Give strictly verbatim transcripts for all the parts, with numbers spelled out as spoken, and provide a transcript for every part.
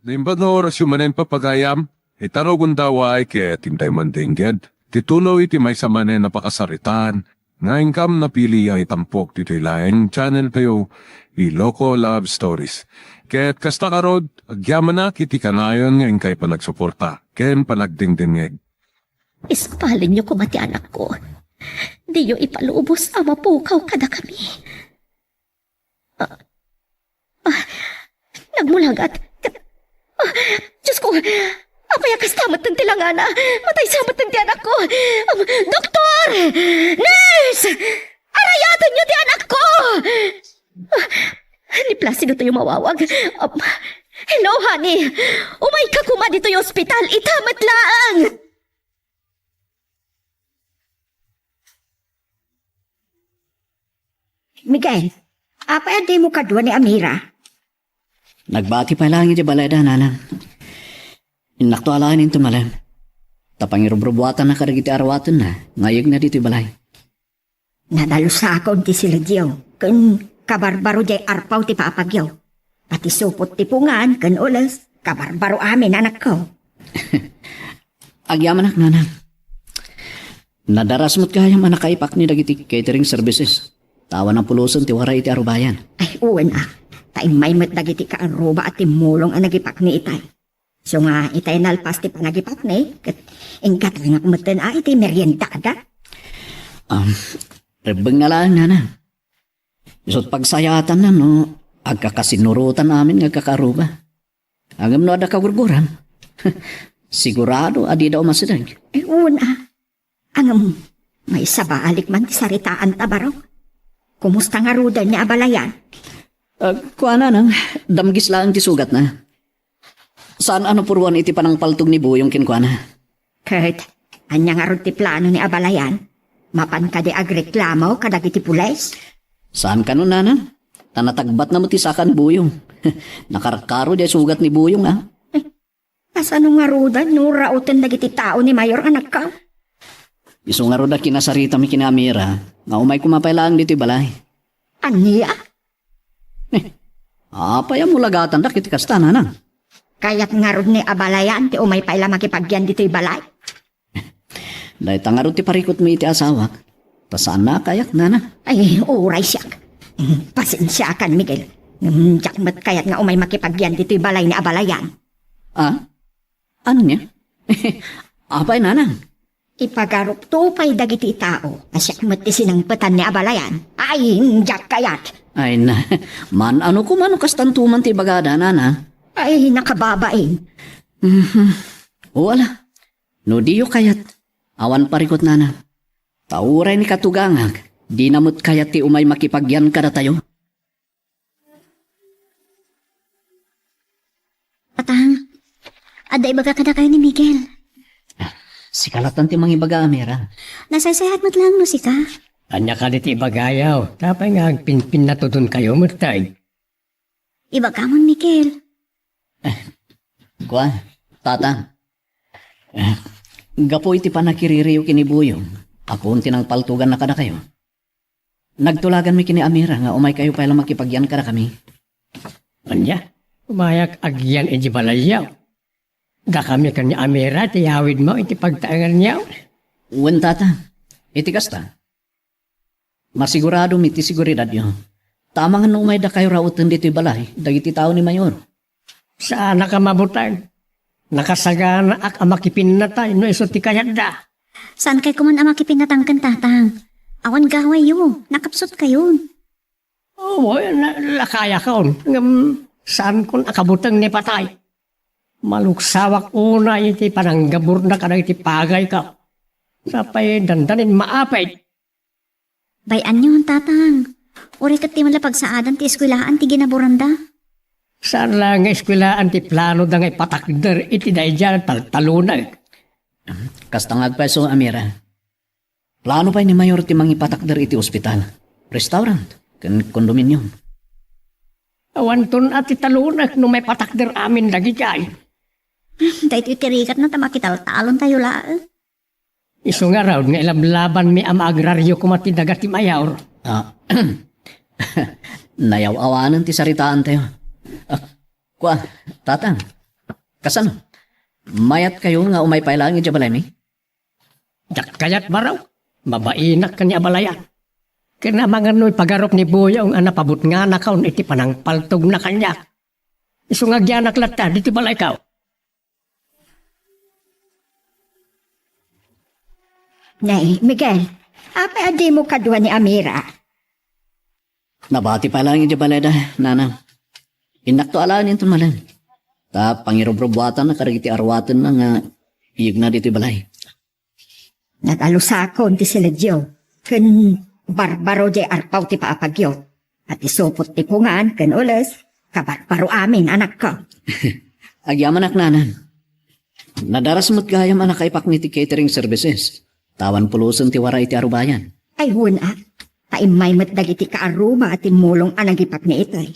Naimbag nga orasyo manen, papagayam, itarugon daway ket intay mandengged ti tuloy ti maysa manen a pakasaritaan nga inkam napili a itampok ditoy laeng channel tayo, Iloko Love Stories. Ket kasta ngarud, agyamanak iti kanayon nga inkay panagsuporta ken panagdengdengngeg. Ispalenyo koma ti anakko. Diyo ipalubos a mapukaw kadakami. Ah, ah, nagmulagat. Ah, Diyos ko, apay a kasta met ti langana? Matay sa met ti anakko. Um, doktor! Nurse! Arayatenyo ti anakko! Ah, ni Placido tayo mawawag. Um, hello, honey. Umayka koma ditoy ospital. Ita met laeng. Miguel, apay a dimo kadua ni Amira? Nagbati pay laeng iti balayda, nanang. Innakto alaen inton malem. Ta pangirubrubuatanna kadagiti aruatenna nga ayegna ditoy balay. Nadalsakon ti silidyo, ken kabarbaro diay arpaw ti papagyo. Pati supot ti pungan ken ules, kabarbaro amin, anakko. Agyamanak, nanang. Nadaras met gayam a nakaipakni dagiti catering services. Ta awan a pulosen ti waray iti arubayan. Ay, wen a. Ta immay met dagiti kaaruba a timmulong a nagipakni itay. Isu nga itay nalpas ti panagipakni, ket inggatangak metten a iti meriendada. Um, rebbengna laeng, nanang. Isut' pagsayaatanna no agkakasinurotan amin nga agkakaaruba. Ngem no adda kagurguram, sigurado a dida umasideg. Ay, wen a. Ngem, maisabalik man ti saritaanta, barok. Kumusta ngaruden ni abalayan? Ah, kuana, nang, damgis laeng ti sugatna. Saan a napuruan iti panangpaltog ni Buyong kenkuana. Ket, ania ngarud ti plano ni abalayan? Mapan kadi agreklamo kadagiti pulis? Saan kano, nanang. Ta natagbatna met ti saka ni Buyong. Nakarkaro diay sugat ni Buyong, a. Eh, kasano ngaruden no rauten dagiti tao ni Mayor, anakko? Isu ngarud a kinasaritami ken ni Amira nga umay koma pay laeng ditoy balay. Ania? Eh, apay a mulagatanda iti kasta, nanang? Kayat ngarud ni abalayan ti umay pay la makipagyan ditoy balay? Dayta ngarud ti parikutmi iti asawak. Ta saanna a kayat, nanang. Ay, uray siak. Pasensiakan, Miguel. Ngem diak met kayat nga umay makipagyan ditoy balay ni abalayan. Ah? Ania? Apay, nanang? Ipagarupto pay dagiti tao a siak met ti sinangpetan ni abalayan. Ay, diak kayat. Ay na, man-ano koma no kastanto man ti ibagada, nanang? Ay, nakababain. Mhm. O ala, no diyo kayat, awan parikut, nanang. Ta uray ni katugangak, dina met kayat ti umay makipagyan kadatayo. Tatang, adda ibaga kadakayo ni Miguel. Sika latta ti mangibaga, Amira. Nasaysayaat met laeng no sika. Ania kadi ti ibagayo? Apay nga agpinpinnatudonkayo met tay? Ibagamon, Miguel. Kua, Tatang. Eh, gapu iti pannakiririyo ken ni Buyong, apuon ti nangpaltoganna kadakayo. Nagtulaganmi ken ni Amira nga umaykayo pay la makipagyan kadakami. Ania? Umayak agyan iti balayyo. Dakami ken ni Amira ti yawidmo iti pagtaenganyo. Wen, Tata. Iti kasta, masiguradom iti seguridadyo. Ta amangan no umay dakayo rauten ditoy balay dagiti tao ni Mayor. Saannak a mabuteng. Nakasaganaak a makipinnatay no isu ti kayatda. Saankay koman a makipinnatang ken Tatang. Awan gawayyo, nakapsutkayon. Oo, na-, lakayakon. Ngem saankon a kabuteng ni patay. Maluksawak unay iti pananggaburna kadagiti pagayko. Sapay dandanin maapit. Bay-anyon, Tatang. Uray ket ti man la pagsaadan ti eskuelaan ti ginaburanda. Saan la nga eskuelaan ti planoda nga ipatakder iti daydiay a taltalonek? Kasta nga agpayso, Amira. Plano pay ni Mayor ti mangipatakder iti ospital, restaurant, ken condominium. Awanton a ti talonek no maipatakder amin dagijay. Daytoy ti rikatna ta makitaltalontayo laeng. Isu ngarud nga ilablabanmi a maagrario koma ti daga ti Mayor. Ah, nayaw-awanen ti saritaantayo. Ah, kua, Tatang, Kasano? Mayatkayo nga umay pay laeng idiay balaymi? Diak kayat, Baro. Mabainak ken ni abalayan. Ken amangan no ipagarup ni Buyong a napabutnganakon iti panangpaltogna kaniak. Isu nga agyanak latta ditoy balayko. Nay, Miguel, apay a dimo kadua ni Amira? Nabati pay laeng idiay balayda, Nana. Innakto alaen inton malem. Ta pangirubrubuatanna kadagiti aruatenna nga iyegna ditoy balay. Nagalusakon ti siledyo ken barbaro diay arpaw ti paapagyo. Ati supot ti pungan ken ules, kabarbaro amin, anakko. Agyamanak, Nana. Nadaras met gayam a nakaipakni ti catering services. Awan pulosen ti wara iti arubayan. Ay, wen a. Ta immay met dagiti kaarruba a timmulong a nagipakni itoy.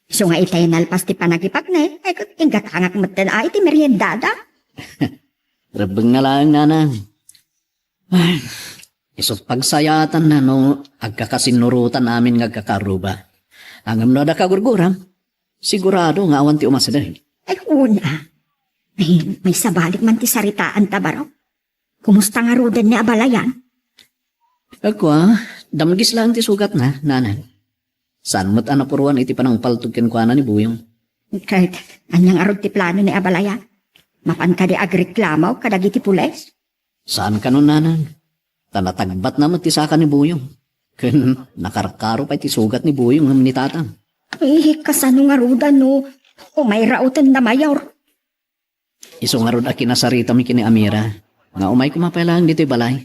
Isu nga itay nalpas ti panagipakni, ay ket inggatangak metten a iti meriendada. Rebbengna laeng, Nana. Ay, isu pagsayaatanna no agkakasinnurotan amin nga agkakaarruba. Ngem no adda kagurguram, sigurado nga awan ti umasideg. Ay, wen a. Ay, maisabalik man ti saritaanta, Baro. Kumusta ngaruden ni abalayan? Kua, damgis laeng ti sugatna, Nana. Saan met a napuruan iti panangpaltog kenkuana ni Buyong. Ket, ania ngarud ti plano ni abalayan? Mapan kadi agreklamo kadagiti pulis? Saan kano, Nana. Ta natagbatna met ti saka ni Buyong. Ken nakarkaro pay ti sugat ni Buyong ngem ni Tatang. Eh, kasano ngaruden no umay rauten da, Mayor? Isu ngarud a kinasaritami ken ni Amira nga umay koma pay laeng ditoy balay.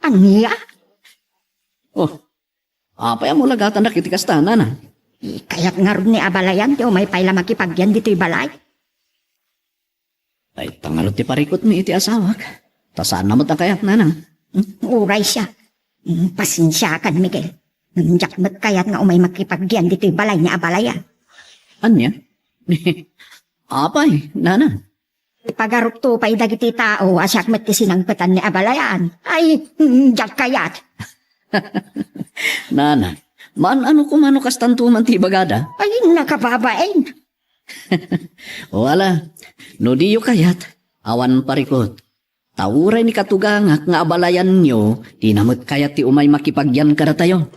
Ania? Oh, apay a mulagatandak iti kasta, Nana? Kayat ngarud ni abalayan ti umay pay la makipagyan ditoy balay. Ay, pangarud ti parikutmi iti asawak. Ta saanna met a kayat, Nana. Hmm, uray siak. Hmm, pasensiakan, Miguel. Ngem diak met kayat nga umay makipagyan ditoy balay ni abalayan. Ania? Apay, Nana? Ipagarupto pay dagiti tao a siak met ti sinangpetan ni abalayan. Ay, hmm, diak kayat. Nana, maan-ano koma no kastanto man ti ibagada? Ay, nakababain. O ala, no diyo kayat, awan parikut. Ta uray ni katugangak nga abalayanyo, dina met kayat ti umay makipagyan kadatayo.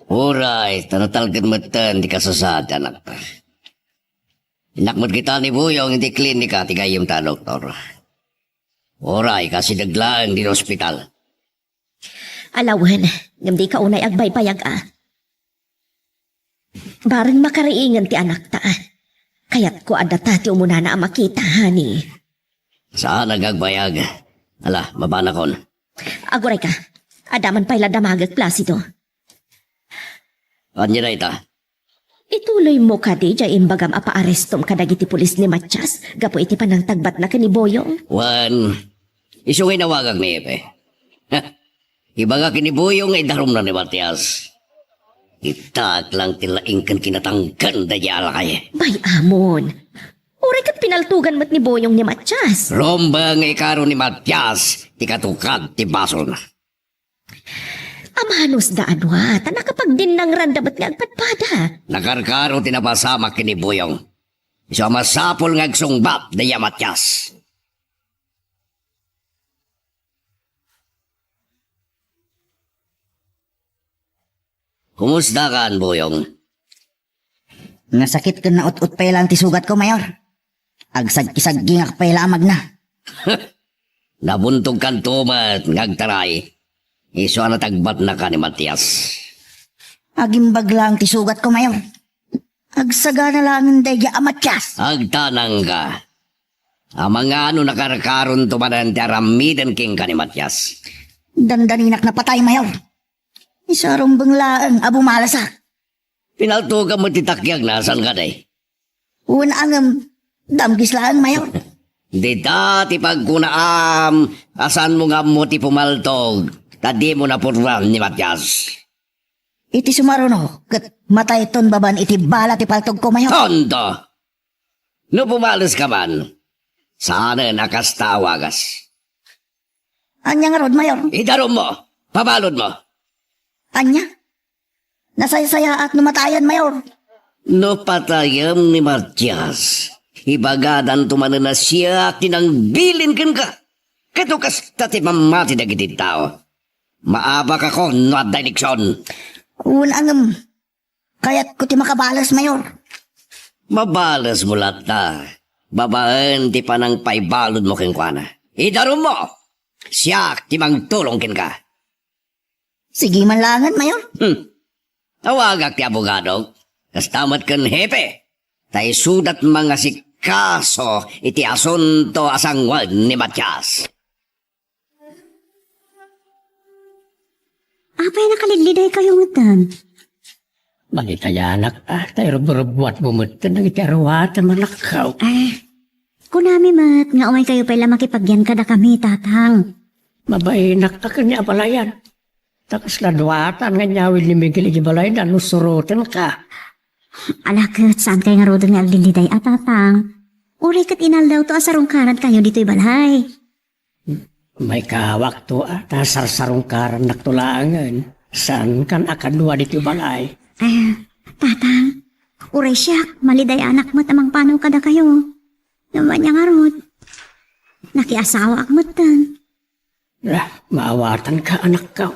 Uray, ta natalged metten ti kasasaad ti anakta. Innak met kita ni Buyong iti klinika ti gayyemta a doktor. Uray, kasideg laeng ditoy ospital. Alawen, ngem dika unay agbaybayag a. Bareng makariingen ti anakta. Kayatko a data ti umunana a makita, honey. Saan a agbayag. Ala, mabanakon. Aguray ka. Adda man pay la damagek, Placido. Ania dayta? Ituloymo kadi diay imbagam a paarestom kadagiti pulis ni Matias gapu iti panangtagbatna ken ni Boyong? Wen, isu nga inawagak ni Epe. Ha, ibaga ken ni Boyong nga idarumna ni Matias. Ittaak lang ti laing ken kinatangken daydiay a lakay. Bay, Amon. Uray ket pinaltugan met ni Boyong ni Matias. Rumbeng nga ikaro ni Matias ti katukad ti basolna. Amanusda a dua, ta nakapagdinnangranda met nga agpadpada. Nakarkaro ti napasamak ken ni Boyong. Isu a masapul nga agsungbat daydiay a Matias. Kumustakan, Boyong? Nasakit ken naut-ot pay laeng ti sugatko, Mayor. Agsagkisaggingak pay la a magna. Nabuntogkanto met nga agtaray. Isu a natagbatnaka ni Matias. Agimbag laeng ti sugatko, Mayor. Agsagana laengen daydiay a Matias. Agtanangka. Amangan no nakarkaronto manen ti aramiden kenka ni Matias. Dandaninak napatay, Mayor. Isu a rumbeng laeng a bumalasak. Pinaltogam met ti takiagna, saan kadi? Wen a ngem, damgis laeng, Mayor. Dita ti pagkunaam a saanmo nga ammo ti pumaltog, ta dimo napuruan ni Matias. Iti sumaruno, ket matayton babaen iti bala ti paltogko, Mayor. Tonto! No pumaleska man, saanen a kasta a wagas. Ania ngarud, Mayor? Idarummo! Pabaludmo! Ania? Nasaysayaat no matayen, Mayor. No patayem ni Matias, ibagadanto manen a siak ti nangbilin kenka. Ket no kasta ti pammati dagiti tao, maabakakon no adda eleksyon. Wen, ngem, kayatko ti makabales, Mayor. Mabalesmo latta, babaen ti panangpaibaludmo kenkuana. Idarummo! Siak ti mangtulong kenka. Sige man laengen, Mayor. Hmm. Awagak ti abogadok. Kasta met ken hepe. Ta isudat mangasikaso iti asunto a sanguen ni Matias. Apay, nakalidliday kayo metten? Malitayanak, ah, ta irubrubuatmo metten dagiti aruatem, anakko. Eh, kunami met nga umay kayo pay la makipagyan kadakami, Tatang. Mabainak a ken ni abalayan. Ta kasla duatan nga inyawid ni Miguel iti balayda no surotenka. Ala ket, saan kay ngaruden nga agdilliday a, Tatang? Uray ket inaldawto a sarungkaran kayo ditoy balay. Maikawakto a ta sarsarungkarannakto laengen. Saan kan a kadua ditoy balay? Eh, Tatang, uray siak, malidayanak met a mangpanaw kadakayo. Ngem ania ngarud? Nakiasawaak metten. Ah, maawatanka, anakko.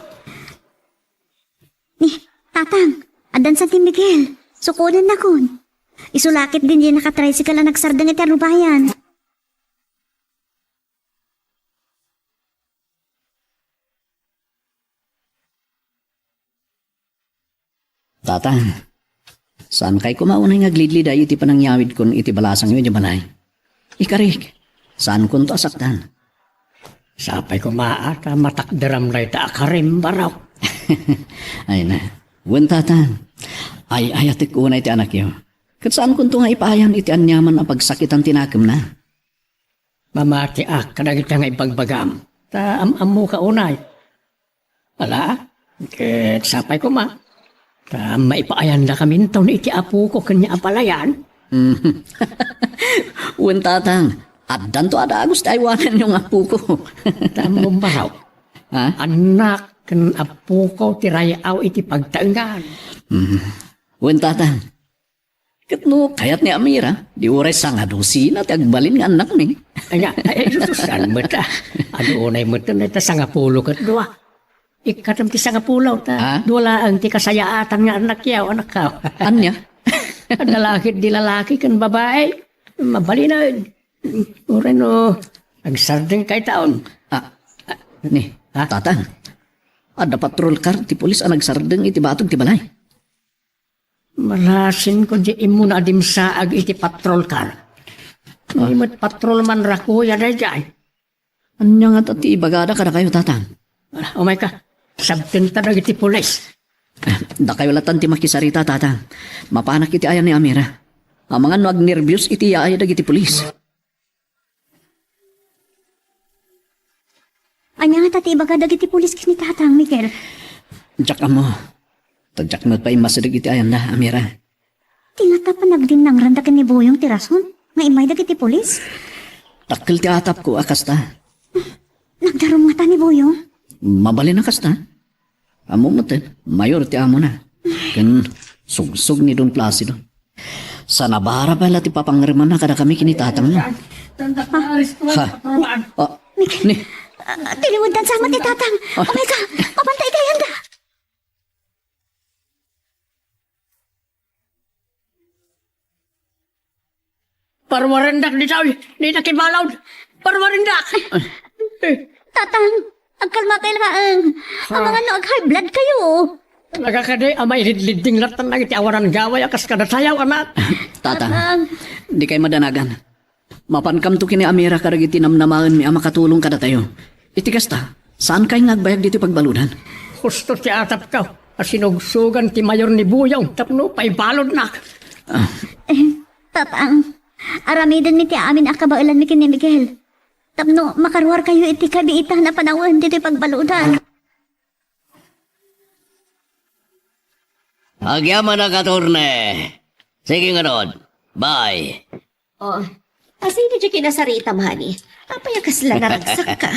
Ni, Tatang, addan san ti Miguel. Sukonennakon. Isu la ket diay nakatricycle a nagsardeng iti arubayan. Tatang, saan kay koma unay nga aglidliday iti panangyawidkon iti balasangyo iti balay? Ikarik, saankonto a saktan. Sapay koma a ta matakderam dayta a karim, Barok. Ay na. Wen, Tatang, ay-ayatek unay ti anakyo. Ket saankonto nga ipaayan iti aniaman a pagsakitan ti nakemna. Mamatiak kadagita nga ibagbagam, ta am-ammoka unay. Ala, ket sapay koma, ta maipaayandakaminton iti apoko ken ni abalayan. Wen, Tatang, addanto a dagus ti aywananyo nga apoko. Ta ammom, Barok. Ha? Annak ken apoko ti ray-aw iti pagtaengan. Mm. Wen, Tatang, ket no kayat ni Amira, di uray sangadusina ti agbalin nga annakmi. Ania, ay, ay, sususan met, ah. Adu unay met, ta sangapulo ket dua. Ikkatem ti sangapulo, ta. Ah? Dua laeng ti kasayaatan nga annakyo, anakko. Ania? Adda la ket di lalaki ken babai. Mabalin. Uray no agsardeng kay taon. Ah, ni, ha? Tatang, adda patrol car ti pulis a nagsardeng iti batog ti balay. Malasinko di immuna a dimsaag iti patrol car. Ah. Ni met patrol man rakuya daydiay. Ania ngata ti ibagada kadakayo, Tatang? Ah, umayka. Sabtenta dagiti pulis. Ah, dakayo latan ti makisarita, Tatang. Mapanak iti ayan ni Amira. Amangan no agnerbios iti yaaya dagiti pulis. Ania ngata ti ibaga dagiti pulis ken ni Tatang, Miguel? Diak ammo. Ta diak met pay immasideg iti ayanda, Amira. Ti ngata panagdinnangranda ken ni Buyong ti rason nga immay dagiti pulis? Dakkel ti atapko a kasta. Nagdarum ngata ni Buyong? Mabalin a kasta. Ammom met, mayor ti amona. Ken sugsog ni Don Placido. Sanabara pay la ti papangremanna kadakami ken ni Tatangmo. Ha? Ah, Miguel, ni? Ah, tiliweddan sa met ni Tatang. Ah. Umayka, mabanta iti ayanda. Parwarendak ditoy, dita kibalod. Parwarendak. Tatang, agkalmakay laeng. Ah. Amangan no ag-high blood kayo. Talaga kadi a mailidlidding latta dagiti awanan gaway a kas kadatayo, anak. Tatang, Tatang. Dikay madanagan. Mapankamto ken ni Amira kadagiti namnamaenmi a makatulong kadatayo. Iti kasta, saankay nga agbayag ditoy pagbaludan? Husto ti atapko a sinugsogan ti mayor ni Buyong tapno paibaludnak. Ah. Eh, Tatang, aramidenmi ti amin a kabaelanmi ken ni Miguel tapno makaruarkayo iti kabiitan a panawen ditoy pagbaludan. Agyamanak, attorney. Sige ngarud. Bye. Oh, asino ti kinasarita, mani? Apay a kasla naragsakka?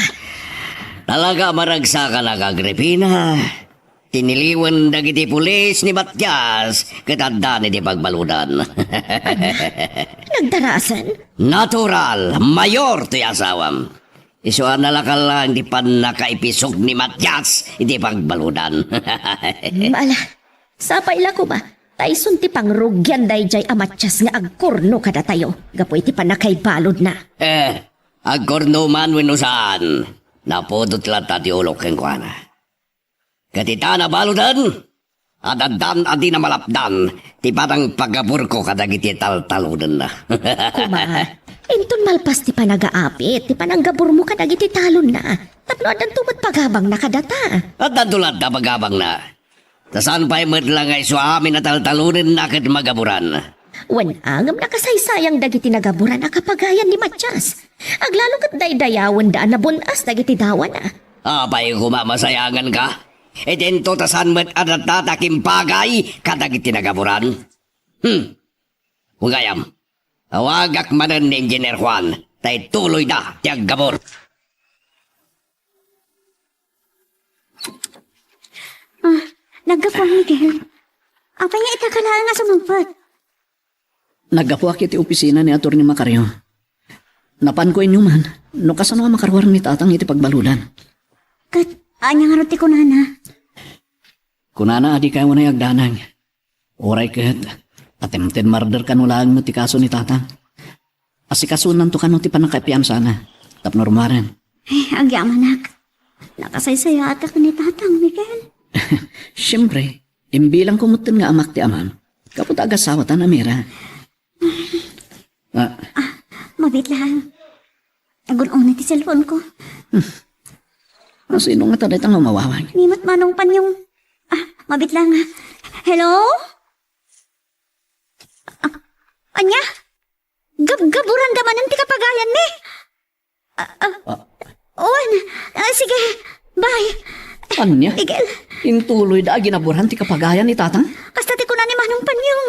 Talaga a maragsakanak, Agripina. Tiniliwen dagiti pulis ni Matias ket addan iti pagbaludan. Nagdarasen? Natural, mayor ti asawam. Isu a nalakallang ti pannakaipisog ni Matias iti pagbaludan. Ala, sapay la koma, ta isun ti pangrugian daydiay a Matias nga agkurno kadatayo gapu iti pannakaibaludna. Eh, agkurno man wenno saan, napudot latta ti ulok kenkuana. Ket ita nabaludan, addan a dina malapdan ti panangpagaburko kadagiti taltalonenna. Koma, inton malpas ti panagaapit, ti pananggaburmo kadagiti talonna, tapno addanto met pagabangna kadata. Addanto latta pagabangna. Ta saan pay met la nga isu amin a taltalonenna ket magaburan. Wen, ngem nakasaysayang dagiti nagaburan a kapagayan ni Matias. Aglalo ket daydayawenda a nabun-as dagiti dawana. Apay koma masayanganka? Idinto ta saan met a datata kimpagay kadagiti nagaburan? Hmm. Wen gayam, awagak manen ni Engineer Juan, ta ituloyda ti aggabur. Ah, naggapuan, Miguel. Apay nga ita ka laeng a sumangpet? Naggapuak iti opisina ni Attorney Macario. Napanko inuman, no kasano a makaruar ni Tatang iti pagbaludan. Ket, ania ngarud ti kunana? Kunana a dikayo unay agdanag. Uray ket, attempted murder kano laeng met ti kaso ni Tatang. Asikasunanto kano ti pannakapiansana, tapno rummuaren. Eh, agyamanak. Nakasaysayaatka ken ni Tatang, Miguel. Siempre, imbilangko metten nga amak ti amam. Gapu ta agasawatan a Mira. Ah, Ah, mabiit lang. Nagun-una ti cellphone ko. Asino ngata dayta nga umawawag? Ni met Manong Panyong. Ah, mabiit lang. Hello? Ah, ania? Gabgaburanda manen ti kapagayanmi? Ah, ah. Ah. Wen. Ah, sige. Bye. Ania? Miguel. Intuloyda a ginaburan ti kapagayan ni Tatang? Kasta ti kuna ni Manong Panyong.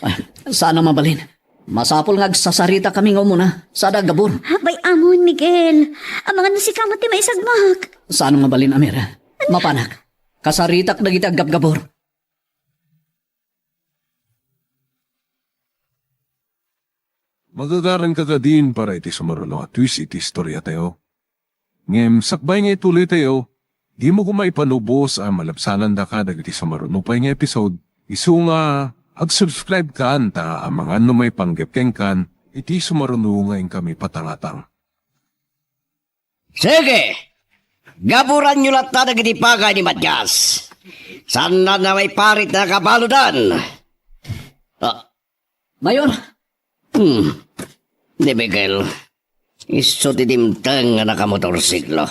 Ah, saan a mabalin. Masapul nga agsasaritakami nga umuna, sada aggabur. Apay amon, Miguel. Amangan no sika met ti maisagmak. Saan a mabalin a Mira. Mapanak. Kasaritak dagiti aggabgabur. Magagaranka kadin para iti sumaruno a twist iti istoriatayo. Ngem sakbay nga ituloytayo, dimo koma ipanubos a malabsanandaka dagiti sumaruno pay nga episode, isu nga ag-subscribe kan ta amangan no maipanggep kenkan iti sumaruno nga inkami patangatang. Sige! Gaburanyo latta dagiti pagay ni Matias. Saan na maiparit a nakabaludan? Ah. Mayor! Hmm. Ni Miguel, isu ti dimteng nga nakamotorsiklo.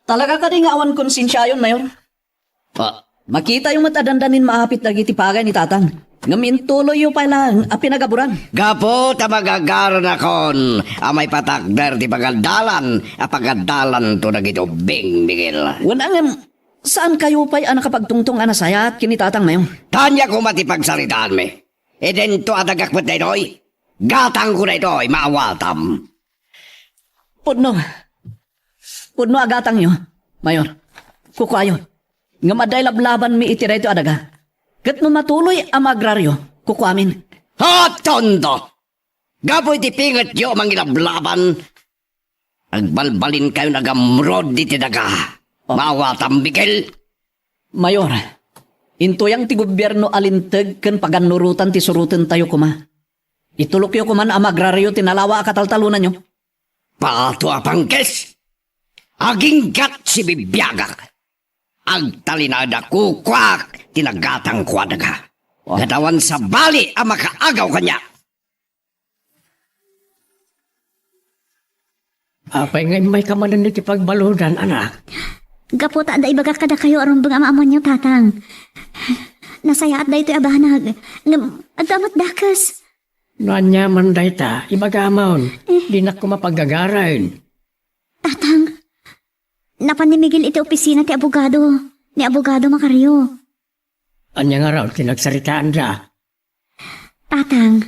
Talaga kadi nga awan konsensiayon, Mayor? Ah. Makitayo met a dandanin maapit dagiti pagay ni Tatang. Ngem intuloyyo pay laeng a pinagaburan. Gapu ta magagaranakon a maipatakder ti pagadalan a pagadalanto dagiti ubbing, Miguel. Wen, ngem saankayo pay a nakapagtungtong a nasayaat ken ni Tatang, Mayor? Ania koma ti pagsaritaanmi? Idinto a dagak met daytoy. Gatangko daytoy, maawatam. Pudno. Pudno a gatangyo, Mayor. Kukuayo. Ngem adda ilablabanmi iti daytoy a daga. Ket no matuloy a maagraryo, kukuamin. Ha, tondo! Gapu iti pingetyo a mangilablaban, agbalbalinkayon a gamrod iti daga. Oh. Maawatam, Miguel. Mayor, intuyang ti gobierno a linteg ken pagannurotan ti surotentayo koma. Itulokyo koman a maagraryo ti nalawa a kataltalonanyo. Pato a pangkes! Aginggat sibibiagak! Agtalinaed a kukuak ti nagatangko a daga. Wow. Ket awan sabali a makaagaw kaniak. Apay nga immayka manen iti pagbaludan, anak? Gapu ta adda ibagak kadakayo a rumbeng a maammoanyo, Tatang. Nasayaat daytoy a banag. Ngem, adda met dakes. No aniaman dayta, ibagamon. Eh. Dinak koma paggagaraen. Tatang, napan ni Miguel iti opisina ti abogado, ni Abogado Macario. Ania ngarud ti nagsaritaanda? Tatang,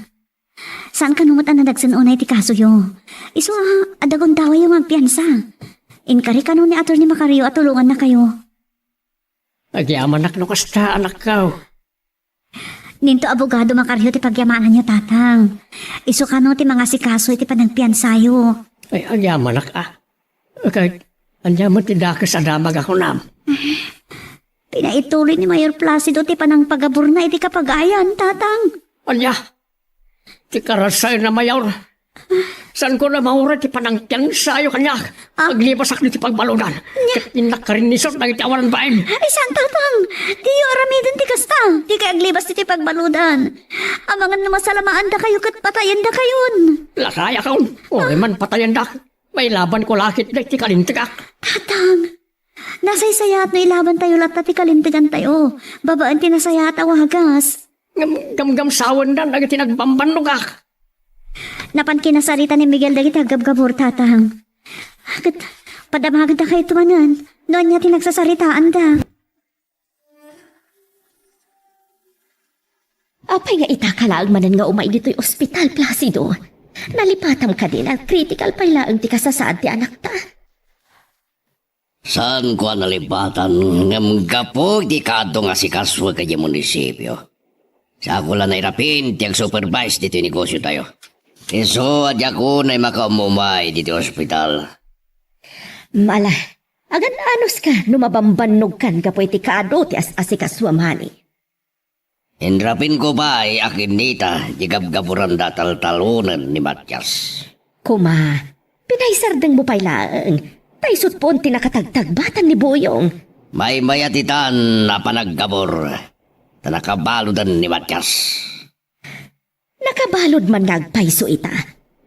saan kano met a nadagsen unay ti kasoyo? Isu a, adda gundawayyo nga agpiansa. Inkari kano ni Attorney Macario a tulongannakayo. Agyamanak no kasta, anakko. Ninto abogado Macario ti pagyamananyo, Tatang. Isu kano ti mangasikaso iti panagpiansayo. Ay, agyamanak, a. Ket ania met ti dakes a damag a kunam? Pinaituloy ni Mayor Placido ti panangpagaburna iti kapagayan, Tatang. Ania? Ti karasay na, Mayor. Saanko la mauray ti panangpiansayo kaniak? Ah. Aglibasak ditoy pagbaludan. Ket innak karinnisot dagiti awanan baim. Ay, saan, Tatang? Diyo aramiden ti kasta. Dikay aglibas ditoy pagbaludan. Amangan no masalamaandakayo ket patayendakayon. Lasayakon. Uray man patayendak, mailabanko la ketdi ti kalintegak. Tatang, nasaysayaat no ilabantayo latta ti kalintegantayo babaen ti nasayaat a wagas. Ngem gamgamsawendan dagiti nagbambannogak. Napan kinasarita ni Miguel dagiti aggabgabur, Tatang. Ket padamagendakayto manen no ania ti nagsasaritaanda. Apay nga ita ka laeng manen nga umay ditoy ospital, Placido? Nalipatam kadi nga critical pay laeng ti kasasaad ti anakta? Saanko a nalipatan, ngem gapu iti kaadu nga asikasuek idiay munisipio, saanko la nairapin ti agsupervise ditoy negosiotayo. Isu a diak unay makaumumay ditoy ospital. Ala, agan-anuska no mabambannogkan gapu iti kaadu ti as-asikasuam, honey. Inrapinko pay a kinnita ti gabgaburanda a taltalonen ni Matias. Kuma, pinaisardengmo pay laeng, ta isut' puon ti nakatagtagbatan ni Buyong. Maymayat itan a panaggabur, ta nakabaludan ni Matias. Nakabalud man nga agpayso ita.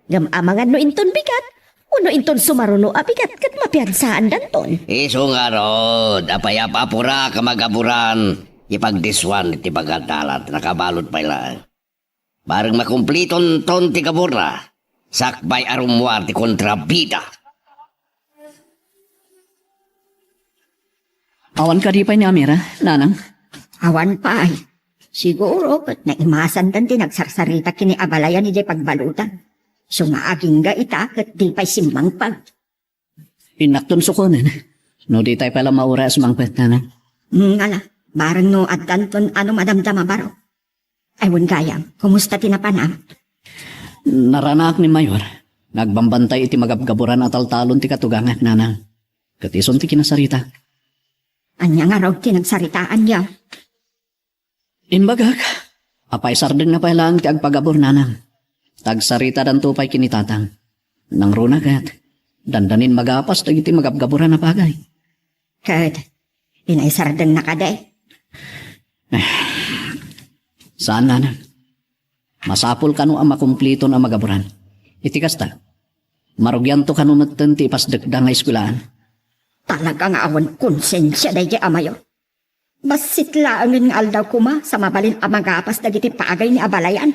Ngem amangan no inton bigat, wenno inton sumaruno a bigat ket mapiansaandanton. Isu ngarud, apay a apura ka magaburan, ipagdiswan iti pagadalan, nakabalud pay laeng. Bareng makumplitonton ti gaburna, sakbay a rummuar ti kontrabida. Awan kadi pay ni Amira, nanang? Awan pay. Siguro ket naimasandan ti nagsarsarita ken ni abalayan idiay pagbaludan. Isu nga agingga ita ket di pay simmangpet. Innakton sukonen. No ditay pay la mauray a sumangpet, nanang. Hmm, ala, bareng no addanton a madamdama baro. Ay, wen gayam, kumusta ti napanam? Naranaak ni Mayor nga agbambantay iti magabgaburan a taltalon ti katugangak, nanang. Ket isun ti kinasarita. Ania ngarud ti nagsaritaanyo? Imbagak, apay sardengna pay laeng ti agpagabur, nanang. Ta agsaritadanto pay ken ni tatang. Nangruna ket, dandanin magapas dagiti magabgaburan a bagay. Ket, pinaisardengna kadi? Eh, saan, nanang. Masapul kano a makumpliton a magaburan. Iti kasta, marugianto kano metten ti ipasdekda nga eskuelaan. Talaga nga awan konsensia daydi a Mayor. Bassit laengen nga aldaw koma sa mabalin a magapas dagiti pagay ni abalayan.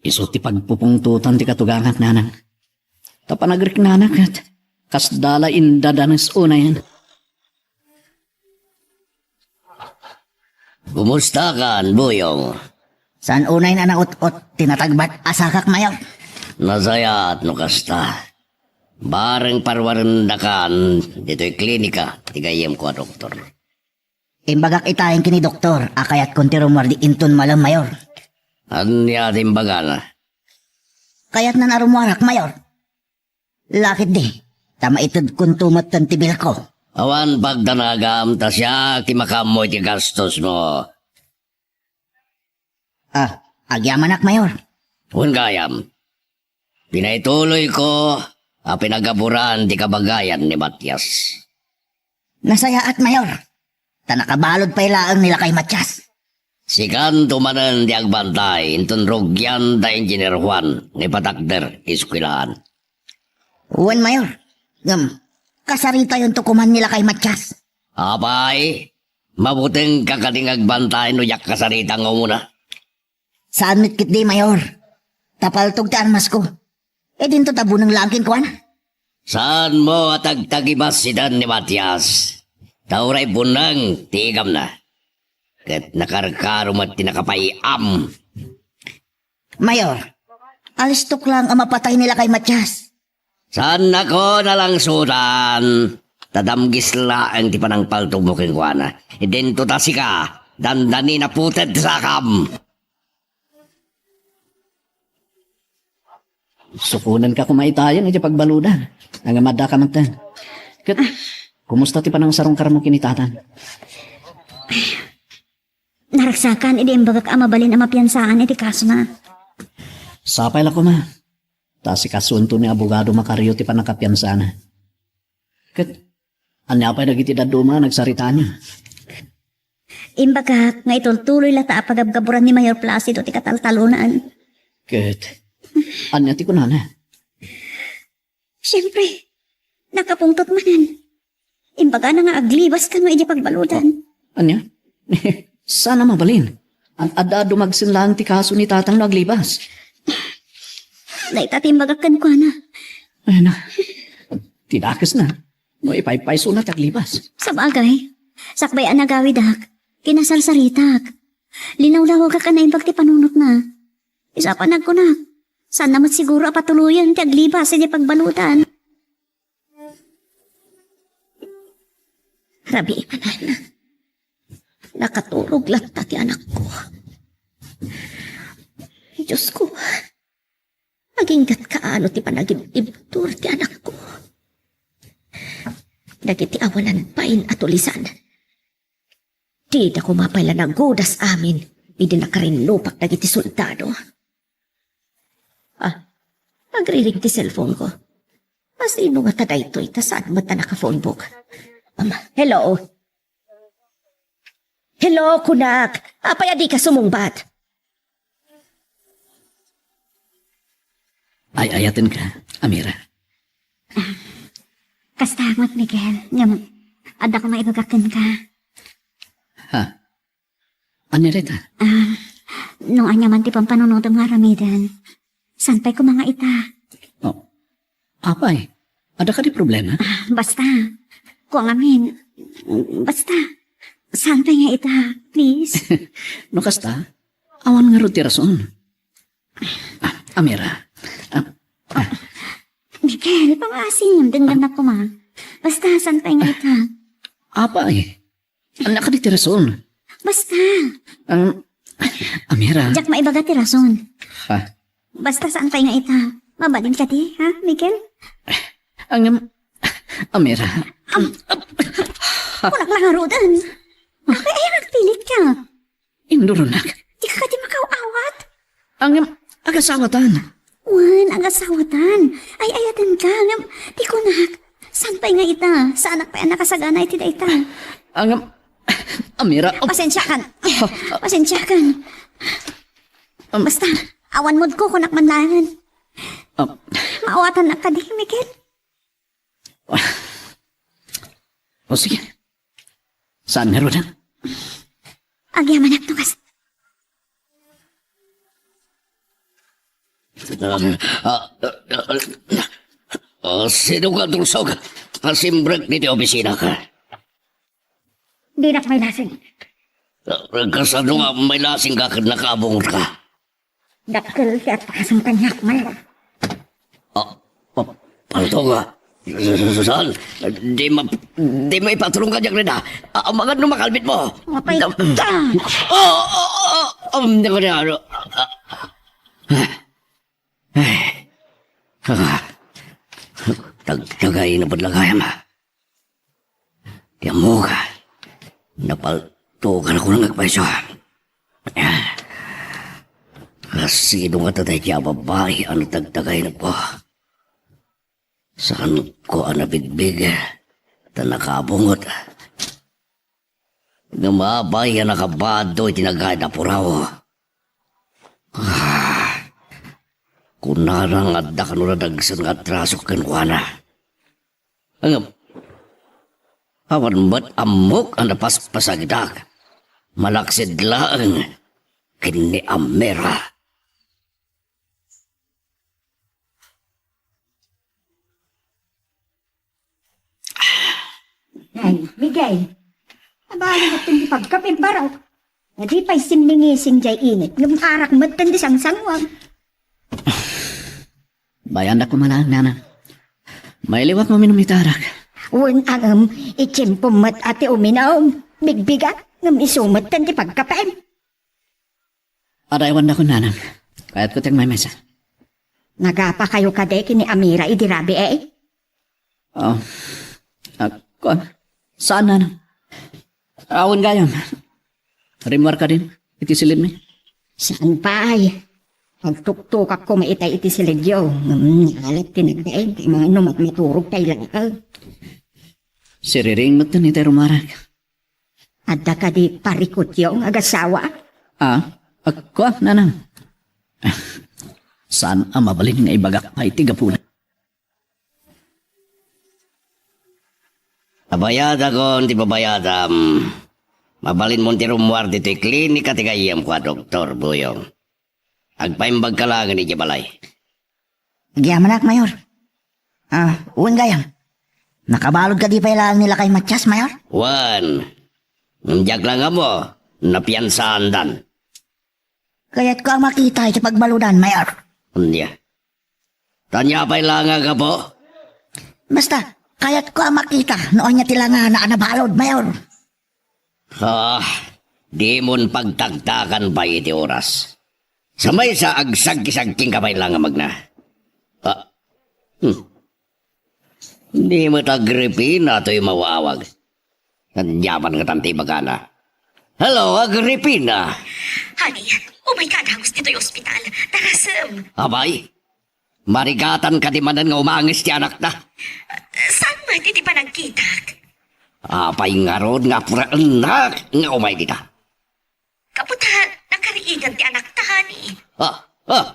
Isu ti pagpupungtotan ti katugangak, nanang. Ta panagriknana ket kasda la indadanes unayen. Kumustakan, Buyong? Saan unayen a naut-ot ti natagbat a sakak, Mayor? Nasayaat no kasta. Bareng parwarendakan ditoy klinika ti gayyemko a doktor. Imbagak itayen ken ni doktor a kayatkon ti rummuar di inton malem, Mayor. Ania ti imbagana? Kayatnan a rummuarak, Mayor. Laketdi, ta maitedkonto metten ti bilko. Awan pagdanagam ta siak ti makaammo iti gastosmo. Ah, agyamanak, Mayor. Wen gayam, pinaituloyko a pinagaburan ti kabagayan ni Matias. Nasayaat, Mayor. Ta nakabalud pay laeng ni Lakay Matias. Sikanto manen ti agbantay inton rugian da Engineer Juan nga ipatakder ti eskuelaan. Wen, Mayor. Ngem, kasaritayonto koman ni Lakay Matias. Apay, mabutengka kadi nga agbantay no diak kasarita nga umuna? Saan met ketdi, Mayor. Ta paltog ti armasko. E dinto ta buneng laeng kenkuana. Saanmo a tagtagibassidan ni Matias? Ta uray buneng ti igamna. Ket nakarkaro met ti nakapay-am. Mayor, alistok laeng a mapatay ni Lakay Matias. Saannako nalangsutan. Ta damgis laeng ti panangpaltogmo kenkuana. Idinto ta sika, dandani naputed ti sakam. Sukonanka koma itayen iti pagbaludan. Ngem addaka metten. Ket, kumusta ti panangsarungkarmo ken ni tatang? Naragsakan idi imbagak a mabalin a mapiansaan iti kasona. Sapay la koma. Ta asikasuento ni abogado Macario ti pannakapiansana. Ket, ania pay dagiti dadduma a nagsaritaanyo? Imbagak nga itultuloy latta a pagabgaburan ni Mayor Placido ti kataltalonan. Ket, ania ti kunana? Siempre, nakapungtot manen. Imbagana nga aglibas kano idiay pagbaludan. Ania? Saan a mabalin. An-, adda a dumagsen laeng ti kaso ni tatang no aglibas. Dayta ti imbagak kenkuana. Ay na. Ti dakesna. No ipaypaysona ti aglibas. Sabagay, sakbay a nagawidak, kinasarsaritak. Linawlawagak a naimbag ti panunotna. Isu a panagkunak, saanna met siguro a patuloyen ti aglibas idiay pagbaludan. Rabii manen. Nakaturog latta ti anakko. Diosko, aginggatka a no ti panagib-ibtur ti anakko. Dagiti awanan bain a tulisan. Dida koma pay la nagudas amin idi nakarinnupak dagiti soldado. Ah, nagriring ti cellphone ko. Asino ngata daytoy ta saan met a naka-phone book? Um, hello? Hello, kunak. Apay a dika sumungbat? Ay-ayatenka, Amira. Kasta met, Miguel. Ngem, adda koma ibaga kenka. Ha? Ania dayta? Ah, no ania man ti pampanunotem nga aramiden, saan pay koma nga ita. Oh. Apay, adda kadi problema? Ah, basta. Kua ngamin, basta. Saan pay nga ita, please. No kasta, awan ngarud ti rason. Ah, Amira. Ah, ah. Miguel, pangaasim, denggennak koma. Basta, saan pay nga ita. Apay, ania kadi ti rason? Basta. Um, Amira. Diak maibaga ti rason. Ha? Basta, saan pay nga ita. Mabalin kadi, ha, Miguel? Ngem, Amira. Am-, kunak la ngaruden. Apay aya nga agpilitka? Induronak. Dika kadi makaaw-awat? Ngem, agasawatan. Wen, agasawatan. Ay-ayatenka, ngem, ti kunak, saan pay nga ita? Saanak pay a nakasagana iti dayta. Ngem, Amira, oh. Pasensiakan. Pasensiakan. Um, basta, awan moodko, kunak man laengen. Um, maawatannak kadi, Miguel? O, sige. Saan ngarud, ha? Agyamanak no kas- Ah, ah, ah, ah, sino nga tulsog? Asimrek ditoy opisina ka. Dinak mailasing. Ah, kasano nga mailasing ka ken nakaabungot ka? Dakkel ti atrasom kaniak, Mayor. Ah, pa-, palto nga. Saan? Di ma-, di maipatrong ka diak rida. Ah, amangan no makalbit mo. Mapay ka. Ah, ah, ah, ah, um, di ko na, ano, ah, ah. Ay. Ah. Tagtagay na pud la gayam. Ti ammok, napaltokan ako nga agpayso. Kasino nga tatay ti a babai a natagtagay na po? Saan ko a nabigbig, ta nakabungot. Ngem apay a nakabado iti nagayad a puraw. Ah, kunana nga adda kano nadagsen nga atraso kenkuana. Ngem, awan met ammok a napaspasagitak. Malaksid laeng ken ni Amira. Ay, Miguel. Abali, iti pagkapim barok. Nga di pay simmingising jay init. Ngem arak met ti sangsanguag. Bayandak ko malaang, nana. Mailiwak mo minum iti arak. Wen a ngem, itiempo met a ti uminum. Bigbigat, ngem isu met ti pagkapem. Adda awan dakon, nanang. Kayatko ti agmaymasa. Nagapakayo kadi ken ni Amira idi rabii? Oh. Ah, kuan. Saan, nanang? Awan gayam. Rimmuar kadin iti silidmi. Saan pay? Agtuktokak koma itay iti silidyo. Ngem, alat ti nagdaig, mano mat-, maturog tay laeng. Siriring met ten itay rummuarak. Adda kadi parikutyo nga agasawa? Ah, agko, nanang. Saan a mabalin nga ibagak pay ti gapuna. Abayadakon ti babayadam. Mabalinmon ti rummuar ditoy klinika ti gayyemko a Doktor Buyong. Agpaimbagka laengen idiay balay. Agyamanak, Mayor. Ah, wen gayam. Nakabalud kadi pay laeng ni Lakay Matias, Mayor? Wen. Ngem diak laeng ammo, napiansaandan. Kayatko a makita iti pagbaludan, Mayor. Ania? Ania pay laeng a gapu? Basta, kayatko a makita no ania ti langana a nabalud, Mayor. Ah, dimon pagtaktakan pay iti oras. Sa maysa, agsagki-sagkingka pay laeng a magna. Ah. Hmm. Ni met Agripina toy maawag. Nadyaman nga tanti bagana. Hello, Agripina! Honey, umayka a dagus ditoy ospital. Tarasem! Abay, marigatan kadi manen nga umanges ti anakta? Saan met iti panagkitak? Apay ngarud nga apuraennak nga umay dita? Kaputa, nakariingan ti anakta, honey. Ah, ah,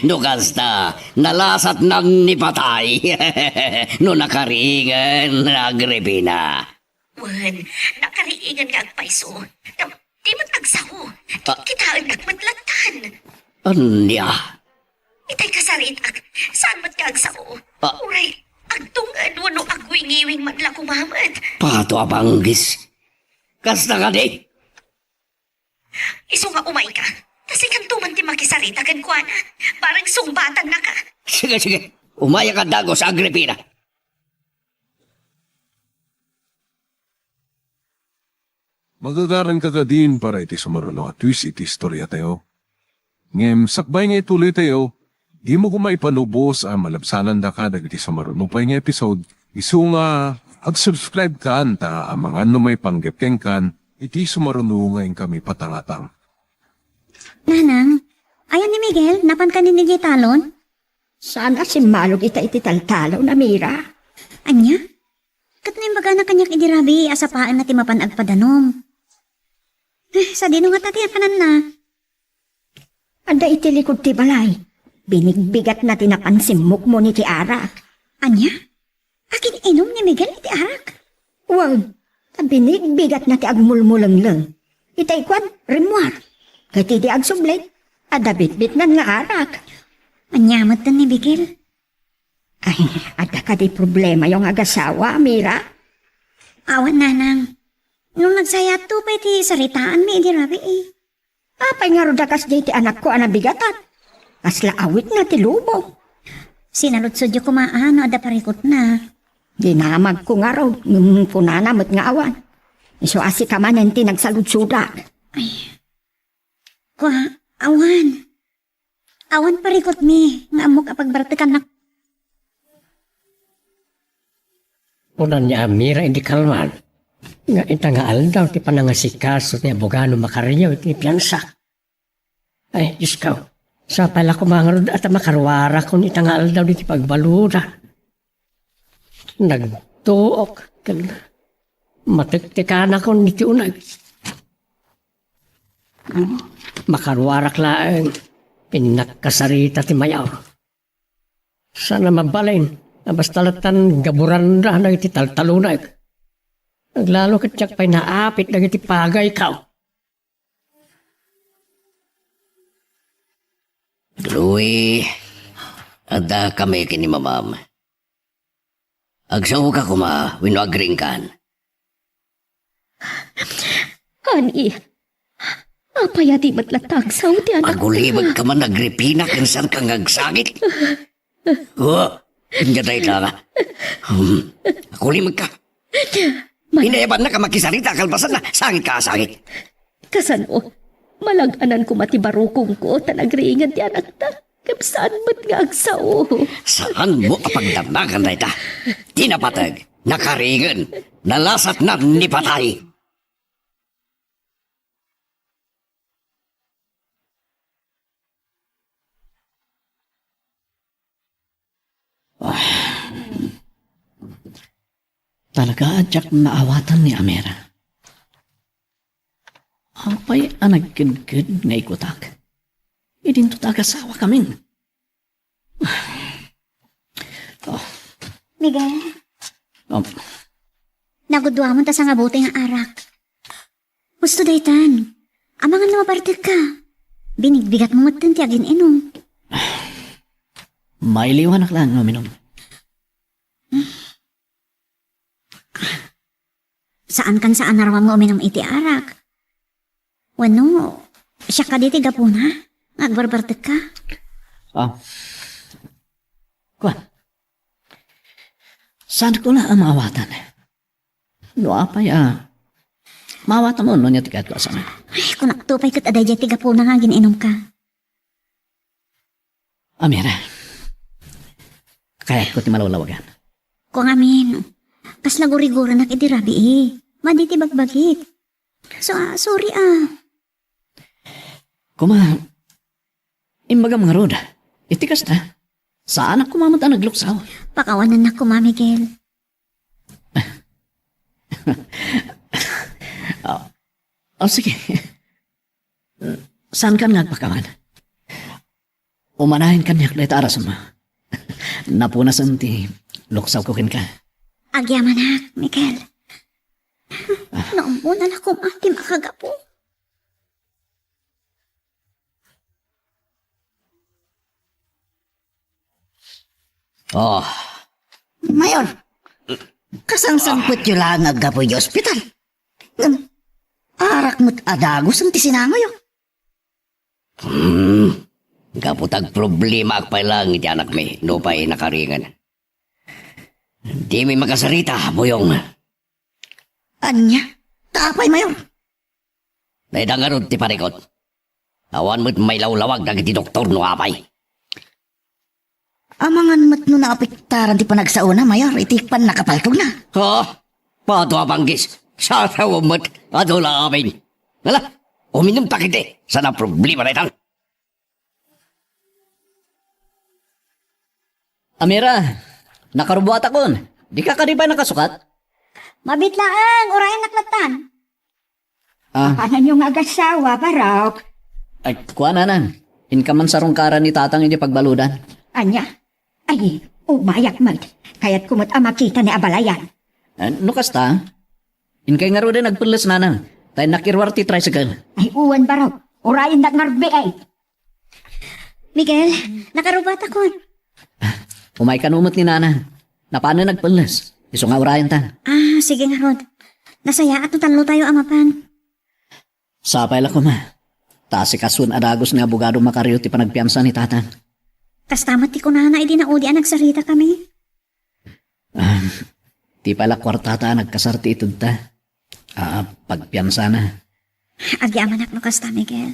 no kasta, nalasatnan ni patay. No nakariingan, Agripina. Wen, nakariingan nga agpayso. Ngem, di met agsao. Ah. Kitaennak met lattan. Ania? Itay kasaritak, saan met nga agsao? Ah. Uray, agtunged wenno agwiwiring met la koma met. Pato a panggis. Kasta kadi? Isu nga umayka. Ta sikanto man ti makisarita kenkuana. Bareng sungbatannaka. Sige, sige. Umayak a dagus, Agripina. Magagaranka kadin para iti sumaruno a twist iti istoriatayo. Ngem sakbay nga ituloytayo, dimo koma ipalubos a malabsanandaka dagiti sumaruno pay nga episode, isu nga ag-subscribe kan ta amangan no maipanggep kenkan iti sumaruno nga inkami patangatang. Nanang, ayan ni Miguel, napan kanin idiay talon? Saan a simmalog ita iti taltalon, Amira? Ania? Ket no imbagana kaniak idi rabii a sapaenna ti mapan agpadanom. Eh, sadino ngata ti kananna? Adda iti likud ti balay. Binigbigatna ti napan simmukmon iti arak. Ania? Agin-inum ni Miguel iti arak? Wen, ta binigbigatna ti agmulmulengleng. Itay kuan, rimmuar. Ket idi agsubli, adda bitbitnan nga arak. Ania met ni Miguel? Ay, adda kadi problemayo nga agasawa, Mira? Awan, nanang. Ngem nagsayaato pay ti saritaanmi idi rabii. Apay ngarud a kasdiay ti anakko a nabigatan? Kasla awitna ti lubong. Sinaludsodyo koma a no adda parikutna. Dinamagko ngarud, ngem kunana met nga awan. Isu a sika manen ti nagsaludsodak. Ay. Kua, awan. Awan parikutmi nga ammok a pagbartekannak. Kunan ni Amira idi kalman nga ita nga aldaw ti panangasikaso ti abogado Macario iti piansa. Ay, Diosko, sapay la koma ngarud a ta makaruarakon ita nga aldaw diti pagbaluda. Nagtuok ken matektekanakon iti uneg. Makaruarak laeng, pinnakkasarita ti mayaw. Saan a mabalin a basta lattan gaburanda dagiti taltalonak. Aglalo ket diak pay naapit dagiti pagayko. Chloe, adda kami ken ni mamam. Agsaoka koma wenno agriingkan? Honey, apay a di met latta agsao ti anak? Agulibek ka man, Agripina, ken saanka nga agsakit? Oh, Ania dayta nga? Hmm. Kulimekka. Inayabannak a makisarita a kalpasanna. Sangit ka a sangit. Kasano? Malag-anan koma ti barukongko ta nagriingen ti anakta. Ngem saan met nga agsao? Saanmo a pagdamnagan dayta? Ti napateg, nakaringen, nalasatnan ni patay. Ah. Talaga a diak naawatan ni Amira. Apay a nagkedked nga ikutak? Idinto ta agasawakamin. Oh. Miguel. Oh. Naguduamon ta sangabuti nga arak. Husto daytan. Amangan no mabartekka. Binigbigatmo metten ti agin-inom. Mailiwanak laeng nga uminum. Saankan sa a naruam nga uminum iti arak. Wenno, siak kadi ti gapuna nga agbarbartekka? Ah. Kuan. Saanko la a maawatan. No apay a, maawatam no ania ti kayatko a sangam. Ay, kunakto pay ket adaydiay ti gapuna nga agin-inumka. Amira, kayatko ti malawlawagan. Kuan ngamin, kasla guriguranak idi rabii. Madi ti bagbagik. So, ah, sorry, ah. Koma, imbagam ngarud, iti kasta, saanak koma met a nagluksaw. Pakawanannak koma, Miguel. Oh, oh, sige. Saankan nga agpakawan? Umanayen kaniak dayta a rason. Napunasen ti luksawko kenka. Agyamanak, Miguel. Naammonak koma ti makagapu. Oh. Mayor, kasangsanpetyo laeng nga aggapu iti ospital. Ngem, arak met a dagus ti sinangoyo. Hmm. Gapu ta agproblemaak pay laeng iti anakmi, nupay nakaringen. Dimi makasarita, Buyong. Ania? Ta apay, Mayor? Dayta ngarud ti parikut. Awan met mailawlawag dagiti doktor no apay. Amangan met no naapektaran ti panagsaona, Mayor, iti pannakapaltogna. Ha? Pato a banggis. Sasaw met. Adu la amin. Hala, uminumta kiti. Saan a problema daytan? Amira, nakarubuatakon. Dika kadi pay nakasukat? Mabiit laeng, urayennak lattan. Ah. Apananyo nga agassawa, Barok? Ay, kuan, nanang. Inka man sarungkaran ni tatang iti pagbaludan. Ania? Ay, umayak met. Kayatko met a makita ni abalayan. Ah, no kasta, inkay ngaruden agpelles, nanang. Ta innak iruar ti tricycle. Ay, uwan, Barok. Urayennak ngarud, bi, ay. Miguel, nakarubuatakon. Umay kano met ni nanang. Napanen agpelles. Isu nga urayentan. Ah, sige ngarud. Nasayaat no tallotayo a mapan. Sapay la koma. Ta asikasuen a dagus ni abogado Macario ti panagpiansa ni tatang. Kasta met ti kunana idi naudi a nagsaritakami. Ah, ti pay la kuartata a nagkasar ti itedta. Ah, pagpiansana. Agyamanak no kasta, Miguel.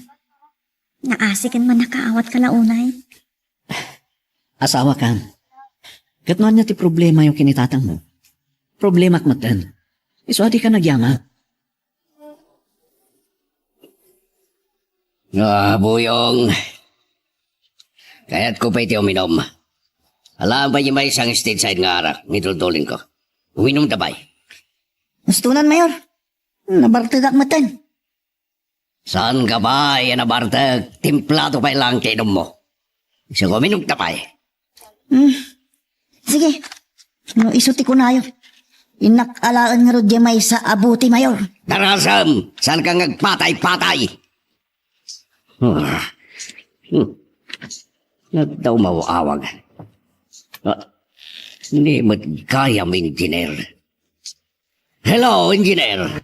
Naasiken man nakaawat ka la unay. Asawakan. Ket no ania ti problemayo ken ni tatangmo? Problemak metten. Isu a dika nagyaman. Ah, Buyong. Kayatko pay ti uminom. Alaen pay ti maysa nga stage side nga arak, nga itultulinko. Uminumta pay. Hustonan, Mayor. Nabartegak metten. Saanka pay a nabartek, timplado pay laeng ti inummo. Isu nga uminumta pay. Hmm. Sige. No isu ti kunayo. Innak alaen ngarud diay maysa a bote, Mayor. Darasem! Saanka nga agpatay-patay! Ah. Hmm. Nagdaumaw-awag. Ah. Ni met gayam, Engineer. Hello, Engineer.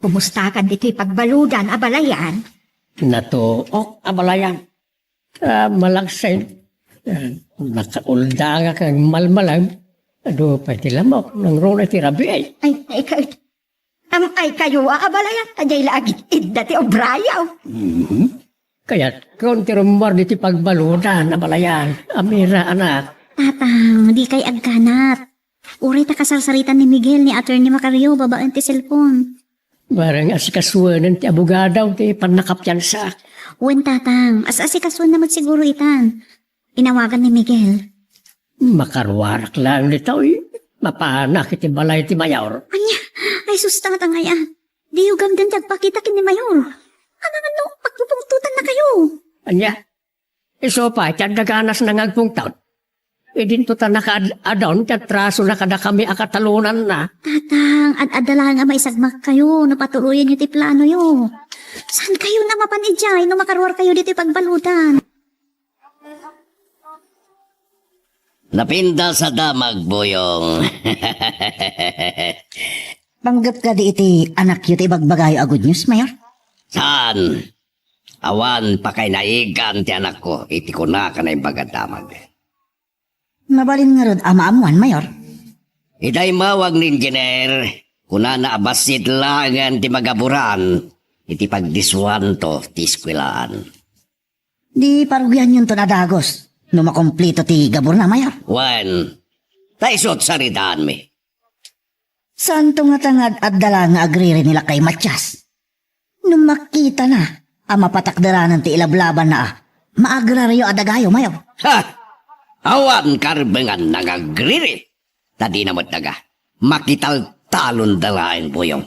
Kumustakan ditoy pagbaludan, abalayan? Natuok, abalayan. Ah, malaksid. Ah, nakaulda nga kang malmalag. Adu pay ti lamok, nangruna ti rabii. Ay, ay, ka-, am, ay kayo, a, abalayan, ta jay la agid-idda ti obrayo. Mhm. Kayat, kun ti rummuar diti pagbaludan, abalayan, Amira, anak. Tatang, di kay agkanat. Uray ta kasarsaritan ni Miguel ni Attorney Macario babaen ti cellphone. Bareng asikasuenen ti abogado ti pannakapiansa. Wen, Tatang, as-asikasuenna met siguro itan. Inawagan ni Miguel. Makaruarak laeng ditoy. Mapanak iti balay ti mayor. Ania? Ay, sus, Tatang, aya. Diyo gamden ti agpakita ken ni mayor. Amangan no, pagpupungtotannakayo. Ania? Isu pay ti adda ganasna nga agpungtot. Idinto ta nakaad-adun ti atrasona kadakami a katalonanna. Tatang, ad-adda laeng a maisagmakkayo no patuloyenyo ti planoyo. Saankayon a mapan idiay no makaruarkayo ditoy pagbaludan? Napintas a damag, Buyong. Panggep kadi iti anakyo ti ibagbagayo a good news, Mayor? Saan? Awan pakainaigam ti anakko iti kunak a naimbag a damag. Mabalin ngarud a maammuan, Mayor? Ita immawag ni Engineer, kunana a bassit laengen ti magaburan iti pagdisuanto ti eskuelaan. Di parugianyonton a dagus no makumplito ti gaburna, Mayor? Wen, ta isut' saritaanmi. Saanto ngata nga ad-adda la nga agriri ni lakay Matias? No makitana a mapatakderanan ti ilablabanna a maagrario a dagayo, Mayor. Ha! Awan karbenganna nga agriri. Ta dina met daga. Makitaltalonda laeng, Buyong.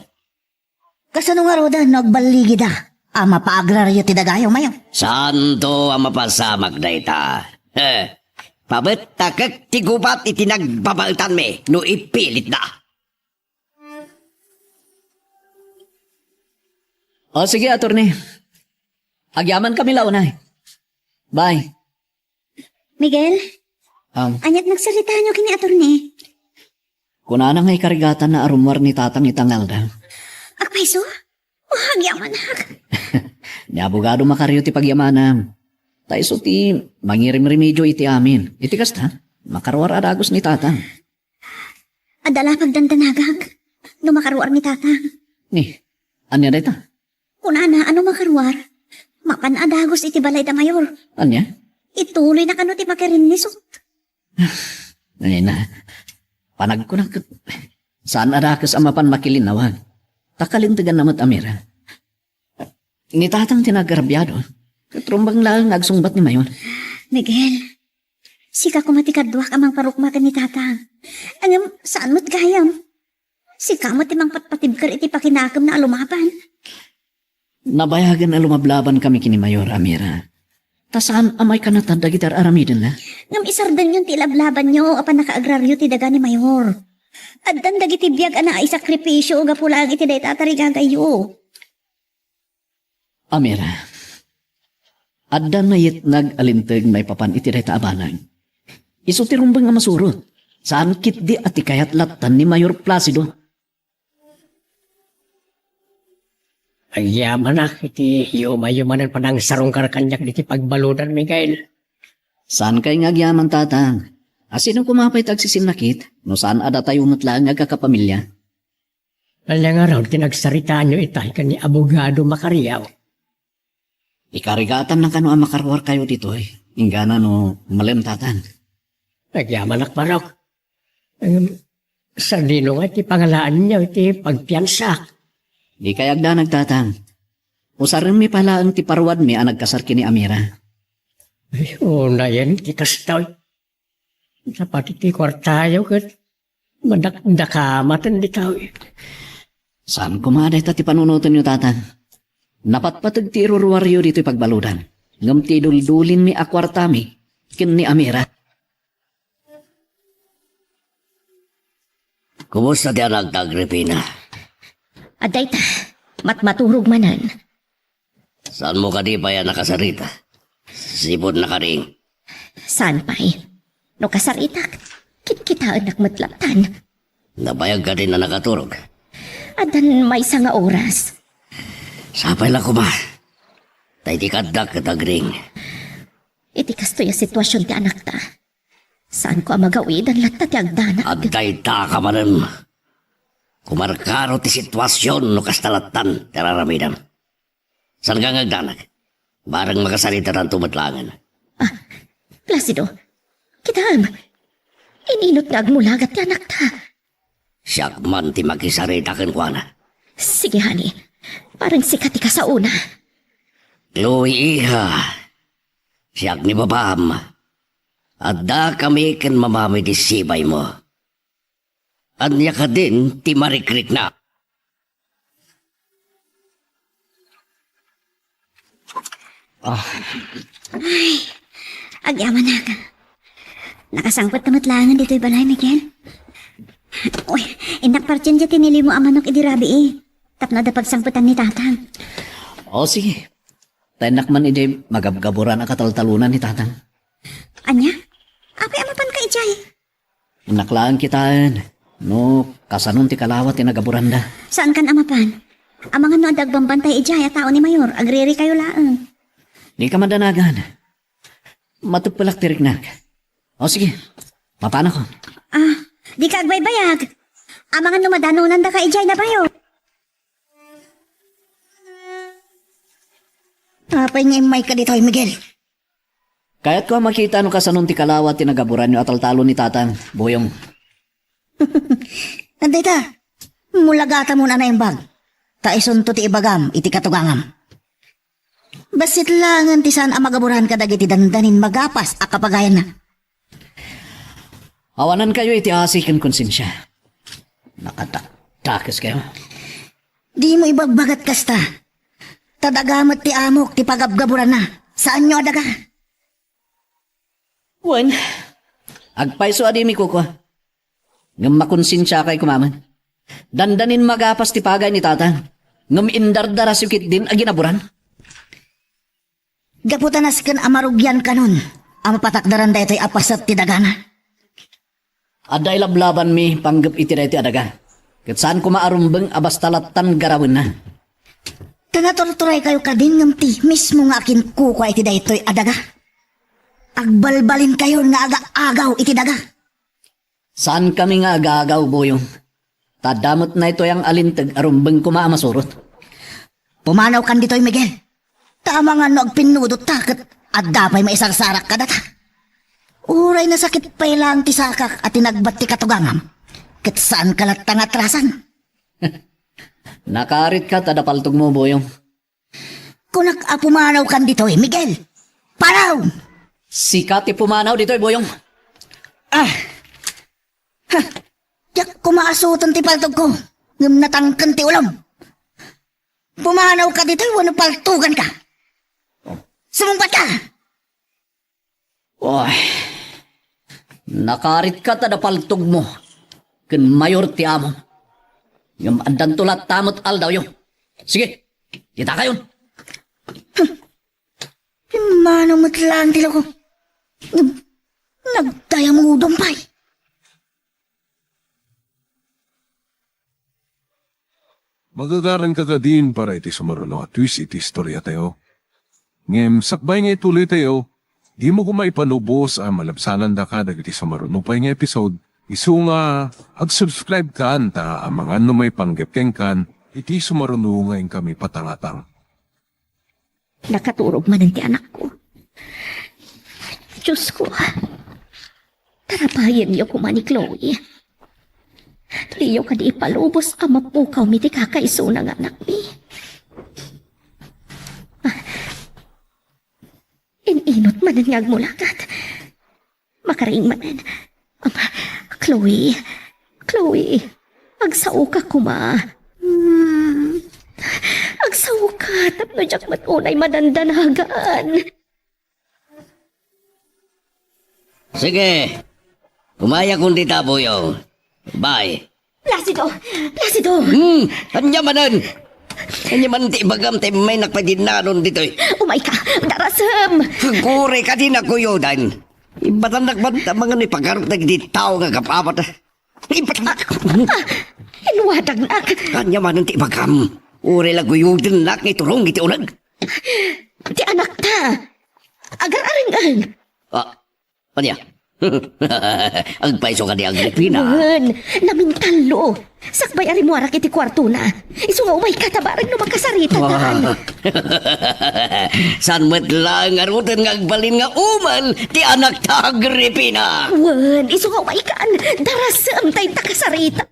Kasano ngaruden no agballigida a mapaagrario ti dagayo, Mayor? Saanto a mapasamak dayta. He, pabettakek ti gubat iti nagbabaetanmi no ipilitda. O, sige, attorney. Agyamankami la unay. Bye. Miguel? Am. Aniat nagsaritaanyo ken ni attorney? Kunana nga ikarigatanna a rummuar ni Tatang ita nga aldaw. Agpayso? O, agyamanak. Ni abogado Macario ti pagyamanam. Ta isu ti mangirimremedio iti amin. Iti kasta, makaruar a dagus ni Tatang. Adda la pagdandanagak no makaruar ni Tatang. Ni, ania dayta? Kunana a no makaruar, mapan a dagus iti balayda, Mayor. Ania? Ituloyna kano ti makirinnisot. Ay na, panagkunak, saan a dakes a mapan makilinnawag. Ta kalinteganna met a Mira. Ni Tatang ti nagarabiado, ket rumbeng laeng nga agsungbat ni Mayor. Miguel, sika koma ti kaduak a mangparukma ken ni Tatang. Ngem saan met gayam. Sika met ti mangpatpatibker iti pakinakemna a lumaban. Nabayagen a lumablabankami ken ni Mayor a Mira. Ta saan a maikanatan dagiti ar-aramidenna. Ngem isardengyon ti ilablabanyo a pannakaagrario ti daga ni Mayor. Addan dagiti biag a naaisakripisio gapu laeng iti dayta a tarigagayyo. A Mira, adda nayetnag a linteg maipapan iti dayta a banag. Isu ti rumbeng a masurot. Saan ketdi a ti kayat lattan ni Mayor Placido. Agyamanak iti yumayumanen panangsarungkar kaniak diti pagbaludan, Miguel. Saan kay nga agyaman, Tatang? A sino koma pay ti agsisinnakit no saan a datayo met laeng nga agkakapamilya? Ania ngarud ti nagsaritaanyo itay ken ni Abogado Macario? Ikarigatanna kano a makaruarkayo ditoy, inggana no malem, Tatang. Agyamanak, Barok. Ngem, sadino nga ti pangalaanyo iti pagpiansak? Di kay agdanag, Tatang. Usaremmi pay laeng ti paruadmi a nagkasar ken ni Amira. Ay, unayen ti kastoy. Napati ti kuartayo ket madakdakamaten ditoy. Saan koma dayta ti panunotenyo, Tatang. Napatpateg ti iruruaryo ditoy pagbaludan, ngem ti iduldulinmi a kuartami ken ni Amira. Kumusta ti anak da Agripina? Adda ita, matmaturog manen. Saanmo kadi pay a nakasarita? Sipud nakaring. Saan pay? No kasaritak, kitkitaennak met lattan. Nabayag kadi a nakaturog? Addan maysa nga oras. Sapay la koma. Tay ti kaaddak ket agring. Iti kastoy a situasion ti anakta, saanko a magawidan latta ti agdanag. Adda ita ka manen. Kumarkaro ti situasion no kasta lattan ti ar-aramidem. Saan nga agdanag? Bareng makasaritatanto met laengen. Ah, Placido, kitaem, in-inot nga agmulagat ti anakta. Siak man ti makisarita kenkuana. Sige, honey. Bareng sika ti kasaona. Chloe, iha. Siak ni babam. Addakami ken mamami ti sibaymo. Ania kadin ti marikriknak? Ah. Ay, agyamanak. Nakasangpet ka met laengen ditoy balay, Miguel? Uy, innak parti diay tinilimo a manok idi rabii. Tapno adda pagsangpetan ni Tatang. O, sige. Ta innak man idi magabgaburan a kataltalonan ni Tatang. Ania? Apay a mapanka idiay? Innak laeng kitaen no kasanon ti kalawa ti nagaburanda. Saankan a mapan? Amangan no adda agbambantay idiay a tao ni Mayor, agririkayo laeng. Dika madanagan. Mateppelak ti riknak. O sige, mapanakon. Ah, dika agbaybayag. Amangan no madanonandaka idiay, Mayor. Apay nga immayka ditoy, Miguel? Kayatko a makita no kasanon ti kalawa ti nagaburanyo a taltalon ni Tatang, Boyong. Dayta, mulagatamon a naimbag, ta isunto ti ibagam iti katugangam. Bassit laengen ti saan a magaburan kadagiti dandanin magapas a kapagayanna. Awanankayo iti asi ken konsensia. Nakadakdakeskayo. Dimo ibagbagat kasta. Ta daga met ti amok ti pagabgaburanna. Saanyo a daga. Wen, agpayso a dimi kukua. Ngem makonsensiakay koma met. Dandanin magapas ti pagay ni Tatang, ngem indardarasyo ketdin a ginaburan. Gapu ta nasken a marugiankanon a mapatakderan daytoy a paset ti dagana. Adda ilablabanmi panggep iti daytoy a daga, ket saan koma a rumbeng a basta lattan garawenna. Ta naturturaykayo kadin ngem ti mismo nga akinkukua iti daytoy a daga. Agbalbalinkayon nga aga-agaw iti daga. Saankami nga agagaw, Boyong. Ta adda met daytoy nga alinteg a rumbeng koma a masurot. Pumanawkan ditoy, Miguel. Ta amangan no agpinnudotta ket adda pay maisarsarak kadata. Uray nasakit pay laeng ti sakak a tinagbat ti katugangam, ket saanka latta nga atrasan. Nakaaritka ta adda paltogmo, Boyong. Kunak a pumanawkan ditoy, Miguel. Panaw! Sika ti pumanaw ditoy, Boyong. Ah! Ha! Diak koma asoten ti paltogko, ngem natangken ti ulom. Pumanawka ditoy wenno paltoganka? Sumungbatka! Oy, nakaaritka ta adda paltogmo ken Mayor ti amom. Ngem addanto latta met aldawyo. Sige, kitakayon. Pimmanaw met laeng ti lako. Ngem nagdayamudom pay. Magagaranka kadin para iti sumaruno a twist iti istoriatayo. Ngem sakbay nga ituloytayo, dimo koma ipalubos a malabsanandaka dagiti sumaruno pay nga episode, isu nga ag-subscribe kan ta amangan no maipanggep kenkan iti sumaruno nga inkami patangatang. Nakaturog manen ti anakko. Diosko, tarapayenyo koma ni Chloe. Diyo kadi ipalubos a mapukawmi ti kakaisuna nga anakmi. Ah, in-inot manen nga agmulagat. Makariing manen. Ama, Chloe, Chloe, agsaoka koma. Hmm. Agsaoka, tapno diak met unay madandanagan. Sige, umayakon dita, Boyong. Bye. Placido! Placido! Hmm, ania manen? Ania manen ti ibagam ta immaynak pay dinnanon ditoy? Umayka, darasem! Agkurayka, dina kuyodan. Ibatannak man ta amangan no ipagaruk dagiti tao nga agap-apat. Ibatannak. Ah, ah, inwadagnak. Ania manen ti ibagam? Uray la guyodennak nga iturong iti uneg. Ti anakta. Agar-areng-eng. Ah, ania? Agpayso kadi, Agripina? Wen, namintallo. Sakbay a rimmuarak iti kuartona. Isu nga umayka ta bareng no makasaritakan. Saan met laeng ngaruden nga agbalin nga umel ti anakta, Agripina? Wen, isu nga umaykan, darasem ta inta kasarita.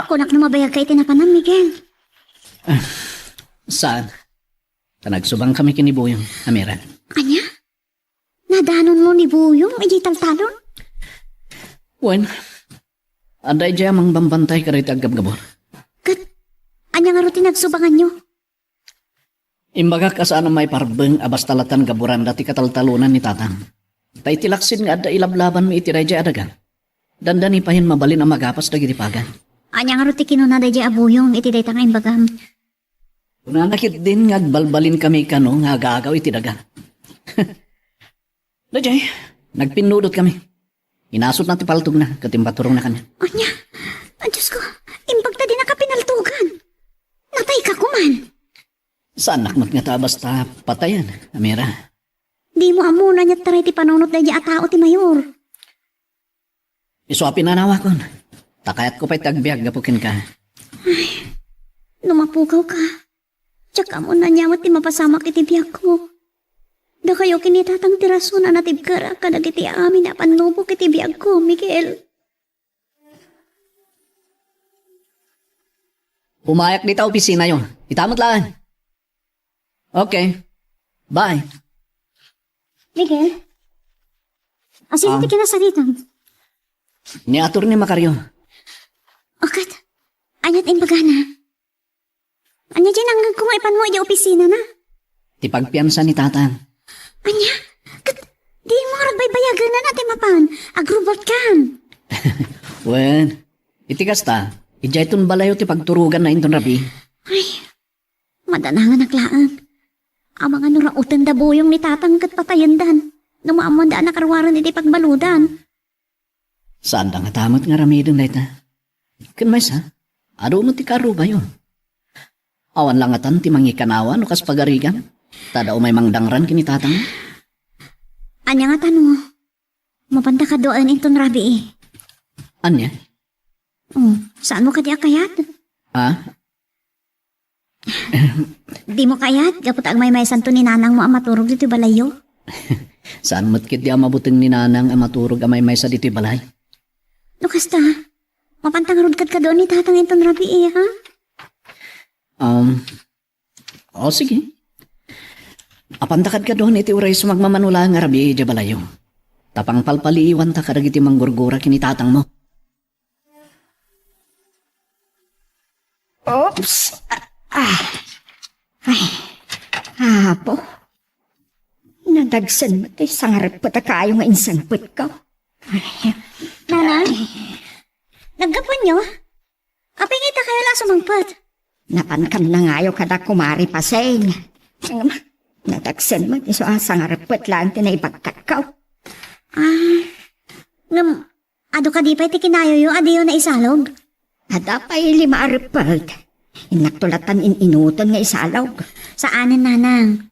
Kunak no mabayagka iti napanan, Miguel. Saan? Ta nagsubangkami ken ni Buyong, Amira. Ania? Nadanonmo ni Buyong idiay taltalon? Wen, adda idiay a mangbambantay kadagiti aggabgabur. Ket ania ngarud ti nagsubanganyo? Imbagak a saan a maiparbeng a basta lattan gaburanda ti kataltalonan ni Tatang. Ta iti laksid nga adda ilablabanmi iti daydiay a daga, dandani payen mabalin a magapas dagiti pagan. Ania ngarud ti kinuna daydiay a Buyong iti dayta nga imbagam? Kunana ketdin nga agbalbalinkami kano nga agaagaw iti daga. Daydiay, nagpinnudotkami. Inasutna ti paltogna ket impaturongna kaniak. Ania? A, Diosko, imbagta dinaka pinaltogan. Natayka koman. Saannak met ngata a basta patayen, Amira. Dimo ammo no ania ti panunot daydiay a tao ti mayor. Isu a pinanawakon. Ta kayatko pay ti agbiag gapu kenka. Ay, no mapukawka, diak ammo no ania met ti mapasamak iti biagko. Dakayo ken ni Tatang ti rason a natibkerak kadagiti amin a pannubok iti biagko, Miguel. Umayak dita opisinayo. Ita met laeng. Okay. Bye. Miguel? Asino Ah. ti kinasaritam? Ni Attorney Macario. O ket, ania ti imbagana? Ania diay nangngegko nga ipanmo idiay opisinana? Ti pagpiansa ni Tatang. Ania? Ket dimo nga agbaybayagenan a ti mapan? Agrubotkan. Wen, iti kasta, idiayton balayo ti pagturoganna inton rabii. Ay, madananganak laeng. Amangan no rauten da Buyong ni Tatang ket patayendan. No maammoanda a nakaruaren iti pagbaludan. Saanda ngata met nga aramiden dayta. Ken maysa, adu met ti kaarrubayo. Awan la ngatan ti mangikanawa no kas pagarigan, ta adda umay mangdangran ken ni Tatang. Ania ngata no mapanta kaduaen inton rabii? Ania? Oh, saanmo kadi a kayat? Ah? Dimo kayat, gapu ta agmaymaysanto ni nanangmo a maturog ditoy balayyo? Saan met ketdi a mabuteng ni nanang a maturog a maymaysa ditoy balay? No kasta, mapanta ngarud kadkaduan ni Tatang inton rabii, ha? Um, o, sige. Apanta kadkaduan iti uray sumagmamano laeng a rabii idiay balayyo. Ta pangpalpaliiwanta kadagiti manggurgura ken ni Tatangmo. Oops. Ah, ah. Ay, Apo. Nadagsen met ti sangareppet a kayo nga insangpetko. Ay. Nanang? Naggapuanyo? Apay nga ita kayo la sumangpet? Napankam na ngayo kada Kumari Paseng. Ngem, nadagsen met isu a sangareppet laeng ti naibagkatko. Ah, ngem, adu kadi pay ti kinayoyo a diyo naisalog? Adda pay lima a reppet. Innakto lattan in-inuten nga isalog. Saanen, nanang.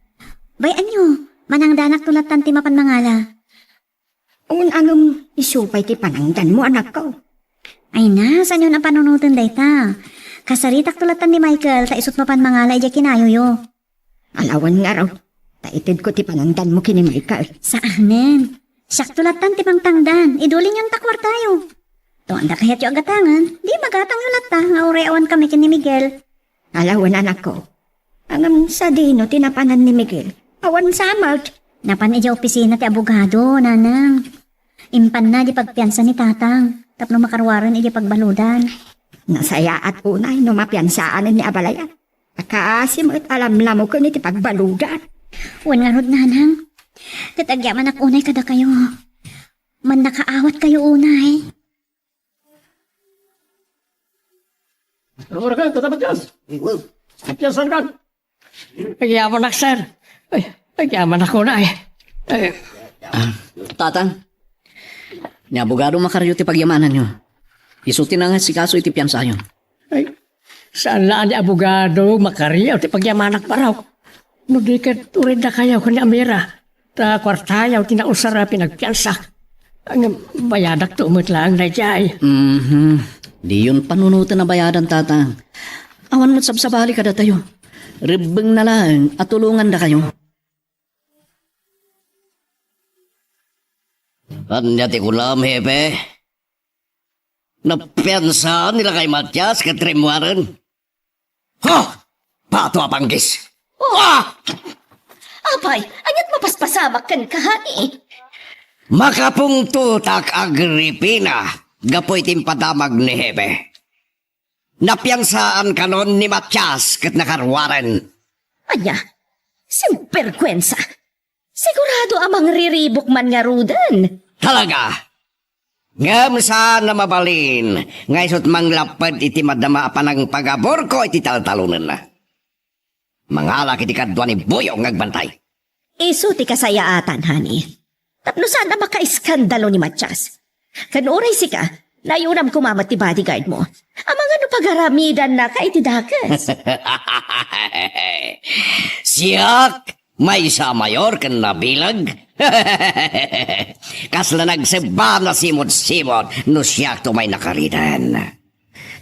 Bay-anyo, manangdanakto lattan ti mapan mangala. Ngem isu pay ti panangdanmo, anakko. Ay na, saanyon a panunoten dayta. Kasaritakto lattan ni Michael, ta isut' mapan mangala idiay kinayoyo. Alawan ngarud, ta itedko ti panangdanmo ken ni Michael. Saanen. Siakto lattan ti mangtangdan, idulinyon ta kuartayo. No adda kayatyo a gatangen, di magatangyo latta nga uray awankami ken ni Miguel. Alawan, anakko. Ngem sadino ti napanan ni Miguel? Awan sa met. Napan idiay opisina ti abogado, nanang. Impanna di pagpiansa ni tatang, tapno makaruaren idiay pagbaludan. Nasayaat unay no mapiansaan ni abalayan. Akasi met a lamlamuken iti pagbaludan. Wen ngarud, nanang. Ket agyamanak unay kadakayo. Mannakaawatkayo unay. Ano ka, Tata Matias? Matias, saan ka? Agyamanak, sir. Ay, agyamanak unay. Ay. Ah, tatang, ni abogado Macario ti pagyamananyo. Isu ti nangasikaso iti piansayo. Ay, Saan la a ni abogado makariaw ti pagyamanak, barok. No di ket uray dakayo ken ni Amira, ta kuartayo ti nausar a pinagpiansak. Ngem bayadakto met laeng daydiay. Mhm. Diyon panunoten a bayadan, Tatang. Awan met sabsabali kadatayo. Rebbengna laeng a tulongandakayo. Ania ti kunam, Hepe? Napiansa ni lakay Matias ket rimmuaren? Ha! Bato a panggis! Ah! Apay, ania't mapaspasamak kenka, honey? Makapungtotak, Agripina, gapu iti impadamag ni Hepe. Napiansaan kanon ni Matias ket nakaruaren. Ania? Simberkuensa! Sigurado a mangriribuk man ngaruden. Talaga? Ngem saan a mabalin nga isut' manglapped iti madama a panangpagaburko iti taltalonenna. Mangalak iti kadua ni Boyong nga agbantay. Isu ti kasayaatan, honey. Tapno saan a makaiskandalo ni Matias. Ken uray sika, nayunam koma met ti bodyguard mo. Amangan no pagaramidannaka iti dakes. Siak, maysa a mayor ken nabileg. Kasla nagsebba a nasimudsimud no siak ti umay nakariden.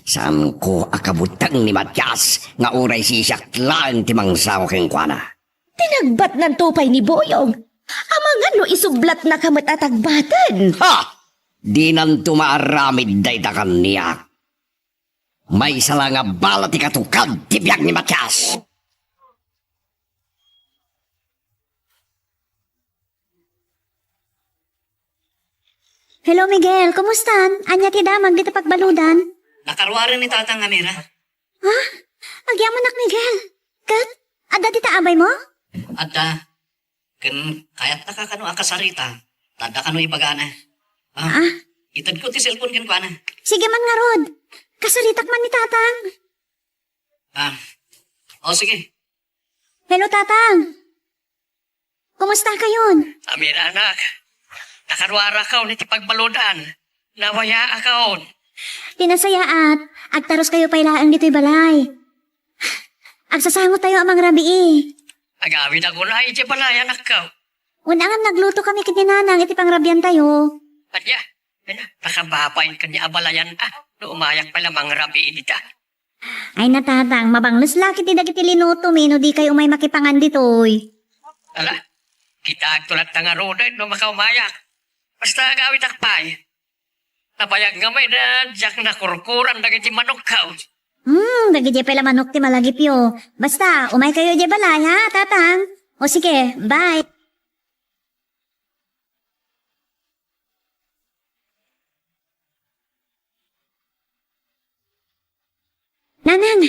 Saanko a kabuteng ni Matias nga uray sisiak laeng ti mangsawa kenkuana. Tinagbatnanto pay ni Boyong. Amangan no isublatnaka met a tagbaten. Ha! Dinanto maaramid dayta kaniak. Maysa la nga bala ti katukad ti biag ni Matias. Hello, Miguel. Kumustan? Ania ti damag dita pagbaludan? Nakaruaren ni Tatang Amira. Ha? Agyamanak, Miguel. Ket, adda dita abay mo? Adda. Ken kayatnaka kano a kasarita, ta adda kano ibagana. Ah, ah, itedko ti cellphone kenkuana. Sige man ngarud. Kasaritak man ni Tatang. Ah, o sige. Hello, Tatang. Kumusta kayon? Amira, anak. Nakaruarakaw iti pagbaludan. Nawayaakaw. Ti nasayaat, agtaruskayo pay laeng ditoy balay. Agsasangotayo a mangrabii. Agawid aguna iti balay, anakko. Wen, ngem naglutokami ken ni Nanang iti pangrabiantayo. Ania? Ania? Nakababain ken ni abalayan a no umayak pay la mangrabii dita. Ay, na, Tatang, mabangles la ketdi dagiti linutomi no dikay umay makipangan ditoy. Ala, kitaakto latta ngaruden no makaumayak. Basta agawidak pay. Nabayag nga may na diak nakurkuran dagiti manokko. Hmm, dagiti pay la manok ti malagipyo. Basta, umaykayo idiay balay, ha, Tatang? O sige, bye. Nanang!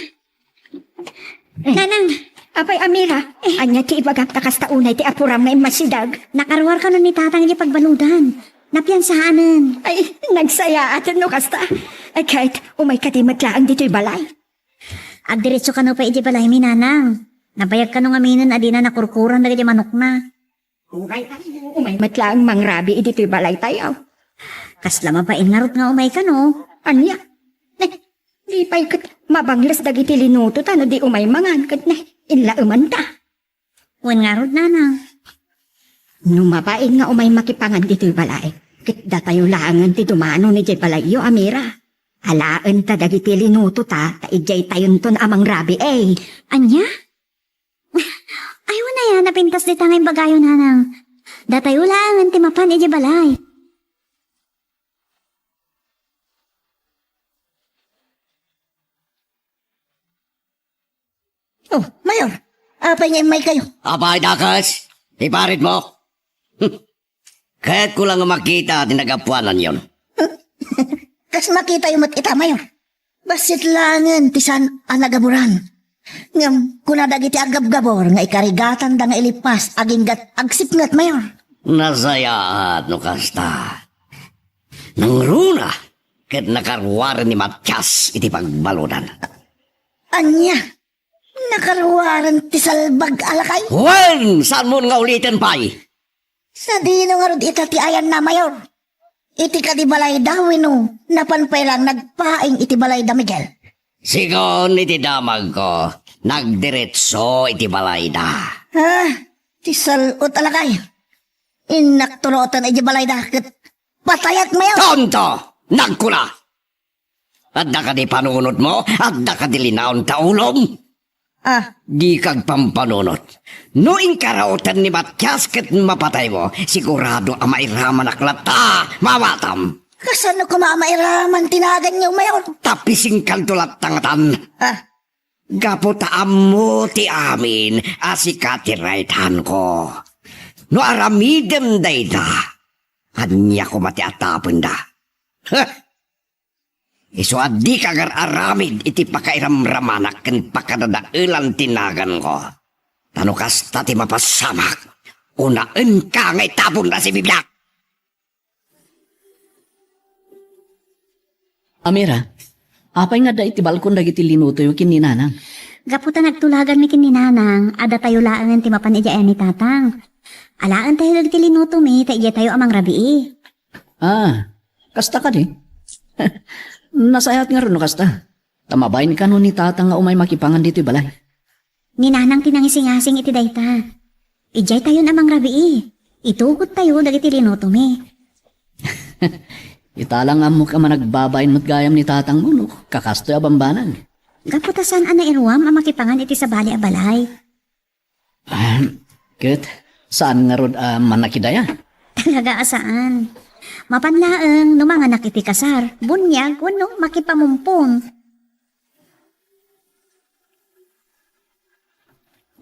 Eh. Nanang! Apay, Amira, eh, ania ti ibagam ta kasta unay ti apuram nga immasideg? Nakaruar kano ni Tatang iti pagbaludan. Napiansaanen. Ay, nagsayaaten no kasta. Ay, ket, umay kadi met laeng ditoy balay. Agdiretso kano pay iti balaymi, Nanang. Nabayag kano ngaminen a dina nakurkuran dagiti manokna. Uray, umay met laeng mangrabii ditoy balaytayo. Kasla mabain ngarud nga umay kano. Ania? Ne, di pay ket mabangles dagiti linuto ta no di umay mangan ket ne, inlaeman ta. Wen ngarud, Nanang. No mabain nga umay makipangan ditoy balay, ket datayo laengen ti dumano idiay balayyo, Amira. Alaen ta dagiti linuto ta, ta idiay tayonton a mangrabii. Ania? Ay, wen aya, napintas dita nga imbagayo, Nanang. Datayo laengen ti mapan idiay balay. Oh, Mayor, apay nga immaykayo? Apay, dakes, iparit mo. Kayatko la nga makita ti nagapuananyon. Kas makitayo met ita, Mayor. Bassit laengen ti saan a nagaburan. Ngem kuna dagiti aggabgabur nga ikarigatanda nga ilipas aginggat agsipnget, Mayor. Nasayaat no kasta. Nangruna ket nakaruaren ni Matias iti pagbaludan. Ania? Nakaruaren ti salbag a lakay? Wen, saanmon nga uliten pay? Sadino ngarud ita ti ayanna, Mayor? Iti kadi balayda wenno napan pay lang nagpaing iti balayda, Miguel? Sigun iti damagko, nagdiretso iti balayda. Ah, ti sal-ot a lakay. Innak tuloten iti balayda ket patayak mayo. Tonto! Nagkuna! Adda kadi panunotmo? Adda kadi linaon ta ulom? Ah. Dika agpampanunot. No inkaraotan ni Matias ket mapataymo, sigurado a mairamanak latta, mawatam. Kasano koma a mairaman ti naganyo, Mayor? Ta pisingkalto latta ngatan. Ah. Gapu ta ammo ti amin a sika ti right hand ko. No aramidem dayta, ania koma ti atapenda? Heh! Isu a dika agar-aramid iti pakairamramanak ken pakadadaelan ti naganko. Ta no kasta ti mapasamak, unaenka nga itapon a sibibiag! Amira, apay nga adda iti balkon dagiti linutoyo ken ni Nanang? Gapu ta nagtulaganmi ken ni Nanang, adda tayo laengen ti mapan idiay ni Tatang. Alaentayo dagiti linutomi, ta idiay tayo a mangrabii. Ah, kasta kadi? Nasayaat ngarud no kasta. Ta mabain kano ni Tatang nga umay makipangan ditoy balay. Ni Nanang ti nangisingasing iti dayta. Idiay tayon a mangrabii. Itugot tayo dagiti linutomi. Ita lang ammok a managbabain met gayam ni Tatangmo no kakastoy a bambanag. Gapu ta saan a nairuam a makipangan iti sabali a balay. Ahem. Ket, saan ngarud a mannakidaya? Talaga a saan. Mapan laeng no manganak iti kasar, buniag, wenno makipamumpon.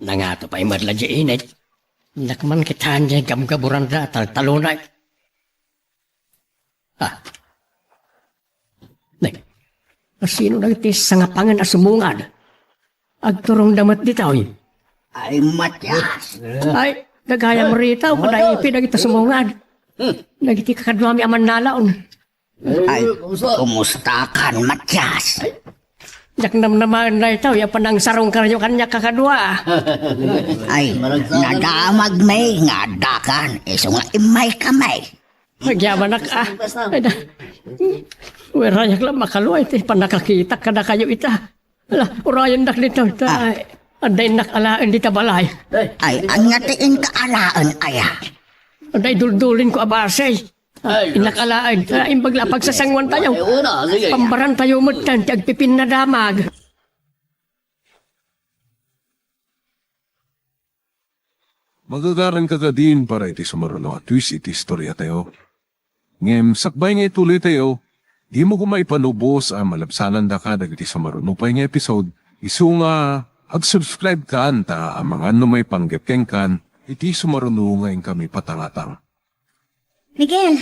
Nangato pay met la diay init. Dakman kitaen diay gabgaburanda a taltalonay. Ah. Nay, asino dagiti sangapangen a sumungad? Agturongda met ditoy. Ay, Matias! Ay, gagayam rita, o kadaipi dagiti sumungad. Dagiti kakaduami a mannalaon. Ay, kumusta kan, Matias? Diak namnamaen daytoy a panangsarungkaryo kaniak kakadua. Ay, nadamagmi nga addakan, isu nga immaykami. Agyamanak, a. Ay, da. Uray, diak la makaluay ti pannakakitak kadakayo ita. Ala, urayendak ditoy, ta. Ah. Adda innak alaen dita balay. Ay, ania ti inka alaen, aya? Adda iduldulinko a basi. Ay, innak alaen, ta imbag la a pagsasanguantayo. Ay, una, sige. Pambarantayo met ti agpipinnadamag. Magagaranka kadin para iti sumaruno a twist iti istoriatayo. Ngem sakbay nga ituloytayo, dimo koma ipanubos a malabsanandaka dagiti sumaruno pay nga episode, isu nga ag-subscribe kan ta amangan no maipanggep kenkan iti sumaruno nga inkami patangatang. Miguel,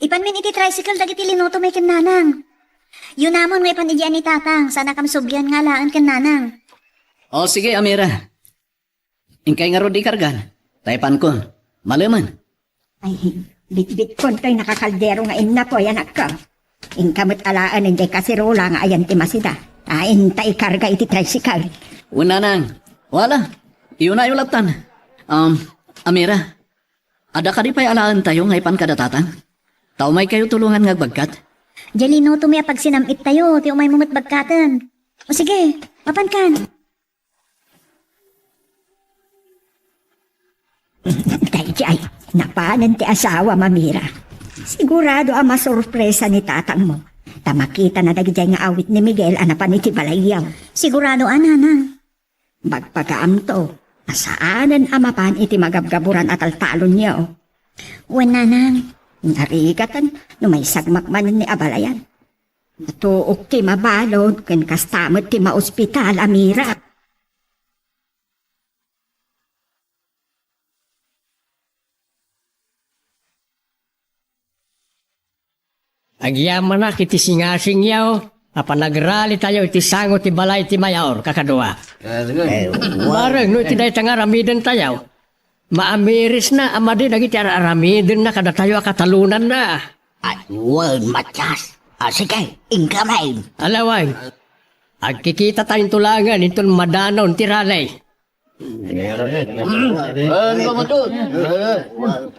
ipanmin iti tricycle dagiti linutomi ken Nanang. Yunamon nga ipan idiay ni Tatang, saanakam sublian nga alaen ken Nanang. O, sige, Amira. Inkay ngarud ikargan, ta ipanko. Malemen. Ay, bitbitkon toy nakakaldero nga innapoy, anakko. Inka met alaen idiay kaserola nga ayan ti masida. Ay, inta ikarga iti tricycle. Wen, Nanang. Wala. Iyunayo lattan. Um, Amira, adda kadi pay alaentayo nga ipan kada Tatang? Ta umaykayo tulongan nga agbagkat. Diay linutomi a pagsinam-ittayo ti umaymo met bagkaten. O sige, mapankan. Daydiay, napanen ti asawam, Amira. Sigurado a masurpresa ni tatangmo. Ta makitana dagdiay nga awit ni Miguel a napan iti balayyo. Sigurado a, Nanang. Bagbagamto a saanen a mapan iti magabgaburan a taltalonyo. Wen, Nanang. Narigaten no maisagmak manen ni abalayan. Natuok ti mabalud ken kasta met ti maospital, Amira. Agyamanak iti singasingyo a panagralitayo iti sango ti balay ti mayor, kakadua. Bareng no iti dayta nga aramidentayo, maamirisna a madi dagiti ar-aramidenna kadatayo a katalonanna. Ay, wen, Matias. A, sige, inkami. Alawan, agkikitatayo intolangen inton madanon ti rally.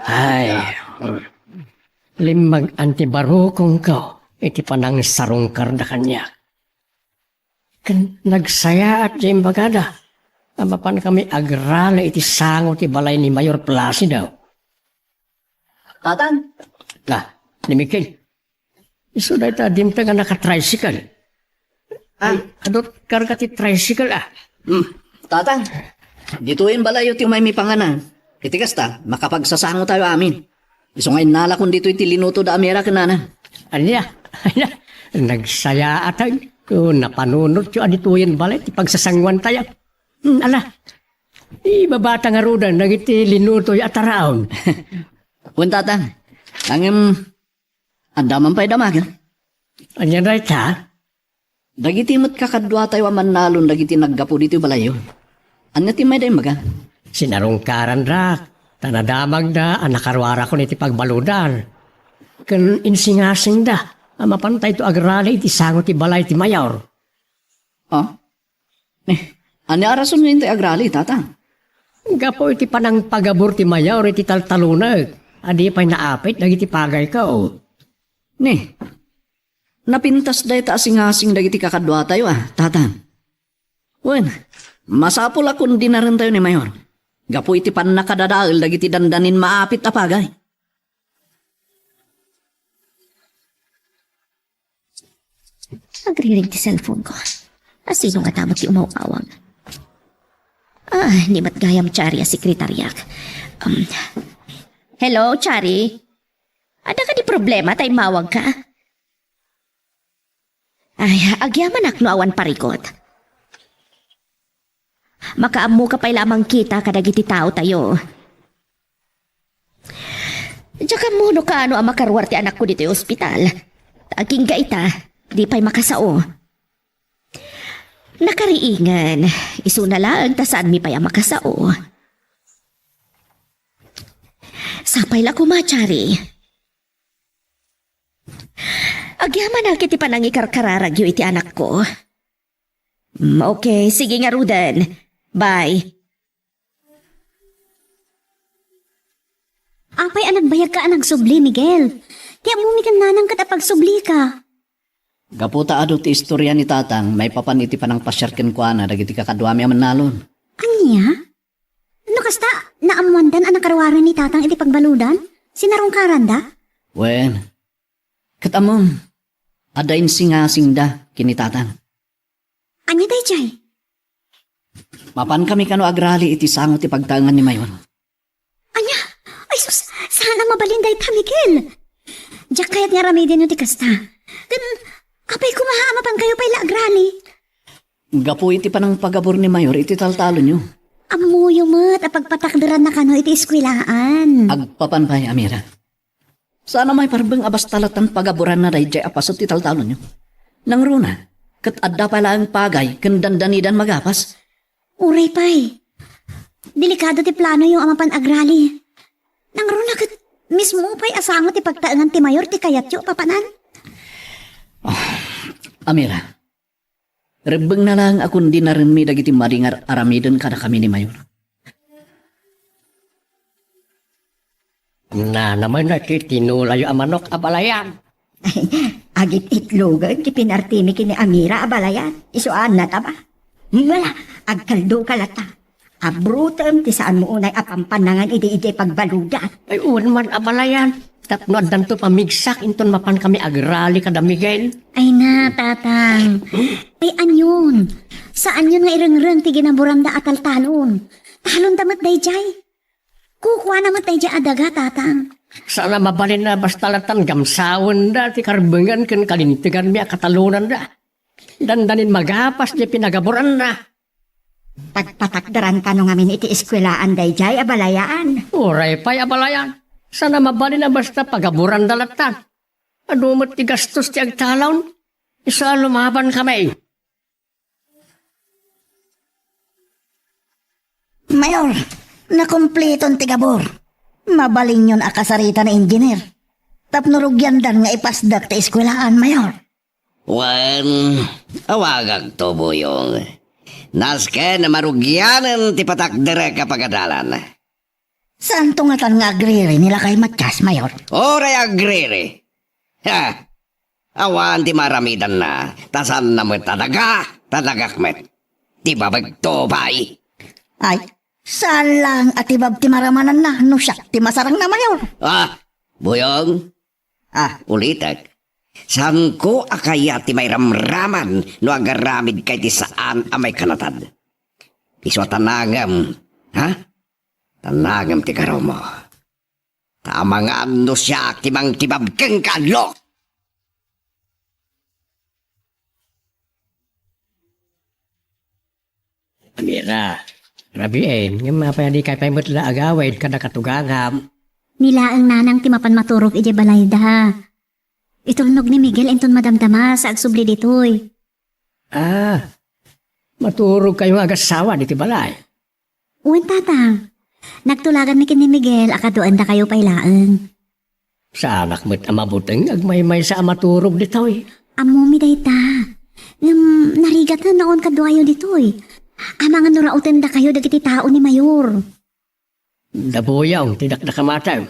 Ay, limmag-an ti barukongko iti panangsarungkarda kaniak. Ken nagsayaat ti imbagada a mapan kami agrali iti sango ti balay ni Mayor Placido. Tatang! Na, ni Miguel. Isu dayta dimteng a naka-tricycle. Ah. Ay, adut karga ti tricycle, ah. Hmm. Tatang, ditoyen balayyo ti umaymi panganan. Iti kasta, makapagsasangotayo amin. Isu nga innalakon ditoy ti linuto da Amira ken nana. Ania? Ania? Nagsayaat, ay. O, napanunotyo a ditoyen balay ti pagsasangoantayo. Hmm, ala. Ibabata ngaruden dagiti linutoyo a taraon. Wen, Tatang. Ngem, adda man pay damagen. Ania dayta? Dagiti met kakaduatayo a mannalon dagiti naggapu ditoy balayyo. Ania ti mayda imbaga? Sinarungkarandak, ta nadamagda a nakaruarakon iti pagbaludan. Ken insingasingda a mapantayto agrali iti sango ti balay ti mayor. Ha? Eh, ania a rason nga intay agrali, Tatang? Gapu iti panangpagabur ti mayor iti taltalonek, a di pay naapit dagiti pagayko. Ni, napintas dayta a singasing dagiti kakaduatayo, a, Tatang. Wen, masapul a kundinarentayo ni Mayor. Gapu iti pannakadadael dagiti dandanin maapit a pagay. Agriring ti cellphone ko. A, sino nga tama ti umaw-awag? Ah, ni met gayam Chari a sekretariak. Um, hello, Chari? Adda kadi problema ta immawag ka? Ay, agyamanak no awan parikot. Makaammoka pay la a mangkita kadagiti taotayo. Diak ammo no kaano a makaruar ti anakko ditoy ospital. Ta agingga ita, di pay makasao. Nakariingen, isuna laeng ta saanmi pay a makasao. Sapay la koma, Chari. Agyamanak iti panangikarkararagyo iti anakko. Mm, okay, sige ngaruden. Bye. Apay a nagbayagka a nagsubli, Miguel? Ti ammomi ken nanang ket a pagsublika. Gapu ta adu ti istorya ni Tatang maipapan iti panangpasiar kenkuana dagiti kakaduami a mannalon. Ania? No kasta, naammoandan a nakaruaren ni Tatang iti pagbaludan? Sinarungkaranda? Wen, ket ammom, adda insingasingda ken ni Tatang. Ania daydiay? Mapankami kano agrali iti sango ti pagtaengan ni Mayor. Ania? Ay sus, saan a mabalin dayta, Miguel. Diak kayat nga aramidenyo ti kasta. Ken, apay koma a mapankayo pay la agrali? Gapu iti panangpagabur ni Mayor iti taltalonyo. Ammoyo met a pagpatakderanna kano iti eskuelaan. Agpapan pay, Amira. Saan a maiparbeng a basta latan pagaburanna daydiay a paset ti taltalonyo. Nangruna, ket adda pay laeng pagay ken dandanidan magapas. Uray pay. Delikado ti planoyo a mapan agrali. Nangruna ket mismo pay a sango ti pagtaengan ti Mayor ti kayatyo a papanan. Ah, Amira, rebbengna laeng a kundinarenmi dagiti madi nga ar-aramiden kadakami ni Mayor. Nanaman ti tinulayo a manok a balayan. Agit-itlogen ti pinartimi ken ni Amira a balayan. Isu a nataba. Ngala, agkaldoka latta. Abrutem ti saanmo unay a pampannangan idi idiay pagbaludan. Ay, wen man a balayan. Tapno addanto pamigsak inton mapankami agrali kada Miguel. Ay na, Tatang. Ay, anion? Saanyon nga irengreng ti ginaburanda a taltalon? Talonda met daydiay. Kukuana met daydiay a daga, Tatang. Saan a mabalin a basta latan gamsawenda ti karbengan ken kalinteganmi a katalonanda. Dandanin magapas ti pinagaburanna. Pagpatakderan kano ngamin iti eskuelaan daydiay a balayan. Uray pay a balayan. Saan a mabalin a basta pagaburanda latta. Adu met ti gastos ti agtalon. Isu a lumabankami. Mayor, nakumpleton ti gabur. Mabalinyon a kasarita ni Engineer. Tapno rugiandan nga ipasdak ti eskuelaan, Mayor. Wen, awagakto, Buyong. Nasken a marugianen ti patakderek a pagadalan. Saanto ngatan nga agriri ni Lakay Matias, Mayor? Uray agriri. Ha! Awan ti maaramidanna, ta saanna met a daga. Talagak met. Tibabagto, bay. Ay, saan lang a tibab ti maramananna no siak ti masarangna, Mayor? Ah, Buyong? Ah. Ulitek. Saanko a kayat ti mairamraman no agaramidka iti saan a maikanatad. Isu a tanangem, ha? Tanangem ti garummo. Ta amangan no siak ti mangtibab kenka, Lok! Amira, rabiin, ngem apay a dikay pay met la agawid kada katugagam? Ni laeng nanang ti mapan maturog idiay balayda. Itulnog ni Miguel inton madamdama sa agsubli ditoy. Ah, maturogkayo nga agassawa ditoy balay? Wen, Tatang. Nagtulaganmi ken ni Miguel a kaduaendakayo pay laeng. Saanak met a mabuteng nga agmaymaysa a maturog ditoy. Ammomi dayta. Ngem narigat a naon kaduayo ditoy. Amangan no rautendakayo dagiti tao ni Mayor. Da Buyong ti dakdakamatem.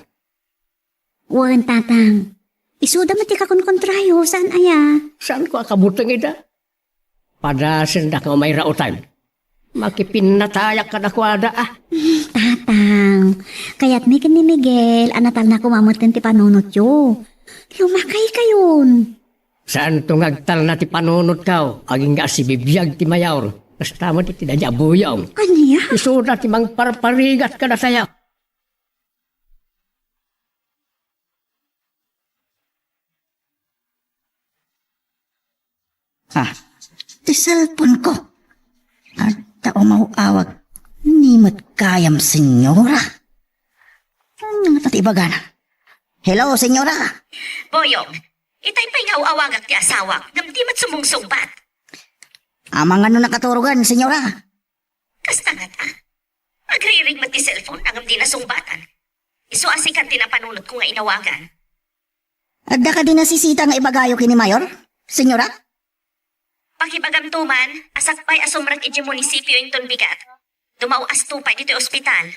Wen, Tatang. Isuda met ti kakonkontrayo, saan aya? Saanko a kabuteng ida? Padasendak nga umayraotan. Makipinnatayak kadakuada, ah. Tatang, kayatmi ken ni Miguel a natalna koma metten ti panunotyo. Lumakaykayon. Saanto nga agtalna ti panunotko, agingga a sibibiag ti Mayor. Kasta met iti daydi a Buyong. Ania? Isuda ti mangparparigat kadatayo. Ah, ti cellphone ko. Adda umaw-awag. Ni met gayam, senyora. Ania ngata ti ibagana? Hello, senyora. Buyong, itay pay nga aw-awagak ti asawak, ngem di met sumungsungbat. Amangan no nakaturogan, senyora. Kasta ngata. Agririg met ti cellphone, ngem di nasungbatan. Isu a sika ti napanunotko nga inawagan. Adda kadi nasisita nga ibagayo ken ni Mayor, senyora? Pakibagamto man, a sakbay a sumrek idiay munisipio inton bigat. Dumaw-asto pay ditoy ospital.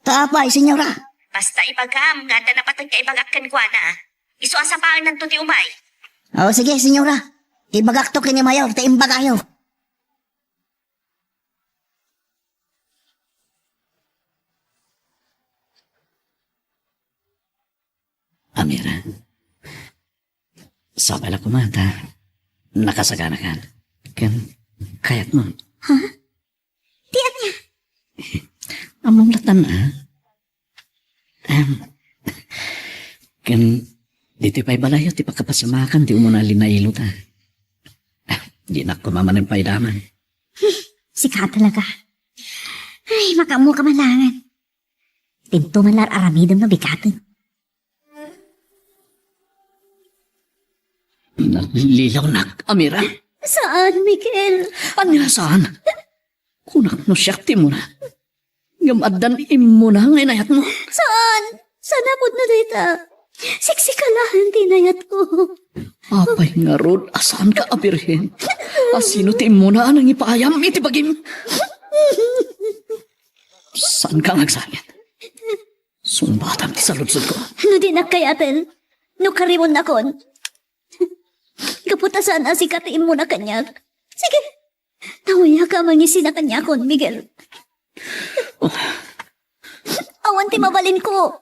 Ta apay, senyora? Basta ibagam nga adda napateg nga ibagak kenkuana. Isu a sapaennanto ti umay. O, sige, senyora. Ibagakto ken ni Mayor ti imbagayo. Amira, sapay la koma ta nakasaganakan. Ken kayatmo. Ha? Ti ania? Ammom latta, a? Em, ken ditoy pay balayyo ti pakapasamakan ti umuna a linailota. Dinak koma manen paidaman. Hmm, sika talaga. Ay, makaammoka man laengen. Dinto man la ar-aramidem no bigaten. Nalilawnak, Amira. Saan, Miguel? Ania saan? Kunak no siak ti immuna. Ngem addan immuna nga inayatmo. Saan? Saan a pudno dayta? Siksika laeng ti inayatko. Apay ngarud a saanka a birhen? A sino ti immuna a nangipaayam iti bagim? Saanka nga agsangit? Sungbatam ti saludsodko. No dinak kayaten, no karimonnakon. Gapu ta saan a sika ti immuna kaniak. Sige, nauyaka a mangisina kaniakon, Miguel. Awan ti mabalinko.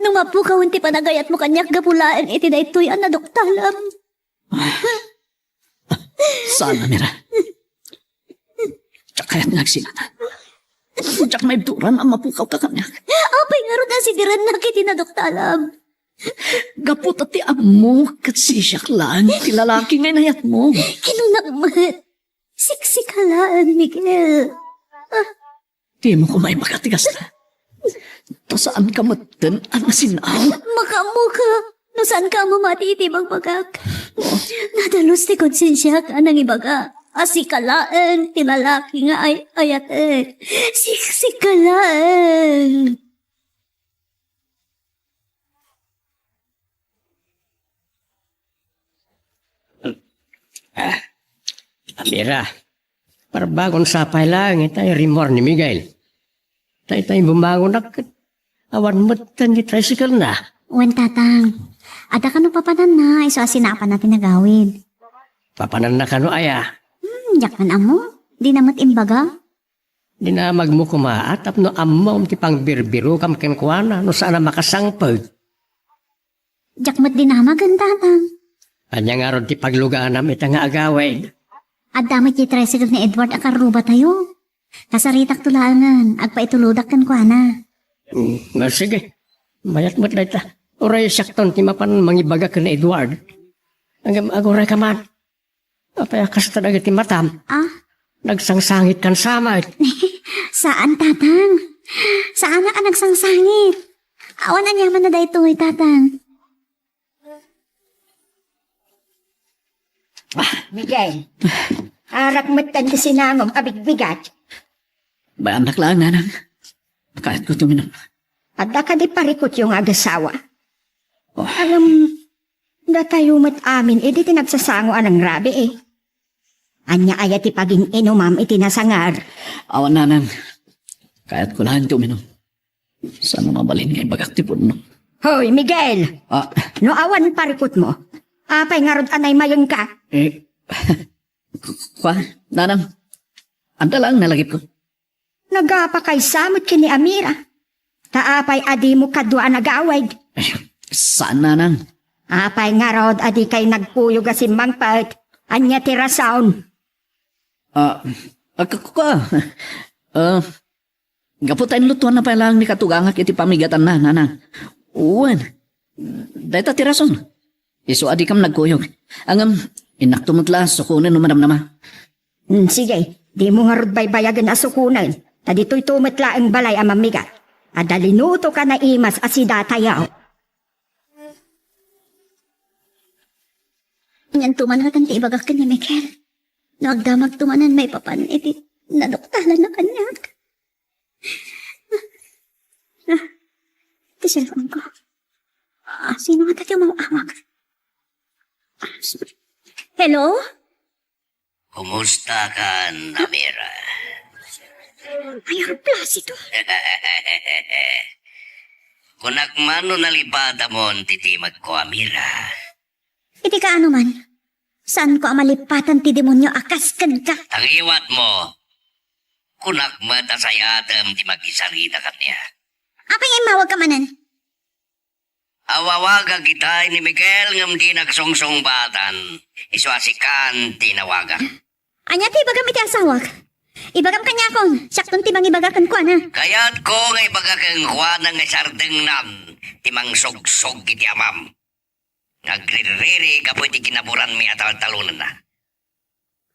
No mapukawen ti panagayatmo kaniak gapu laeng iti daytoy a naduktalam. Saan, Amira. Diak kayat nga agsinatan. Diak maibturan a mapukawka kaniak. Apay ngarud a sidirennak iti naduktalam? Gapu ta ti ammok ket sisiak laeng ti lalaki nga inayatmo. Kinunak met. Siksika laeng, Miguel. Ah, Dimo koma ibaga ti kasta. Ta saanka metten a nasin-aw. Makaammoka no saanka a mamati iti ibagbagak. Nadalus ti konsensiak a nangibaga a sika laeng ti lalaki nga ay-ayatek. Siksika laeng. Ah, Amira, parbangon sapay laeng itay rimmuar ni Miguel. Tay, tay, bumangonak ket awan metten ti tricycle na. Wen, Tatang. Adda kano papananna, isu a sinapanna ti nagawid. Papananna kano aya? Hmm, Diak man ammo, dina met imbaga. Dinamagmo koma a tapno ammom ti pangbirbirokam kenkuana no saan a makasangpet. Diak met dinamagen, Tatang. Ania ngarud ti pagluganam ita nga agawid? Adda met ti tricycle ni Edward a karrubatayo. Kasaritakto laengen, agpaitulodak kenkuana. Mm, ah, sige. Mayat met dayta. Uray siakton ti mapan mangibaga ken ni Edward. Ngem aguray ka man. Apay a kasta dagiti matam? Ah? Nagsangsangit kan samet. Saan, Tatang. Saanak a nagsangsangit. Awan aniamanna daytoy, Tatang. Ah, Miguel, arak met ti sinangom a bigbigat. Bayanak laeng, Nanang. Kayatko ti uminom. Adda kadi parikutyo nga agasawa? Oh. Ngem, datayo met amin idi ti nagsasango a nangrabii. Ania aya ti pagin-inumam iti nasangar? Awan, Nanang. Kayatko laeng ti uminom. Saan a mabalin nga ibagak ti pudno? Hoy, Miguel! Ah. No awan parikutmo, apay ngarud a naimayengka? Eh, ku-, kua, Nanang, adda laeng nalagipko. Nagapakaysa met ken ni Amira. Ta apay a dimo kadua a nagawid? Ay, saan, Nanang. Apay ngarud a dikay nagkuyog a simmangpet? Ania ti rason? Ah, ah, ku-, ku-, kua. Ah, Gapu ta inlutuanna pay laeng ni katugangak iti pamigatanna, Nanang. Wen, dayta ti rason. Isu a dikam nagkuyog. Ngem, innakto met la a sukonen no madamdama. Hmm, sige, dimo ngarud baybayagen a sukonen. Ta ditoyto met laeng balay a mammigat. Adda linutoka naimas a sidatayo. Anianto man laeng ti ibagak ken ni Mikel? No agdamagto manen maipapan iti naduktalanna kaniak. Ah, ti cellphone ko. Ah, sino nga ti umawag? Ah, s-, hello? Kumusta kan, Amira? Ay, ang Placido. Kunak man no nalipatmon ti dimagko, Amira. Iti kaano man, saanko a malipatan ti demonio a kas kenka. Tangiwatmo, kunak met a sayatem ti makisarita kaniak. Apay nga immawagka manen? Awawagak itay ni Miguel ngem dinak sungsungbatan. Isu a sikan ti inawagak. Ania ti ibagam iti asawak? Ibagam kaniakon, siakton ti mangibaga kenkuana. Kayatko nga ibaga kenkuana nga isardengnan ti mangsugsog iti amam. Nagririri gapu iti kinaburanmi a taltalonenna.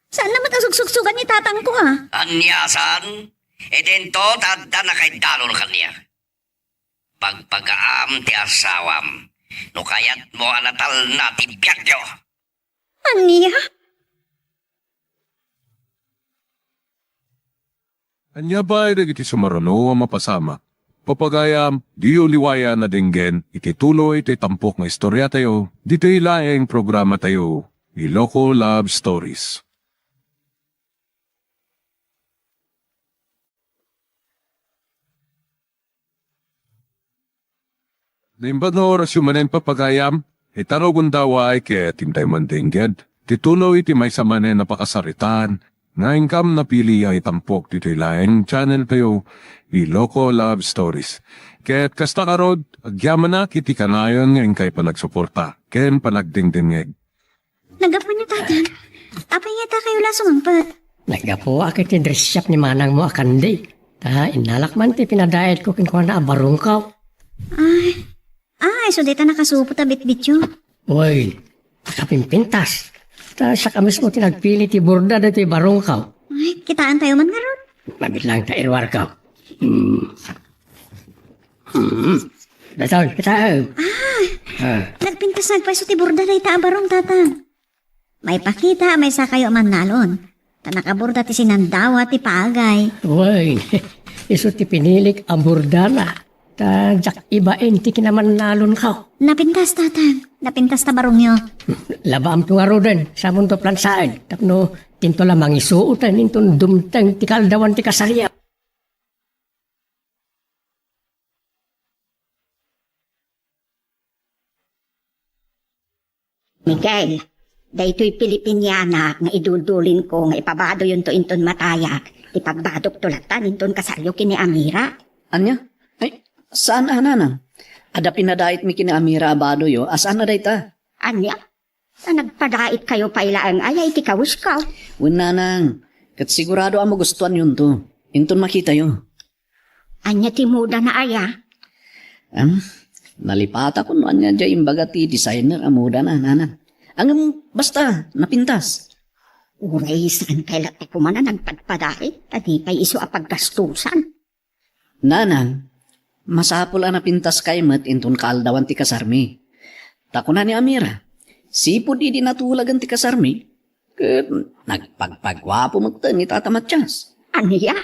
Saanna met a sugsugsogan ni tatangko, a? Ania saan? Idinto ta adda nakaidalon kaniak. Pagbagaam ti asawam, no kayatmo a natalna ti biagyo. Ania? Ania pay dagiti sumaruno a mapasamak? Papagayam, diyo liwayan a denggen iti tuloy ti tampok nga istoriatayo, ditoy laeng programatayo, Iloko Love Stories. Naimbag nga orasyo manen, papagayam, ita no gundaway ket intay mandenggen ti tuloy iti maysa manen a pakasaritaan nga inkam napili a itampok ditoy laeng channeltayo, Iloko Love Stories. Ket kasta ngarud, agyamanak iti kanayon nga inkay panagsuporta ken panagdengdengngeg. Naggapu ania, Tatang? Apay nga ita kayo la sumangpet? Naggapuak iti dress shop ni manangmo a Candy. Ta innalak man ti pinadaetko kenkuana a barongkaw. Ay. Ay, isu dayta nakasupot a bitbityo. Uy, nakapimpintas. Ta siak a mismo ti nagpili ti borda daytoy barongkaw. Ay, kitaentayo man ngarud. Mabilang ta iruarkaw. Hmm. Hmm. Daytoy, kitaem. Ah, ah. Nagpintas nagpayso ti borda dayta a barong, Tatang. Maipakita a maysakayo a mannalon. Ta nakaborda ti sinandawa ti paagay. Wen, isu ti pinilik a bordana. Ta diak ibain ti kinamannalonko. Napintas, Tatang. Napintas ta barongyo. Labaamto ngaruden, samonto plansaen. Tapno tinto la mangisuoten inton dumteng ti kaaldawan ti kasariam. Miguel, Daytoy Pilipinianak nga iduldulinko nga ipabadoyonto inton matayak, ti pagbadokto latta inton kasaryo ken ni Amira. Ania? Ay, saan a, nanang? Adda pinadaitmi ken ni Amira a badoyo, a saan a dayta? Ania? Ta nagpadaitkayo pay laeng aya iti kawesko? Wen, nanang, ket sigurado a magustuanyonto inton makitayo. Ania ti modana aya? Am, nalipatak no ania diay imbaga ti designer a modana, nanang. Ngem basta, napintas. Uray, saan kay latta koma a nagpadpadait, ta di pay isu a paggastusan. Nanang, masapul a napintaskay met inton kaaldawan ti kasarmi. Ta kuna ni Amira, sipud idi natulagen ti kasarmi, ket nagpagpaguapo metten ni Tata Matias. Ania?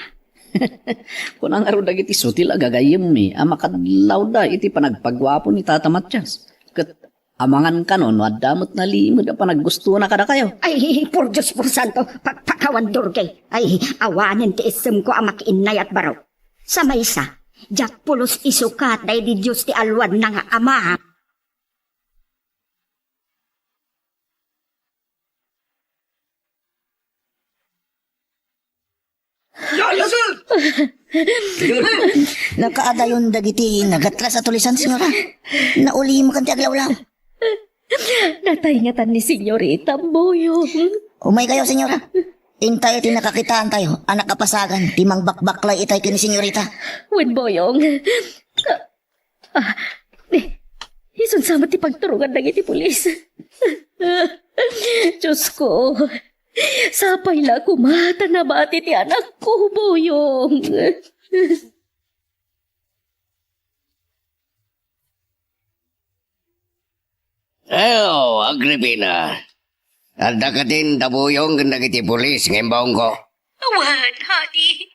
Kuna ngarud dagiti sutil a gagayyemmi a makadlawda iti panagpaguapo ni Tata Matias. Ket amangan kano no adda met nalimed a panaggustona kadakayo. Ay, por Dios, por santo, pagpakawan, Durgay. Ay, awanen ti issemko a makiinnayat baro. Sa maysa, diak pulos isukat daydi Dios ti aluadna nga ama. Nakaadayon dagiti nagatras a tulisan, senyora. Naulimekan ti aglawlaw. Natay ngatan ni senyorita, Boyong. Umaykayo, senyora. Intayo ti nakakitaantayo a nakapasagan ti mangbakbaklay itay ken ni senyorita. Wen, Boyong. Ah, eh, isunsa met ti pagturongan dagiti pulis? Diosko, sapay la koma ta nabati ti anakko, Boyong. Ayo, Agripina. Adda katin da Boyong ken dagiti pulis nga imbaonko? Awan, honey.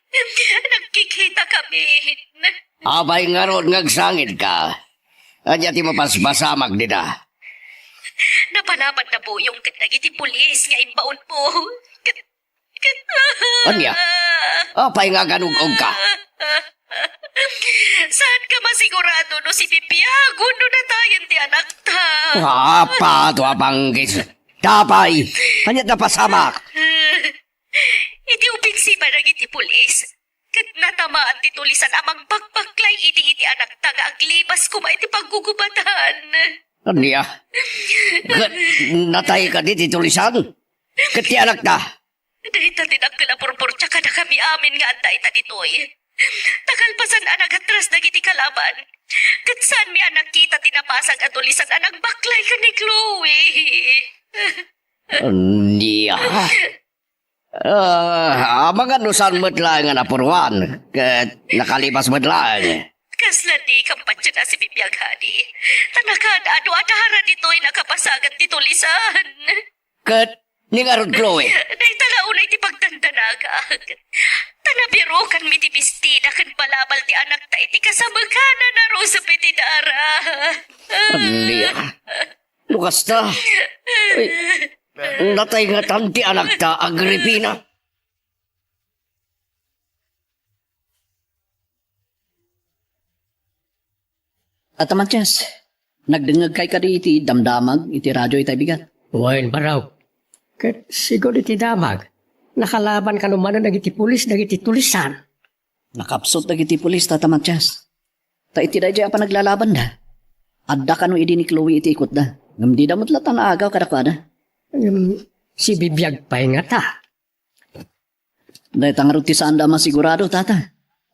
Nagkikita kami. Apay ngarud nga agsangidka? Ania ti mapaspasamak dita? Napalaban da Boyong ken dagiti pulis nga imbaonmo. Ket Ania? Apay nga aganug-ogka? Saanka masigurado no sibibiag wenno natayen ti anakta? Apato a panggis. Apay, ania ti napasamak? Iti opensiba dagiti pulis, ket natamaan ti tulisan a mangbakbaklay idi iti anakta nga aglibas koma iti paggugubatan. Ania? Ket natay kadi ti tulisan? Ket ti anakta? Dayta ti dakkel a purpurtia kadakami amin nga adda ita ditoy. Ta kalpasan a nagatras dagiti kalaban, ket saanmi a nakita ti napasag a tulisan a nagbaklay ken ni Chloe. Ania? Ah, amangan no saan met laeng a napuruan, ket nakalibas met laeng. Kasla dikam patien a sibibiag, honey. Ta nakaad-adu a dara ditoy nakapasagan ti tulisan. Ket ni ngarud, Chloe? Dayta la unay ti pagdandanagak. Ta nabirukanmi ti bestida ken balabal ti anakta iti kasamekan a narusep iti dara. Ania? No kasta, ay, natay ngatan ti anakta, Agripina. Tata Matias, nagdengngegkay kadi iti damdamag iti radio itay bigat? Wen, baro. Ket sigud iti damag, nakalaban kano manen dagiti pulis dagiti tulisan. Nakapsut dagiti pulis, Tata Matias. Ta iti daydiay a panaglalabanda, adda kano idi ni Chloe iti ikutda. Ngem dida met latta naagaw kadakuada. Ngem sibibiag pay ngata. Dayta ngarud ti saanda a masigurado, Tata.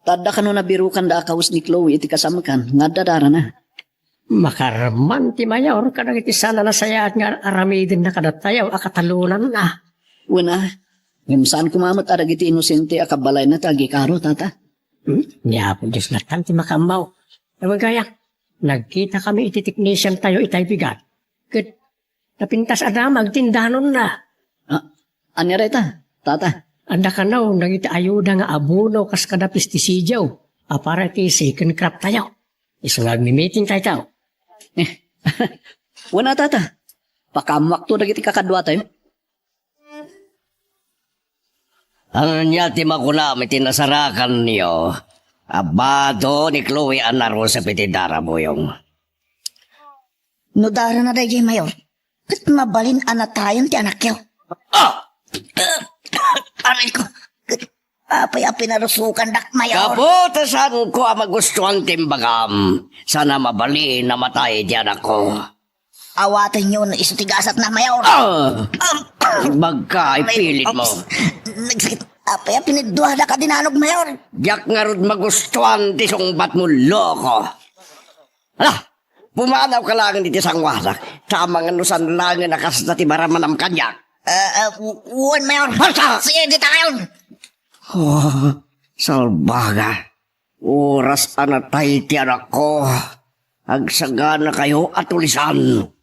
Ta adda kano nabirukanda a kawes ni Chloe iti kasamekan nga adda darana. Makarman ti mayor kadagiti saan a nasayaat nga aramidenna kadatayo a katalonanna. Wen a, ngem saan koma met a dagiti inosente a kabbalayna ti agikaro, Tata. Hmm? Ni Apo Dios latta ti makaammo. Awan gayam, nagkita kami iti teknisian tayo itay bigat. Ket napintas a damag ti indanonna. Ah, ania dayta, Tata? Adda kano dagiti ayuda nga abono kas kada pestisidio a para iti second crop tayo. Isu nga agmi-meeting tayo. Eh, wen a, Tata. Pakaammoakto dagiti kakaduatayo. Ania ti makunam iti nasarakanyo a bado ni Chloe a narusep iti dara, Boyong? No darana daydiay, Mayor, Ket mabalin a natayen ti anakyo. Ah! Aray ko. Apay a pinarusokandak, Mayor? Kaputosanko a magustuan ti imbagam. Saan a mabalin a matay ti anakko. Awatenyo no isu ti gasatna, Mayor. Ah! Bagka, ipilit mo. Oops. Nagsakit. Apay a pinidduadak a dinanog, Mayor? Diak ngarud magustuan ti sungbatmo, loko. Ala, pumanawka laeng iti sanguanak. Ta amangan no saan laengen a kasta ti maramanam kaniak. Ah, ah, w-, wen, Mayor. Basta! Sige, ditayon! Oh, salbaga. Oras a natay ti anakko. Agsaganakayo a tulisan.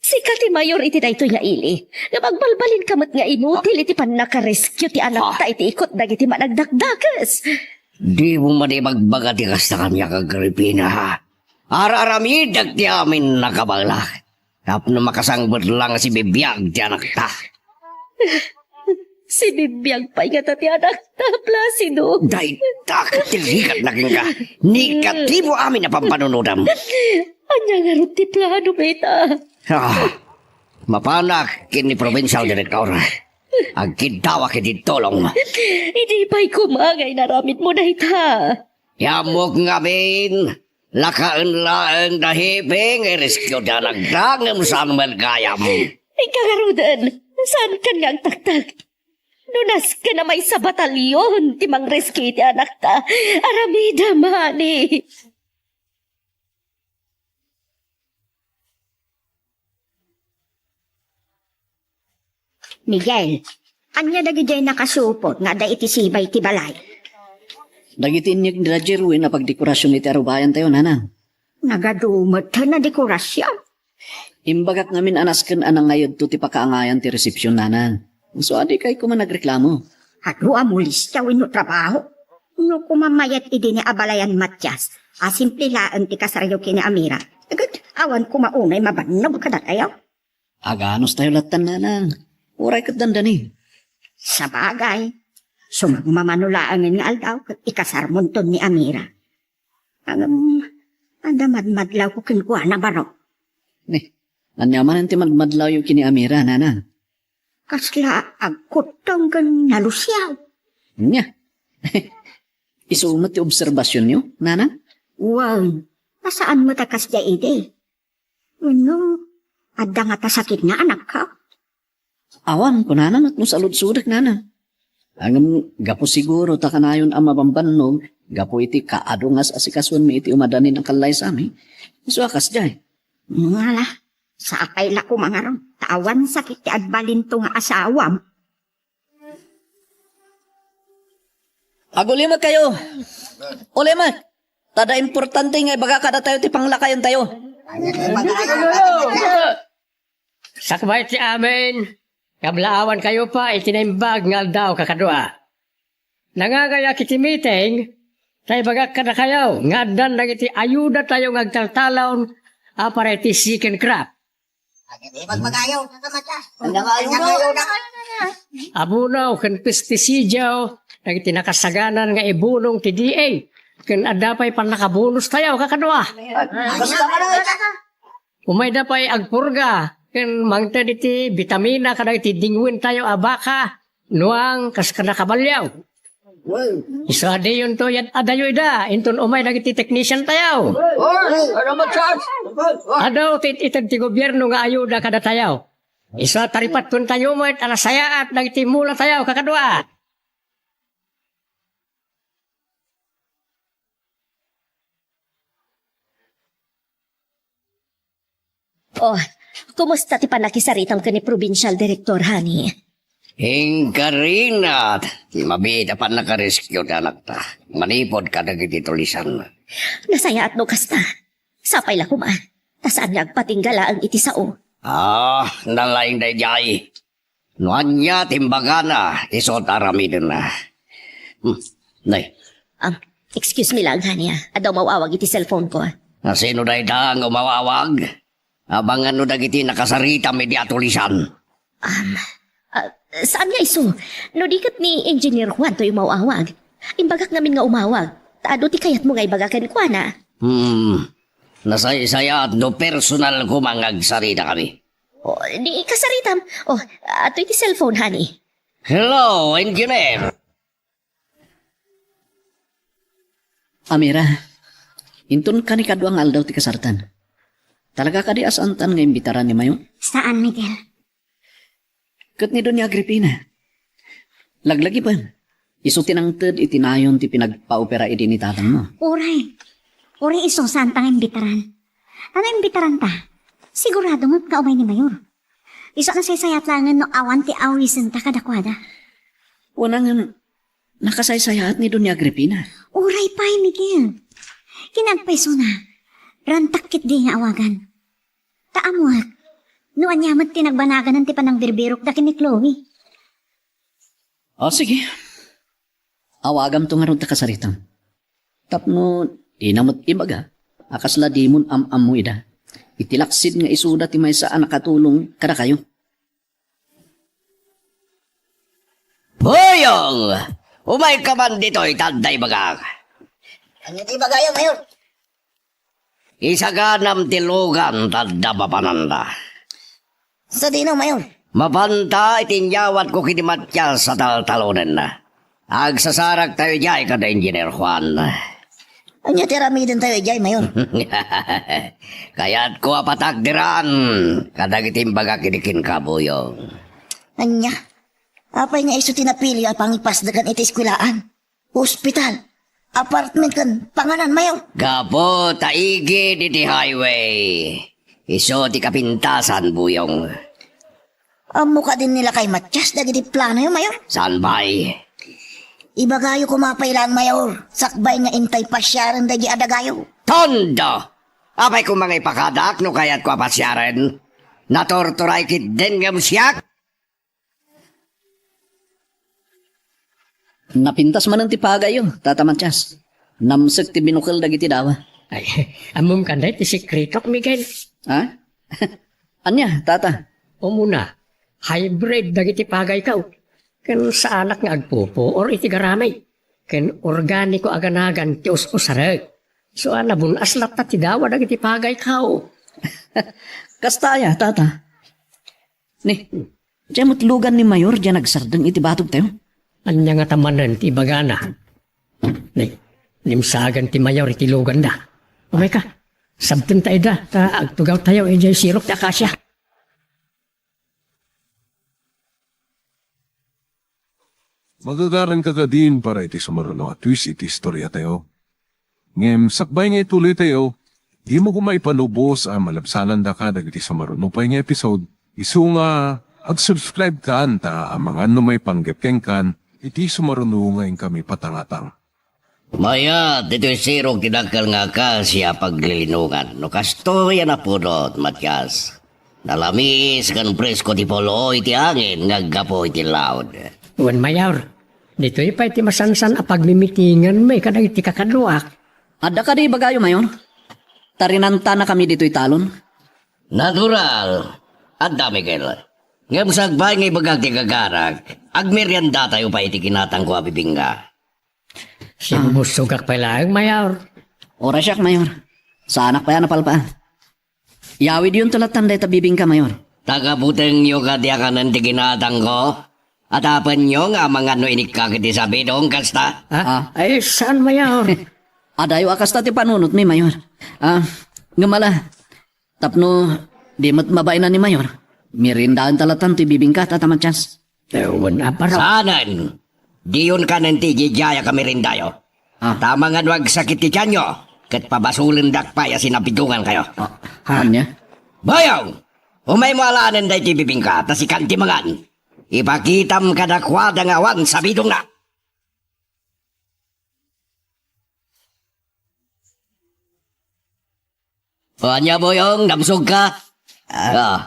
Sika ti mayor iti daytoy nga ili, ngem agbalbalinka met nga inutil iti pannakarescue ti anakta iti ikut dagiti managdakdakes. Dimo man ibagbaga ti kasta kaniak, Agripina. Ar-aramidek ti amin a kabaelak. Tapno makasangpet la nga sibibiag ti anakta. Sibibiag pay ngata ti anakta, Placido. Dayta ket ti rigatna kenka. Negatibo amin a pampanunodam. Ania ngarud ti planom ita? Ah, mapanak ken ni Provincial Director. Agkiddawak iti tulong. Idi pay koma nga inaramidmo dayta. Ammok ngamin, lakaen laeng da hepe nga irescue ti anakta ngem saan met gayam. Inka ngaruden, saankan nga agtaktak. No nasken a maysa batalyon ti mangrescue iti anakta, aramidem, honey. Miguel, ania dagidiay nakasupot nga adda iti sibay ti balay? Dagiti innik ni Jerwin a pagdekorasion iti arubayantayo, nanang. Nagadu met a dekorasion? Imbagak ngamin a nasken a nangayadto ti pakaangayan ti resepsion, nanang. Isu a dikay koma nagreklamo. Adu a molestia wenno trabaho. No koma mayat idi ni abalayan Matias, a simple laeng ti kasaryo ken ni Amira. Ket awan koma unay mabannog kadatayo. Aganos tayo lattan, nanang. Uray ket dandani. Sabagay, sumagmamano laengen nga aldaw ket ikasarmonton ni Amira. Ngem, adda madmadlawko kenkuana, baro. Ni, ania manen ti madmadlawyo ken ni Amira, nanang? Kasla agkuttong ken nalusiaw. Ania? Isu met ti obserbasionyo, nanang? Wen, a saan met a kasdiay idi. Wenno, adda ngata sakitna, anakko? Awan, kunana met no saludsodek, nanang. Ngem gapu siguro ta kanayon a mabambannog gapu iti kaadu nga as-asikasoenmi iti umadanin a kallaysami. Isu a kasdiay. Ngala, sapay la koma ngarud, ta awan sakit ti agbalinto nga asawam. Agulimek kayo. Ulimek. Ta adda importante nga ibaga kadatayo ti panglakayentayo. Sakbay ti amin, kablaawankayo pay iti naimbag nga aldaw, kakadua. Nangagayak iti meeting, ta ibagak kadakayo nga addan dagiti ayudatayo nga agtaltalon a para iti second crop. Agadi, magmagayo. Anda nga ayuda? Abono ken pestisidyo dagiti nakasaganan nga ibunong ti D A. Ken adda pay pannakabonostayo, kakadua. Basta ka na. Umayda pay agpurga ken mangted iti bitamina kadagiti dingwentayo a baka, nuang, kas kada kabalio. Isu a diyonto yad-adayo ida, inton umay dagiti teknisiantayo. Adu ti it-ited ti gobierno nga ayuda kadatayo. Isu a taripattentayo met a nasayaat dagiti mulatayo, kakadua. Oh, kumusta ti pannakisaritam ken ni Provincial Director, honey? Inkarina ti mabiit a pannakarescue ti anakta manipud kadagiti tulisan. Nasayaat no kasta. Sapay la koma, ta saan nga agpatingga laeng iti sao. Ah, nalaing daydiay. No ania ti imbagana, isu ti aramidenna. Hmm, nay. Ah, excuse me lang, honey, ah. Adda umawawag iti cellphone ko. Nasino dayta nga umawawag? Abangan no dagiti nakasaritam idi atulisan. Um, ah, saan nga isu? No di ket ni Engineer Juan toy umawawag. Imbagak ngamin nga umawag. Ta adu ti kayatmo nga ibaga kenkuana? Hmm. Nasaysayaat no personal koma nga agsarita kami. O, di ikasaritam. O, adtoy ti cellphone, honey. Hello, engineer. Amira, inton kanikadua nga aldaw ti kasartan. Talaga kadi a saantan nga imbitaran ni Mayor? Saan, Miguel. Ket ni Doña Agripina. Laglagipen, isu ti nangted iti nayon ti pinagpaopera idi ni tatangmo. Uray. Uray isu saanta nga imbitaran. Ano imbitaran ta? Sigurado met nga umay ni Mayor. Isu a nasaysayaat laengen no awan ti awisenta kadakuada. Wen, nakasaysayaat ni Doña Agripina. Uray pay, Miguel. Kinapay isuna, rantak ketdi nga awagan. Ta ammoak, no ania met ti nagbanaganan ti panangbirbirokda ken ni Chloe. O, sige. Awagamto ngarud ta kasaritam. Tapno dina met ibaga a kasla dimon am-ammo ida. Iti laksid nga isuda ti maysa a nakatulong kadakayo. Boyong! Umayka man ditoy, ta adda ibagak. Ania ti ibagayo, Mayor? Isaganam ti lugan ta adda mapananda. Sadino, Mayor? Mapanta iti inyawatko ken ni Matias a taltalonenna. Agsasaraktayo idiay kada Engineer Juan. Ania ti aramidentayo idiay, Mayor? Kayatko a patakderan kadagiti imbagak idi kenka, Boyong. Ania? Apay nga isu ti napiliyo a pangipasdekan iti eskuelaan? Ospital, apartment ken panganan, Mayor. Gapu ta igid iti highway. Isu ti kapintasan, Boyong. Ammo kadin ni lakay Matias dagiti planoyo, Mayor? Saan pay? Ibagayo koma pay laeng, Mayor, sakbay nga intay pasiaren dagiti adagayo. Tondo! Apay koma nga ipakadaak no kayatko a pasiaren? Naturturay ketdin ngem siak? Napintas manen ti pagayyo, Tata Matias. Namsek ti binukel dagiti dawa. Ay, ammom kadi ti sekretok, Miguel? Ha? Ania, Tata? Umuna, hybrid dagiti pagayko. Ken saanak nga agpupuor iti garamay. Ken organiko a ganagan ti us-usarek. Isu a nabun-as latta ti dawa dagiti pagayko. Kasta aya, Tata? Ni, diay met lugan ni Mayor diay nagsardeng iti batogtayo? Ania ngata manen ti ibagana? Ni, nimsagan ti Mayor iti luganda. Umayka, sabtenta ida, ta agtugawtayo idiay sirok ti akasia. Magagaranka kadin para iti sumaruno a twist iti istoriatayo. Ngem sakbay nga ituloytayo, dimo koma ipalubos a malabsanandaka dagiti sumaruno pay nga episode, isu nga ag-subscribe kan ta amangan no maipanggep kenkan iti sumaruno nga inkami patangatang. Mayat ditoy sirok ti dakkel nga akasia a paglilinongan. No kastoy a napudot, Matias, nalamiis ken presko ti pulo iti angin nga aggapu iti laud. Wen, Mayor, ditoy pay ti masansan a pagmimitinganmi kadagiti kakaduak. Adda kadi ibagayo, Mayor? Tarinantanakami ditoy talon? Natural. Adda, Miguel. Ngem sakbay nga ibagak ti gagarak, agmeriendatayo pay iti kinatangko a bibingka. Sibubussogak pay laeng, Mayor. Uray siak, Mayor. Saanak pay a napalpaan. Yawidyonto lattan dayta bibingka, Mayor. Tagabutengyo kadi a kanen ti kinatangko? Atapenyo nga amangan no inikkak iti sabidong, kasta? Ah? Ah. Ay, saan, Mayor? Adayo a kasta ti panunotmi, Mayor. Ah, ngem ala, tapno di met mabain ni Mayor, meriendaenta lattan ti bibingka, Tata Matias. Eh, wen a para. Saanen? Diyon kanen ti idiay a kameriendayo. Ah. Ta amangan no agsakit ti tianyo, ket pabasolendak pay a sinabidongankayo. Ah, ania? Boyong! Umaymo alaenen daytoy bibingka, ta sikan ti mangan. Ipakitam kadakuada nga awan sabidongna. O, ania, Boyong, namsogka? Ah. Ah.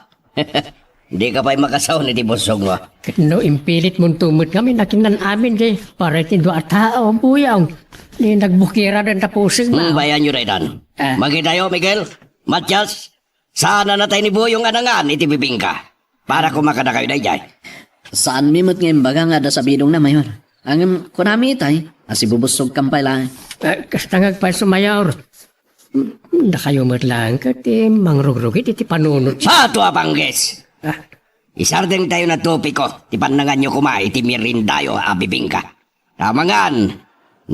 Dika pay makasaon iti bussogmo. Ket no impilitmonto met ngamin a kinan-amin di para iti dua a tao, Boyong, ni nagbukiraden ta pusegmo. Hmm, bayanyo daytan. Ah. Makitayo, Miguel, Matias, saan a natay ni Boyong a nangan iti bibingka. Para koma kadakayo daydiay. Saanmi met nga imbaga nga adda sabidongna, Mayor. Ngem kunami itay, a sibubussogkam pay laeng. Eh, kasta nga agpayso, Mayor. Dakayo met laeng ket ti mangrugrugit iti panunot. Pato a panggis! Ah. Isardengtayo na topiko ti pannanganyo koma iti merindayo a bibingka. Ta amangan,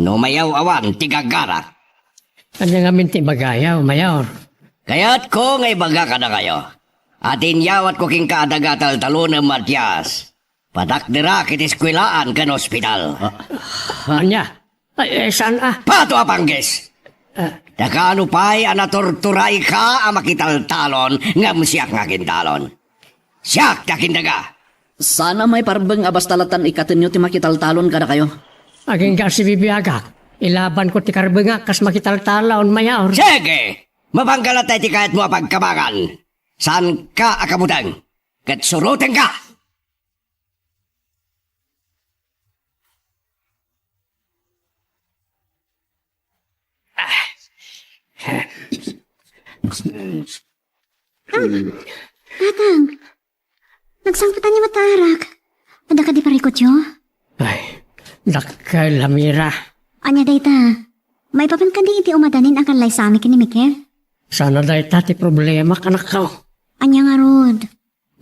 no mayaw-awan ti gagara. Ania ngamin ti ibagayo, Mayor? Kayatko nga ibaga kadakayo a ti inyawatko kenka a daga taltalonem, Matias, patakderak iti eskuelaan ken ospital. Ah, ania? Ay, eh, saan a? Pato a panggis! Ah. Dakano pay a naturturayka a makitaltalon ngem siak nga agindalon. Siak ti agindaga. Saan a maiparbeng a basta lattan ikkatenyo ti makitaltalon kadakayo. Agingga a sibibiagak. Ilabanko ti karbengak kas makitaltalon, Mayor. Sige! Mapangka latta iti kayatmo a pagkabangan. Saanka a kabuteng. Ket surotenka! Ah, Tatang, nagsangpetanyo met ta arak. Adda kadi parikutyo? Ay, dakkel a Mira. Ania dayta? Maipapan kadi iti umadanin a kallaysami ken ni Miguel? Saan a dayta ti problemak, anakko. Ania ngarud?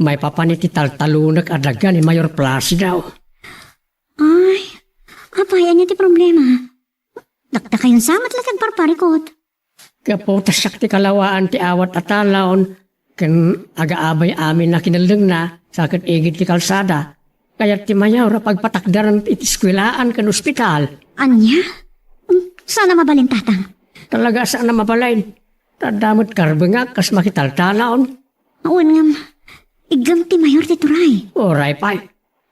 Maipapan iti taltalonek a daga ni Mayor Placido. Ay, apay, ania ti problema? Dakdakayon sa met la ti agparparikut. Gapu ta siak ti kalawaan ti awat a talon, ken agaabay amin a kinellengna, sa ket igid ti kalsada. Kayat ti Mayor a pagpatakderan iti eskuelaan ken ospital. Ania? Hmm, saan a mabalin, Tatang. Talaga a saan a mabalin. Ta adda met karbengak kas makitaltalon. Awan ngem, iggem ti Mayor ti turay. Uray pay.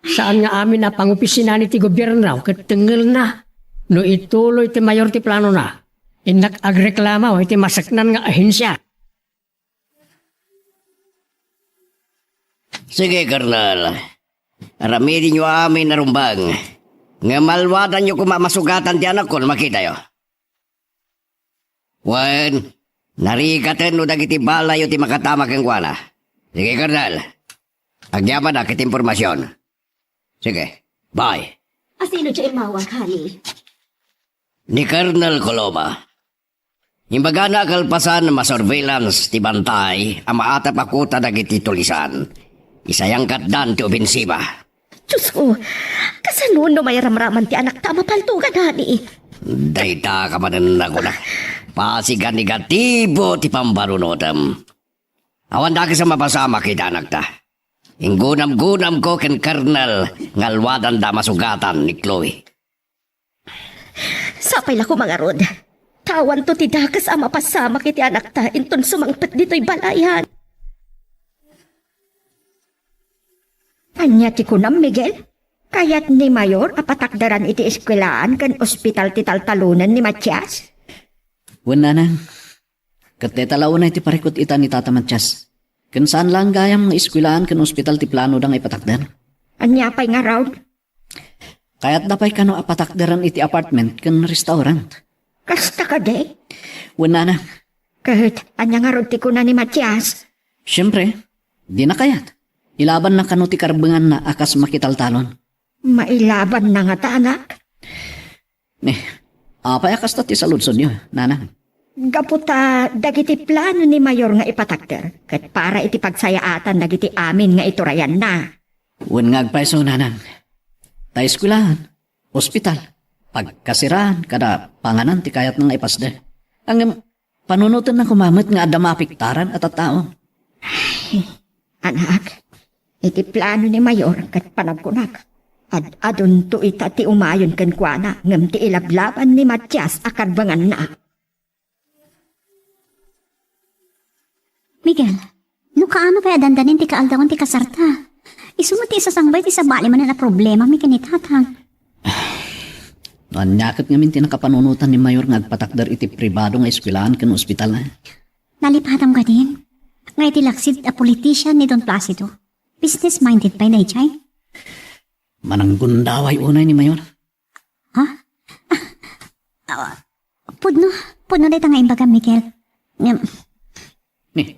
Saan nga amin a pangopisinaan iti gobierno ket tengngelna. No ituloy ti Mayor ti planona, innak agreklamo iti maseknan nga ahensia. Sige, Colonel. Aramidenyo amin a rumbeng. Ngem alwadanyo koma a masugatan ti anakko no makitayo. Wen, narikatenno dagiti balayyo ti makatama kenkuana. Sige, Colonel. Agyamanak iti impormasion. Sige, bye. Asino ti immawag, honey? Ni Colonel Coloma. Imbagana a kalpasan, masurveillance ti bantay a maatap a kuta dagiti tulisan. Isayankatdan ti opensiba. Diosko, kasano no mairamraman ti anakta a mapaltogan, honey? Dayta kamanen a kunak. Pasig a negatibo ti pambarunotem. Awan dakes a mapasamak iti anakta. Inggunamgunamko ken Colonel nga alwadanda a masugatan ni Chloe. Sapay la koma ngarud. Ta awanto ti dakes a mapasamak iti anakta inton sumangpet ditoy balayan. Ania ti kunam, Miguel? Kayat ni Mayor a patakderan iti eskuelaan ken ospital ti taltalonen ni Matias? Wen, nanang. Ket dayta la unay ti parikut ita ni Tata Matias. Ken saan laeng gayam nga eskuelaan ken ospital ti planoda nga ipatakder. Ania pay ngarud? Kayatda pay kano a patakderan iti apartment ken restaurant. Kasta kadi? Wen, nanang. Ket ania ngarud ti kuna ni Matias? Siempre, dina kayat. Ilabanna kano ti karbenganna a kas makitaltalon. Mailabanna ngata, anak? Ni, apay a kasta ti saludsodyo, nanang? Gapu ta dagiti plano ni Mayor nga ipatakder ket para iti pagsayaatan dagiti amin nga iturayanna. Wen nga agpayso, nanang. Ta eskuelaan, ospital, pagkasiraan, kada panganan ti kayatna nga ipasder. Ngem, panunotenna koma met nga adda maapektaran a tattao. Ay, anak, iti plano ni Mayor ket panagkunak, ad-adunto ita ti umayon kenkuana ngem ti ilablaban ni Matias a karbenganna. Miguel, no kaano pay a dandanin ti kaaldawen ti kasarta? Isu met ti isasangbay ti sabali manen a problemami ken ni Tatang. No ania ket ngamin ti nakapanunotan ni Mayor nga agpatakder iti pribado nga eskuelaan ken ospital, eh? Nalipatam kadin, nga iti laksid a politician ni Don Placido, business-minded pay daydiay? Mananggundaway unay ni Mayor. Ha? Ah, ah, pudno, pudno dayta nga imbagam, Miguel. Ngem, Ni,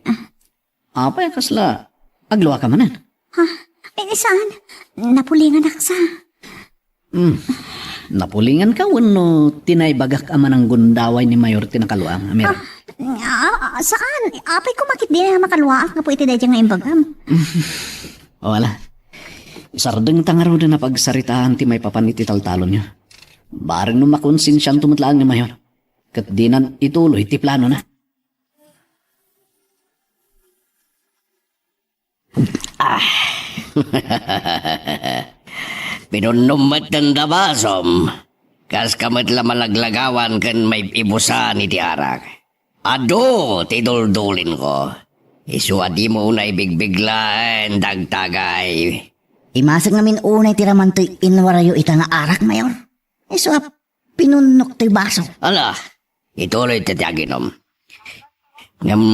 apay a kasla agluaka manen? Ha? Ay, saan? Napulinganak sa. Hmm. Napulinganka wenno ti naibagak a mananggundaway ni Mayor ti nakaluang, Amira? Ah, ah, saan? Apay ko makit di na makaluaak gapu iti daydiay nga imbagam. O, ala. Isardengta ngaruden a pagsaritaan ti maipapan iti taltalonyo. Bareng no makonsensianto met laeng ni Mayor, ket dinan ituloy ti planona. Ah. Pinunnom met ti basom. Kaska met la malaglagawan ken maibusan iti arak. Adu ti duldulinko. Isu a dimo unay bigbiglaen, dagtagay. Imasek ngamin unay ti raman toy inwarayo ita nga arak, Mayor. Isu a pinunnok toy baso. Ala, ituloy ti, ti aginom. Ngem,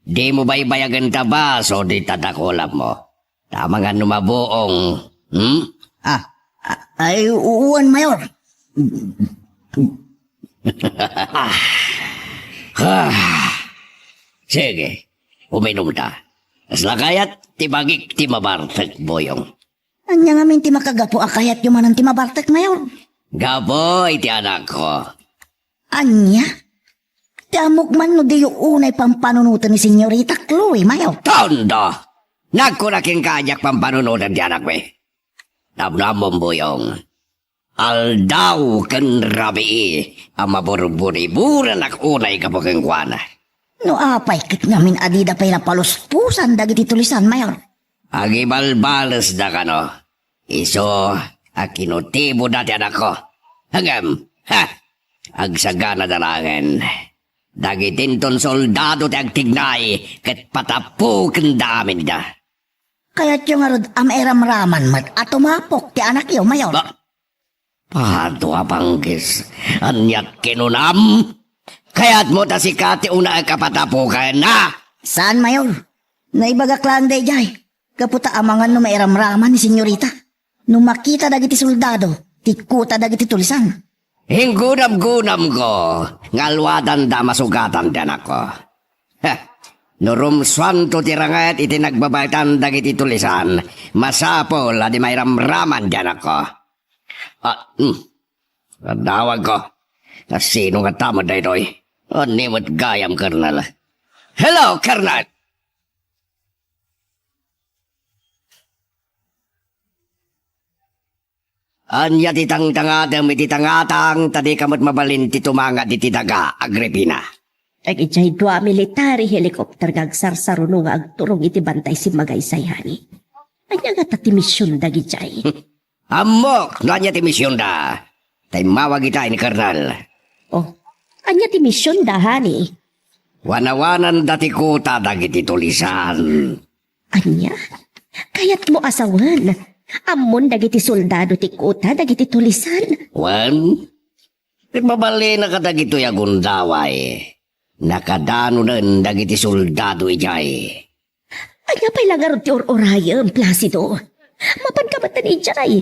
dimo baybayagen ta baso dita dakulammo. Ta amangan no mabuong, hmm? Ah, ah, ay, uwan, Mayor. Ah. Ah. Sige, uminom ta. Kasla kayat ti bagik ti mabartek, Boyong. Ania ngamin ti makagapu a kayatyo manen ti mabartek, Mayor? Gapu iti anakko. Ania? Ti ammok man no diyo unay pampanunoten ni Senyorita Chloe, Mayor? Tondo! Nagkuna kenka a diak pampanunoten ti anakmi. Tapno ammom, Boyong. Aldaw ken rabii a maburburiburanak unay gapu kenkuana. No apay ket ngamin a dida pay napaluspusan dagiti tulisan, Mayor? Agibalbalesda kano. Isu a kinutiboda ti anakko. Ngem, ha, agsaganada laengen. Dagitinton soldado ti agtignay ket patapukenda aminda. Kayatyo ngarud a mairamraman met a tumapok ti anakyo, Mayor? Ba, Pato a panggis, aniat kinunam? Kayatmo ta sika ti unaek a patapuken, a? Saan, Mayor. Naibagak laeng daydiay. Gapu ta amangan no mairamraman ni Senyorita. No makita dagiti soldado, tikkuta dagiti tulisan. Inggunamgunamko nga alwadanda a masugatan ti anakko. Heh, no rumsuanto ti ranget iti nagbabaetan dagiti tulisan, masapul a di mairamraman ti anakko. Ah, hmm. Adawagko. Kasino nga tamad daytoy? Ania met gayam, Colonel? Hello, Colonel! Ania ti tangtangatem iti tangatang, ta dika met mabalin ti tumanga diti daga, Agripina? Dagidiay dua military helicopter nga agsarsaruno nga agturong iti bantay simmagaysay, honey. Ania ngata ti mision dagidiay? Ammok no ania ti misionda. Ta immawag ita ni Colonel. Oh, ania ti misionda, honey? Wanawananda ti kuta dagiti tulisan. Ania? Kayatmo a sawen? Ammon dagiti soldado ti kuta dagiti tulisan? Wen, mabalina kadagitoy a gundaway. Nakadanonen dagiti soldado idiay. Ania pay la ngarud ti ur-urayem, Placido? Mapanka met idiay.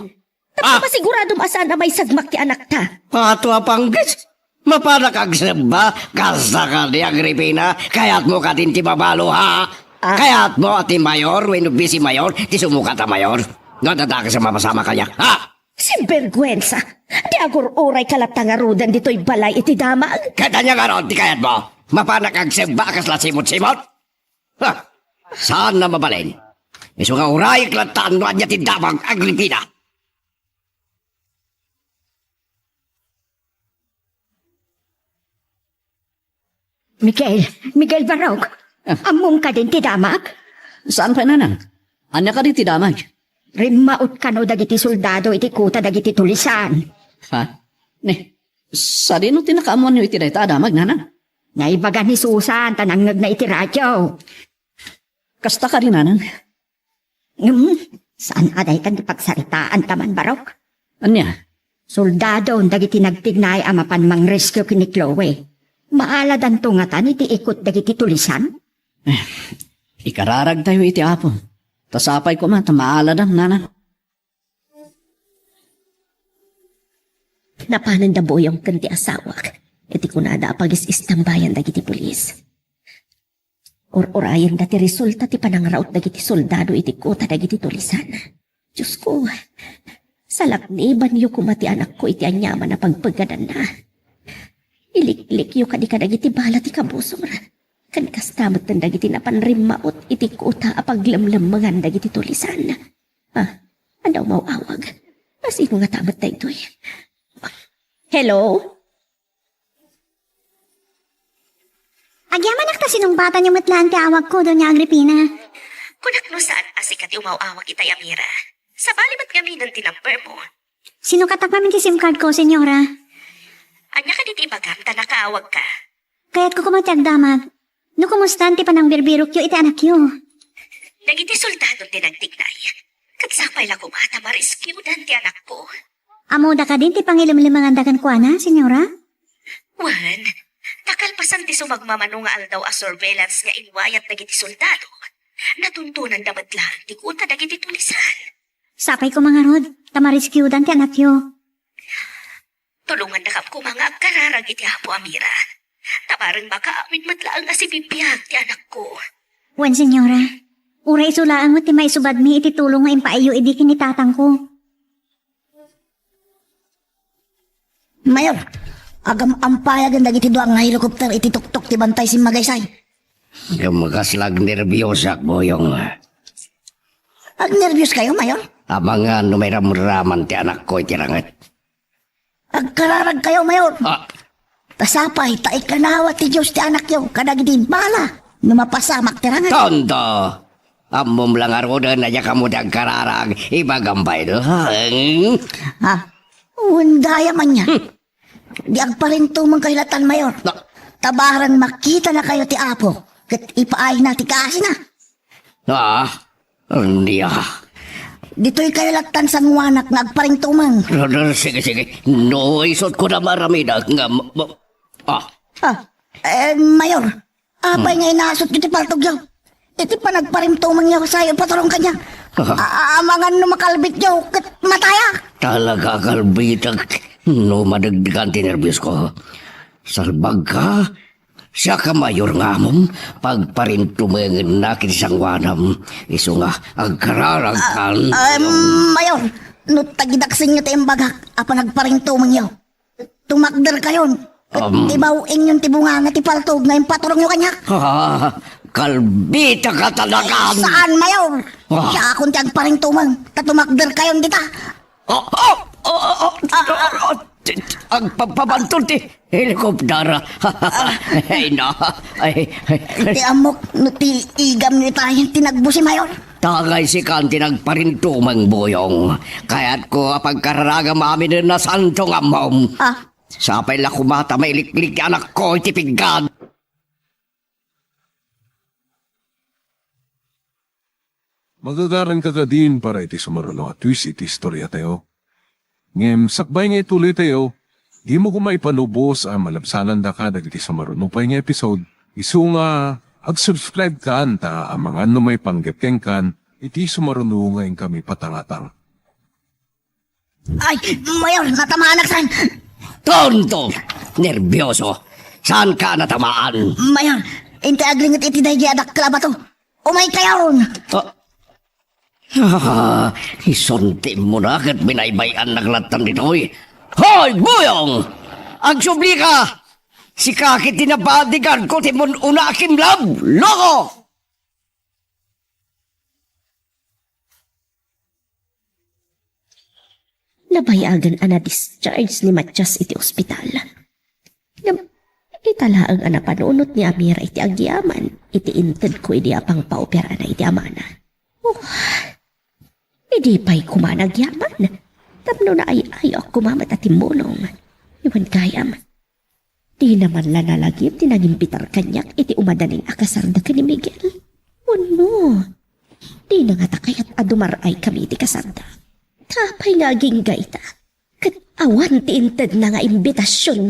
Tapno masiguradom a saan a maisagmak ti anakta. Pato a panggis! Mapanak agsebba, kasta kadi, Agripina? Kayatmo kadin ti mabalo, ha? Ah. Kayatmo a ti mayor wenno vice mayor ti sumukat a mayor? No adda dakes a mapasama kaniak, ha? Sinberguensa! Ti agur-urayka latta ngaruden ditoy balay iti damag? Ket ania ngarud ti kayatmo? Mapanak agsebba a kasla simot-simot? Ha! Saan a mabalin. Isu nga urayek latta no ania ti damag, Agripina. Miguel, Miguel Barok, ah, ammom kadin ti damag? Saan pay, nanang? Ania kadi ti damag? Rimmaut kano dagiti soldado iti kuta dagiti tulisan. Ha? Ne, sadino ti nakaammoanyo iti dayta a damag, nanang? Naibaga ni Susan ta nangngegna iti radio. Kasta kadi, nanang? Hmm, saan a daytan ti pagsaritaan ta man, Barok? Ania? Soldado dagiti nagtignay a mapan mangrescue ken ni Chloe. Maaladanto ngatan iti ikut dagiti tulisan? Eh, ikararagtayo iti Apo. Ta sapay koma ta maaladan, nanang. Napanen da Boyong ken ti asawak iti kunada a pagis-istambayan dagiti pulis. Ur-urayenda ti resulta ti panangraut dagiti soldado iti kuta dagiti tulisan. Diosko, Salaknibanyo koma ti anakko iti aniaman a pagpeggadanna. Iliklikyo kadi kadagiti bala ti kabusor. Ken kasta metten dagiti napan rimmaut iti kuta a paglemlemmengan dagiti tulisan. Ah, adda umaw-awag. Asino ngata met daytoy? Hello? Agyamanak ta sinungbatanyo met laeng ti awagko, Doña Agripina. Kunak no saan a sika ti umaw-awag itay, Amira. Sabali met ngamin ti number mo. Sinukatak ngamin ti SIM card ko, Señora. Ania kadi ti ibagam ta nakaawagka? Kayatko koma ti agdamag no kumustan ti panangbirbirokyo iti anakyo. Dagiti soldado ti nagtignay. Ket sapay la koma ta ma-rescuedan ti anakko. Ammoda kadin ti pangilemlemenganda kenkuana, Señora? Wen, ta kalpasan ti sumagmamano nga aldaw a surveillance nga inwayat dagiti soldado, natuntonanda met laeng ti kuta dagiti tulisan. Sapay koma ngarud, ta ma-rescuedan ti anakyo. Tulongannakam koma nga agkararag iti Apo, Amira. Ta bareng makaawid met laeng a sibibiag ti anakko. Wen, Señora. Uray isu laeng met ti maisubadmi iti tulong nga impaayyo idi ken ni tatangko. Mayor, agam-ampayagen dagiti dua nga helicopter iti tuktok ti Bantay Simmagaysay. Ngem kasla agnerbiosak, Boyong. Agnerbios kayo, Mayor? Amangan no mairamraman ti anakko iti ranget. Agkararag kayo, Mayor. Ah. Ta sapay ta ikanawa ti Dios ti anakyo kadagiti bala no mapasamak ti ranget. Tonto! Ammom la ngaruden a diak ammo ti agkararag, ibagam pay laeng. Ah, wen gayam ania. Hmm. Di agparintumeng kayo latan, Mayor. Na- Ta bareng makitana kayo ti Apo, ket ipaayna ti kaasina. Ah, ania? Ditoy kayo lattan sanguanak nga agparintumeng. Sige, sige. No, isut ko na maramida nga ma-, ma-, ah. Ah, eh, Mayor, apay nga inasutyo ti paltogyo? Iti panagparintumengyo, sayo ipaturong kaniak. Ah. A-, a-, amangan no makalbityo, ket matayak. Talaga, kalbitak. No, madagdagan ti nerbios ko. Salbag ka? Siak a Mayor nga ammom, pagparintumengennak iti sanguanam, isu nga agkararagkan. Ah, ah, Mayor, no tagidaksenyo ti imbagak a panagparintumengyo, tumakder kayon. Um. Ibaw-inyon ti bunganga ti paltog nga impaturongyo kaniak. Ah, kalbita ka talaga. Saan, Mayor? Ah. Siakon ti agparintumeng, ta tumakder kayon dita. Oh, oh, oh, oh, oh, oh, oh, agpagpabantol ti helicopter. Ay, na. Ay, ay. Ti ammok no ti igamyo itayen ti nagbusi, Mayor. Tagay sikan ti nagparintumeng, Boyong. Kayatko a pagkararagam amin a santo nga ammom. Ah. Sapay la koma ta mailiklik ti anakko iti piggad. Magagaranka kadin para iti sumaruno a twist iti istoriatayo. Ngem sakbay nga ituloytayo, dimo koma ipalubos a malabsanandaka dagiti sumaruno pay nga episode, isu nga ag-subscribe kan ta amangan no maipanggep kenkan iti sumaruno nga inkami patangatang. Ay, Mayor, natamaanak saan? Tonto! Nerbioso! Saanka natamaan? Mayor, intay aglinget iti daydi a dakkel a bato. Umay kayon! Ah. Ah, isuntimmo na ket binaybay-annak lattan ditoy. Hoy, Boyong! Agsublika! Sika ket ti nabadigad ko ti mun-una a kimlab! Loko! Nabayagen a na-discharge ni Matias iti ospital. Ngem, ita laeng a napanunot ni Amira iti agyaman iti intedko idi a pangpaoperana iti amana. Oh, idi pay koma nagyaman, tapno naay-ayoak koma met a timmulong. Wen gayam, dina man la nalagip ti nangimbitar kaniak iti umadanin a kasarda ken ni Miguel. Wenno, dina ngata kayat a dumar-ay kami iti kasarda. Apay nga agingga ita, ket awan ti intedna nga imbitasion.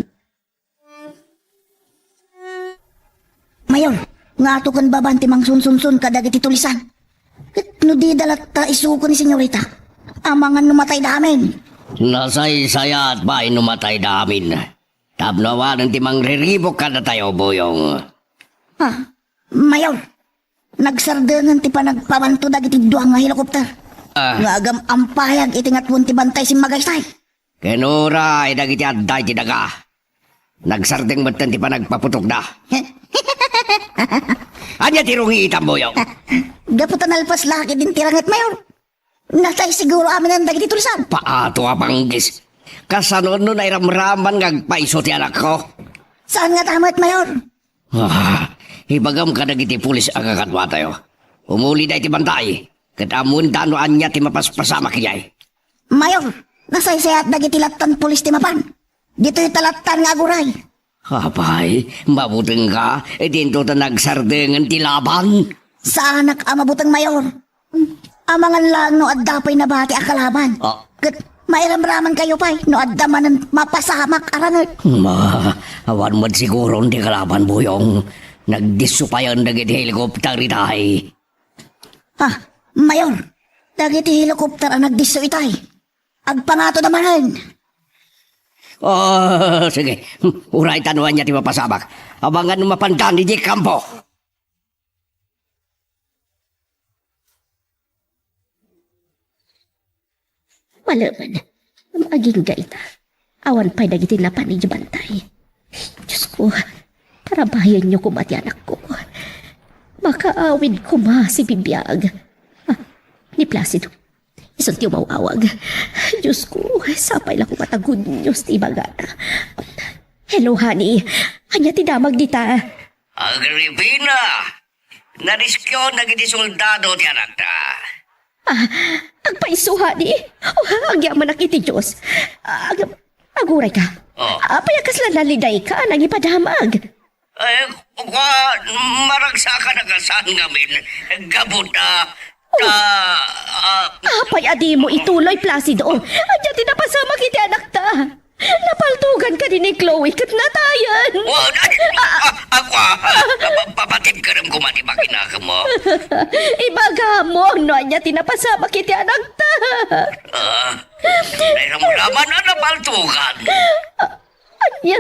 Mayor, ngato ken baban ti mangsunsunson kadagiti tulisan. Ket no dida latta isuko ni senyorita, amangan no matayda amin. Nasaysayaat pay no matayda amin. Tapno awanen ti mangriribuk kadatayo, Boyong. Ah, Mayor, nagsardengen ti panagpabanto dagiti dua nga helicopter. Ah. Nga agam-ampayag iti ngatuen ti bantay simmagaysay. Ken uray dagiti adda iti daga, nagsardeng metten ti panagpaputokda. Ania ti rungitam, Boyong? Gapu ta nalpas la ketdin ti ranget, Mayor. Natay siguro aminen dagiti tulisan. Paato a panggis. Kasano no nairamraman nga agpaiso ti anakko? Saan ngata met, Mayor? Ah, ibagam kadagiti pulis a kakaduatayo. Umulida iti bantay, ket ammoenda no ania ti mapaspasamak idiay. Mayor, nasaysayaat dagiti lattan pulis ti mapan. Ditoy ta lattan nga aguray. Apay, mabutengka, idinto ta nagsardengen ti laban. Saanak a mabuteng, Mayor. Amangan laeng no adda pay nabati a kalaban. Ah. Ket mairamramankayo pay no adda manen mapasamak a ranget. Ma, awan met siguron ti kalaban, Boyong. Nagdisso payen dagiti helicopter itay. Ah, Mayor, dagiti helicopter a nagdisso itay, agpangatoda manen. Oh, sige. Uray ta no ania ti mapasamak. Amangan no mapandan idiay kampo. Malemen, ngem agingga ita. Awan pay dagiti napan idiay bantay. Diosko, tarabayenyo koma ti anakko. Makaawid koma sibibiag. Ah, ni Placido. Isun ti umaw-awag. Diosko, sapay la koma ta good news ti ibagana. Hello, honey. Ania ti damag dita? Agripina! Nariskyon dagiti soldado ti anakta. Ah, agpaiso, honey. Oh, agyamanak iti Dios. Ag-, agurayka. Oh. Apay a kasla nalidayka a nangipadamag? Eh, kua, maragsakan a kasan ngamin. Gapu ta, ta, ah, Apay a dimo ituloy, Placido? Ania ti napasamak iti anakta? Napaltugan kadi ni Chloe ket natayen. Oh, ay, ah, ah, ako, ah, pa-, papatibkerem koma ti makinakem, oh. Ibagam no ania ti napasamak iti anakta. Ah, nairamraman a napaltugan. Ania?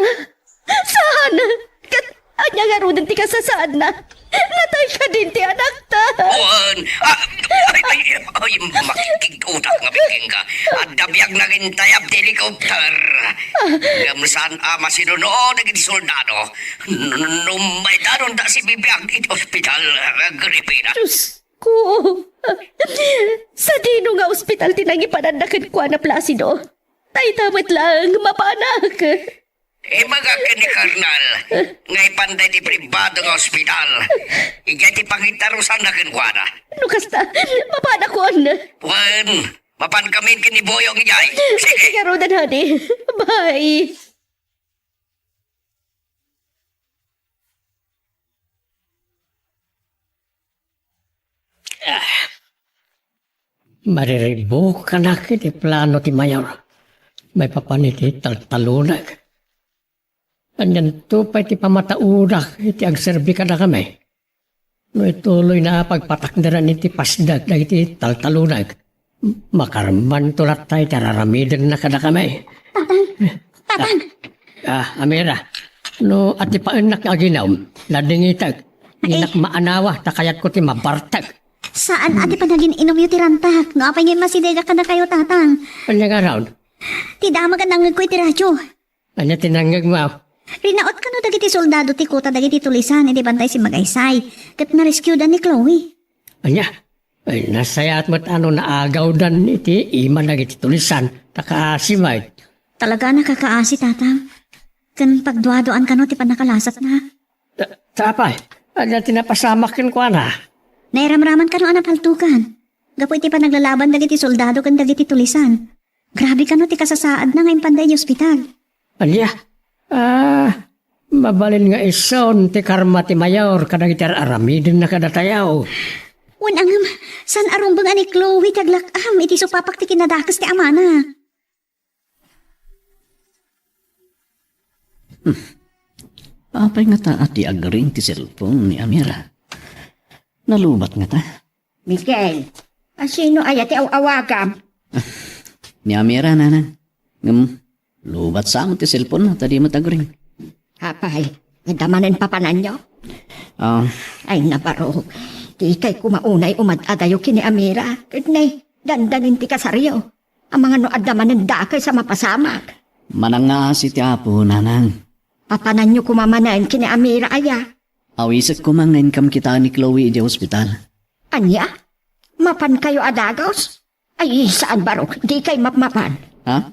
Saan? Ket ania ngaruden ti kasasaadna? Natay kadin ti anakta. Wen, ah, ay, ay, ay, makikig-utak nga bigeng ka. Adda biag nangintayab ti helicopter. Ngem saan a masinuno dagiti soldado. N-, n-, no maidanonda sibibiag iti ospital, Agripina. Diosko. Sadino nga ospital ti nangipananna kenkuana, Placido? Dayta met laeng mapanak. Ibagak ken ni Colonel nga ipanda iti pribado nga ospital. Idiay ti pangitarusanna kenkuana. No kasta, mapanakon. Wen, mapankamin ken ni Boyong idiay. Sige. Sige, Rodan, honey. Bye. Ah. Mariribbukanak iti plano ti Mayor maipapan iti taltalunag. Anianto pay ti pamataodak iti agserbi kadakami? No ituloyna a pagpatakderan iti pasdek dagiti taltalunag, makarmanto latta iti ar-aramidenna kadakami. Tatang! Tatang! Ah, ah, Amira, no atipaennak nga aginum, nadingitek. Ay. Dinak maanawa, ta kayatko ti mabartek. Saan a ti panagin-inumyo ti rantak, no apay nga immasidegak kadakayo, Tatang? Ania ngarud? Ti damag a nangngegko iti radio. Ania ti nangngegmo? Rinaot kano dagiti soldado ti kuta dagiti tulisan iti bantay simmagaysay, ket narescuedan ni Chloe. Ania? Ay, nasayaat met a no naagawdan iti ima dagiti tulisan, ta kaasi met. Talaga a nakakaasi, Tatang. Ken pagduaduaan kano ti pannakalasatna. Ta, ta apay, adda ti napasamak kenkuana. Nairamraman kano a napaltugan gapu iti panaglalaban dagiti soldado ken dagiti tulisan. Grabe kano ti kasasaadna nga impanda iti ospital. Ania? Ah, mabalin nga isun ti karma ti Mayor kadagiti ar-aramidenna kadatayo. Wen, ngem, saan a rumbeng a ni Chloe ti aglak-am iti supapak ti kinadakes ti amana. Hmm. Apay ngata a ti agring ti cellphone ni Amira? Nalubat ngata? Miguel, a sino aya ti aw-awagam? Ah, ni Amira, nanang. Ngem, lubat sa met ti cellphone-na, ta di met agring. Apay, adda manen papananyo? Ah. Ay, nabarok. Ti ikay koma unay umad-adayo ken ni Amira. Ket ne, Dandanin ti kasaryo. Amangan no adda manen dakes a mapasamak. Manangngaasi ti Apo, nanang. Papananyo koma manen ken ni Amira aya? Awisek koma nga inkam kitaen ni Chloe idiay ospital. Ania? Mapankayo a dagus? Ay, saan barok, dikay mapmapan. Ha?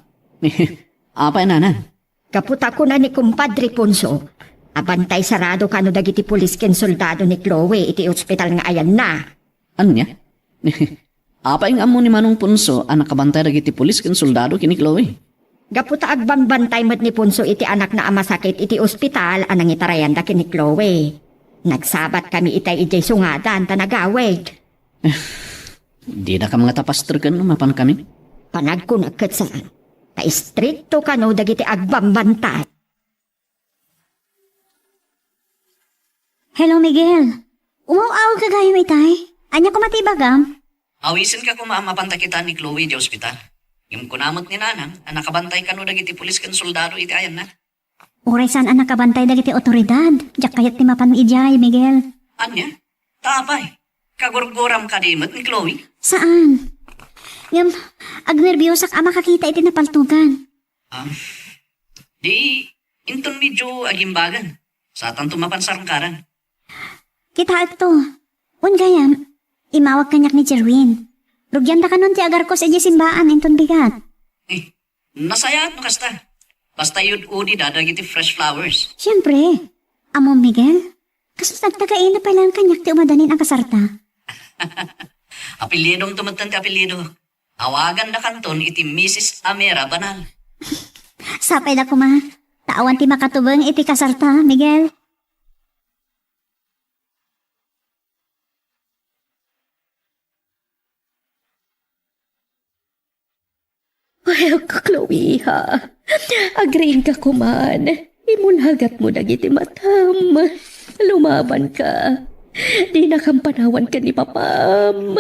Apay, nanang? Gapu ta kuna ni Kumpadre Ponso, abantay sarado kano dagiti pulis ken soldado ni Chloe iti ospital nga ayanna. Ania? Apay nga ammo ni Manong Ponso a nakabantay dagiti pulis ken soldado ken ni Chloe? Gapu ta agbambantay met ni Ponso iti anakna a masakit iti ospital a nangitarayanda ken ni Chloe. Nagsabat kami itay idiay sungadan ta nagawid. Didakam ngata pasterken no mapan kami? Panagkunak ket saan. Ta istrikto kano dagiti agbambantay. Hello, Miguel. Umaw-awag ka gayam itay? Ania koma ti ibagam? Awisenka koma a mapanta kitaen ni Chloe idiay ospital. Ngem kuna met ni nanang a nakabantay kano dagiti pulis ken soldado iti ayanna. Uray saan a nakabantay dagiti awtoridad, diak kayat ti mapan idiay, Miguel. Ania? Ta apay? Kagurguram kadi met ni Chloe? Saan? Ngem, agnerbiosak a makakita iti napaltogan. Ah, di, inton medyo agimbagan. Satanto mapan sarungkaran. Kitaekto. Wen gayam, immawag kaniak ni Jerwin. Rugianda kanon ti agarkos idiay simbaan inton bigat. Eh, nasayaat no kasta. Basta yud-udi da dagiti fresh flowers. Siempre. Ammom, Miguel, kastoy nagtagaina pay laeng kaniak ti umadanin a kasarta. Apelyidomto metten ti apelyido. Awagandakanton iti Misis Amira Banal. Sapay da koma. Ta awan ti makatubeng iti kasarta, Miguel. Ay, Chloe, ha? Agriingka koman. Imulhagatmo dagiti matam. Lumabanka. Dinakam panawan ken ni papam.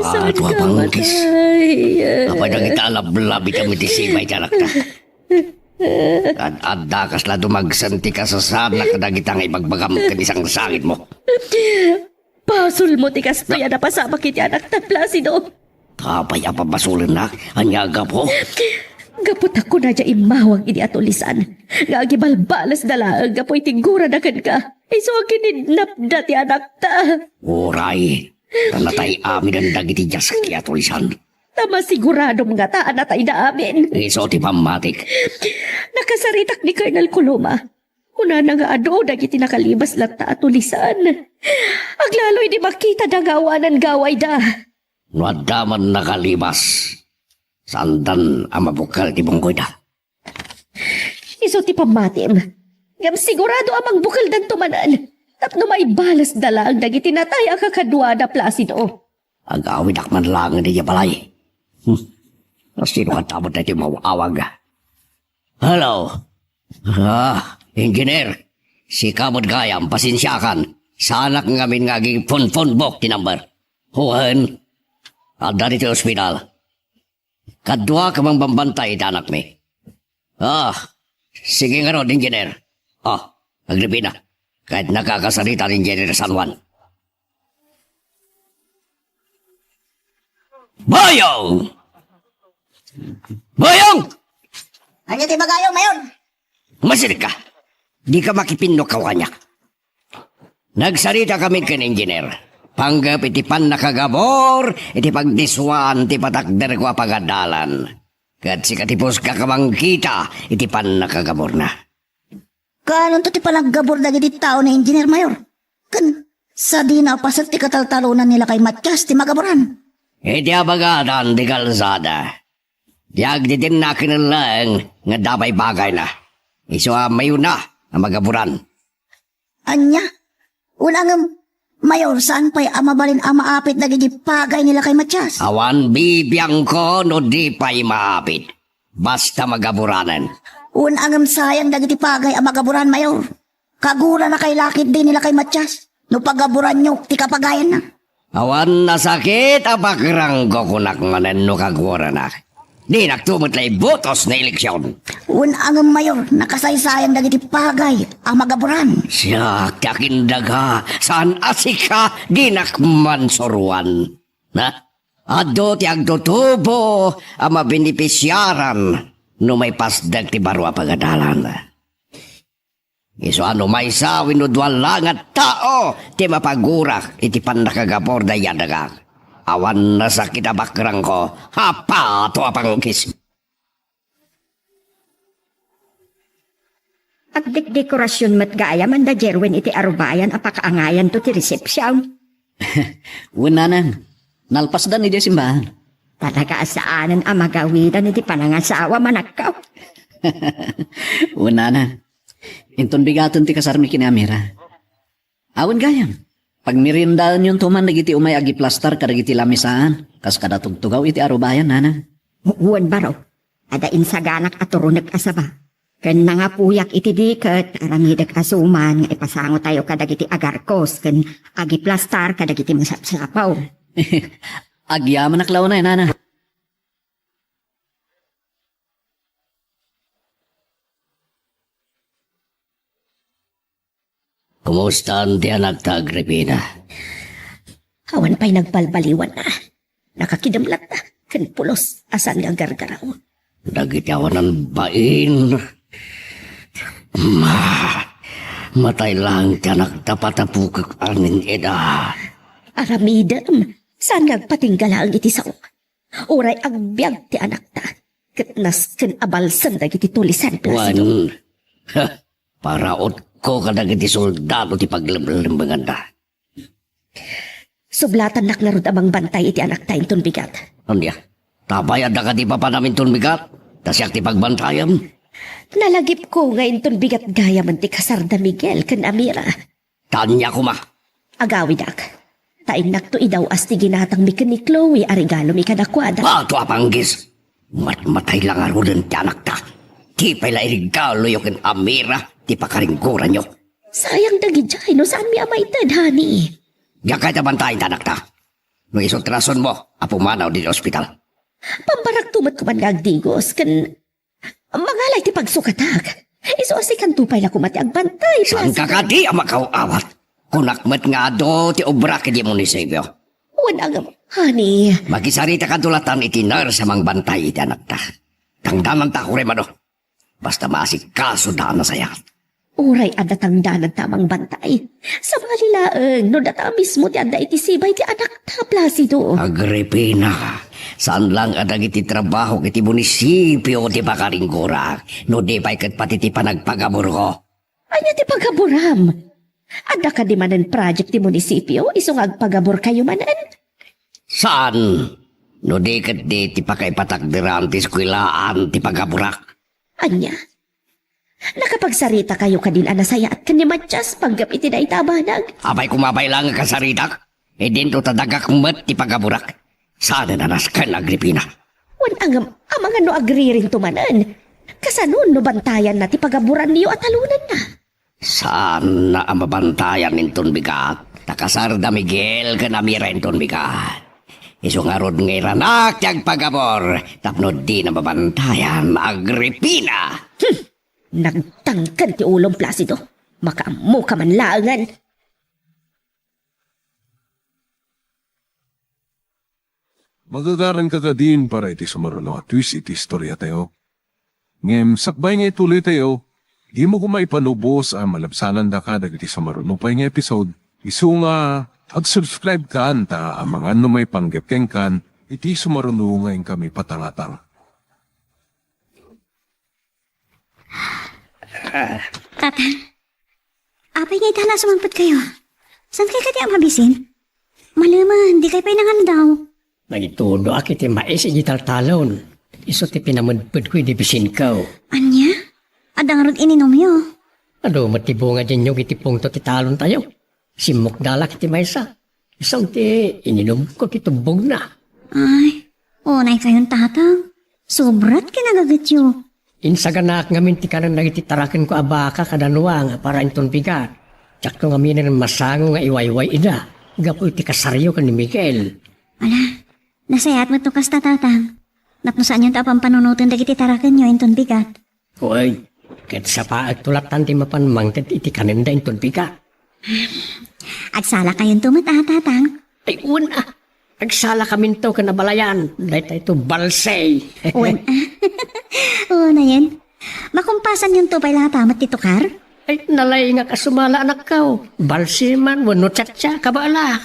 Saan ka matay? Apay dagiti alablabit a mitisiba iti anakta? Ad-adda kasla dumagsen ti kasasaadna kadagita nga ibagbagam ken isangsangitmo. Basolmo ti kastoy a napasamak iti anakta, Placido. Apay a pabasolennak? Ania a gapu? Gapu ta kunada immawag idi atulisan nga agibalbalasda laeng gapu iti gurada kenka. Isu a kinidnapda ti anakta. Uray, ta natay aminen dagiti diaski a tulisan. Ta masiguradom ngata a natayda amin. Isu ti pammatik. Nakasaritak ni Colonel Coloma. Kunana nga adu dagiti nakalibas latta a tulisan. Aglalo idi makitada nga awanan gawayda. No adda man nakalibas, saandan a mabukkel ti bunggoyda. Isu ti pammatim. Ngem sigurado a mangbukeldanto manen tapno maibalasda laeng dagiti natay a kakaduada, Placido. Agawidak man laeng idiay balay. Hmm. Sino kanta met daytoy maawag? Hello? Ah, Engineer. Sika met gayam, pasensiakan. Saanak ngamin nga aging phone-phone book ti number. Wen, adda ditoy ospital. Kaduak a mangbambantay iti anakmi. Ah, sige ngarud, Engineer. Ah, agribina. Ket nakakasarita ni Engineer San Juan. Boyong! Boyong! Ania ti ibagayo, Mayor? Masilikka. Dika makipinnukkaw kaniak. Nagsarita kami ken Engineer. Panggep iti pannakagabur, iti pagdiswaan ti patakderko a pagadalan. Ket sika ti puska a mangkita iti pannakagaburna. Kaanonto ti panaggabur dagiti tao ni Engineer Mayor? Ken sadina a paset ti kataltalonan ni Lakay Matias ti magaburan. Iti abagatan ti kalsada, ti agdidinna ken laeng nga adda pay bagayna. Isu a mayona a magaburan. Ania? Wen a ngem, Mayor, saan pay a mabalin a maapit dagiti pagay ni Lakay Matias? Awan bibiangko no di pay maapit. Basta magaburanen. Wen a ngem sayang dagiti pagay a magaburan, Mayor. Kagurana kay la ketdi ni Lakay Matias no pagaburanyo ti kapagayanna. Awan nasakit a pakrangko kunak manen no kagurana. Dinakto met la ibutos nga eleksion. Wen a ngem, Mayor, nakasaysayang dagiti pagay a magaburan. Siak ti akindaga, saan a sika, dinak mansuroan. Na? Adu ti agtutubo a mabenepisiaran no maipasdek ti baro a pagadalan. Isu a no maysa wenno dua la nga tao ti mapagurak iti pannakagabur daydi a dagak, awan nasakit a bakrangko. Apato a panggis! Agdekdekorasion met gayam da Jerwin iti arubayan a pakaangayanto ti resepsiun. Wen, nanang, nalpasdan idiay simbahan. Talaga a saanen a magawidan iti panangasawa, manakkaw. Wen, nanang, inton bigaten ti kasarmi ken ni Amira. Awan gayam. Pagmeriendaenyon to man dagiti umay agiplastar kadagiti lamisaan, kas kada tugtugaw iti arubayan, nanang. Wen, baro. Adda insaganak a turonek a saba. Ken nangapuyak iti diket, aramidek a suman nga ipasangotayo kadagiti agarkos ken agiplastar kadagiti masapsapaw. Agyamanak la unay, nana. Kumustan ti anakta, Agripina? Awan pay nagbalbaliwan na. Nakakidem latta ken pulos a saan nga aggargaraw. Dagiti awanan bain. Ma, matay laeng ti anakta patapukek amin ida. Aramidem, saan nga agpatingga laeng iti sao. Uray agbiag ti anakta, ket nasken a balsem dagiti tulisan, Placido. Wen, ha, parautko kadagiti soldado ti paglemlemmenganda. Sublatannak ngarud a mangbantay iti anakta inton bigat. Ania? Tabay adda kadi papanam inton bigat? Ta siak ti pagbantayem? Nalagipko nga inton bigat gayamen ti kasarda Miguel ken Amira. Ta ania koma? Agawidak. Ta innakto idaw-as ti ginatangmi ken ni Chloe a regalomi kadakuada. Bato a panggis! Matmatay la ngaruden ti anakta. Ti pay la iregaloyo ken Amira ti pakaringgoranyo. Sayang dagidiay no saanmi a maited, honey. Diak kayat a bantayen ti anakta. No isu ti rasonmo a pumanaw ditoy ospital. Pambarakto met koman nga agdigos ken mangalay ti pagsukatak. Isu a sikanto pay la koma ti agbantay, Placido. Saanka kadi a makaw-awat? Kunak met nga adu ti obrak idiay munisipio. Wen, agam, honey. Makisaritakadto latan iti nurse a mangbantay iti anakta. Tangdananta, uray mano. Basta maasikasoda a nasayaat. Uray adda tangdananta a mangbantay. Sabali laeng no data a mismo ti adda iti sibay ti anakta, Placido. Agripina, saan laeng a dagiti trabahok iti munisipio ti pakaringgorak, no di pay ket pati ti panagpagaburko. Ania ti pagaburam? Adda kadi manen project ti munisipio isu nga agpaburkayo manen? Saan? No di ket di ti pakaipatakderan ti eskuelaan ti pagaburak. Ania? Nakapagsaritakayo kadin a nasayaat ken ni Matias panggep iti dayta a banag? Apay koma pay laeng a kasaritak? Idinto ta dagak met ti pagaburak. Saanen a nasken, Agripina. Wen, agam, amangan no agririnto manen. Kasano no bantayanna ti pagaburanyo a talonenna? Saanna a mabantayan inton bigat. Ta kasarda Miguel ken Amira inton bigat. Isu ngarud nga iranak ti agpagabur tapno dina mabantayan, Agripina. Hmm. Nagtangken ti ulom, Placido. Makaammoka man laengen. Magagaranka kadin para iti sumaruno a twist iti istoriatayo. Ngem sakbay nga ituloytayo, dimo koma ipanubos a malabsanandaka dagiti sumaruno pay nga episode. Isu nga ag-subscribe kan ta amangan no maipanggep kenkan iti sumaruno nga inkami patangatang. Tatang, apay nga ita a sumangpetkayo? Saan kay kadi a mabisin? Malemen, di kay pay nangaldaw. Nagitudoak iti mais iti taltalon. Isu ti pinamedpedko idi bisinko. Ania? Adda ngarud ininumyo? Adu met ti bunga diay niyog iti pungto ti talontayo. Simmukdalak iti maysa. Isu ti ininumko ti tubbogna. Ay, unay kayon, Tatang. Sobrat kinagagetyo. Insaganaak ngamin ti kanen dagiti tarakenko a baka kada nuang a para inton bigat. Diakto ngaminen masango nga iwayway ida gapu iti kasaryo ken ni Miguel. Ala, nasayaat met no kasta, Tatang. Tapno saanyonto a pampanunoten dagiti tarakenyo inton bigat. Uy, ket sapaekto lattan ti mapan mangted iti kanenda inton bigat. Agsalakayonto met a, Tatang? Ay, wen a. Agsalakaminto ken abalayan, daytayto balsay. Wen. Wen, ayan. Makumpasanyonto pay laeng met ti tukar? Ay, nalaingak a sumala, anakko. Balsay man wenno cha-cha, kabaela.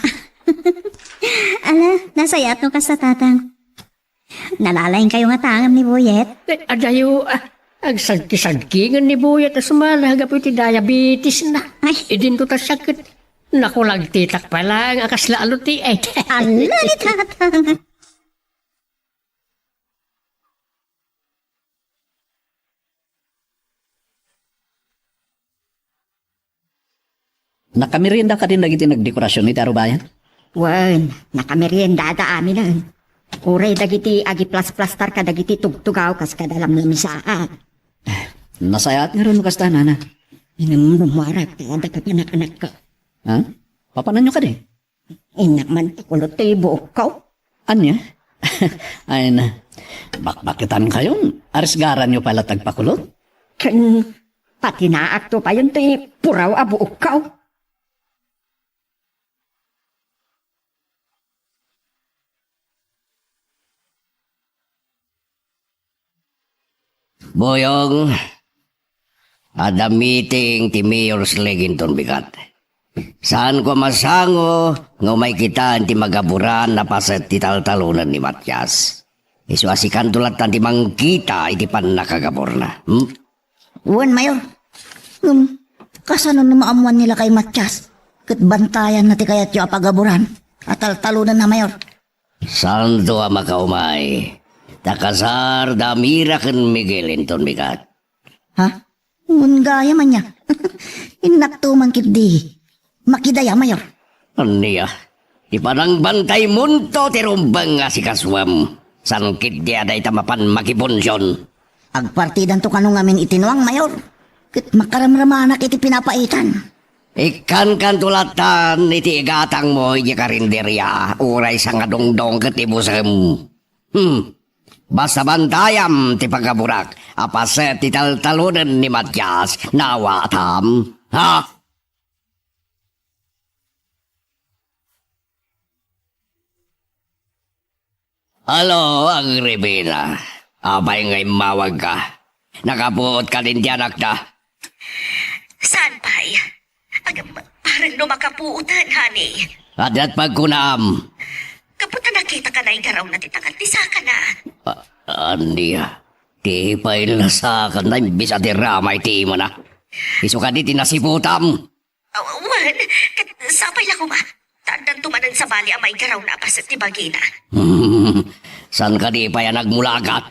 Ala, nasayaat no kasta, Tatang. Nalalaingkayo ngata ngem ni Boyet? Eh, adayo, ah, agsagki-sagkingen ni Boyet a sumala gapu iti diabetesna. Ay. Idinto ta siak ket nakulagtitak pay laeng a kasla aluti, eh. Ala ni Tatang. Nakamerienda kadin dagiti nagdekorasion iti arubayan? Wen, nakameriendada aminen. Uray dagiti agiplasplastar kadagiti tugtugaw kas kada lamlamisaan. Nasayaat ngarud no kasta, nana. Inumnumuarak ta adda papanak, anakko. Ha? Papananyo kadi? Innak man ti kulot ti buokko. Ania? Ay na, bakbaketankayon, arisgaranyo pay la ti agpakulot? Ken patinaakto payon ti puraw a buokko. Boyong, adda meeting ti Mayor's League inton bigat. Saanko a masango nga umay kitaen ti magaburan a paset ti taltalonen ni Matias. Isu a sikanto lattan ti mangkita iti pannakagaburna. Hmm? Wen, Mayor. Ngem, kasano no maammoan ni lakay Matias ket bantayanna ti kayatyo a pagaburan a taltalonenna, Mayor? Saanto a makaumay. Ta kasar da Mira ken Miguel inton bigat. Ha? Wen gayam ania? Innakto man ketdi. Makidaya, Mayor. Ania? Ti panangbantaymonto ti rumbeng a sikasuem. Saan ketdi a dayta mapan makipunsion? Agpartidanto kano ngamin iti nuang, Mayor. Ket makaramramanak iti pinapaitan. Ikkankanto lattan iti igatangmo idiay karinderia, uray sangadongdong ket ibusem. Hmm. Basta bantayam ti pagaburak a paset ti taltalonen ni Matias, naawatam. Ha? Hello, Agripina. Apay nga immawagka? Nakapuot kadin ti anakda? Saan pay? Agam, parang no makapuotan, honey. Adda't pagkunaam. Gapu ta nakitaka naigarawna ti tangan ti sakana. A-, ania? Ti pay la sakana imbes a ti ramay ti imana. Isu kadi ti nasiputam. Aw, wen, ket sapay la koma. Ta addanto manen sabali a maigarawna a paset ti bagina. Hmm, saan kadi pay a nagmulagat?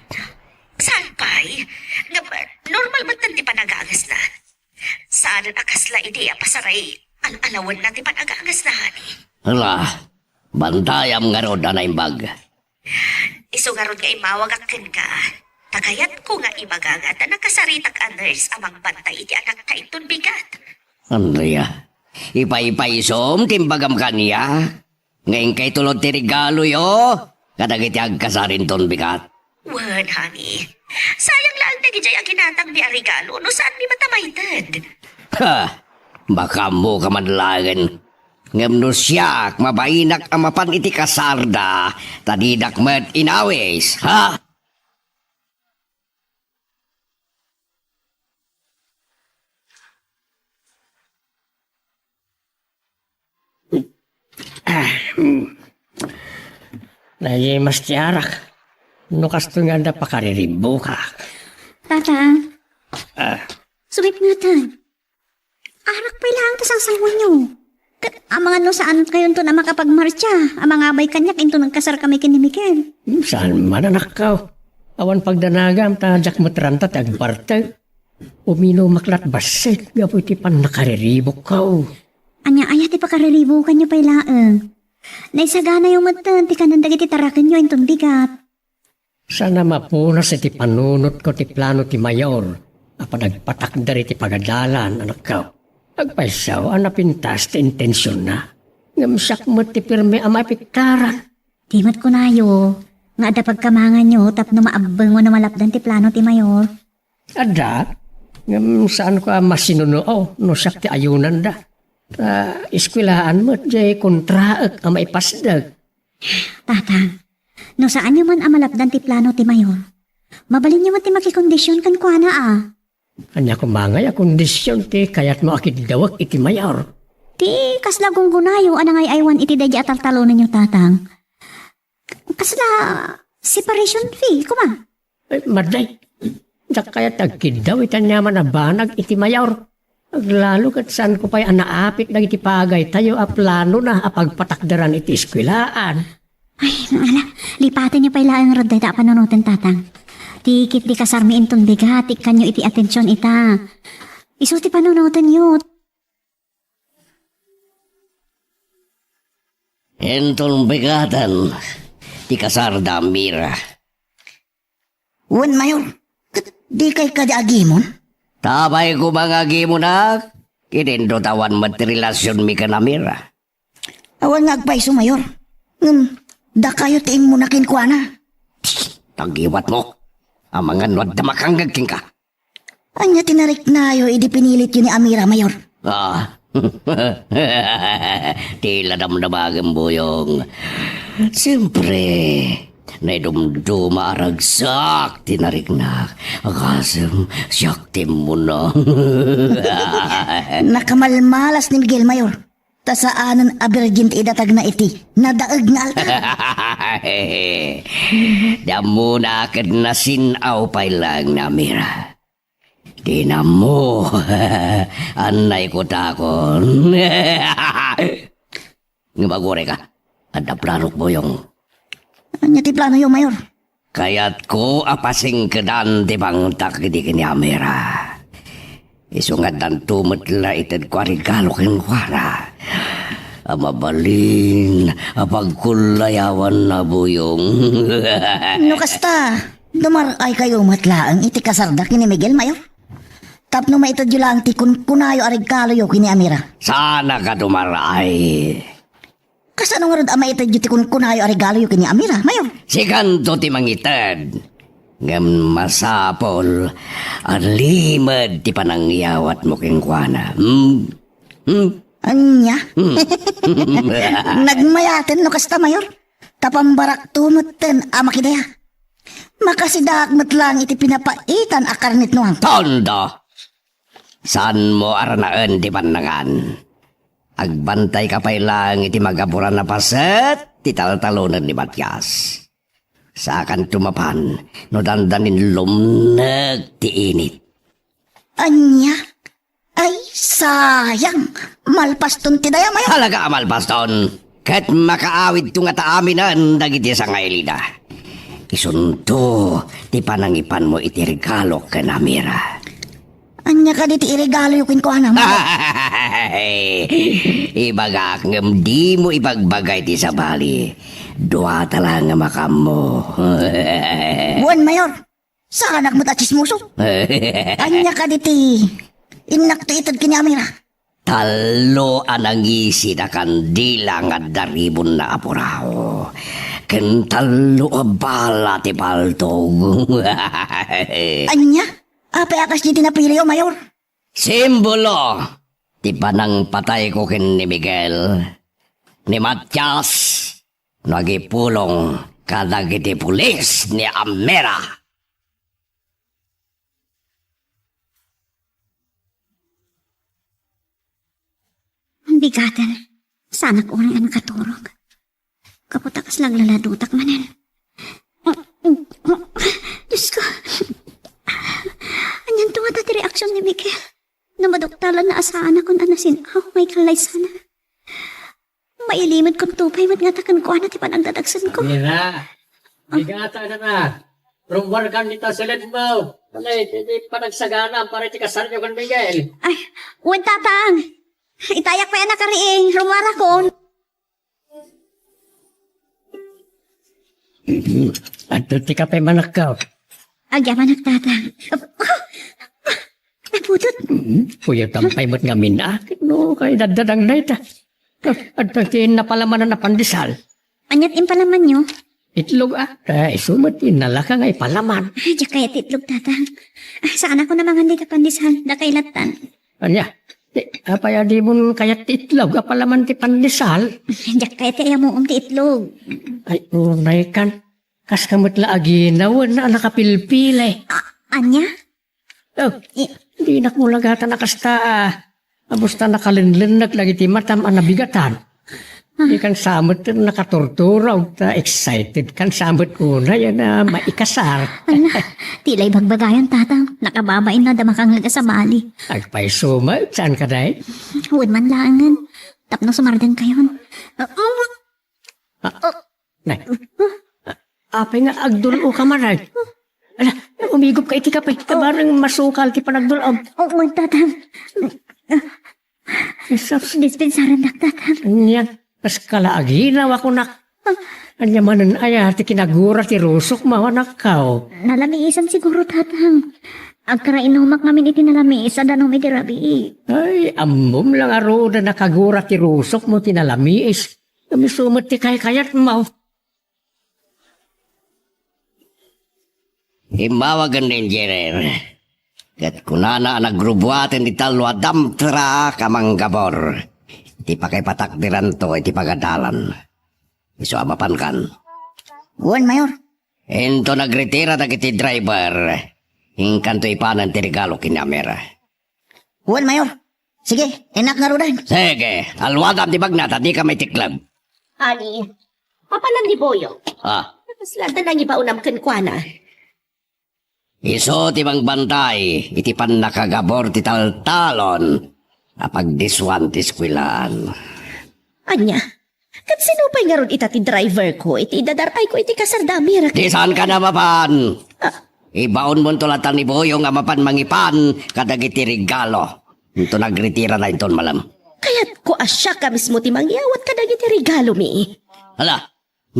Saan pay? Ngem, normal metten ti panagangasna. Saanen a kasla idi a pasaray, al-alawenna ti panagangasna, honey. Hala, bantayam ngarud a naimbag. Isu ngarud nga immawagak kenka, ta kayatko nga ibaga nga adda nakasaritak a nurse a mangbantay iti anakta inton bigat. Andrea, ipaypaysom ti imbagam kaniak nga inkay tulod ti regaloyo kadagiti agkasar inton bigat. Wen, honey. Sayang laeng dagidiay a ginatangmi a regalo no saanmi met a maited. Ha! Makaammoka man laengen. Ngem no siak, mabainak a mapan iti kasarda, ta didak met inawis, ha? Ah, hmm. Nagimas ti arak. No kastoy nga adda pakariribukak. Tata. Ah. Sumipngetan. Arak pay laeng ti sangsangoenyo. Ket amangan no saankayonto a makapagmartsa a mangabay kaniak inton nagkasarkami ken ni Miguel. Hmm, saan man, anakko. Awan pagdanagam ta diak met ranta ti agbartek. Uminumak lat bassit gapu iti pannakariribukko. Ania aya ti pakariribukkanyo pay laeng? Naisaganayo metten ti kanen dagiti tarakenyo inton bigat. Saan a mapunas iti panunotko ti plano ti mayor a panagpatakder iti pagadalan, anakko. Agpayso a napintas ti intensionna. Ngem siak met ti pirmi a maipiktaran. Di met kunayo nga adda pagkamanganyo tapno maabbeng wenno malapdan ti plano ti mayor. Adda, ngem saanko a masinunuaw no siak ti ayunanda. Ta eskuelaan met jay kontraek a maipasdek. Tatang, no saanyo man a malapdan ti plano ti mayor, mabalinyo man ti makikondision kenkuana a. Ania koma ngay a kondision ti kayatmo a kiddawek iti mayor? Ti kasla gunggonayo a nangay-aywan iti daydi a taltalonenyo, Tatang. Kasla separation fee, koma. Eh, Marday, diak kayat agkiddaw iti aniaman a banag iti mayor. Aglalo ket saanko pay a naapit dagiti pagaytayo a planona a pagpatakderan iti eskuelaan. Ay, ala, lipatenyo pay laeng red dayta a panunoten, Tatang. Ti ketdi kasarmi inton bigat ti ikkanyo iti atension ita. Isu ti panunotenyo. Inton bigaten ti kasarda, Mira. Wen, Mayor, ket dikay kadi agimon? Apay koma nga agimonak, ket inton awan met ti relasionmi ken Amira. Awan nga agpayso, Mayor. Ngem, dakayo ti immuna kenkuana. Tagiwatmo. Amangan no adda makangngeg kenka. Ania ti nariknayo idi pinilityo ni Amira, Mayor? Ah. Ti la damdamagem, Boyong. Siempre, naidumduma a ragsak ti nariknak. Agasem, siak ti immuna. Nakamalmalas ni Miguel, Mayor. Ta saanen a birgin ti idatagna iti nadaeg nga altar. Ti ammona ket nasin-aw pay laeng ni Amira. Dinammo. Annay kutakon. Ngem agurayka. Adda planok, Boyong. Ania ti planoyo, Mayor? Kayatko a pasingkedan ti bangtak idi ken ni Amira. Isu nga addanto met la itedko a regalo kenkuana. A mabalin a pagkullayawanna, Boyong. No kasta, dumar-aykayo met laeng iti kasarda ken ni Miguel, Mayor. Tapno maitedyo laeng ti kunkunayo a regaloyo ken ni Amira. Saanak a dumar-ay. Kasano ngarud a maitedyo ti kunkunayo a regaloyo ken ni Amira, Mayor? Sikanto ti mangited. Ngem masapul a limed ti panangyawatmo kenkuana. Hmm? Hmm? Ania? Hmm. Nagmayaten no kasta, Mayor. Ta pambarakto metten a makidaya. Makasidaak met laeng iti pinapaitan a karnetnoam. Tondo! Saanmo a ranaen ti bannangan. Agbantayka pay laeng iti magaburan a paset ti taltalonen ni Matias. Saakanto mapan no dandanin lumnek ti init. Ania? Ay, sayang! Malpaston ti dayam, Mayor. Talaga a malpaston! Ket makaawidto ngata aminen dagiti sangailida. Isunto ti panangipanmo iti regalo ken Amira. Ania kadi ti iregaloyo kenkuana, Mayor? Ibagak ngem dimo ibagbagay ti sabali. Duata laeng a makaammo. Wen, Mayor. Saanak met a tsismoso. Ania kadi ti innakto ited ken ni Amira? Tallo a nangisit a kandila nga adda ribonna a puraw. Ken tallo a bala ti paltog. Ania? Apay a kasdi ti napiliyo, Mayor? Simbolo ti panangpatayko ken ni Miguel, ni Matias, no agipulong kadagiti pulis ni Amira. Bigaten, saanak unay a nakaturog. Gapu ta kasla aglaladutak manen. Diyos ko, anianto ngata ti reaksion ni Miguel? No maduktalanna a saanakon a nasin-aw nga ikallaysana. Mailimedkonto pay met ngata kenkuana ti panagdadagsenko. Mira, bigata na. Rummuarkan dita siledmo. Alay, ti, ti panagsagana para ti kasaryo ken Miguel. Ay, wen, Tatang. Itayak pay a nakariing, rummuarakon. Adto ti kape, manakko. Agyamanak, Tatang. Ay, pudot. Hmm, kuyatan pay met ngamin, ah. No, kay daddadang dayta. Adto ti napalamanan a pandesal. Aniat impalamanyo? Itlog, ah. Eh, isu met ti nalaka nga ipalaman. Ay, diak kayat ti itlog, Tatang. Ah, saanakon a mangan dita pandesal. Dakay lattan. Ania? Apay a dimon kayat ti itlog a palaman ti pandesal? Diak kayat ti ayamuom ti itlog. Ay, unay kan. Kaska met la aginawen a nakapilpili. A-, ania? Oh, dinak mulagatan a kasta a. Abus ta nakalenlennak dagiti matam a nabigatan. Di kan sa met nakaturturog ta excited kan sa met unay a maikasar. Ala, ti la ibagbagayon, Tatang. Nakababain na da makangag a sabali. Agpayso met, saan ka, day? Wen man laengen. Tapno sumardengkayon. Ah, nay. Apay nga agdul-o ka man, ay? Ala, umigop ka iti kape. Kabareng masukal ti panagdul-om. Oo, Tatang. Jesus. Dispensaran dak, Tatang. Anya, kas kala aginaw ako nak. Anya manen aya ti kinagura ti rusok mo, anakkaw? Nalamiisan siguro, Tatang. Agkarainumak ngamin iti nalamiis a danum iti rabii. Ay, ammom lang a ruda nakagura ti rusok mo ti nalamiis. Ngem isu met ti kaykayat mo. Immawagen ni Engineer, ket kunana a nagrubuaten ti tallo a dump truck a manggabor ti pakaipatakderanto iti pagadalan. Isu a mapankan. Wen, Mayor. Inton agritira dagiti driver, inkanto ipanen ti regalo ken ni Amira. Wen, Mayor. Sige, innak ngaruden. Sige, alwadam ti bagna ta dika maitikleb. Ani, papanan ni Boyong? Ah. Nakasla da nangibaonam kenkuana. Isu ti mangbantay iti pannakagabor ti taltalon a pagdisuan ti eskuelaan. Ania? Ket sino pay ngarud ita ti driver ko iti idadar-ay ko iti kasar da Amira? Di saan ka na mapan? Ah. Ibaonmonto latta ni Boyong a mapan mangipan kadagiti regalo. Inton agritira na inton malem. Kayatko a siak a mismo ti mangyawat kadagiti regalo mi. Hala,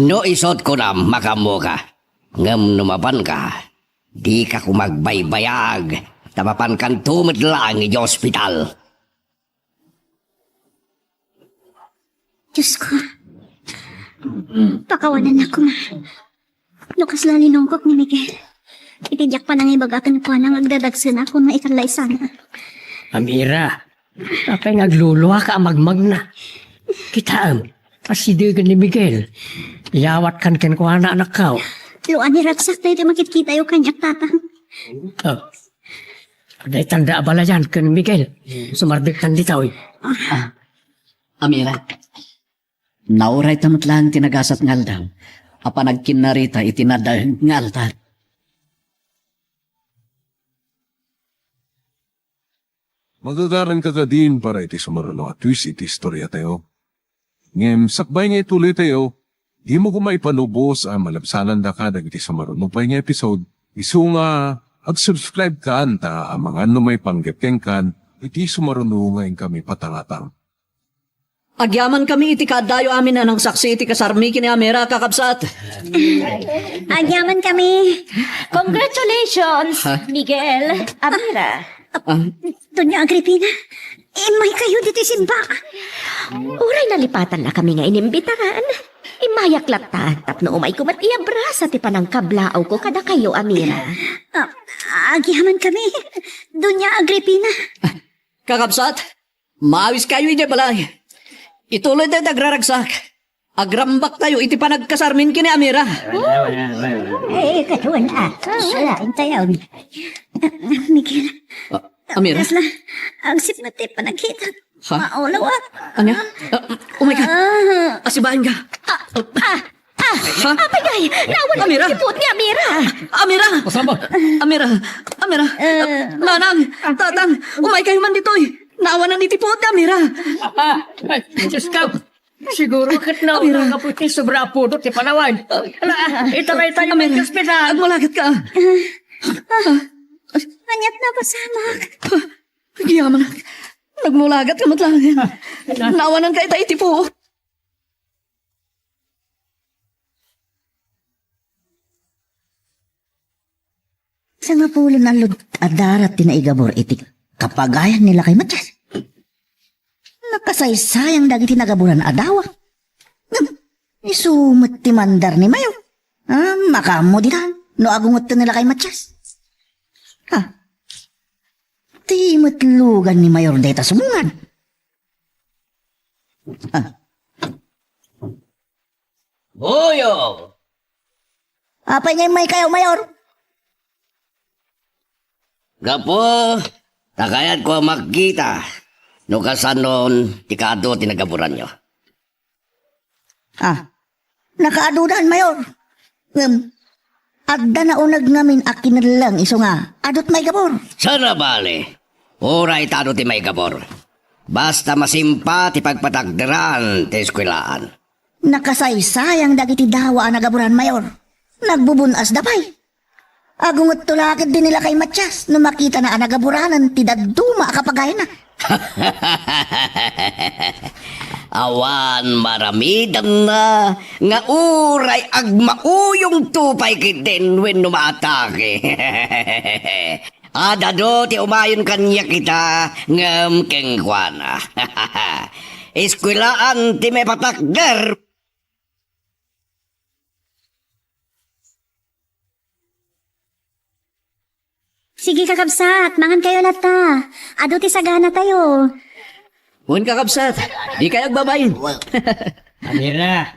no isut kunam, makaammoka. Ngem no mapanka, dika koma agbaybayag, ta mapankanto met laeng idiay ospital. Diosko, pakawanannak koma. No kasla linongkok ni Miguel, iti diak panangibaga kenkuana nga agdadagsenak wenno ikallaysana. Amira, apay nga agluluaka a magmagna? Kitaem, asidegen ni Miguel. Iyawatkan kenkuana, anakkaw. Luan ni ragsak daytoy makitkitayo kaniak, Tatang. Oh. Daytan da abalayan ken Miguel. Sumardektan ditoy. Ah, Amira, naurayta met laeng ti nagasat nga aldaw a panagkinnarita iti nadael nga altar. Magagaran ka kadin para iti sumaruno a twist iti istoriatayo. Ngem sakbay nga ituloytayo, dimo koma ipalubos a malabsanandaka dagiti sumaruno pay nga episode, isu nga ag-subscribe kan ta amangan no maipanggep kenkan iti sumaruno nga inkami patangatang. Agyamankami iti kaaddayo amin a nangsaksi iti kasarmi ken ni Amira, kakabsat. Agyamankami. Congratulations, Ha? Miguel, Amira. Ah. Doña Agripina, immaykayo ditoy simbaan. Uray nalipatannakami nga inimbitaran, immayak latta tapno umayko met iabrasa ti panangkablaawko kadakayo, Amira. Ah, agyamankami, Doña Agripina. Kakabsat, maawiskayo idiay balay. Ituloytayo ti agraragsak. Agrambaktayo iti panagkasarmin ken ni Amira. Eh, katuan, ah. Ala, intayon. Miguel. Ah, Amira? Kasla, agsip met ti panagkita. Ha? Maulaw, ah. Ania? Ah, umay ka. Ah. Asibaen ka. Ah, ah, ah. Ha? Apay, Nay, nawan Amira? Ti puot ni Amira. Amira! Masama. Amira! Amira! Eh. Nanang! Tatang! Umaykayo man ditoy! Naawanan iti puot ni Amira! Ah, ay, Diyos ka! Siguro ket Amira. Nauna ka po ti sobra a pudot ti panawan. Ala, itaray tayo Amira. Sa ospital. Agmulagat ka. Aniat na pasamak. Agyamanak. Nagmulagat ka met laeng. Naawanan ka ita iti puot. Sangapulo nga aldaw a darat ti naigabur iti kapagayan ni Lakay Matias. Nakasaysayang dagiti nagaburan a dawa. Ngem isu met ti mandar ni Mayor. Ah, makaammo ditan no agungetten ni Lakay Matias. Ha? Ti met lugan ni Mayor dayta sumungad. Ah. Buyog! Apay nga immaykayo, Mayor? Gapu ta kayatko a makita no kasanon ti kaadu ti nagaburanyo. Ah, nakaadudan, Mayor. Ngem, adda nauneg ngamin a kinelleng isu nga adut maigabur. Saan a bale, uray ta adu ti maigabur. Basta masimpa ti pagpatakderan ti eskuelaan. Nakasaysayang dagiti dawa a nagaburan, Mayor. Nagbubun-asda pay. Agungetto la ketdi ni lakay Matias no makitana a nagaburanen ti dadduma a kapagayna. Awan maaramidanna nga uray agmauyongto pay ketdin wenno maatake. Adda adu ti umayon kaniak ita ngem kenkuana. Eskuelaan ti maipatakder. Sige, kakabsat, mangankayo latta. Adu ti saganatayo. Wen, kakabsat, dikay agbabain. Amira,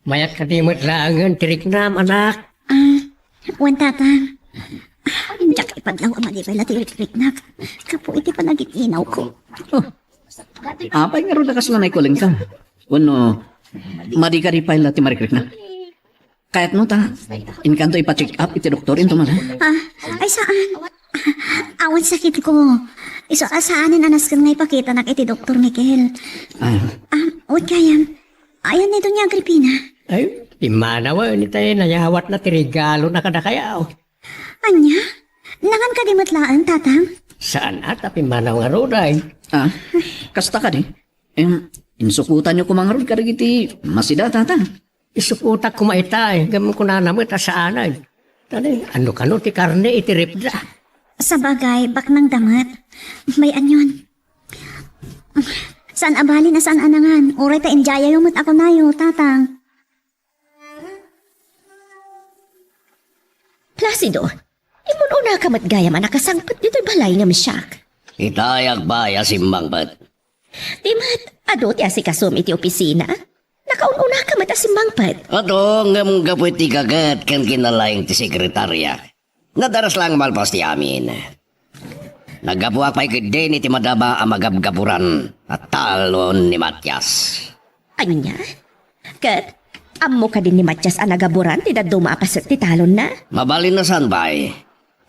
mayat kadi met laengen ti riknam, anak. Ah, wen, tatang. Diak ipadlaw a madi pay la ti rikriknak. Gapu iti panagin-inawko. Oh. Apay ngarud a kasla naikuling ka? Wenno, madi kadi pay la ti marikriknak? Kayatmo ta inkanto ipa-check up iti doktor inton manen? Ah, ay saan. Awan sakitko. Isu a saanen a nasken nga ipakitanak iti Doktor Miguel. Ah. Ah, wen gayam. Ayanna ni Doña Agripina? Ay, pimmanawen itay nayawatna ti regalona kadakayo. Ania? Nangan kadi met laeng, tatang? Saan a ta pimmanaw ngarud ay. Ah, kasta kadi? Em, insukotanyo koma ngarud kadagiti masida, tatang? Isukotak koma itay, ngem kunana met a saanen. Tani, ano kano ti karne iti refda? Sabagay, baknangda met. May anion. Saan a bali a saan a nangan. Uray ta indiayo met a kunayo, tatang. Placido, immun-unaka met gayam a nakasangpet ditoy balay ngem siak. Itay agbay a simmangpet. Di met, adu ti asikasom iti opisina? Nakaun-unaka met a simmangpet. Adu, ngem gapu iti gaget ken kinalaing ti sekretaria, nadaras la nga malpas ti amin. Naggapuak pay ketdin iti madama a magabgaburan a talon ni Matias. Ania? Ket ammo kadi ni Matias a nagaburan ti dadduma a paset ti talonna? Mabalin a saan pay.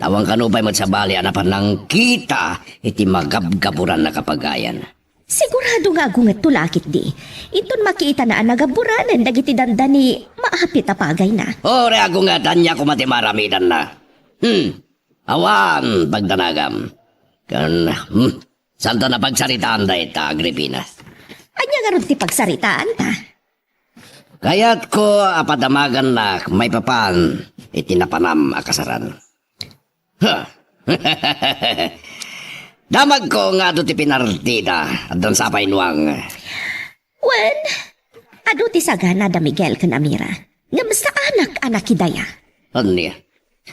Ta awan kano pay met sabali a napan nangkita iti magabgaburan a kapagayan. Sigurado nga agungetto la ketdi. Inton makitana a nagaburanen dagiti dandani maapit a pagayna. Uray agunget, ania koma ti maaramidanna? Hmm. Awan pagdanagam. Ken, hmm, saanta a pagsaritaan dayta, Agripina? Ania ngarud ti pagsaritaanta? Kayatko a padamagannak maipapan iti napanam a kasaran. Ha! Damagko nga adu ti pinartida, addan sapay nuang. Wen, adu ti sagana da Miguel ken Amira. Ngem saanak a nakidaya. Ania?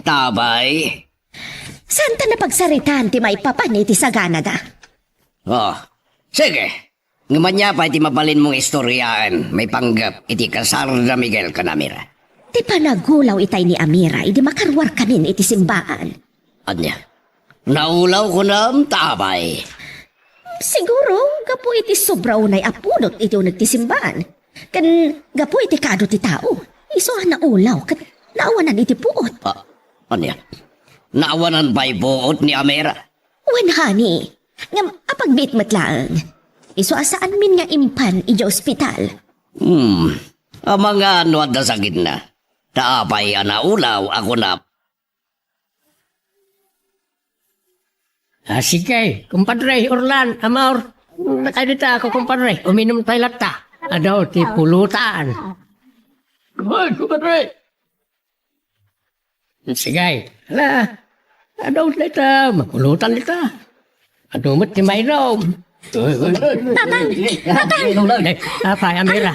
Tabay? Saanta a pagsaritaan ti maipapan iti saganada. Oh, sige. Ngem ania pay ti mabalinmo nga istoriaen maipanggep iti kasar da Miguel ken Amira? Ti panagulaw itay ni Amira idi makaruarkamin iti simbaan. Ania? Naulaw kunam, ta apay? Siguro, gapu iti sobra unay a pudot iti uneg ti simbaan. Ken gapu iti kaadu ti tao, isu a naulaw ket naawanan iti puot. Ah, ania? Naawanan pay puot ni Amira? Wen, honey. Ngem apagbiit met laeng. Isu a saanmin nga impan idiay ospital. Hmm. Amangan no adda sakitna. Ta apay a naulaw a kunam? Ah, sige, kumpadre, Orlan, Amor. Nakadita ako, kumpadre. Uminom tayo latta. Adu ti pulutan. Hoy, kumpadre. Sige. Ala, adu dita, mapulutan dita. Adu met ti mainom. Tatang! Tatang! Eh, apay, Amira?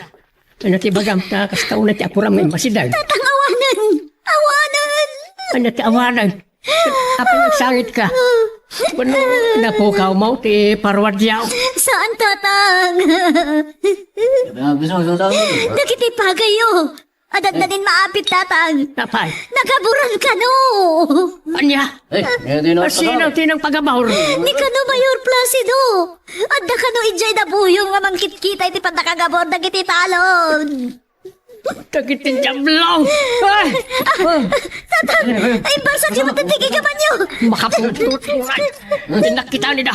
Ania ti ibagam ta kasta unay ti apuram nga imbasidag? Tatang, awanen! Awanen! Ania ti awanen? Apay nga agsangitka? Wenno napukawmo ti paruadiaw? Saan, Tatang. Dagiti pagayyo. Adda nin maapit, Tatang. Apay? Nagaburan kano. Ania? Eh, eh, di na Asino pagabur? Tinang pagabur? Ni kano Mayor Placido. Adda kano idiay da Buyong nga mangkitkita iti pannakagabur dagiti talon. Dagiti diablo! Ay! Tatang! Ay, basat yung matindigi ka man yun! Makaputut! Tinakita nida!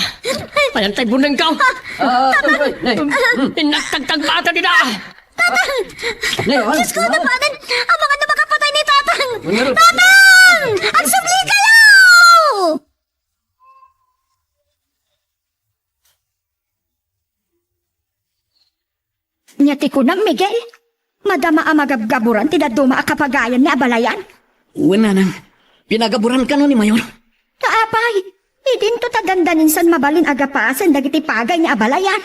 Ayan tayo buneng ka! Ah, Tatang! Inagtagtagpata nida! Tatang! Nay, ano? Diyos ko, ano ba? Amangan na makapatay ni Tatang! Ano? Tatang! Agsubli kayo! Nia ti kunam, Miguel, madama a magabgaburan ti dadduma a kapagayan ni abalayan. Wen, nanang, pinagaburan kano ni Mayor? Apay, idinto ta dandaninsan mabalin a gapasen dagiti pagay ni abalayan.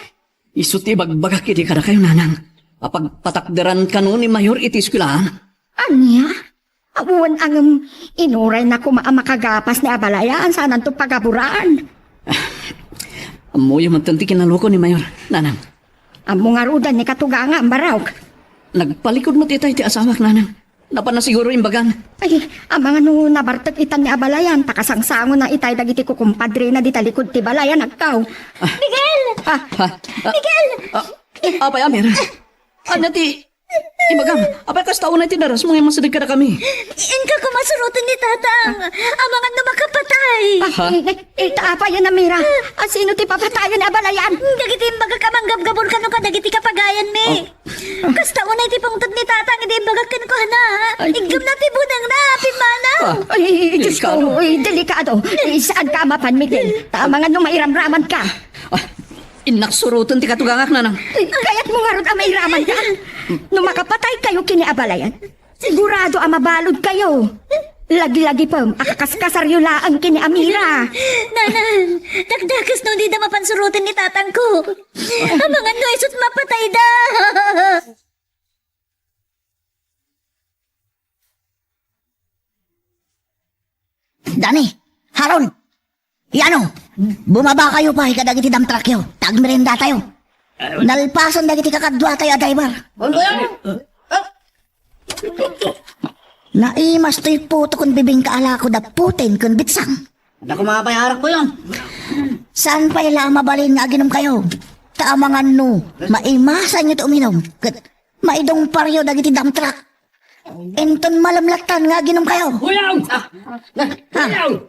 Isu ti ibagbagak idi kadakayo, nanang, a pagpatakderan kano ni Mayor iti eskuelaan. Ania? Awan angem, inuray na koma a makagapas ni abalayan, sananto pagaburan. Ammoyo man ti kinaluko ni Mayor, nanang. Ammo ngaruden ni katugangam, Barok. Nagpalikod met itay ti asawak, nanang. Napan na siguro imbagan. Ay, amangan no nabartek itan ni abalayan, ta kasangsango na itay dagiti kukumpadrena dita likod ti balayan, agkaw. Ah. Miguel! Ah. Ah. Miguel! Ah. Apay, Amira? Ania ti Ibagam, apay kasta unay ti darasmo nga immasideg kadakami? Inka koma suroten ni Tatang. Amangan no makapatay. Ah, eh, eh, ta apay, Amira? Asino ti papatayen ni abalayan? Dagiti imbagak a manggabgabur kano kadagiti kapagayanmi. Oh. Kasta unay ti pungtot ni Tatang idi imbagak kenkuana. Ay. Iggamna ti bunangna, pimmanaw. Ah. Ay, Diyos ko, delikado. Ay, saan ka mapan, Miguel? Ta amangan no mairamraman ka. Ah. Innak suroten ti katugangak, nanang. Kayatmo ngarud a mairaman ka? No makapatay kayo ken ni abalayan, sigurado a mabalud kayo. Lagi-lagi pem a kakaskasaryo laeng ken ni Amira. Nanang, dakdakes no dida mapan suroten ni tatangko. Amangan no isu't mapatayda. Dani, Haron, Yano, bumaba kayo pay kadagiti dump truckyo. Ta agmerendatayo. Nalpasan dagiti kakaduatayo a driver. Naimas toy puto ken bibingka a lako da Putin ken Bitsang. Adda koma pay arak ko yun. Saan pay la a mabalin nga aginum kayo? Ta amangan no maimasanyo ti uminum ket maidungparyo dagiti dump truck. Inton malamlatan nga aginum kayo. Uyang! Ah, na, uyang!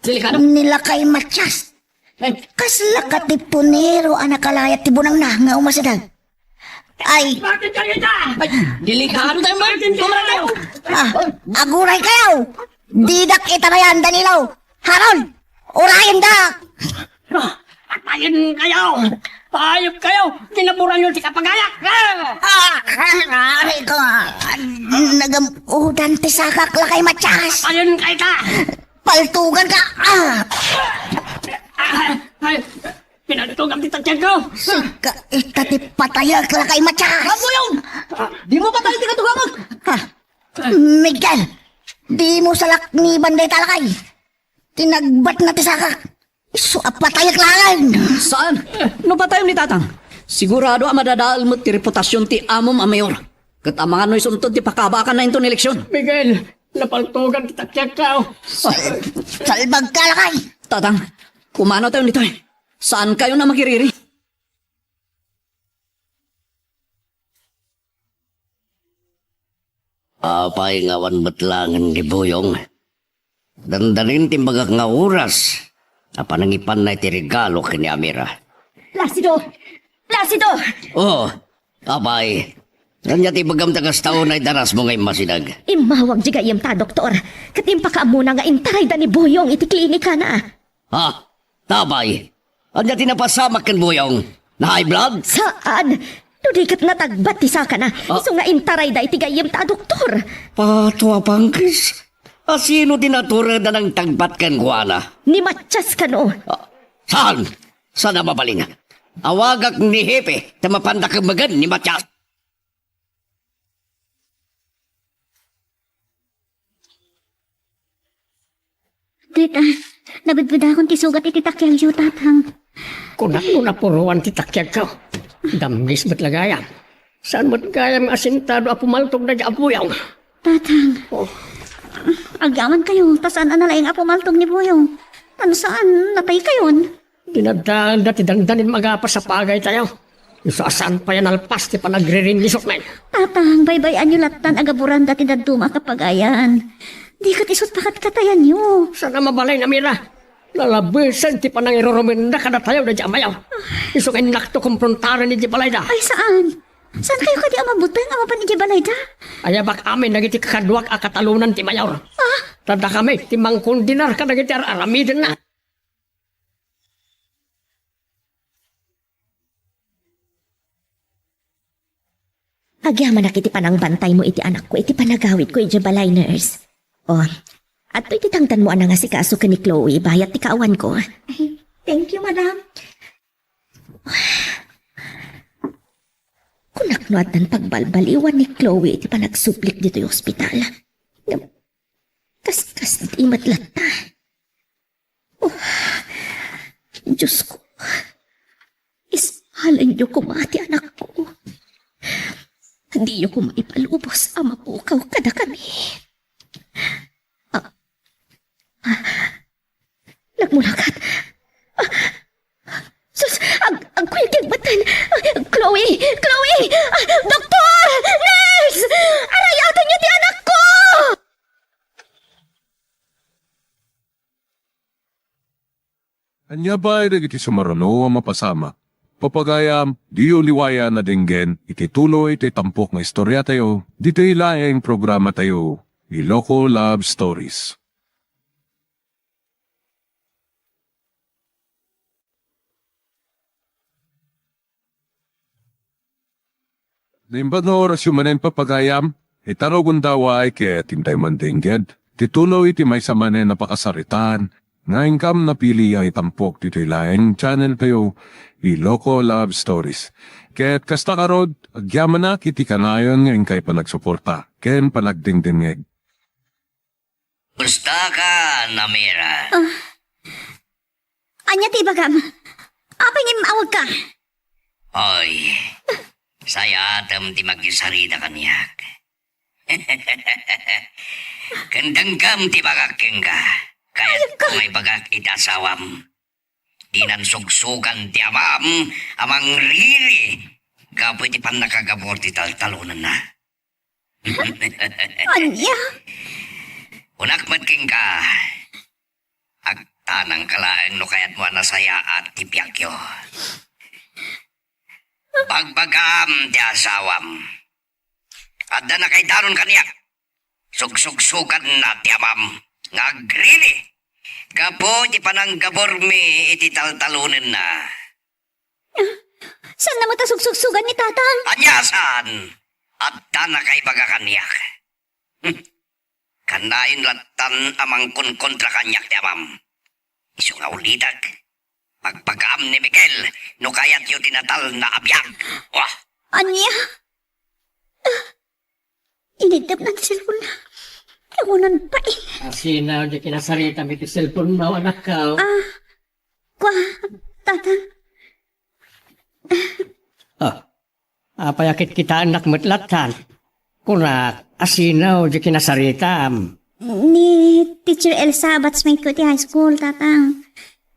Delikado. Ni Lakay Matias. Ay. Kasla ka ti punero a nakalayat ti bunangna nga umasideg. Ay. Bakit kayo dyan? Ay, delikado tayo, Martin. Tumara tayo. Ah, aguray kayo. Didak itarayan, Danilo. Haron, urayen da. Ah, patayen kayo! Hayop kayo! Kinaburan niyo ti kapagayak! Ah! Ah, aray ko! Nagam-udan ti sakak, Lakay Matias! Patayen kayo ta! Paltugan ka! Ah! Ah! Ay! Pinaltugan ti tatyan ko! Sika ita ti patayak, Lakay Matias! Ang buyong! Ah, di mo patay ti katugangak! Ah, Miguel! Di mo salakniban dayta, Lakay! Tinagbat na ti sakak. Isu a patayek laeng. Saan? No patayem ni Tatang, sigurado a madadael met ti reputasion ti amom a mayor. Ket amangan no isunton ti pakabakanna inton eleksyon. Miguel, napaltugan ti takiak ka. Sal-, salbag ka, Lakay. Tatang, pumanaw tayo ditoy. Saan kayo na makiriri? Apay nga awan met laengen ni Buyong? Dandanin ti imbagak nga oras a panangipanna iti regalo ken ni Amira. Placido! Placido! Oh, apay. Ania ti ibagam ta kasta unay darasmo nga immasideg? Immawag di gayyem ta, doktor. Ket impakaammona nga intarayda ni Buyong iti klinikana. Ha? Apay, ania ti napasamak ken Buyong? Na-high blood? Saan! No di ket natagbat ti sakana, ah, isu nga intarayda iti gayyem ta a doktor. Pato a pangkis. Asino ti natureda nangtagbat kenkuana? Ni Matias kano. Ah, saan? Saan a mabalin? Awagak ni Hepe ta mapanda kemmegen ni Matias. Tita, nabidbidakon ti sugat iti takiagyo, Tatang. Kunak no napuruan ti takiagko. Damngis met la gayam. Saan met gayam nga asintado a pumaltog daydi a Buyong? Tatang, Oh. Agyamankayo, ta saan a nalaing a pumaltog ni Buyong. Tan saan, nataykayon. Dinaddaanda ti dandanim a gapas a pagaytayo. Isu a saan pay a nalpas ti panagririnnisukmi. Tatang, baybay-anyo lattan a gaburanda ti dadduma a kapagayan. Di ket isut pakatkatayanyo. Saan a mabalin, Amira. Nalabesen ti panangirurumenda kadatayo daydi a Mayor. Isu nga innakto komprontaran idiay balayda. Ay, saan? Saan kayo kadi a mabuteng a mapan idiay balayda? Ayabak amin dagiti kakaduak a katalonan ti Mayor. Ah? Ta dakami ti mangkondenar kadagiti ar-aramidenna. Agyamanak iti panangbantaymo iti anakko iti panagawidko idiay balay, nurse. O, adtoy ti tangdanmo a nangasikaso ken ni Chloe bayat ti kaawanko. Ay, thank you, madam. Kunak no addan pagbalbaliwan ni Chloe iti panagsublik ditoy ospital. Ngem, kas, kas di met latta. Oh, Diyos ko, ispalenyo koma ti anakko. Diyo koma ipalubos a mapukaw kadakami. Ah, ah, nagmulakat. Ah, sus, ag-, agkuyog ti agbaten. Ah, Chloe! Chloe! Ah, doktor! Nurse! Arayatenyo ti anakko! Ania pay dagiti sumaruno a mapasamak? Papagayam, diyo liwayan a denggen iti tuloy ti tampok nga istoriatayo ditoy laeng programatayo, Iloko Love Stories. Naimbag nga orasyo manen, papagayam, ita no gundaway ket intay man denggen ti tuloy iti maysa manen a pakasaritaan nga inkam napili a itampok ditoy laeng channel tayo, Iloko Love Stories. Ket kasta karod, agyamanak iti kanayon nga inkay panagsuporta ken panagdengdengngeg. Kumusta ka, Amira? Ah. Ania ti ibagam? Apay nga immawagka? Oy, sayatem ti magisarita kaniak. Ken dengngem ti ibagak kenka. Kayatko nga ibagak iti asawam. Dinan sugsugan ti amam a mangriri gapu iti pannakagabur ti taltalonenna. Ania? Kunak met kenka, agtanangka laeng no kayatmo a nasayaat ti biagyo. Bagbagam ti asawam. Adda nakaidanon kaniak. Sugsugsuganna ti amam nga agriri gapu iti pananggaburmi iti taltalonenna. Saan na met a sugsugsugan ni Tatang? Ania saan? Adda nakaibaga kaniak. Hmm. Kanayon lattan a mangkonkontra kaniak ti amam. Isu nga ulitek, bagbagaam ni Miguel no kayatyo ti natalna a biag. Wah! Ania? Iniddepna ti cellphone-na. Awanan pay. Asina, di kinasaritam iti cellphone-mo, anakko. Ah, kua, Tatang. Ah, apay a kitkitaennak met lattan? Kunak, asina, di kinasaritam? Ni Teacher Elsa, batchmate ko ti high school, Tatang.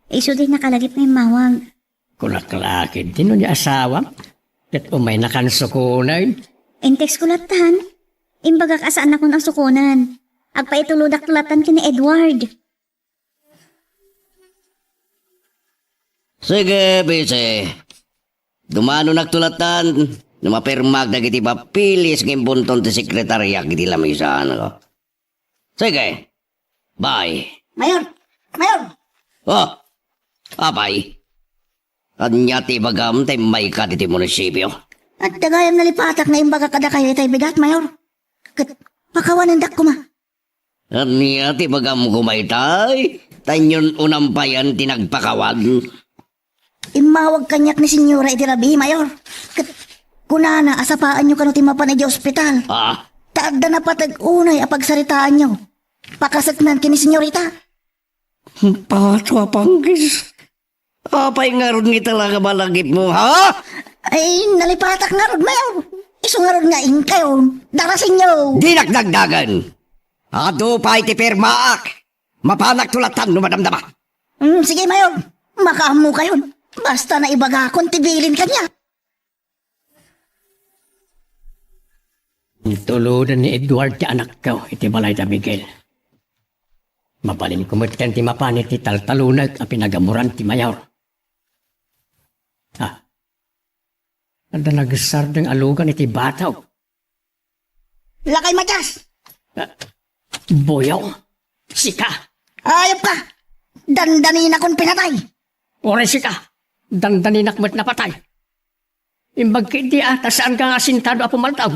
Isu ti nakalagip nga immawag. Kunak la ketdi no ni asawam, ket umaynakan sukonen. Intext ko lattan. Imbagak a saannakon a sukonen. Agpaitulodakto lattan ken ni Edward. Sige, Bisi. Dumanonakto lattan no mapirmak dagiti papeles nga imbunton ti sekretariak iti lamisaanko. Sige. Bye. Mayor! Mayor! Oh, apay. Ania ti ibagam ta immayka ditoy munisipio? Adda gayam nalipatak nga imbagak kadakayo itay bigat, Mayor. Ket pakawanendak koma. Ania ti ibagam koma itay? Ta inyon unam payen ti nagpakawan. Immawag kaniak ni Senyora iti rabii, Mayor. Ket kunana a sapaanyo kano ti mapan idiay ospital. Ah? Ta adda napateg unay a pagsaritaanyo. Pakaseknan ken ni Senyorita. Patua Pangkis. Apay ngarud nga ita la nga malagipmo, ha? Ay, nalipatak ngarud, Mayor. Isu ngarud nga inkayo, darasenyo. Dinak dagdagen. Adu pay ti pirmaak. Mapanak tulatan no madamdama. Mm, sige, Mayor. Makaammokayon. Basta naibagakon ti bilin kaniak. Intuloden ni Edward ti anakko iti balay da Miguel. Mabalinko met ken ti mapan iti taltalunek a pinagamuran ti Mayor. Ah. Adda nagsardeng a lugan iti batog. Lakay Matias! Ah, Boyong, sika! Ayop ka! Dandaninakon pinatay! Uray sika! Dandaninak met napatay! Imbag ketdi a, ta saanka nga asintado a pumaltaw.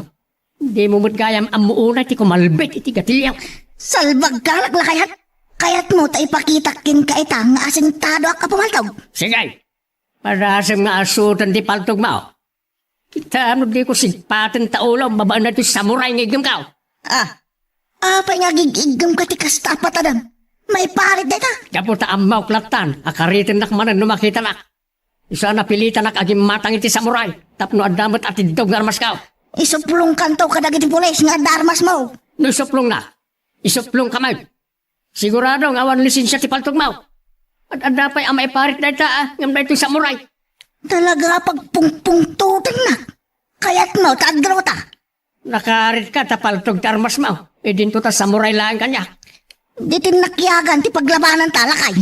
Dimo met gayam ammo unay ti kumalbit iti gatilio. Salbagka, laklakayat! Kayatmo ta ipakitak kenka ita nga asintadoak a pumaltaw. Sige! Padasem nga asutan ti paltogmo. Kita no diko sigpaten ta ulo babaen daytoy samurai nga iggemko. Ah, apay nga agig-iggemka ti kasta a patadem? Maiparit dayta? Gapu ta ammok lattan a karitennak manen no makitanak. Isu a napilitanak a gimmatang iti samurai tapno adda met atiddog nga armasko. Isuplongkanto kadagiti pulis nga adda armasmo. No isuplongna, isuplongka met. Sigurado nga awan lisensia ti paltogmo. Ad-adda pay a maiparit dayta, a, ngem daytoy samurai. Talaga a pagpungpungtotennak. Kayatmo ta agruta. Nakaaritka ta paltog ti armasmo. Idinto ta samurai laeng kaniak. Ditin nakiyagan ti paglabananta, lakay.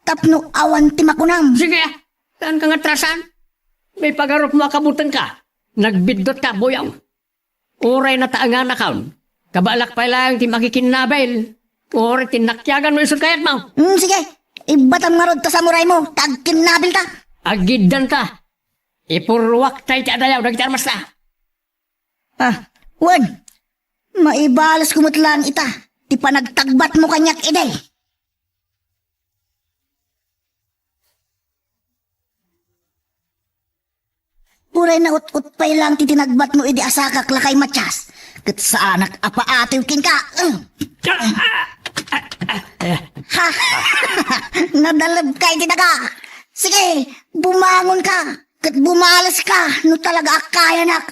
Tapno awan ti makunam. Sige, saanka nga atrasan? Maipagarupmo a kabutengka. Nagbiddutka, Boyong. Uray nataenganakon, kabaelak pay laeng ti makikinnabil. Uray ti nakiyaganmo isut' kayatmo. Mm, sige, ibbatam ngarud ta samuraymo, ta agkinnabilta. Agiddanta. Ipurruakta iti adayo dagiti armasta. Ah, wen, maibalesko met laeng ita ti panagtagbatmo kaniak idi. Uray naut-ot pay laeng ti tinagbatmo idi asakak, lakay Matias, ket saanak a paatiw kenka. Ha! Nadalebka iti daga. Sige, bumangonka ket bumaleska no talaga a kayanak.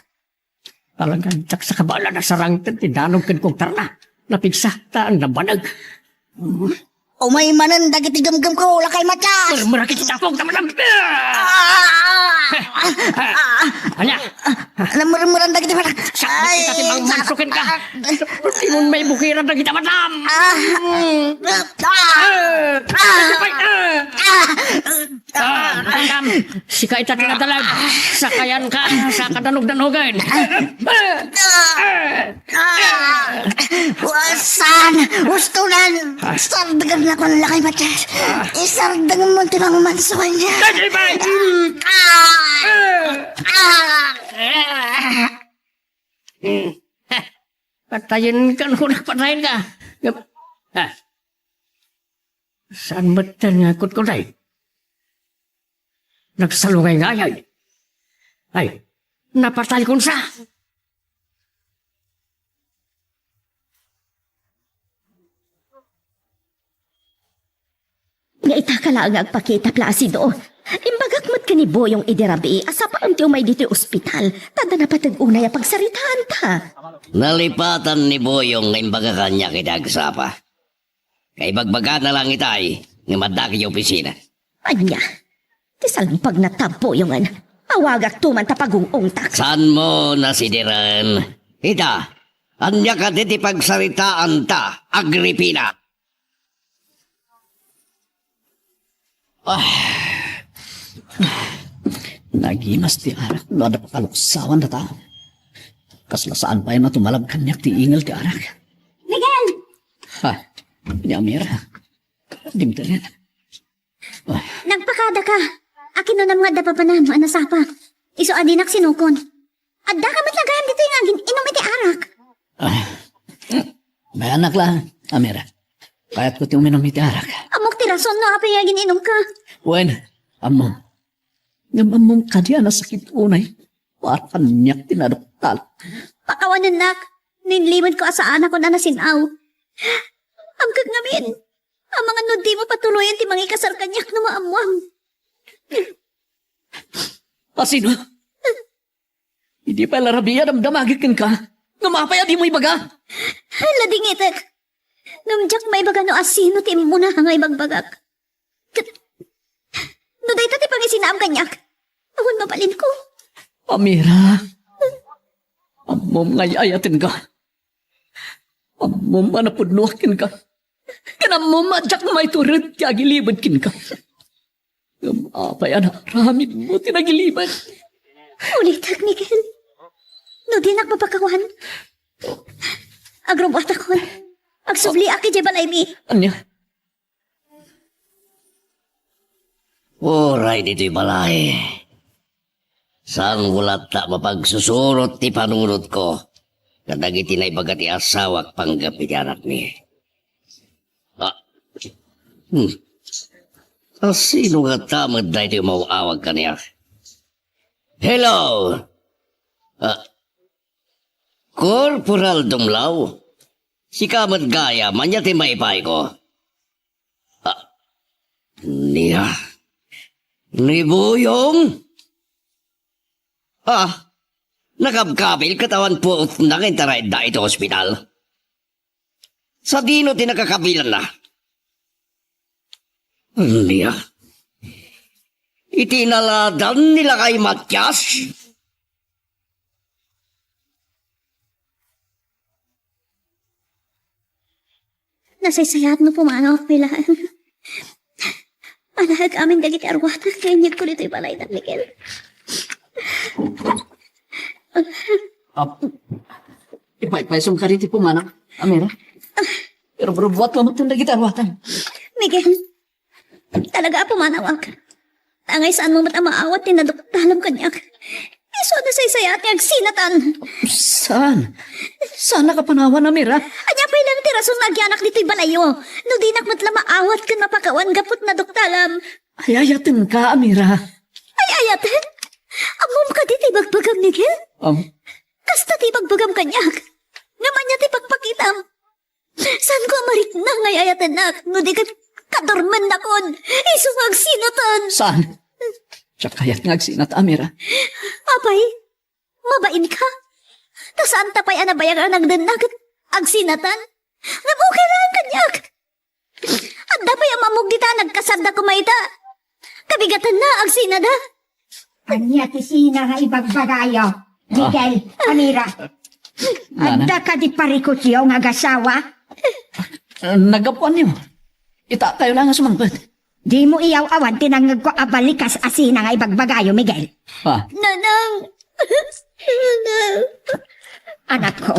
Talaga, diak sa kabaelan a sarangten ti danog ken kugtarna. Napigsa, ta nabanag. Umay manen dagiti gemgemko, lakay Matias! Murmura iti tapok, ta madam-, Ah! Ah! Ania? Namurmuran dagiti mata. Sakbit ita ti mangmansuken ka. Imon maibukiran dagiti madam. Ah! Ah! Ah! Ah! Ah, madam, sika ita ti nadalag. Sakayanka, sa kadanogdanogen. Ah! Saan? Ustonan! Sardegennakon, lakay Matias. Isardengmo ti mangmansuken. Dagiti bay! Ah! Ah! Patayenka, no, patayenka. Ah. Saan met nga kutkutay? Nagsalungay nga ayay. Ay, napatay kunsa. Nga ita ka laeng nga agpakita, Placido. Imbagak met ken ni Boyong idi rabii a sapaen ti umay ditoy ospital, ta adda napateg unay a pagsaritaanta. Nalipatan ni Boyong nga imbaga kaniak iti agsapa. Kaibagbagana lang itay nga madda iti opisina. Ania? Ti salbagna ta, Boyongen. Awagakto man ta pagung-ungtak. Saanmo nasidiren? Ita, ania kadi ti pagsaritaanta, Agripina? Ah. Nagimas ti arak no adda pakaluksawan data. Kasla saan pay matumalab kaniak ti ingel ti arak. Miguel! Ha, ni Amira. Dimteren. Ah. Nagpakada ka. Akin no nga adda papanam a nasapa. Isu a dinak sinukon. Adda ka met la gayam ditoy nga agin-inum iti arak. Ah. Bayanak la, Amira. Kayatko ti uminum iti arak. Ammok ti rason no apay nga agin-inum ka. Wen, ammom. Ngem ammom kadi a nasakit unay. Para kaniak ti naduktal. Pakawanennak. Ninlimedko a saanakon a nasin-aw. Amkek ngamin. Amangan no dimo patuloyen ti mangikasar kaniak no maammuam. Asino? Idi pay la rabii a damdamagek kenka, ngem apay a dimo ibaga? Hala, dingitek. Ngem diak maibaga no asino ti immuna nga ibagbagak. Ket no dayta ti pangisinaam kaniak, awan mabalinko. Amira, ammom nga ay-ayatenka. Ammom a napudnoak kenka. Ken ammom a diak maitured ti agilibed kenka. Ngem apay a naaramidmo ti nagilibed? Ulitek, Miguel. No dinak mapakawan, agrubbuatakon. Agsubliak idiay balaymi. Ania? Uray ditoy balay. Saanko latta mapagsusurot ti panunotko kadagiti naibaga ti asawak panggep iti anakmi. Ah. Hmm. Asino ngata met daytoy umaw-awag kaniak? Hello! Ah. Corporal Dumlaw? Sika met gayam, ania ti maipayko? Ah. Nia? Ni Buyong? Ah, nakabkabil ket awan puotna nga intaray iti ospital. Sadino ti nakakabilanna? Ania? Iti inaladan ni Lakay Matias? Nasaysayaat no pumanaw a kuilaan. Alaek amin dagiti arwatak nga inyegko ditoy balayda, Miguel. Apo, ipaypaysonka ditoy pumanaw, Amira. Pero barubbuat mo dagiti arwatam. Miguel, talaga a pumanawak. Angay saanmo met a maawat ti naduktalam kaniak. Isu a nasaysayaat nga agsinatan. Saan? Saan a panawan, Amira? Ania pay laeng ti rason nga agyanak ditoy balayyo? No dinak met la maawat ken mapakawan gapu ti naduktalam. Ay-ayatenka, Amira. Ay-ayaten? Ammom kadi ti ibagbagam, Miguel? Am- Kasta ti ibagbagam kaniak. Ngem ania ti pakpakitam? Saanko a marikna nga ay-ayatennak no di ket kadurmennakon isu nga agsinatan. Saan? Diak kayat nga agsinat, Amira. Apay, mabainka? Ta saanta pay a nabayag a nagdenna ket agsinatan? Ngem okay laeng kaniak. Adda pay a mammog dita a nagkasarda koma ita. Kabigatanna, agsinada. Ania ti sina nga ibagbagayo? Miguel, Amira. Nana. Adda kadi parikutyo nga agasawa? Naggapuanyo. Ita kayo lang nga sumangpet. Dimo iyaw-awan ti nangngegko a balikas a sina nga ibagbagayo, Miguel. Ah. Nanang! Anakko,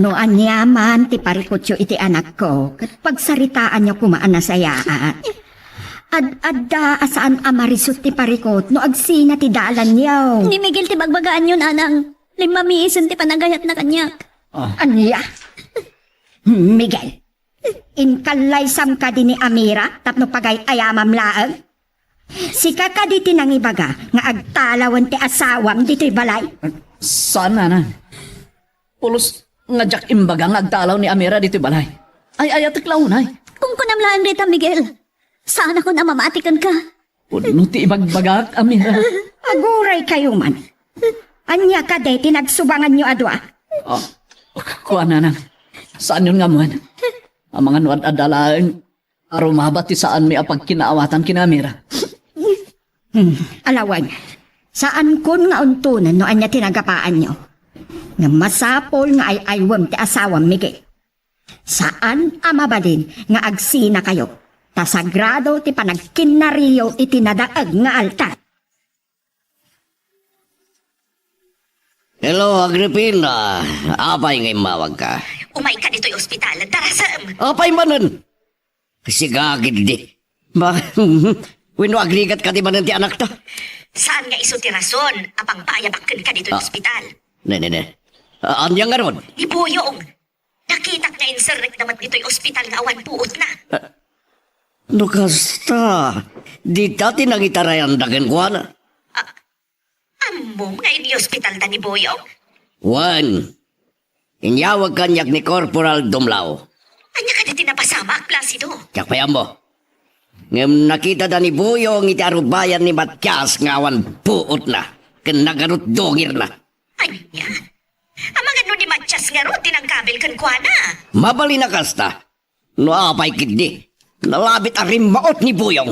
no aniaman ti parikutyo iti anakko, ket pagsaritaanyo koma a nasayaat. Ad-adda a saan a marisut ti parikut no agsina ti dalanyo. Ni Miguel ti bagbagaanyo, Nanang. Limmamiisen ti panagayatna kaniak. Ah. Ania? Miguel, inkallaysam kadi ni Amira tapno pagay-ayamam laeng? Sika kadi ti nangibaga nga agtalawen ti asawam ditoy balay? Saan, Nanang. Pulos nga diak imbaga nga agtalaw ni Amira ditoy balay. Ay-ayatek la unay. Kunkunam laeng dita, Miguel. Saanakon a mamati kenka. Pudno ti ibagbagak, Amira. Aguray kayo man. Ania kadi ti nagsubanganyo a dua? Ah, kuan, Nanang. Saanyon nga ammoen. Amangan no ad-adda laeng a rumaba ti saanmi a pagkinaawatan ken ni Amira. Hmm, alawen. Saankon nga untonen no ania ti nagapaanyo. Ngem masapul nga ay-aywem ti asawam, Miguel. Saan a mabalin nga agsinakayo, ta sagrado ti panagkinnariyo iti nadaag nga altar. Hello, Agripina. Apay nga immawagka? Umayka ditoy ospital. Darasem! Apay manen? Sigagid di. Ba, wenno agrigat kadi manen ti anakta? Saan nga isu ti rason a pangpaayabak kenka ditoy Ah. ospital? Ne, ne, ne. Ah, ania ngarud? Ni Buyong. Nakitak nga inserrekda met ditoy ospital nga awan puotna. Ah, no kasta, dita ti nangitarayanda kenkuana. Ah, ammom nga ini-ospitalda ni Buyong? Wen, inyawag kaniak ni Corporal Dumlao. Ania kadi ti napasamak, Placido? Diak pay ammo. Ngem nakitada ni Buyong iti arubayan ni Matias nga awan puotna ken nagarutdongirna. Ania? Amangan no ni Matias ngarud ti nangkabil kenkuana. Mabalin a kasta. No apay ketdi, nalabit a rimmaot ni Buyong.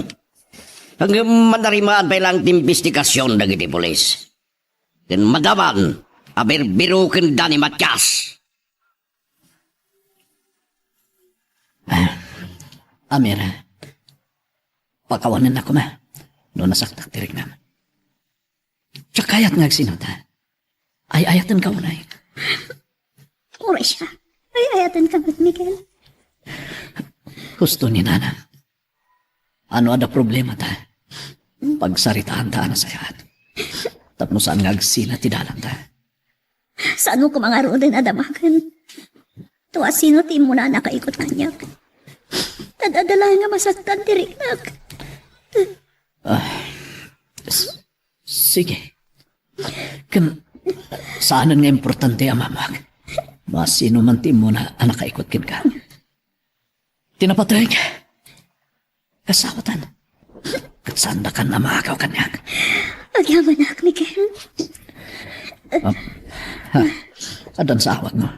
Ngem manarimaan pay laeng ti imbestigasion dagiti pulis. Ken madaman a birbirokenda ni Matias. Amira, pakawanennak koma no nasaktak ti riknam. Diak kayat nga agsinata. Ay-ayatenka unay. Uray siya. Ay-ayatenka met, Miguel. Husto ni Nana. No adda problemata, pagsaritaanta a nasayaat. Tapno saan nga agsina ti dalanta. Saan koma ngaruden a damagen? Tua sino ti immuna a nakaikut kaniak? Tad-adda laeng nga masaktan ti riknak. Ah, s-, sige. Ken, saanen nga importante, Amamok. No sino man ti immuna a nakaikut kenka. Ti napateg, kasawatan. Ket saandakan a maagaw kaniak. Agyamanak, Miguel. Ah, ha, addan sa awagmo.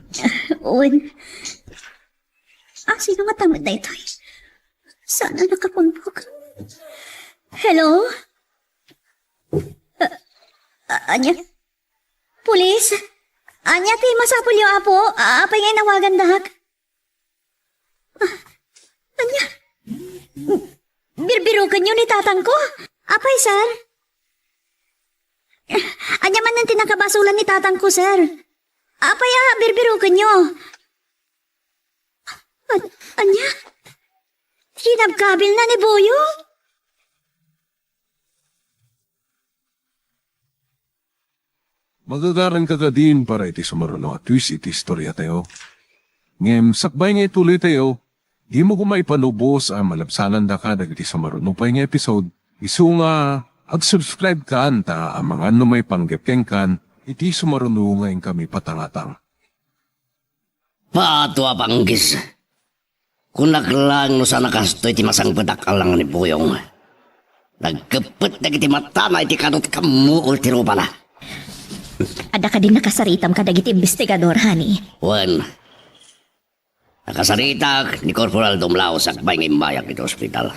Wen. Ah, sino nga tamet daytoy? Saan a nakapunpok? Hello? Ah, ah, ania? Pulis? Ania ti masapulyo, Apo? Ah, apay nga inawagandak? Ah, ania? Birbirokenyo ni tatangko? Apay, sir? Ania manen ti nakabasolan ni tatangko, sir? Apay a birbirokenyo? An-, ania? Kinabkabilna ni Buyong? Magagaranka kadin para iti sumaruno a twist iti istoriatayo. Ngem sakbay nga ituloytayo, dimo koma ipalubos a malabsanandaka dagiti sumaruno pay nga episode, isu nga ag-subscribe kan ta amangan no maipanggep kenkan iti sumaruno nga inkami patangatang. Pato a panggis. Kunak laeng no saan a kastoy ti masangpetak a langan ni Buyong. Nagkeppet dagiti matana iti kadut kammuol ti rupana. Adda kadin nakasaritam kadagiti imbestigador, honey? Wen. Nakasaritak ni Corporal Dumlao sakbay nga immayak iti ospital.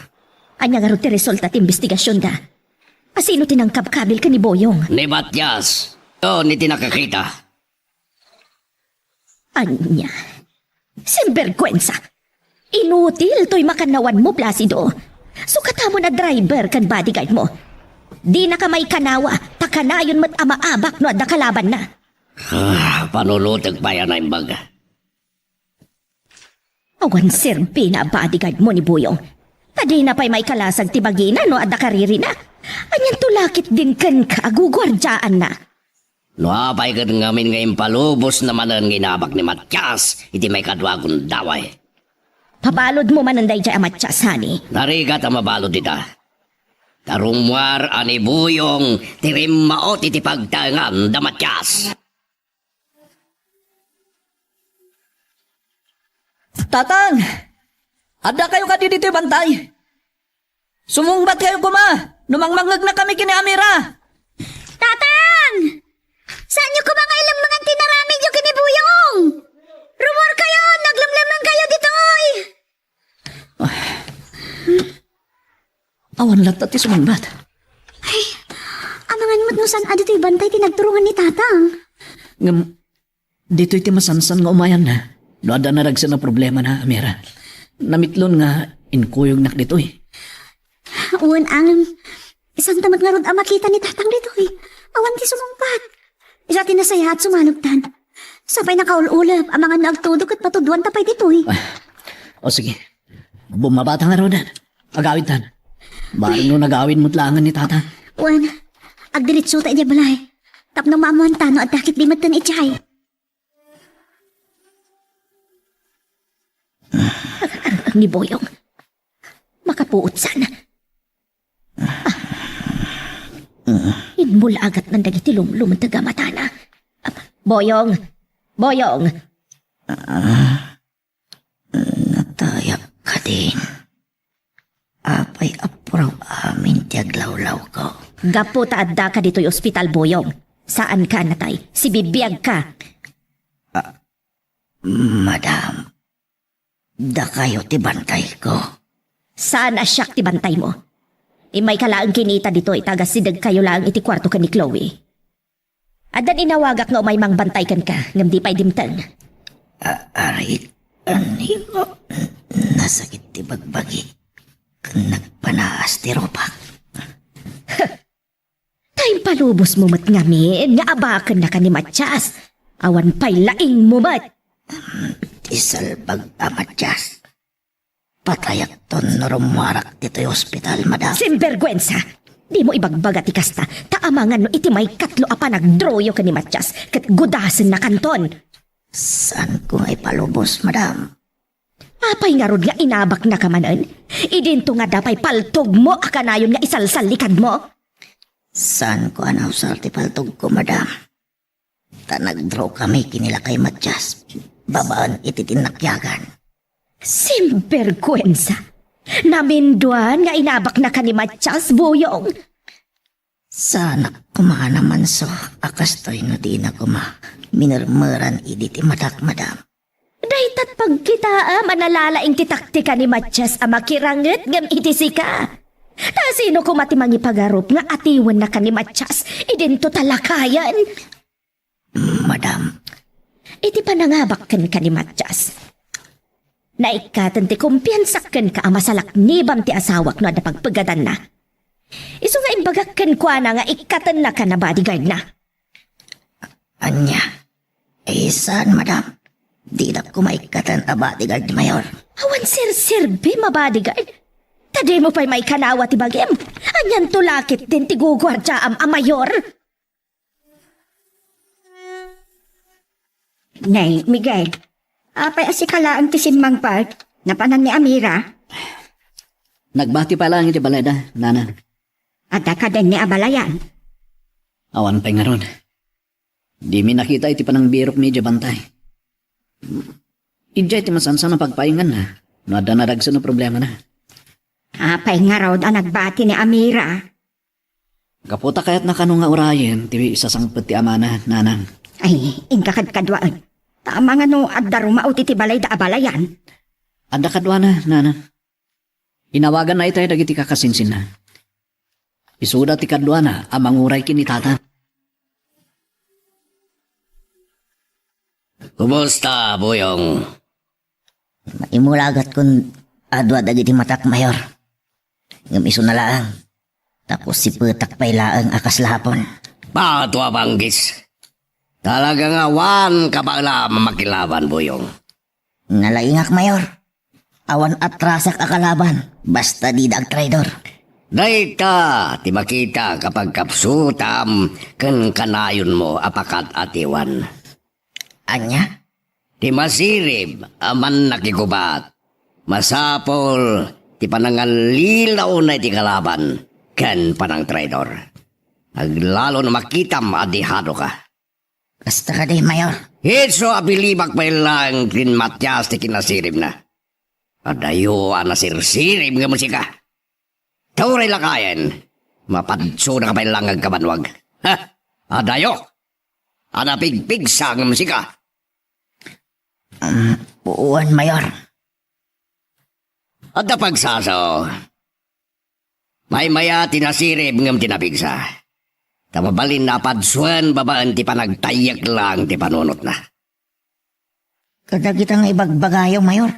Ania ngarud ti resulta ti imbestigasionda? Asino ti nangkabkabil ken ni Buyong? Ni Matias. Iti nakakita. Ania? Sinbergwensa! Inutil toy makannawanmo, Placido. Sukatamon a driver ken bodyguardmo. Dinaka maikanawa, ta kanayon met a maabak no adda kalabanna. Ah, panunotek pay a naimbag. Awan serbina a bodyguardmo ni Buyong. Ta dina pay maikalasag ti bagina no adda karirina. Anianto la ketdin kenka a guguardiaanna? No apay ket ngamin nga impalubosna manen nga inabak ni Matias iti maikadua a gundaway. Pabaludmo manen daydiay a Matias, honey. Narigat a mabalud ita. Ta rummuar a ni Buyong ti rimmaot iti pagtaengan da Matias. Tatang! Addakayo kadi ditoy bantay? Sumungbatkayo koma no mangmangegnakami ken ni Amira. Tatang! Saanyo koma nga ilemmengan ti inaramidyo ken ni Buyong? Rummuarkayo, naglemlemmengkayo ditoy! Awan latta ti sumungbat. Ay, amangan met no saan a ditoy bantay ti nagturongan ni Tatang. Ngem, ditoy ti masansan nga umayanna. No adda naragsen a problemana, Amira. Namitlon nga inkuyognak ditoy. Wen, ngem, saan ta met ngarud a makita ni Tatang ditoy? Awan ti sumungbat. Isu ti nasayaat sumalubtan. Sapay nakaul-ulep, amangan no agtudok ket patudwan ta pay ditoy. Ah, o sige. Bumabata ngaruden. Agawidtan. Bareng no nagawid met laengen ni Tata. Wen, agdiretso ta idiay balay. Tapno maammoanta no adda ketdi metten idiay. Ni Boyong. Makapuot sana. Immulagatnan dagiti lumlum taga matana. Boyong! Boyong! Natayak ka Tin, apay a puraw amin ti aglawlawko? Gapu ta addaka ditoy ospital, Buyong. Saanka a natay. Sibibiagka. Ah, madam, dakayo ti bantayko. Saan a siak ti bantaymo? Immayka laeng kinita ditoy, ta agassidegkayo laeng iti kuarto ken ni Chloe. Addan inawagak nga umay mangbantay kenka, ngem di pay dimteng. A-, aray, ania? Nasakit ti bagbagi. Ken nagpanaas ti rupak. Ta impalubosmo met ngamin nga abakennaka ni Matias. Awan pay laingmo met. Ti salbag a Matias. Patayakton no rummuarak ditoy ospital, madam. Sinbergwensa! Dimo ibagbaga ti kasta, ta amangan no iti maikatlo a panagdroyo ken ni Matias, ket gudasennakanton. Saanko nga ipalubos, madam. Apay ngarud nga inabaknaka manen? Idinto nga adda pay paltogmo a kanayon nga isalsallikadmo? Saanko a nausar ti paltogko, madam. Ta nagdraw kami ken ni lakay Matias babaen iti tinnakiagan. Sinbergwensa! Naminduan nga inabaknaka ni Matias, Buyong! Saanak koma a namanso a kastoy no dina koma minermeran idi ti madak, madam. Daytat pagkitaam a nalalaing ti taktika ni Matias a makiranget ngem iti sika. Ta sino koma ti mangipagarup nga atiwennaka ni Matias idinto ta lakayen? Madam. Iti panangabak kenka ni Matias, naikkaten ti kumpiansak kenka a masalaknibam ti asawak no adda pagpegadanna. Isu nga imbagak kenkuana nga ikkatennaka a bodyguardna. Ania? Eh, saan, madam? Didak koma ikkaten a bodyguard, Mayor. Awan serserbi a bodyguard. Ta dimo pay maikanawa ti bagim. Anianto la ketdin ti guguardiaam a mayor? Nay, Miguel, apay a sika laeng ti simmangpet? Napanan ni Amira? Nagbati pay laeng iti balayda, nana. Adda kadenne a balayan? Awan pay ngarud. Dimi nakita iti panangbirokmi idiay bantay. Idiay ti masansan a pagpainganna no adda nadagsen a problemana. Apay ngarud a nagbati ni Amira? Gapu ta kayatna kano nga urayen ti sasangpet ti amana, nanang. Ay, inka kadkaduaen. Ta amangan no adda rumaut iti balayda a balayan. Adda kaduana, nanang. Inawaganna itay dagiti kakasinsinna. Isuda ti kaduana a manguray ken ni tata. Kumusta, Buyong? Immulagatkon a dua dagiti matak, Mayor. Ngem isuna laeng, tapos sipetak pay laeng a kasla apon. Bato a banggis. Talaga nga awan kabaelam a makilaban, Buyong. Nalaingak, Mayor. Awan atrasak a kalaban, basta dida agtraidor. Dayta ti makita a pagkapsutam ken kanayonmo a pakat-atiwan. Ania? Ti masirib a mannakigubat, masapul ti panangallilawna iti kalaban ken panangtraidor. Aglalo no makitam a dihadoka. Kasta kadi, Mayor. Isu a bilibak pay laeng ken Matias ti kinasiribna. Adayo a nasirsirib ngem sika. Ta uray lakayen, mapadsodaka pay laeng agkabanwag. Ha? Adayo a napigpigsa ngem sika. Um, wen, Mayor. Adda pagsasao. Maymaya ti nasirib ngem ti napigsa. Ta mabalin a padsuen babaen ti panagtayyek laeng ti panunotna. Kadagita nga ibagbagayo, Mayor.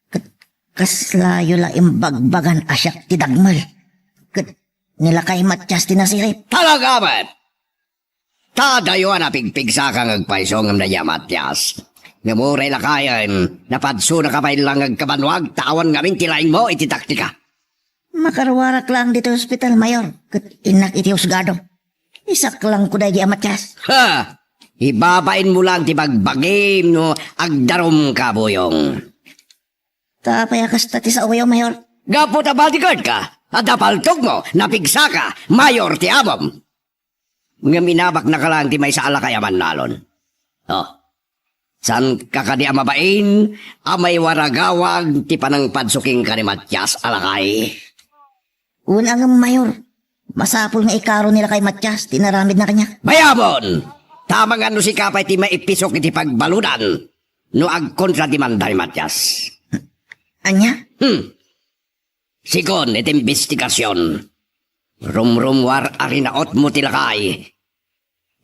Ket kaslayo la imbagbagan a siak ti dagmel. Ket ni lakay Matias ti nasirib. Talaga met! Ta adayo a napigpigsaka nga agpayso ngem daydi a Matias. Ngem uray lakayen, napadsodaka pay laeng agkabanwag ta awan ngamin ti laingmo iti taktika. Makaruarak laeng ditoy ospital, Mayor, ket innak iti husgado. Isaklangko daydi a Matias. Ha! Ibabainmo laeng ti bagbagim no agdarumka, Buyong. Ta apay a kasta ti saoyo, Mayor? Gapu ta bodyguardka, adda paltogmo, napigsaka, mayor ti amom. Ngem inabaknaka laeng ti maysa a lakay a mannalon. Oh. Saanka kadi a mabain a maiwaragawag ti panangpadso kenka ni Matias a lakay? Wen ngem, Mayor, masapul nga ikaro ni lakay Matias ti inaramidna kaniak. Bayamon! Ta amangan no sika pay ti maipisok iti pagbaludan no agkontrademanda ni Matias. Ania? Hmm. Sigun iti imbestigasion, rumrummuar a rinautmo ti lakay.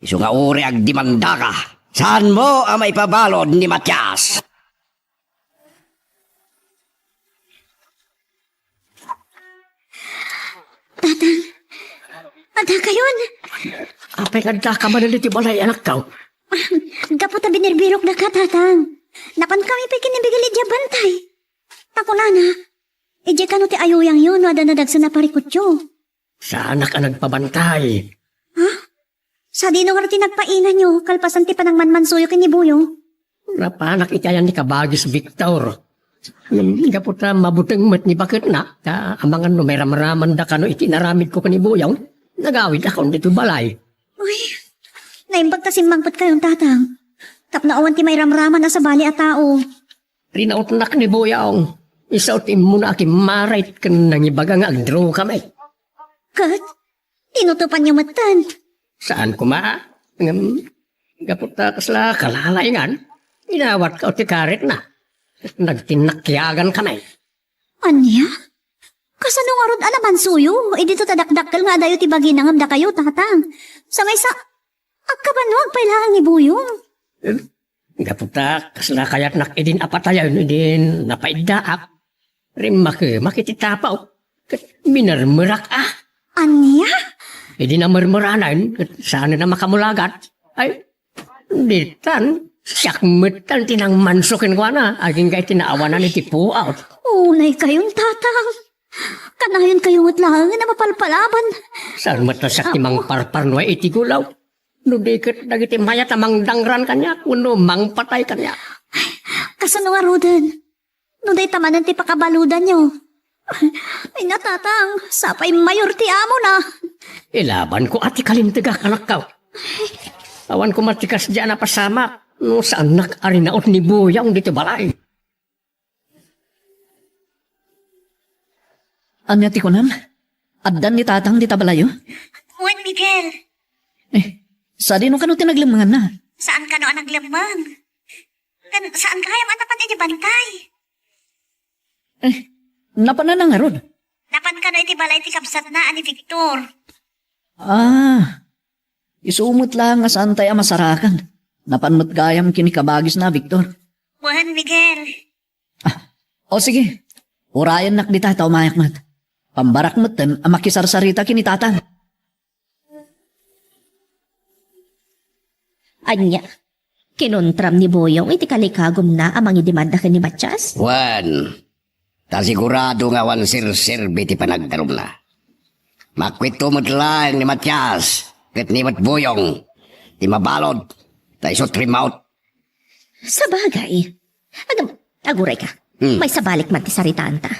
Isu nga uray agdemandaka, saanmo a maipabalud ni Matias. Tatang, addakayon. Apay nga addaka manen iti balay, anakko? Gapu ta binirbirokdaka, Tatang. Napankami pay ken ni Miguel idiay bantay. Ta kunana, idiay kano ti ayuyangyo no adda nadagsen a parikutyo. Saanak a nagpabantay. Ha? Sadino ngarud ti nagpainanyo kalpasan ti panangmanmansuyo ken ni Buyong? Napanak iti ayan ni Kabagis Victor. Ngem gapu ta mabuteng met ni baketna, ta amangan no mairamramanda kano iti inaramidko ken ni Buyong, nagawidakon ditoy balay. Uy, naimbag ta simmangpetkayon, Tatang. Tapno awan ti mairamraman a sabali a tao. Rinautnak ni Buyong. Isu ti immuna a kimmarit ken nangibaga nga agdrogakami. Ket, tinutopanyo metten? Saan koma. Ngem, gapu ta kasla kalalaingan, inawatko ti karitna. Nagtinnakiagankami. Ania? Kasano ngarud a namansuyo? Idi ta dakdakkel nga adayo ti bagina ngem dakayo, Tatang. Sa maysa, agkabannoak pay laeng ni Buyong. Gapu ta kasla kayatnak idin a patayen idin napaiddaak. Rimmakemak iti tapaw ket minermerak a. Ania? Idi namermeranen ket saanen a makamulagat. Ay, ditan, siak metten ti nangmanso kenkuana agingga iti naawanan iti puot. Unaykayon, Tatang. Kanayonkayo met laengen a mapalpalaban. Saan met a siak ti mangparparnua iti gulaw? No di ket dagiti mayat a mangdangran kaniak wenno mangpatay kaniak. Kasano ngaruden? No dayta manen ti pakabaludanyo. Ay, natatang, sapay mayor ti amona. Ilabanko a ti kalintegak, anakko. Awan koma ti kasdiay a napasamak no saannak a rinaut ni Buyong ditoy balay. Ania ti kunam? Addan ni Tatang dita balayo? Wen, Miguel. Eh, sadino kano ti naglemmenganna? Saan kano a naglemmeng? Ken saan gayam a napan iti bantay? Eh, napanna ngarud? Napan kano iti balay ti kabsatna a ni Victor. Ah, isu met laeng a saantay a masarakan. Napan met gayam ken ni kabagisna, Victor. Wen, Miguel. Ah, o sige. Urayennak dita ta umayak met. Pambarak metten a makisarsarita ken ni Tatang. Ania? Kinontram ni Buyong iti kalikagumna a mangidemanda ken ni Matias? Wen, ta sigurado nga awan serserbi ti panagdalumna. Makuitto met laeng ni Matias ket ni met Buyong ti mabalud ta isu ti rimmaut. Sabagay. Agam, agurayka. Hmm. Maisabalik man ti saritaanta.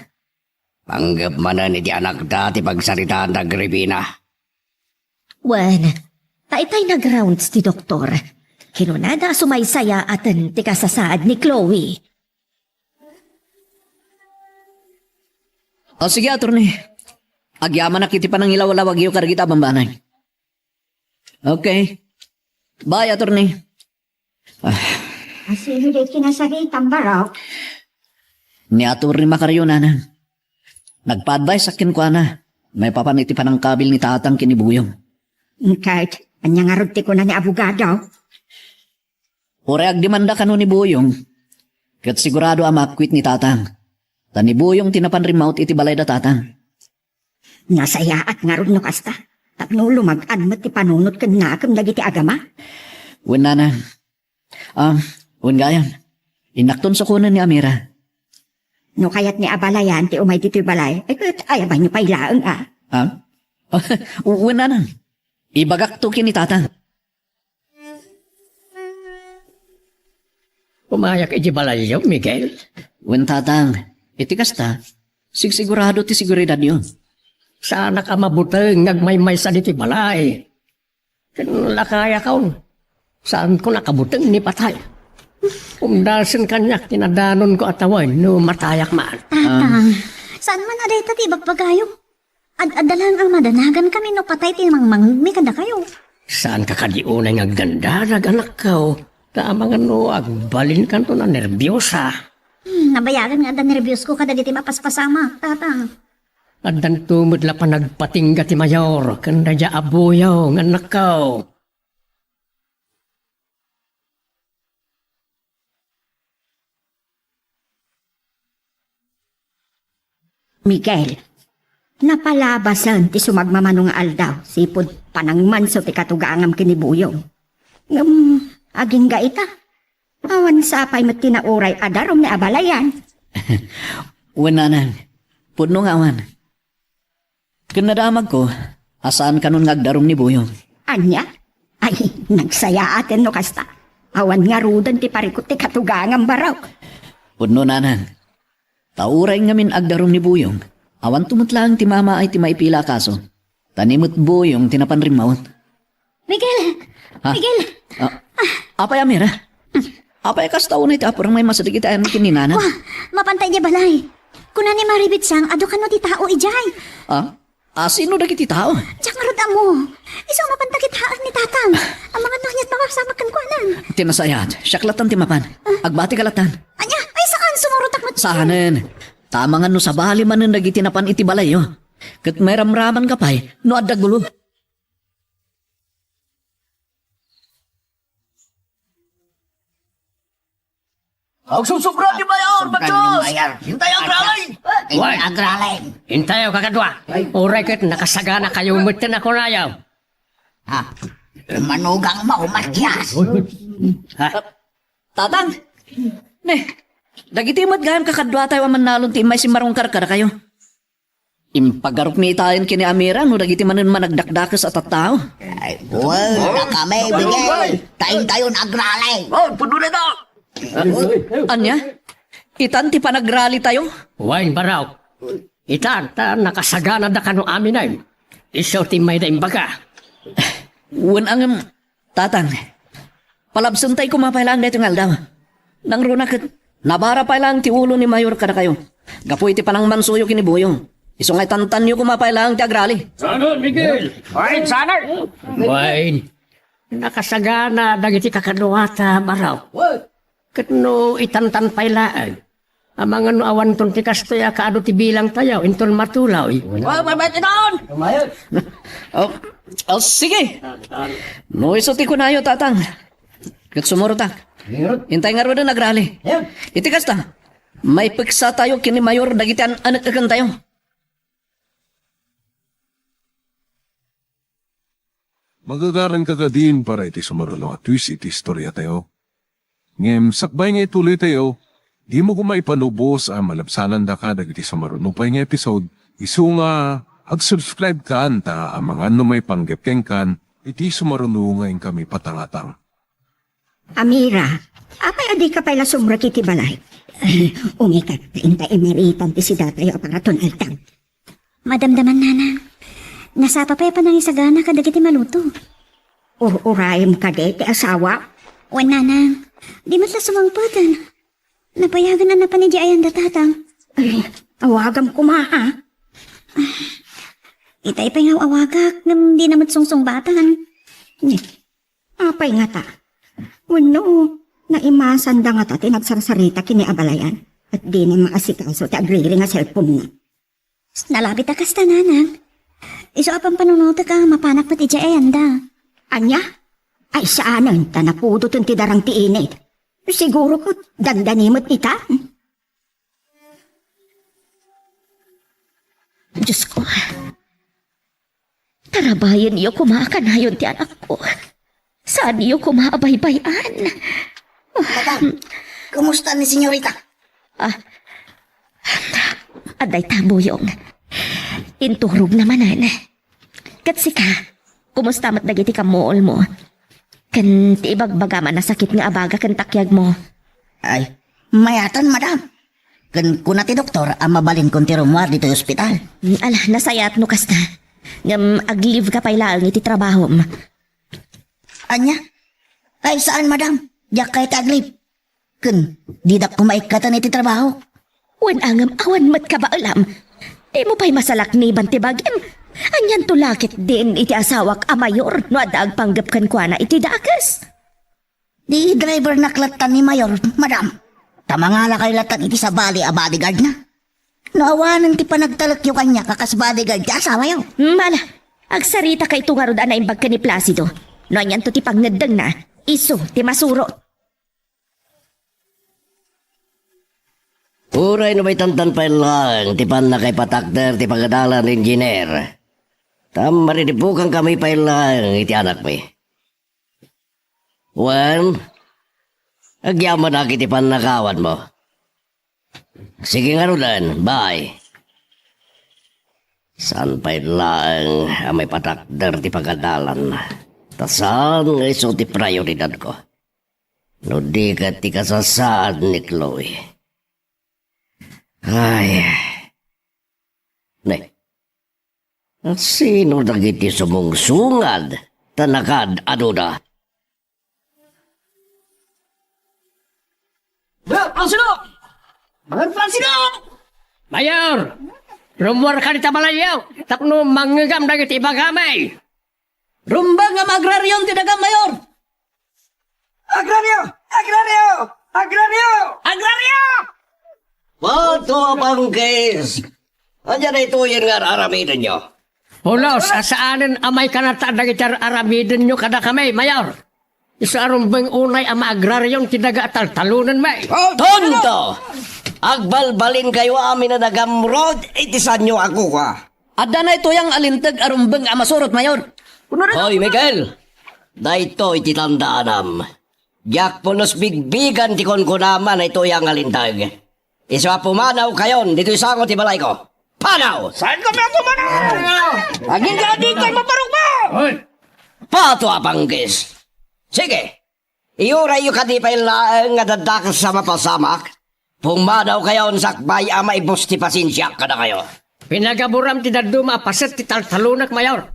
Panggep manen iti anakda ti pagsaritaanda agribina. Wen, ta itay nag-rounds ti doktor. Kinunada a sumaysayaaten ti kasasaad ni Chloe. O sige, attorney. Agyamanak iti panangilawlawagyo kadagita a bambanag. Okay. Bye, attorney. Ah. Asino di kinasaritam, Barok? Ni Attorney Macario, nanang. Nagpa-advise-ak kenkuana maipapan iti panangkabil ni Tatang ken ni Buyong. Ket ania ngarud ti kuna ni abogado? Uray agdemanda kano ni Buyong, ket sigurado a maakwit ni Tatang. Ta ni Buyong ti napan rimmaut iti balay da Tatang. Nasayaat ngarud no kasta, tapno lumag-an met ti panunot ken nakem dagiti agama. Wen, nanang. Ah, wen gayam. Innakton sukonen ni Amira. No kayat ni abalayan ti umay ditoy balay, eh, ket ayabanyo pay laeng, a. Ha? Wen, nanang. Ibagakto ken ni Tatang. Umayak iti balayyo, Miguel. Wen, Tatang, iti kasta, sigsigurado ti seguridadyo. Saanak a mabuteng nga agmaymaysa ditoy balay. Ken lakayakon, saanko a kabuteng ni patay. Umdasen kaniak ti nadanonko a tawen no matayak man. Tatang, saan man a dayta ti ibagbagayo? Ad-adda laeng a madanagan kami no patay ti mangmangmi kadakayo. Saanka kadi unay nga agdandanag, anakko? Ta amangan no agbalinkanto a nerbiosa. Hmm, nabayagan nga adda nerbiosko kadagiti mapaspasamak, Tatang. Addanto met la panagpatingga ti mayor ken daydiay a buyong, anakko. Miguel, napalabasen ti sumagmamano nga aldaw, sipud panangmanso ti katugangam ken ni Buyong. Ngem, agingga ita, awan sapay met ti nauray a darum ni abalayan. Wen, nanang, pudno nga awan. Ken nadamagko a saan kanon nga agdarum ni Buyong. Ania? Ay, nagsayaaten no kasta. Awan ngaruden ti parikut ti katugangam, Barok. Pudno, nanang. Ta uray ngamin agdarum ni Buyong, awanto met laeng ti mamaay ti maipila a kaso. Ta ni met Buyong ti napan rimmaut. Miguel! Ha? Miguel! Ah, apay, Amira? Apay, kasta unay ti apurang maimasideg iti ayanmi ken ni nanang? Wa, mapanta idiay balay. Kuna ni Mari Bitsang, adu kano ti tao idiay. Ah? Ah, sino dagiti tao? Diak ngarud ammo. Isu a mapanta kitaen ni Tatang. Amangan no aniat mapasamak kenkuana. Ti nasayaat, siak latan ti mapan. Ah. Agbatika latan. Ania? Ay, saan? Sumurotak met. Saanen. Ta amangan no sabali manen dagiti napan iti balayyo. Ket mairamramanka pay no adda gulo. Agsusubra ni Mayor, Sobra ni Mayor. Intayo agralay. Intayo agralay. Intayo, kakadua. Uray ket nakasaganakayo metten a kunayo. Ha? Manugang mo, Matias. Ha? Tatang. Ne, dagiti met gayam kakaduatayo a mannalon ti immay simmarungkar kadakayo. Impagarupmi itaen ken ni Amira no dagiti manen managdakdakes a tattao. Ay, well, nakami, Miguel. Ta intayon agralay. Oh, puno na to. Ania? Itan ti panagralitayo? Wen, Barok. Itan, ta nakasaganada kano aminen. Isu ti mayda imbaga. Wen, ngem, Tatang, palabsentay koma pay laeng daytoy nga aldaw. Nangruna ket nabara pay laeng ti ulo ni Mayor kadakayo gapu iti panangmansoyo ken ni Buyong. Isu nga itantanyo koma pay laeng ti agrali. Sanon, Miguel! Ay, sanon! Wen, nakasagana dagiti kakaduata, Barok. Ket no itantan pay laeng, amangan no awanton ti kastoy a kaadu ti bilangtayo inton matuloy. Wa, wa, wa, iton! Oh, oh, sige. No isu ti kunayo, Tatang. Ket sumurotak. Intay ngaruden agrali. Iti kasta, maipeksatayo ken ni Mayor dagiti an-, anek-ekentayo. Magagaranka kadin para iti sumaruno a twist iti istoriatayo. Ngem sakbay nga ituloytayo, dimo koma ipanubos a malabsanandaka dagiti sumaruno pay nga episode, isu nga ag-subscribe kan ta amangan no maipanggep kenkan iti sumaruno nga inkami patangatang. Amira, apay a dika pay la sumrek iti balay? Umikkat, ta inta imiritan ti sidatayo a paraton altang. Madamdaman, Nanang. Nasapa pay a panangisagana kadagiti maluto. Ur-urayem kadi ti asawa? Wen, Nanang. Di met la sumangpeten. Napayagan a napan idiay ayan da Tatang. Ay, awagam koma, ha? Itay pay nga awagak, ngem dina met sungsungbatan. Apay ngata? Wenno, naimasanda ngata ti nagsarsarita ken ni abalayan, ket dina maasikaso ti agriri nga cellphone-na? Nalabit a kasta, Nanang. Isu a pampanunotek a mapanak met idiay ayanda. Ania? Ay, saanen, ta napudoten ti darang ti init. Siguro ket dandani met ita? Diosko, tarabayenyo koma a kanayon ti anakko. Saanyo koma a baybay-an. Madam, kumusta ni Senyorita? Ah, adda ita, Buyong. Inturogna manen. Ket sika, kumusta met dagiti kammuolmo? Ken ti ibagbagam a nasakit nga abaga ken takiagmo? Ay, mayatan, madam. Ken kuna ti doktor a mabalinkon ti rummuar ditoy ospital. Mm, ala, nasayaat no kasta. Ngem ag-leave ka pay laeng iti trabahom. Ania? Ay, saan, madam. Diak kayat ag-leave. Ken didak koma ikkatan iti trabaho. Wen angem awan met kabaelam. Dimo pay masalakniban ti bagim. Anianto la ketdin iti asawak a mayor no adda agpanggep kenkuana iti dakes? Di drivernak lattan ni Mayor, madam. Ta mangalakayo lattan iti sabali a bodyguardna. No awanen ti panagtalekyo kaniak a kas bodyguard ti asawayo. Mala, agsarita kayto ngarud a naimbag ken ni Placido. No anianto ti pangngeddengna, isu ti masurot. Uray no maitantan pay laeng ti pannakaipatakder ti pagadalan, Engineer. Ta mariribukankami pay laeng iti anakmi. Wen, agyamanak iti pannakawanmo. Sige ngaruden, bye. Saan pay laeng a maipatakder ti pagadalan. Ta saan nga isu ti prioridadko. No di ket ti kasasaad ni Chloe. Ay. Ne. Sino dagiti sumungsungad ta nakaad-adoda? Mayor Placido! Mayor Placido! Mayor! Rummuarka dita balayyo tapno mangngegam dagiti ibagami. Rumbeng a maagrarion ti dagam, Mayor! Agrario! Agrario! Agrario! Agrario! Pato a pangkis! Ania daytoyen nga ar-aramidenyo? Pulos a saanen a maikanatta dagiti ar-aramidenyo kadakami, Mayor. Isu a rumbeng unay a maagrarion ti daga a taltalonenmi. Tonto! Agbalbalinkayo amin a nagamrod iti saanyo a kukua. Adda daytoy nga linteg a rumbeng a masurot, Mayor. Hoy, Miguel! Daytoy ti tandaanam. Diak pulos bigbigan ti kunkunam a daytoy nga linteg. Isu a pumanawkayon ditoy sango ti balayko. Panaw! Saan kami a pumanaw? Agingga a dikay maparukmo! Hoy! Pato a pangkis! Sige, iurayyo kadi pay laeng nga dadakes a mapasamak. Pumanawkayon sakbay a maibus ti pasensiak kadakayo. Pinagaburam ti dadduma a paset ti taltalonek, Mayor,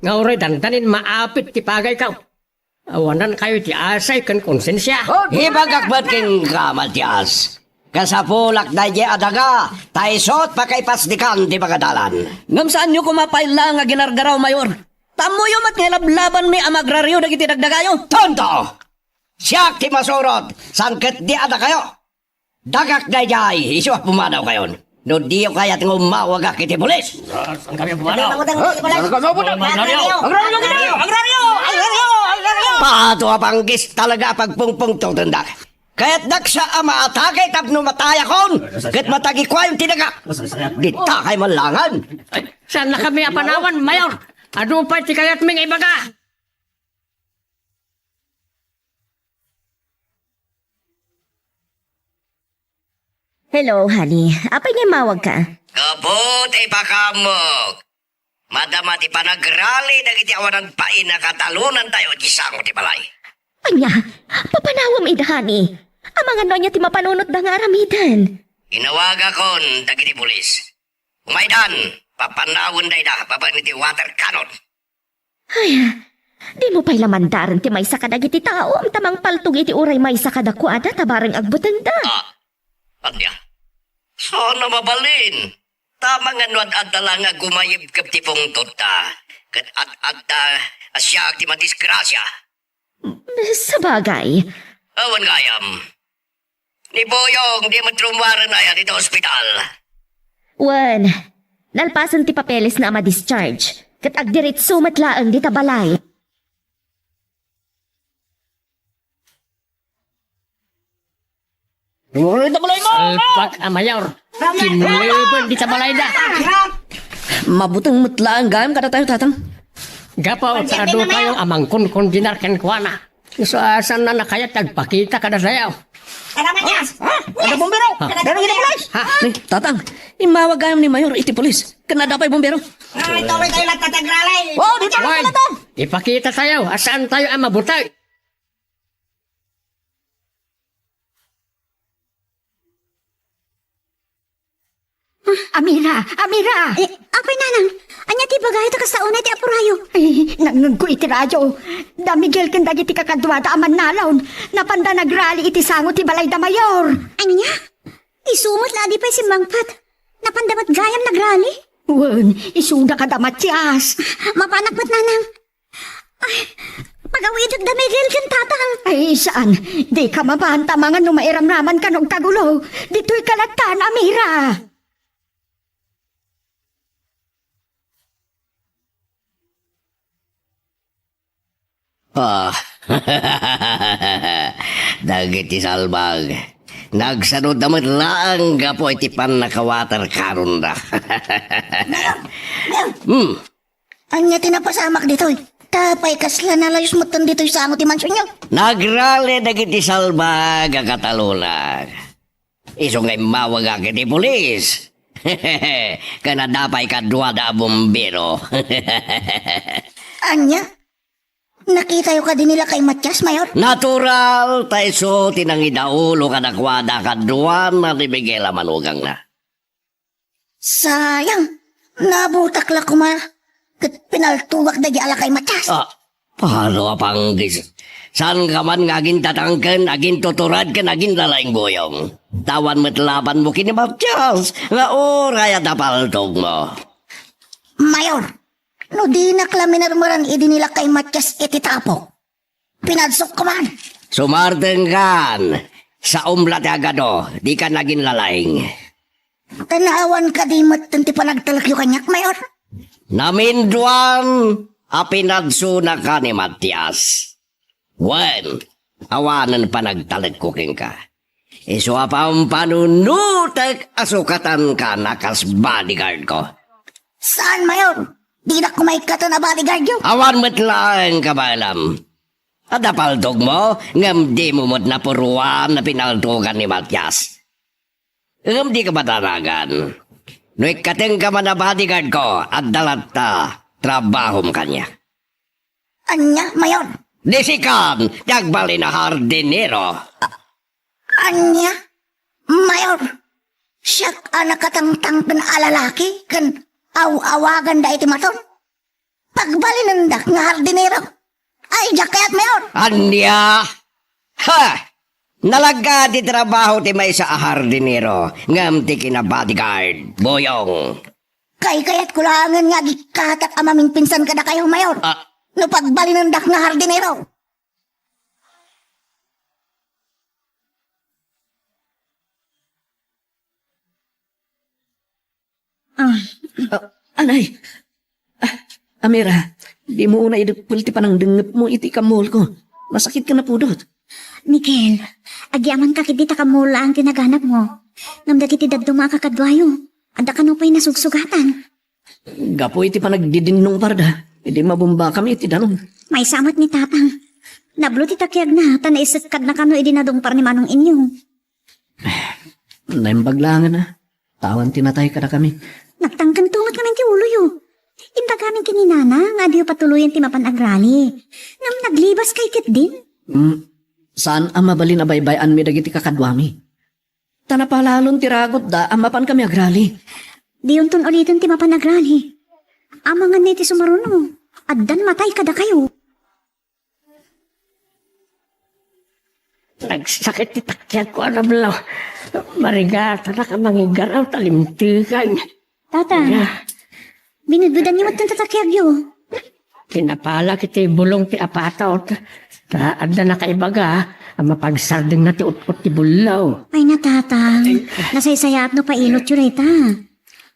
nga uray dandanin maapit ti pagayko. Awanankayo ti asay ken konsensia. Ibagak met kenka, Matias. Kasapulak daydiay a daga, ta isu ti pakaipasdikan ti pagadalan. Ngem saanyo koma pay laeng a ginargaraw, Mayor. Ta ammoyo met nga ilablabanmi a maagrario dagiti dagdagayo. Tonto! Siak ti masurot, saan ketdi a dakayo. Dagak daydiay, isu a pumanawkayon. No diyo kayat nga umawagak iti pulis. Saan kami pumanaw? Saan kami pumanaw? Agrario! Agrario! Agrario! Agrario! Agrario! Pato a pangkis talaga a pagpungpungtotendak. Kayatdak sa a maatake tapno matayakon, ket matagikuayon ti dagak. Dita kay mallangan. Saan na kami a panawan, Mayor? Adu pay ti kayatmi nga ibaga. Hello, honey. Apay nga immawagka? Gapu ta ipakaammo. Madama ti panagrali dagiti awanan pain a katalonantayo iti sango ti balay. Ania, papanawem ida, honey? Amangan no ania ti mapanunotda nga aramiden? Inawagakon dagiti pulis. Umaydan, papanawenda ida babaen iti water cannon. Ay, dimo pay la mandaren ti maysa kadagiti taom ta mangpaltog iti uray maysa kadakuada ta bareng agbutengda. Ah, ania? Saan a mabalin? Amangan no ad-adda la nga gumayibkeb ti pungtodta, ket ad-adda a siak ti madisgrasia. Sabagay. Awan gayam. Ni Boyong, di met rummuaren aya dita ospital. Wen, nalpasen ti papelesna a ma-discharge, ket agdiretso met laeng dita balay. Rummuar dita balay mo! Salpak a Mayor, kinleben dita balayda. Mabuteng met laeng gayam kadatayo, Tatang. Gapu ta adu kayo a mangkunkondenar kenkuana. Isu a saan a kayat ti agpakita kadatayo. Kada manyas! Ha? Kada bumbero! Ha? Kada bumbero! Ha? Ni, Tatang, immawag gayam ni Mayor iti pulis. Ken adda pay bumbero. Ay, tuloy tayo nagtatagralay. Wow, di pa Why? Pala to. Ipakita tayo a saan tayo a mabutay. Ah, Amira, Amira! Eh, apay, Nanang? Ania ti ibagayo ta kasta unay ti apurayo? Ay, nangngegko iti radio. Da Miguel ken dagiti kakaduada a mannalon. Napanda nagrali iti sango ti balayda, Mayor. Ania? Isu met la a di pay simmangpet. Napanda met gayam nagrali? Wen, isuda kada Matias. Mapanak met, Nanang. Ay, pagawidek da Miguel ken Tatang. Ay, saan? Dika mapan ta mangan no mairamraman kano agkagulo. Ditoy kalatan, Amira. Ah. Dagiti salbag, nagsanudda met laeng gapu iti pannakawater kanonda. Mayor! Mayor! Hmm. Ania ti napasamak ditoy? Apay kasla nalayus metten ditoy sango ti mansionyo? Nagrali dagiti salbag a katalulak. Isu nga immawagak iti pulis. Ken adda pay kaduada a bumbero. Ania? Nakitayo kadi ni Lakay Matias, Mayor? Natural, ta isu ti nangidaulo kadakuada kaduana ni Miguel a manugangna. Sayang, nabutak la koma ket pinaltogak dagiti a Lakay Matias. Ah, pano a panggis? Saanka man nga agintatang ken agintuturad ken aginlalaing, Boyong? Awan met labanmo ken ni Matias nga uray adda paltogmo. Mayor, no dinak la minermeran idi ni Lakay Matias iti tapok, pinadsok koma. Sumartengkan, saom la ti agado, dika aginlalaing. Tan awan kadi metten ti panagtalekyo kaniak, Mayor? Naminduan a pinadsonaka ni Matias. Wen, awanen panagtalekko kenka. Isu a pampanunotek a sukatanka a kas bodyguardko. Saan, Mayor? Dinak koma ikkaten a bodyguardyo. Awan met laeng kabaelam. Adda paltogmo, ngem dimo met napuruan a pinaltogan ni Matias. Ngem dika madanagan. No ikkatenka man a bodyguardko, adda latta trabahom kaniak. Ania, Mayor? Disikan ti agbalin a hardinero. Ania? Mayor, siak a nakatangtang ken a lalaki ken aw-awaganda iti maton? Pagbalinendak nga hardinero. Ay, diak kayat, Mayor. Ania? Ha! Nalagna ti trabaho ti maysa a hardinero, ngem ti kina-bodyguard, Boyong. Kaykayatko laengen nga agikkatak a mamingpinsan kadakayo, Mayor. Ah. No pagbalinendak nga hardinero. Ah. Ah, anay. Ah, Amira, dimo unay idukkel ti panangdengngepmo iti kammolko. Masakit ken napudot. Miguel, agyamankak iti ta kammol laeng ti naganabmo. Ngem dagiti dadduma a kakaduayo, adda kano pay nasugsugatan. Gapu iti panagdidinnungparda, idi mabumbakami iti danum. Maysa met ni Tatang. Nablo ti takiagna, ta naisekkadna kano idi nadungpar ni Manong Inyong. Naimbag laengen a, ta awan ti natay kadakami. Nagtangkento met ngamin ti uloyo. Imbagamin ken ni Nana nga adiyo patuloyen ti mapan agrali. Ngem naglibaskay ketdin. Mm, saan a mabalin a baybay-anmi dagiti kakaduami. Ta napalalon ti ragutda a mapankami agrali. Diyonton uliten ti mapan agrali. Amangan iti sumaruno, addan matay kadakayo. Nagsakit ti takiagko a nablo. Marigatanak a mangiggaraw ta limtegen. Tatang, binudbudanyo met ti takiagyo. Kinapalak iti bulong ti apatot. Ta adda nakaibaga a mapagsardengna ti utpot ti bullo. Ay na, Tatang. Nasaysayaat no pailotyo dayta.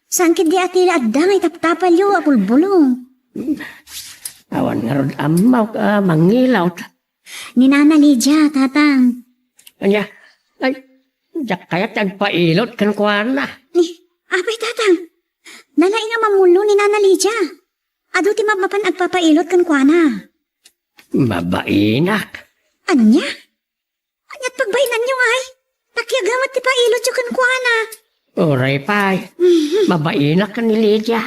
Saan ketdi a ti adda nga itaptapalyo a bulbulong? Awan ngarud ammok a mangilot. Ni Nana Lydia, Tatang. Ania? Ay, diak kayat ti agpailot kenkuana. Ni, apay, Tatang? Nalaing a mamullo ni Nana Lydia. Adu ti mapmapan agpapailot kenkuana. Mabainak. Ania? Ania't pagbainanyo, ay? Nakiagamat ti pailotyo kenkuana. Uray pay. Mhm. Mabainak ken ni Lydia.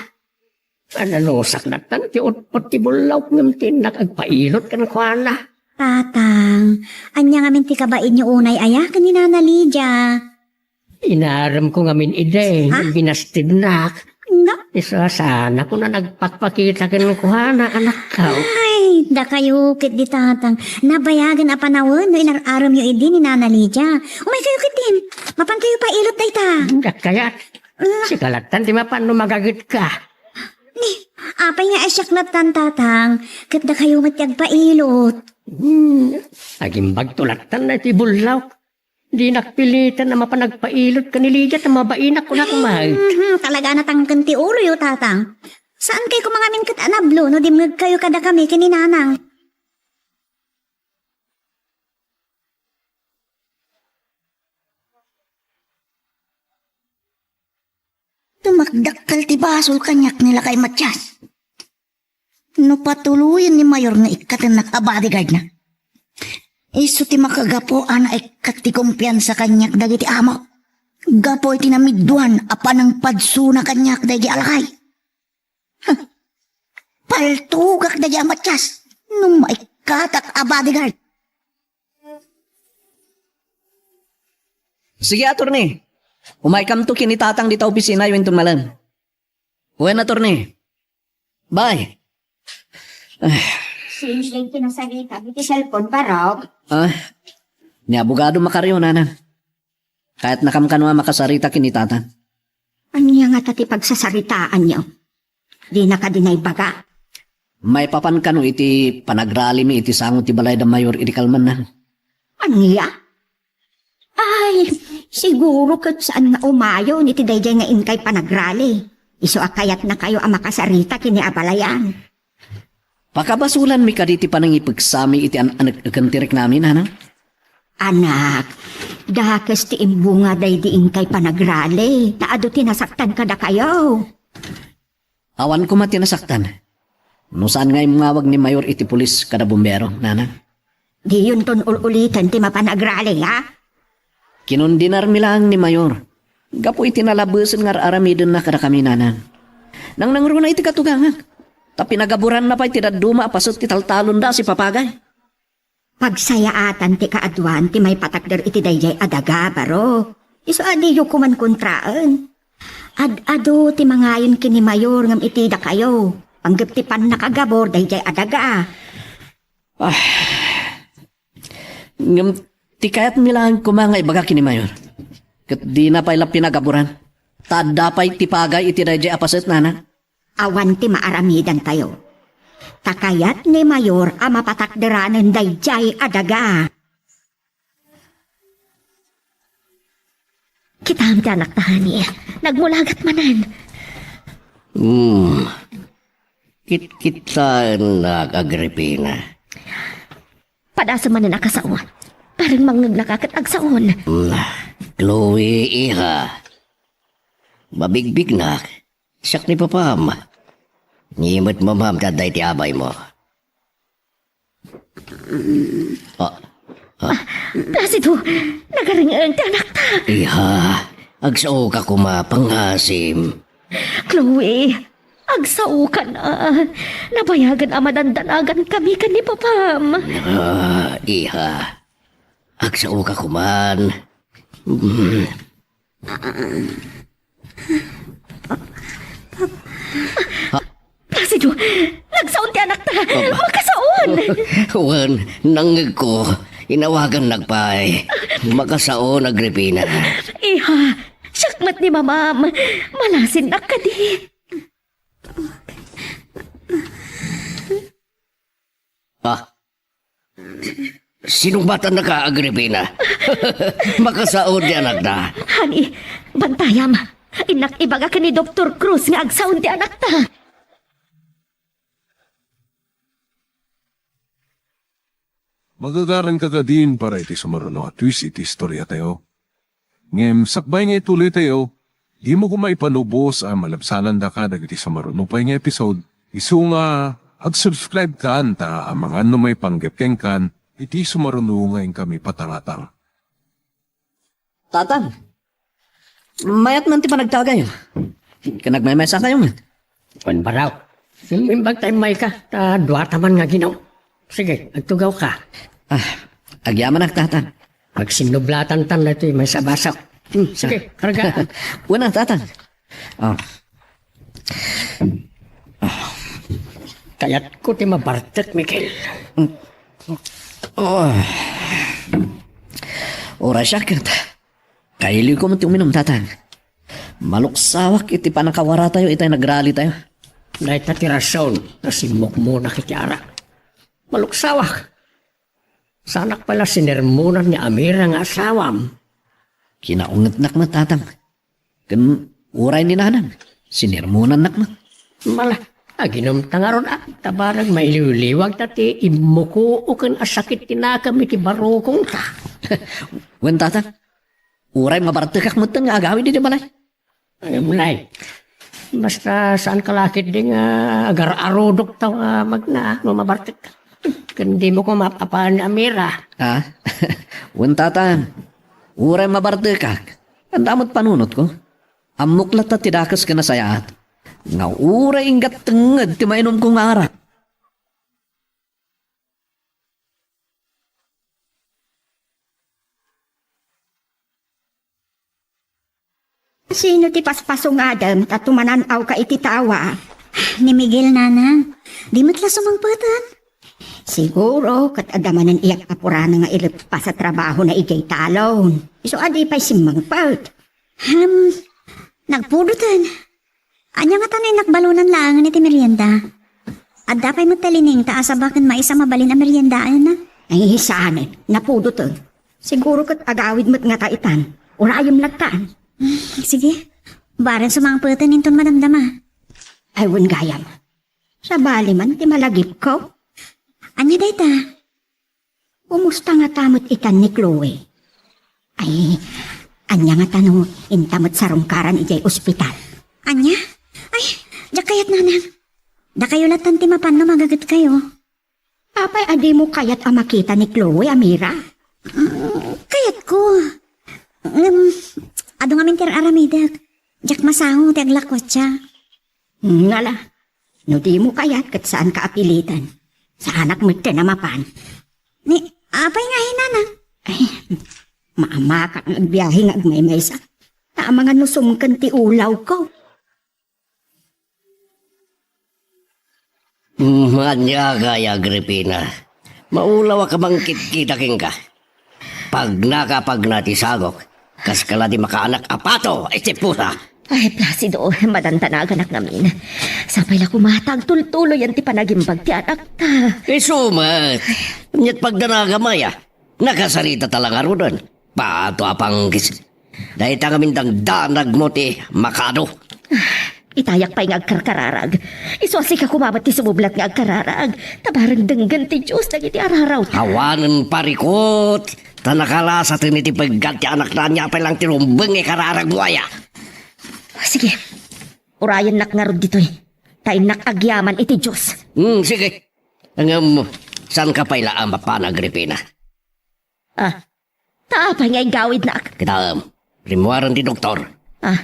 Ananusak nattan ti utpot ti bullok ngem ti innak agpailot kenkuana. Tatang, ania ngamin ti kabainyo unay aya ken ni Nana Lydia? Inaremko ngamin idi, ha? Binastidnak. Nga? Isu a saan a kuna nagpakpakita kenkuana, anakko. Ay, dakayo ket di tatang. Nabayagen a panawen no inar-aremyo idi ni Nana Lydia. Umaykayo ketdin. Mapankayo pailot dayta. Dakayat. Ah. Sika lattan ti mapan no magagetka. Ni, apay nga ay siak lattan, tatang? Ket dakayo met ti agpailot. Hmm, agimbagto lattan daytoy bullawk. Dinak piliten a mapan agpailot ken ni Lydia ta mabainak, kunak met. Mhm, talaga natangken ti uloyo, tatang. Saankay koma ngamin ket a nablo no dimngegkayo kadakami ken ni Nanang. Tumakdakkel ti basol kaniak ni lakay Matias. No patuloyen ni Mayor nga ikkatennak a bodyguardna, isu ti makagapu a naikkat ti kumpiansa kaniak dagiti amo. Gapu iti namidduan a panangpadsona kaniak dagiti alakay. Huh. Paltugak dagiti a Matias no maikkatak a bodyguard. Sige, attorney. Umaykamto ken ni tatang dita opisinayo inton malem. Wen, attorney. Bye. Sino ti nasarita iti cellphone, Barok? Ah, ni abogado Macario, nanang. Kayatnakam kano a makasarita ken ni tatang. Ania ngata ti pagsasaritaanyo? Dina kadi naibaga. Maipapan kano iti panagralimi iti sango ti balay da Mayor idi kalman, nanang. Ania? Ay, siguro ket saan nga umayon iti daydiay nga inkay panagrali. Isu a kayatnakayo a makasarita ken ni abalayan. Pakabasolanmi kadi ti panangipeksami iti an-, anek-eken ti riknami, nanang? Anak, dakes ti imbunga daydi inkay panagrali, ta adu ti nasaktan kadakayo. Awan koma ti nasaktan. No saan nga immawag ni Mayor iti pulis kada bumbero, nanang? Diyonton ul-uliten ti mapan agrali, ha? Kinundenarmi laeng ni Mayor gapu iti nalabesen nga ar-aramidenna kadakami, nanang. Nangnangruna iti katugangak, ta pinagaburanna pay ti dadduma a paset ti taltalonda a sipapagay. Pagsayaatan ti kaaduan ti maipatakder iti daydiay a daga, Barok. Isu a diyo koman kontraen. Ad-adu ti mangayon ken ni Mayor ngem iti dakayo, panggep ti pannakagabur daydiay a daga. Ah. Ngem ti kayatmi laeng koma nga ibaga ken ni Mayor. Ket dina pay la pinagaburan. Ta adda pay ti pagay iti daydiay a paset, nanang. Awan ti maaramidantayo. Ta kayat ni Mayor a mapatakderanen daydiay a daga. Kitam ti anakta, honey. Nagmulagat manen. Hmm. Kitkitaennak, Agripina. Padasem manen a kasao. Parang mangngegnaka ket agsaon. Hmm. Chloe, iha. Mabigbignak. Siak ni papam. Ni met mamam ti adda iti abaymo. Ah, ah. Placido, nagareng-eng ti anakta. Iha, agsaoka koma, pangngasim. Chloe, agsaokan a. Nabayagen a madandanagankami ken ni papam. Ah, iha, agsaoka koman. Mm. Placido, nagsaon ti anakta. Aba. Makasaon. Wen, nangngegko. Inawagannak pay. Makasaon, Agripina. Iha, siak met ni mamam. Malasinnak kadi. Ah. Sinungbatannaka, Agripina. Makasaon ti anakta. Honey, bantayam. Innak ibaga ken ni Doktor Cruz nga agsaon ti anakta. Magagaranka kadin para iti sumaruno a twist iti istoriatayo. Ngem sakbay nga ituloytayo, dimo koma ipanubos a malabsanandaka dagiti sumaruno pay nga episode, isu nga ag-subscribe kan ta amangan no maipanggep kenkan iti sumaruno nga inkami patangatang. Tatang, mayat man ti panagtagayo. Ken nagmaymaysa kayo man. Wen, Barok. Imbag ta immayka, ta duata man nga Ginoo. Sige, agtugawka. Ah, agyamanak, Tatang. Agsinnublatantan daytoy maysa a baso. Hmm, sige, karga. Wen a, Tatang. Oh. Kayatko ti mabartek, Miguel. Oh. Uray siak ket kailiwko met ti uminum, Tatang. Maluksawak iti pannakawaratayo itay nagralitayo. Dayta ti rason ta simmukmonak iti arak. Maluksawak. Saanak pay la sinermonan ni Amira nga asawam. Kinaungetnak met, Tatang. Ken uray ni Nanang, sinermonannak met. Mala, aginumta ngarud, a, ta bareng mailiwliwagta ti immuko ken a sakit ti nakem iti barukongta. Wen, Tatang, uray mabartekak metten nga agawid iti balay. Ay, nay. Basta saanka la ketdi nga agar-arudok ta nga magna no mabartekka. Ken dimo ko mapapan ni Amira. Ha? Wen, Tatang, uray mabartekak, adda met panunotko. Ammok latta ti dakes ken nasayaat. Nga uray inggat tengnged ti mainumko nga arak. Sino ti paspasungadem ta tumanan-awka iti tawa? Ni Miguel, Nanang. Di met la sumangpeten. Siguro, ket adda manen iyat a purana nga ileppas a trabahona idiay talon. Isu a di pay simmangpet. Hmm, nagpudoten. Ania ngata no innak balunan laengen iti merienda? Adda pay met ti liningta a saba ken mais a mabalin a meriendaenna? Ay, saanen, napudoten. Siguro ket agawid met ngata itan. Urayem lattan. Hmm, sige. Bareng sumangpeten inton madamdama. Ay, wen gayam. Sabali man ti malagipko. Ania dayta? Kumusta ngata met itan ni Chloe? Ay, ania ngata no inta met sarungkaran idiay ospital? Ania? Ay, diak kayat, Nanang. Dakayo lattan ti mapan no magagetkayo. Apay a dimo kayat a makita ni Chloe, Amira? Mm, kayatko. Ngem, adu ngamin ti ar-aramidek. Diak masango ti aglakwatsa. Ngala, no dimo kayat ket saanka a piliten. Saanak metten a mapan. Ni, apay nga hinana? Ay, maamakak nga agbiahe nga agmaymaysa. Ta amangan no sumken ti ulawko. Mm, ania gayam, Agripina? Maulawak a mangkitkita kenka. Pagnaka a pagna ti sagok, kaska la ti makaanak a pato iti pusa. Ay, Placido, madandanaganak ngamin. Sapay la koma ta agtultuloyan ti panagimbag ti anakta. Isu met. Ania't pagdanagam aya? Nakasaritata la ngaruden. Pato a panggis. Dayta ngamin dangdanagmo ti makaadu. Itayak pay nga agkarkararag. Isu a sika koma met ti sumublat nga agkararag. Ta bareng denggen ti Dios dagiti ararawta. Awanen parikut. Ta nakalasaten iti peggad ti anakna, ania pay lang ti rumbeng nga ikararagmo aya. Sige. Urayennak ngarud ditoy. Ta innak agyaman iti Dios. Hmm, sige. Ngem, saanka pay la a mapan, Agripina? Ah, ta apay nga igawidnak? Kitaem, rimmuaren ti doktor. Ah.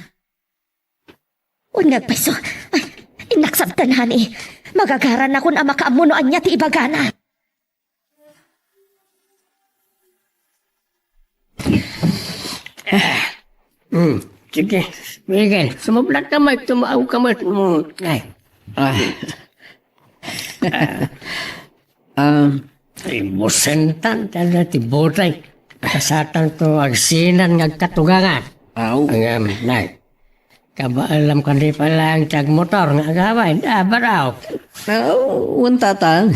Wen nga agpayso. Ay, innak sabtanani. Magagaranakon a makaammo no ania ti ibagana. Hmm, sige. Miguel, sumublat ka met, tumaw ka met. Hmm, ay. Ah. Ah, ibusentan, tada ti butay. Kasatan to agsinan nga agkatugangan. Aw. Ngem, nay. Kabaelam kadi pay lang ti agmotor nga agawid. Ah, baraw. Aw, wen tatang.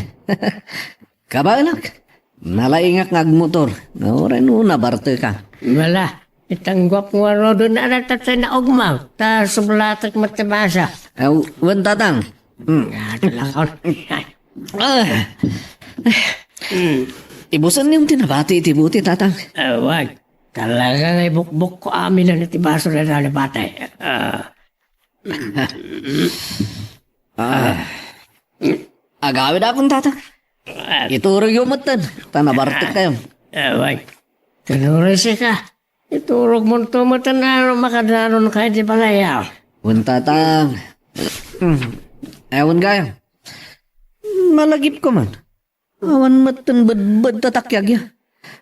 Kabaelak. Nalaingak nga agmotor. Uray no nabartekak. Wala. Itang guap nga rodon na natatay na ugmaw. Ta sublatek met ti basa. Aw, wen tatang. Hmm. Ah, talaga. Ah. Hmm. Ibusen niyo ti nabati iti buti, tatang. Awan. Talaga nga ibukbok ko amin na ti baso na nalabati. Ah. Ah. Agawid akon, tatang. Ah. Iturog yo metten. Ta nabartek kayo. Awan. Tinurisi ka. Iturog mo to metten a makadanon ka iti panayaw. Wen, tatang. Awan kayo. Malagip ko man. Awan met ten bedbed ta takyagya.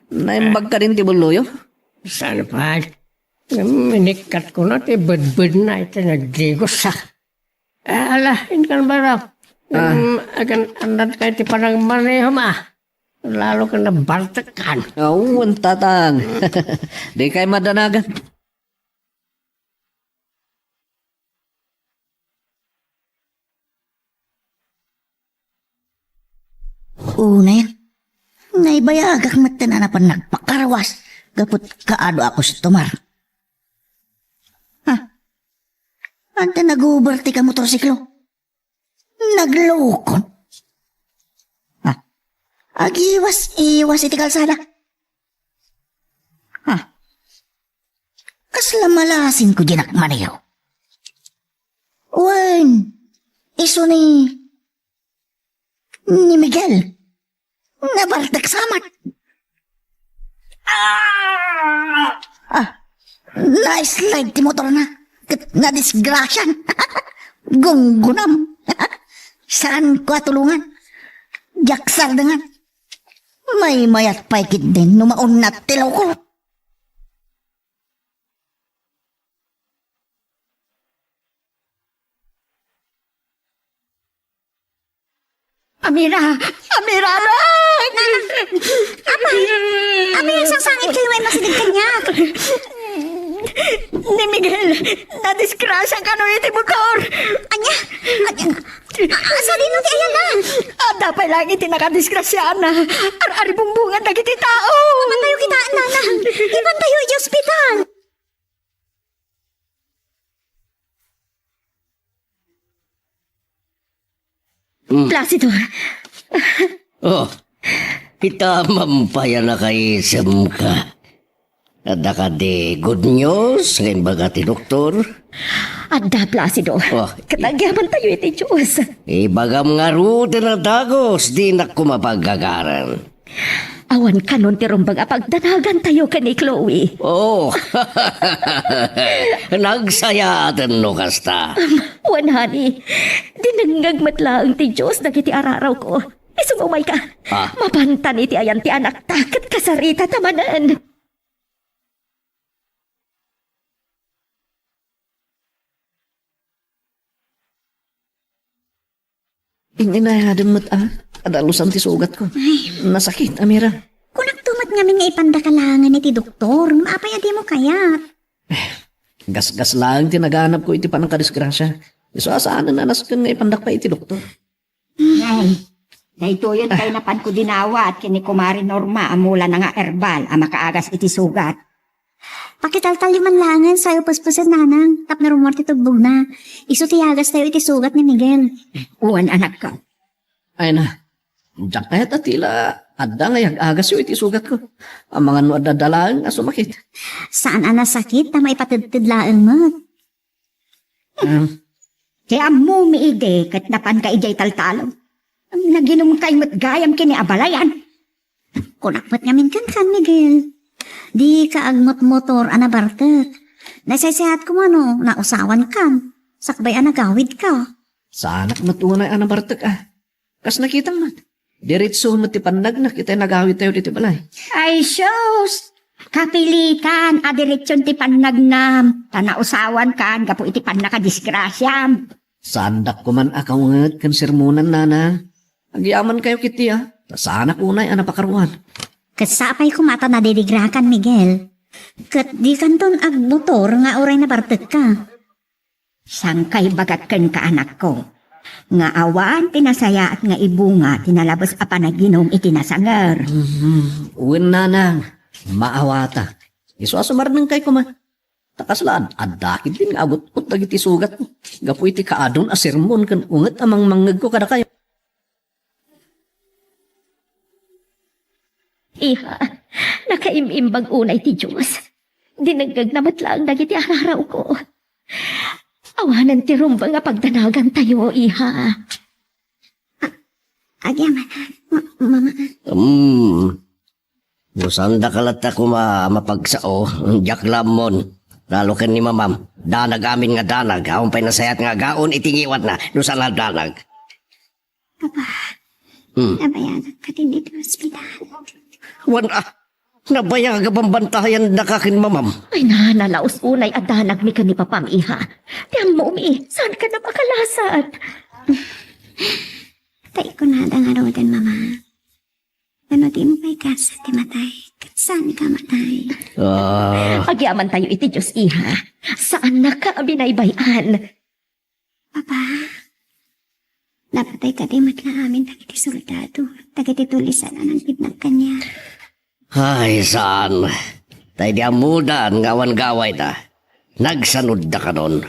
Naimbag kadin ti belloyo? Saan pay? Minikkat ko na ti bedbed na iti nagdigos, ah. Ala, inkan barok. Ah. Em, agan, andat kay ti panagmanehom, ah. Lalo ka nabartekkan. Awan, tatang. Di kay madanagan. Unay, naibayagak met ti napan nagpakarwas gapu ti kaado a kustomar. Ha? Anta naguber ti kamotorsiklo? Naglukon. Ha? Agiwas-iwas iti kalsada. Ha? Kasla malasin ko dinak maniyo. Wen, isu ni, ni Miguel. Nabartek sa met. Ah! Ah, na-slide ti motorna. Ket nadisgrasian. Gunggunam. Saanko a tulongan. Diak sardengan. Maymayat pay ketdin no maunat ti lukon. Amira! Amira, anak! Nana! Apay! Apay, agsangsangit kayo nga immasideg kaniak! Ni Miguel, nadisgrasya kano iti motor! Ania? Ania? A-, a-, sadino ti ayanna? Adda pay laeng iti nakadisgrasiaanna. Ar-aribungbongan dagiti tao! Ipantayo kitaen, Nana! Ipantayo iti ospital! Mm. Placido. Oh, kita mampay a nakaisemka. Adda kadi good news nga imbaga ti doktor? Adda, Placido. Oh, ket i- agyamantayo iti Dios. Ibagam ngarud ti nadagus, dinak koma pagagaran. Awan kanon ti rumbeng a pagdanagantayo ken ni Chloe. Oh. Nagsayaaten no kasta. Wen, honey, dinengngeg met laeng ti Dios dagiti ararawko. Isu nga umayka. Ah. Mapantan iti ayan ti anakta ket kasarita ta manen. In-inayadem met a, adalusan ti sugatko. Ay. Nasakit, Amira. Kunakto met ngamin nga ipandaka laengen iti doktor, ngem apay a dimo kayat? Eh, gasgas laeng ti naganabko iti pannakadisgrasia. Isu a saanen a nasken nga ipandak pay iti doktor. Nay, daytoyen pay napanko dinawat ken ni Kumare Norma a mulana nga herbal a makaagas iti sugat. Pakitaltalyo man laengen, sayo pespesen, Nanang, tapno rummuar ti tugbogna. Isu ti agastayo iti sugat ni Miguel. Wen, anakko. Ay na, diak kayat a tila adda nga yag-agasyo iti sugatko. Amangan no adda laeng a sumakit. Saan a nasakit, ta maipatedted laeng met. Ah. Ti ammomi idi ket napanka idiay taltalon. Naginumkay met gayam ken ni abalayan. Kunak met ngamin kenka, Miguel. Dika agmotmotor a nabartek. Nasaysayat koma no nausawankan, sakbay a nagawidka. Saanak met unay a nabartek a. Kas nakitam met, diretso met ti pannagnak itay nagawidtayo ditoy balay. Ay, sus! Kapilitan a diretson ti pannagnam, ta nausawankan gapu iti pannakadisgrasiam. Saandak koman a kaunget ken sermonan, Nana. Agyamankayo ketdi a, ta saanak unay a napakaruan. Ket sapay koma ta nadirigrakan, Miguel. Ket dikanton agmotor nga uray nabartekka. Sangkay bagak kenka, anakko, nga awan ti nasayaat nga ibunga ti nalabes a panaginum iti nasanger. Mhm. Wen, Nanang, maawatak. Isu a sumardengkay koma. Ta kasla ad-, adda ketdin nga agut-ut dagiti sugatko gapu iti kaadon a sermon ken unget a mangmangngegko kadakayo. Iha, nakaim-imbag unay ti Dios. Dinengngegna met laeng dagiti ararawko. Awanen ti rumbeng a pagdanagantayo, iha. A-, agyamanak, ma-, mama. Hmm. No saandaka latta koma a mapagsao, diak la ammon. Lalo ken ni mamam, danag amin nga danag, awan pay nasayaat nga agaon iti ngiwatna, no saan a danag. Papa, hmm, nabayanak ka ditoy ospital. Wen a, Nabayag a bambantayan daka ken mamam. Ay na, nalaus unay a danagmi ken ni papam, iha. Ti ammomi, saan ka na makalasat? Ta ikunada ngaruden, mama. Ano ti impay kas ti matay? Ket saan ka matay? Ah. Agyamantayo iti Dios, iha. Saan na ka binaybay-an? Papa, napatay kadi met la amin dagiti soldado, dagiti tulisan a nangkidnap kaniak. Ay, saan. Tay di ammodan nga awan gawayda. Nagsanudda kanon.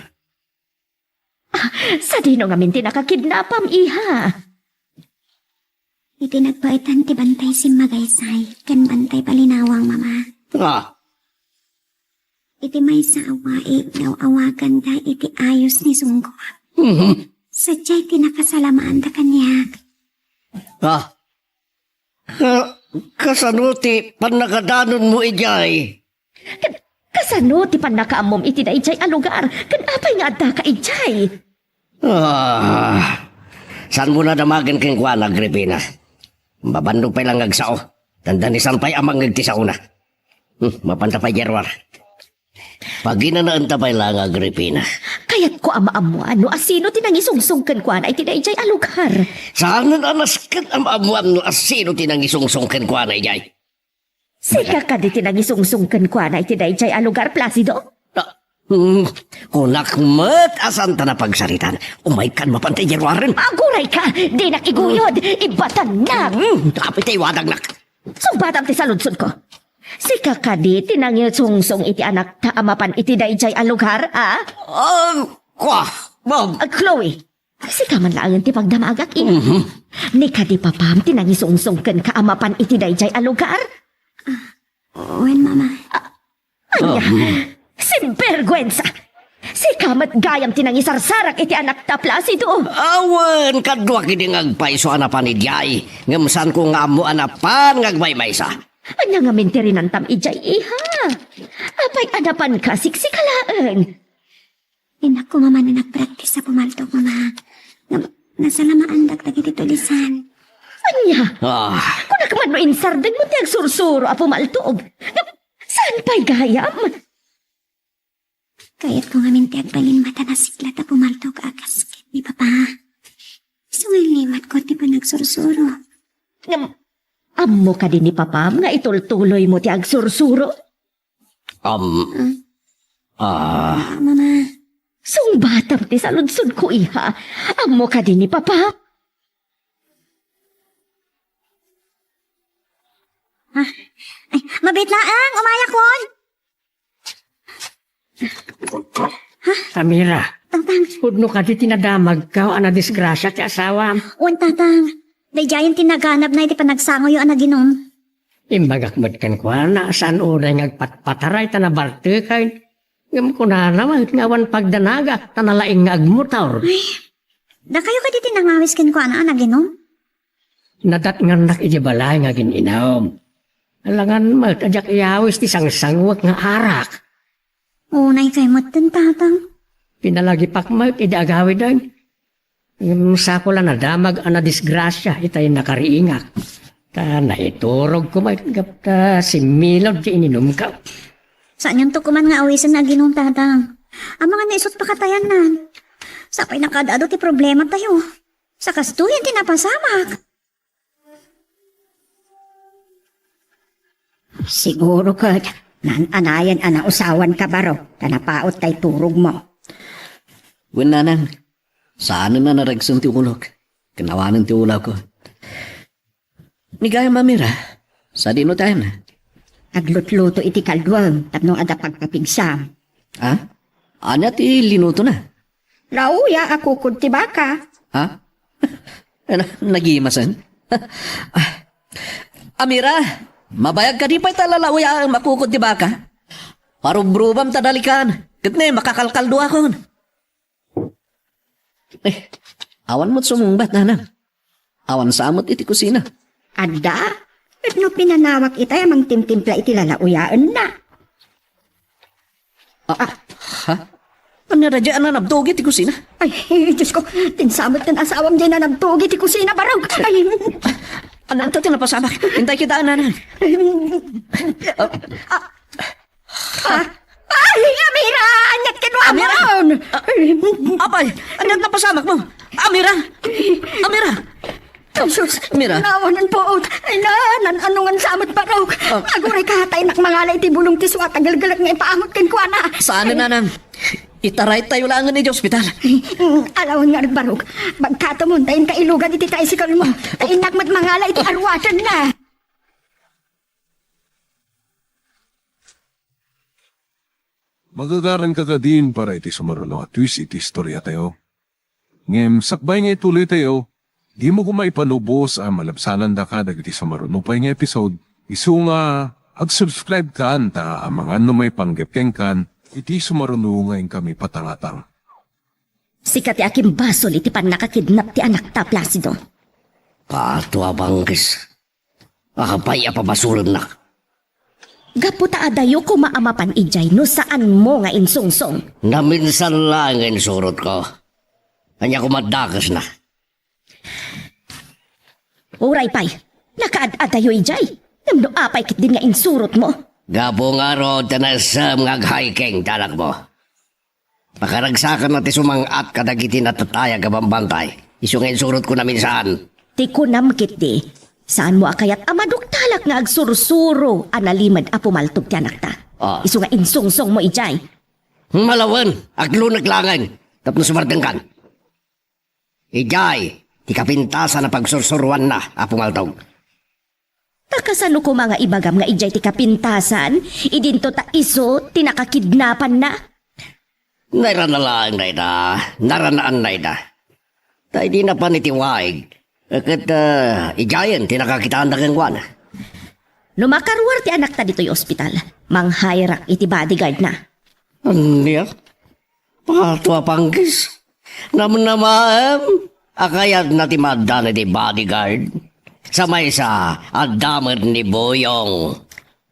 Ah, sadino ngamin ti nakakidnapam, iha? Iti nagpaetan ti bantay simmagaysay ken bantay palinawang, mama. Ah. Iti maysa a waig nga aw-awaganda iti ayos ni Sunggob. Mhm. Sadiay ti nakasalamaanda kaniak. Ah. Ka-, kasano ti pannakadanonmo idiay? Ket kasano ti pannakaammom iti daydiay a lugar? Ken apay nga addaka idiay? Ah, saanmo nadamagen kenkuana, Agripina. Mabannog pay la nga agsao. Dandanisan pay a mangngeg ti saona. Hmm, mapanta pay diay ruar. Paginanaenta pay la nga Agripina. Kayatko a maammoan no asino ti nangisungsong kenkuana iti daydiay a lugar. Saanen a nasken a maammoam no asino ti nangisungsong kenkuana idiay. Sika kadi ti nangisungsong kenkuana iti daydiay a lugar, Placido? Ah, hmm, kunak met a saanta napagsaritan. Umaykan mapanta idiay ruaren. Agurayka, dinak iguyod, ibatannak. Hmm, apay ti iwadagnak. Sungbatam ti saludsodko. Sika kadi ti nangisungsong iti anakta a mapan iti daydiay a lugar, a? Ah, kwa, ma'am. Ah, Chloe, sika man laengen ti pagdamagak, ina. Mhm. Ni kadi papam ti nangisungsong kenka a mapan iti daydiay a lugar? Ah, wen, mama. Ah, ania? Ah, hmm. Sinberguensa! Sika met gayam ti nangisarsarak iti anakta, Placido. Awan, kaduak idi nga agpayso a napan idiay. Ngem saanko nga ammo a napan nga agmaymaysa. Ania ngamin ti rinantam idiay, iha? Apay a napanka siksika laeng? Innak koma manen nagpraktis a pumaltog, mama. Ngem nasalamaandak dagiti tulisan. Ania? Ah. Kunak man no insardengmo ti agsursuro a pumaltog. Ngem saan pay gayam? Kayatko ngamin ti agbalin mata nasiklat a pumaltog a kas ket ni papa. Isu nga limatko ti panagsursuro. Ngem, ammo kadi ni papam nga itultuloymo ti agsursuro? Um, Hmm? Ah. Ah, mama. Sungbatam ti saludsodko, iha. Ammo kadi ni papa? Ah, ay, mabit laeng, umayakon. Amira, Tatang. Pudno kadi ti nadamagko a nadisgrasia ti asawam? Wen, Tatang. Daydiayen ti naganabna iti panagsangoyo a naginum. Imbagak met kenkuana a saan unay nga agpatpataray ta nabarteken. Ngem kunana met nga awan pagdanagak ta nalaing nga agmotor. Ay, dakayo kadi ti nangawis kenkuana a naginum? Nadatngannak idiay balay nga agin-inum. Alangan met a diak iyawis ti sangsanguek nga arak. Unay kay metten, Tatang. Pinalagipak met idi agawiden. Ngem sako la nadamag a nadisgrasia itay nakariingak. Ta naiturogko met gapu ta simmilod ti ininumko. Saanyonto koman nga awisen nga aginum, Tatang. Amangan nga isut' pakatayannan. Sapay nakaad-adu ti problematayo. Sakastoyen ti napasamak. Siguro ket naan-anayen a nausawanka, barok, ta napaut tay turogmo. Wen, nanang, saanen a naragsen ti ulok. Ken awanen ti ulawko. Ni gayam, Amira, sadino tayen? Aglutluto iti kalduem tapno adda pagpapigsam. Ha? Ania ti linutona? Lauya a kukod ti baka. Ha? Na-, nagimasen? Ah, Amira, mabayag kadi pay ta lalauyaem a kukod ti baka? Parubrubam ta dalikan, ket ne, makakalkalduakon. Eh, awan met sumungbat, nanang. Awan sa met iti kusina. Adda? Ket no pinanawak itay a mangtimtimpla iti lalauyaenna. Ah, ah, ha? Ania daydiay a nanabtugi ti kusina? Ay, Diyos ko, ti insamet ken asawam diay nanabtugi ti kusina, barok. Ay. Ania ti napasamak? Intay kita, nanang. Ah, ah, ay, Amira! Ania ti kinua? Amira! Apay, ania ti napasamak mo? Amira! Amira! Jesus! Amira! Naawanan po! Ay na, nan-anongan sa amat barok! Ah. Aguray ka, ta innak mangala iti bulong ti suat a gelgelek nga ipaamot kenkuana. Saan, nanang? Itaraytayo laengen iti ospital. Mm, alawan nga barok. Bagkatom, ta inka ilugan iti tricycle mo. Ta innak met mangala iti aruatenna. Magagaranka kadin para iti sumaruno a twist iti istoriatayo. Ngem sakbay nga ituloytayo, dimo koma ipanubos a malabsanandaka dagiti sumaruno pay nga episode, isu nga ag-subscribe kan ta amangan no maipanggep kenkan iti sumaruno nga inkami patangatang. Sika ti akimbasol iti pannakakidnap ti anakta, Placido. Pato a bangkis. Apay a pabasolennak? Gapu ta adayo koma a mapan idiay no saanmo nga insungsong. Naminsan laeng nga insurotko. Ania koma dakesna? Uray pay, nakaad-adayo idiay. Ngem no apay ketdin nga insurotmo? Gapu ngarud ta naisem nga ag-hiking ti anakmo. Pakaragsakanna ti sumang-at kadagiti natatayag a bambantay. Isu nga insurotko naminsan. Ti kunam ketdi, saanmo a kayat a maduktalak nga agsursuro a nalimed a pumaltog ti anakta? Ah. Isu nga insungsongmo idiay. Malawen, aglunek laengen, tapno sumartengkan. Idiay ti kapintasan a pagsursuroanna a pumaltog. Ta kasano koma nga ibagam nga idiay ti kapintasan, idinto ta isu ti nakakidnapanna? Nairana laeng dayta, naranaanna ida. Ta idi napan iti waig, ket, ah, idiayen ti nakakitaanda kenkuana. No makaruar ti anakta ditoy ospital, manghirak iti bodyguardna. Ania? Pato a pangkis. Namnamaem a kayatna ti maaddaan iti bodyguard. Sa maysa, adda met ni Boyong.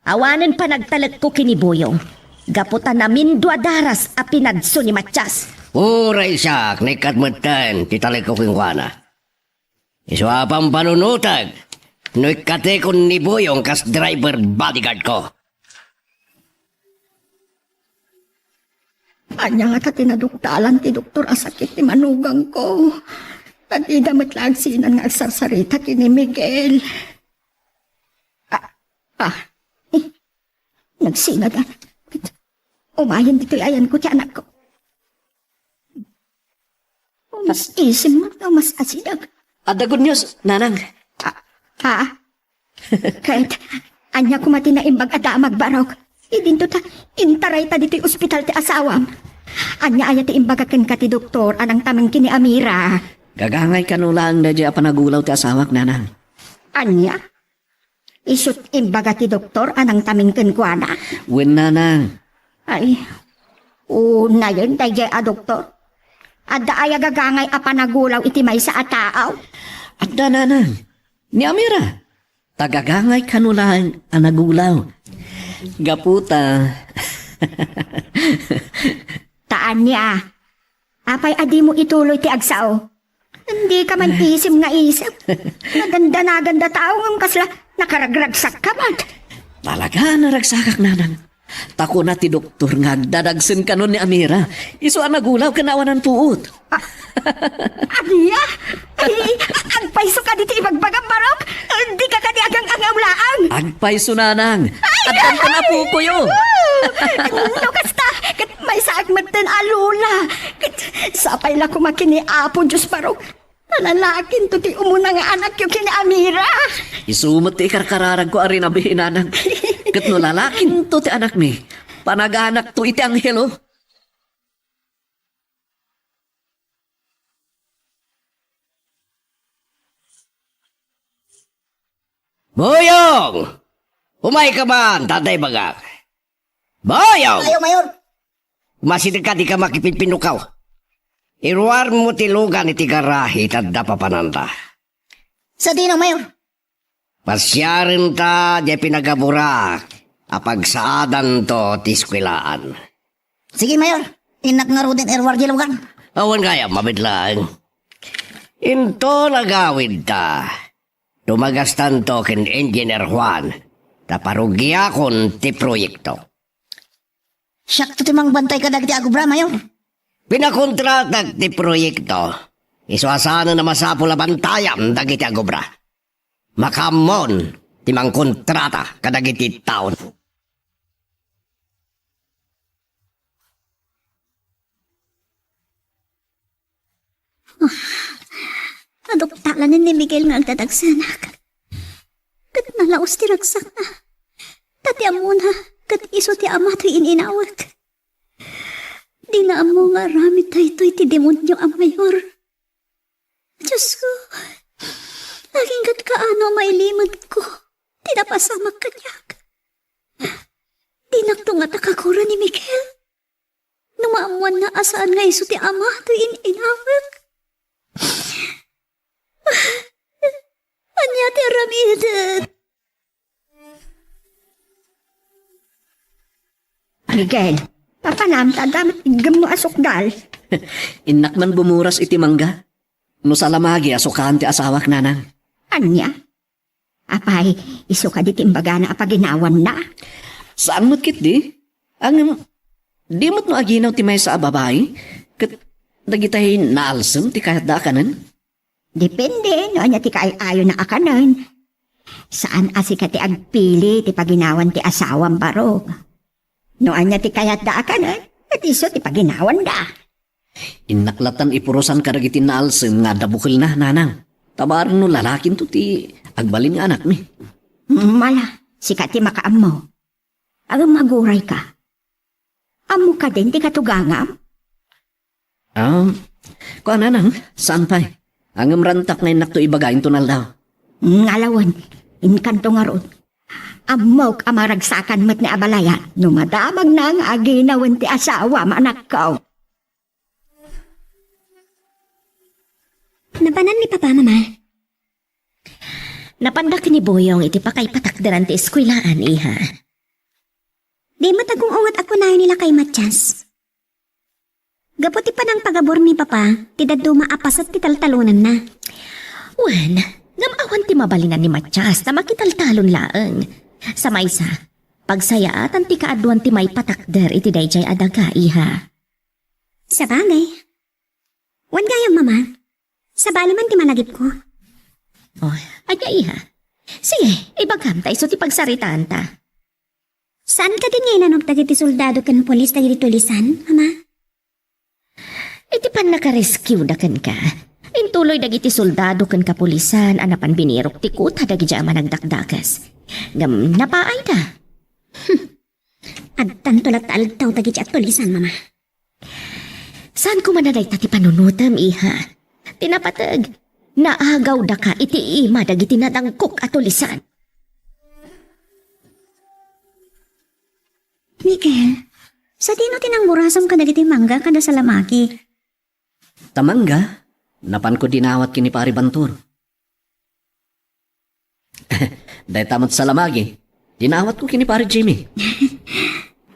Awanen panagtalekko ken ni Boyong. Gapu ta namindua daras a pinadso ni Matias. Uray siak, naikkat metten ti talekko kenkuana. Isu a pampanunotek no ikkatekon ni Boyong kas driver bodyguardko. Ania ngata ti naduktalan ti doktor a sakit ti manugangko? Ta dida met la agsinan nga agsarsarita ken ni Miguel. Ah, ah, eh, nagsinad. Umayen ditoy ayanko ti anakko. Mas isim met no mas asidag. Adda good news, nanang. Ah, ha? Ket, ania koma ti naimbag a damag, barok? Idinto ta, intarayta ditoy ospital ti asawam. Ania aya ti imbaga kenka ti doktor a nangtameng ken ni Amira? Gagangay kano laeng daydiay a panagulaw ti asawak, nanang. Ania? Isu't imbaga ti doktor a nangtameng kenkuana? Wen, nanang. Ay, unayen daydiay a doktor? Adda aya gagangay a panagulaw iti maysa a tao? Adda, nanang. Ni Amira. Ta gagangay kano laeng a nagulaw. Gapu ta. Ta ania? Apay a dimo ituloy ti agsao? Dika man isim nga isim. Nadandanaganda tao ngem kasla nakaragragsakka met. Talaga a naragsakak, nanang. Ta kuna ti doktor nga agdadagsen kano ni Amira. Isu a nagulaw ken awanan puot. Ah, ania? Ay, agpayso kadi ti ibagbagam, barok? Dika kadi agang-angaw laeng? Agpayso, nanang. Ay, addan ti apukoyo. No kasta, ket maysaak metten a lola. Ket sapay la koma ken ni Apo Dios, barok. Ta lalakinto ti umuna nga anakyo ken ni Amira. Isu met ti ikarkararagko a rinabii, nanang. Ket no lalakinto ti anakmi, panaganakto iti anghelo. Boyong! Umayka man, tatay bagak. Boyong! Ayo, Mayor. Masitek ka, dika makipinpinukaw. Iruarmo ti lugan iti garahe ta adda papananta. Sadino, Mayor? Pasiarenta diay pinagaburak a pagsaadanto ti eskuelaan. Sige, Mayor. Innak ngaruden iruar diay lugan. Awan gayam, mabit laeng. Inton agawidta, Tumagastanto ken Engineer Juan, ta parugiakon ti proyekto. Siakto ti mangbantay kadagiti agobra, Mayor. Pinakontratak ti proyekto. Isu a saan a masapul a bantayam dagiti agobra. Makaammon ti mangkontrata kadagiti taon. Aduktalan ni Miguel nga agdadagsenak. Ket nalaos ti ragsakna. Ta ti ammona, ket isu ti ama toy in-inawek. Dina ammo nga aramid daytoy ti demonio a Mayor. Diosko, agingga't kaano a mailimedko ti napasamak kaniak. Dinak tunga ta kagura ni Miguel. No maammoanna a saan nga isu ti ama toy in-inawek. Ania ti aramidek? Miguel, papanam ta adda met iggemmo a sukdal. Innak man bumuras iti mangga. No salamagi a sukaan ti asawak, nanang. Ania? Apay, isu kadi ti imbagana a paginawanna? Saan met ketdi? Ngem, di met no aginaw ti maysa a babai, ket dagitay naalsem ti kayatda a kanen? Depende no ania ti kaay-ayona a kanen. Saan a sika ti agpili ti paginawan ti asawam, barok. No ania ti kayatda a kanen, ket isu ti paginawanda. Innak lattan ipurosan kadagiti naalsem nga adda bukelna, nanang. Ta bareng no lalakinto ti agbalin nga anakmi. Mala, sika ti makaammo. Agmagurayka. Ammo kadin ti katugangam? Ah, kuan, nanang, saan pay? Ngem rantak nga innakto ibaga inton aldaw. Ngalawen, inkanto ngarud. Ammok a maragsakan met ni abalaya no madamagna nga aginawen ti asawam, anakko. Napanan ni Papa, Mama? Napanda ken ni Boyong iti pakaipatakderan ti eskuelaan, iha. Di met agung-unget a kunayo ni lakay Matias. Gapu ti panangpagabur ni Papa, ti dadduma a paset ti taltalonanna. Wen, ngem awan ti mabalinan ni Matias ta makitaltalon laeng. Sa maysa, pagsayaatan ti kaaduan ti maipatakder iti daydiay a daga, iha. Sabagay. Wen gayam, Mama. Sabali man ti malagipko. Oh, ania, iha? Sige, ibagam ta isu ti pagsaritaanta. Saan kadin nga inanog dagiti soldado ken pulis dagiti tulisan, Mama? Iti pannakarescueda kenka, intuloy dagiti soldado ken kapulisan a napan binirok ti kuta dagidiay a managdakdakes. Ngem napaayda. Addanto latta aldaw dagidiay a tulisan, Mama. Saan koma a dayta ti panunotem, iha? Ti napateg, naagawdaka iti ima dagiti nadangkok a tulisan. Miguel, sadino ti nangburasam kadagiti mangga kada salamagi? Ta mangga, napanko dinawat ken ni Pari Bantor. Dayta met salamagi, dinawatko ken ni Pari Jimmy.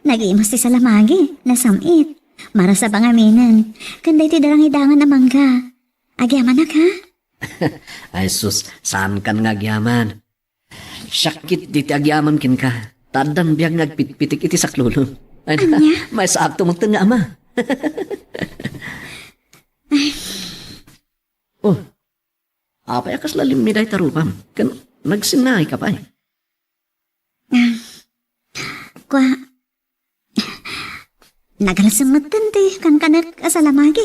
Nagimus ti salamagi, nasam-it. Marasaba ngaminen. Ken daytoy darangidangan a mangga. Agyamanak, ha? Ay sus, saankan nga agyaman. Siak ketdi ti agyaman kenka, ta addan biag nga agpitpitik iti saklolo. Ay, ania? Maysaakto metten nga ama. Oh, apay a kasla limmi dayta rupam? Ken nagsinnaayka pay? Ah, kua, nagalsem metten ti kankanek a salamagi.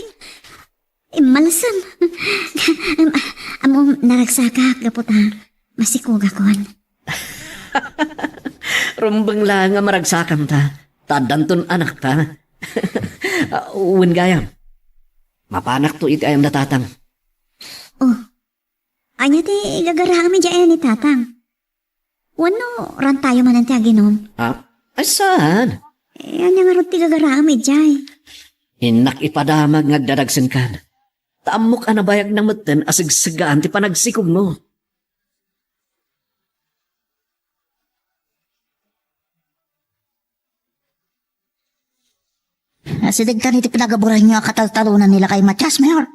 Immalsem. Am-, ammom, naragsakak gapu ta masikogakon. Rumbeng laeng a maragsakanta, ta addanton anakta. Ah, wen gayam, mapanakto iti ayam da tatang. Oh, ania ti gagaraem idiay ni tatang? Wenno rantayo manen ti aginom? Ah, ay saan? Eh, ania ngarud ti gagaraem idiay? Innak ipadamag nga agdadagsenkan. Ta ammok a nabayagna metten a segsegaan ti panagsikogmo. Asidegtan iti pinagaburanyo a kataltalonan ni lakay Matias, Mayor.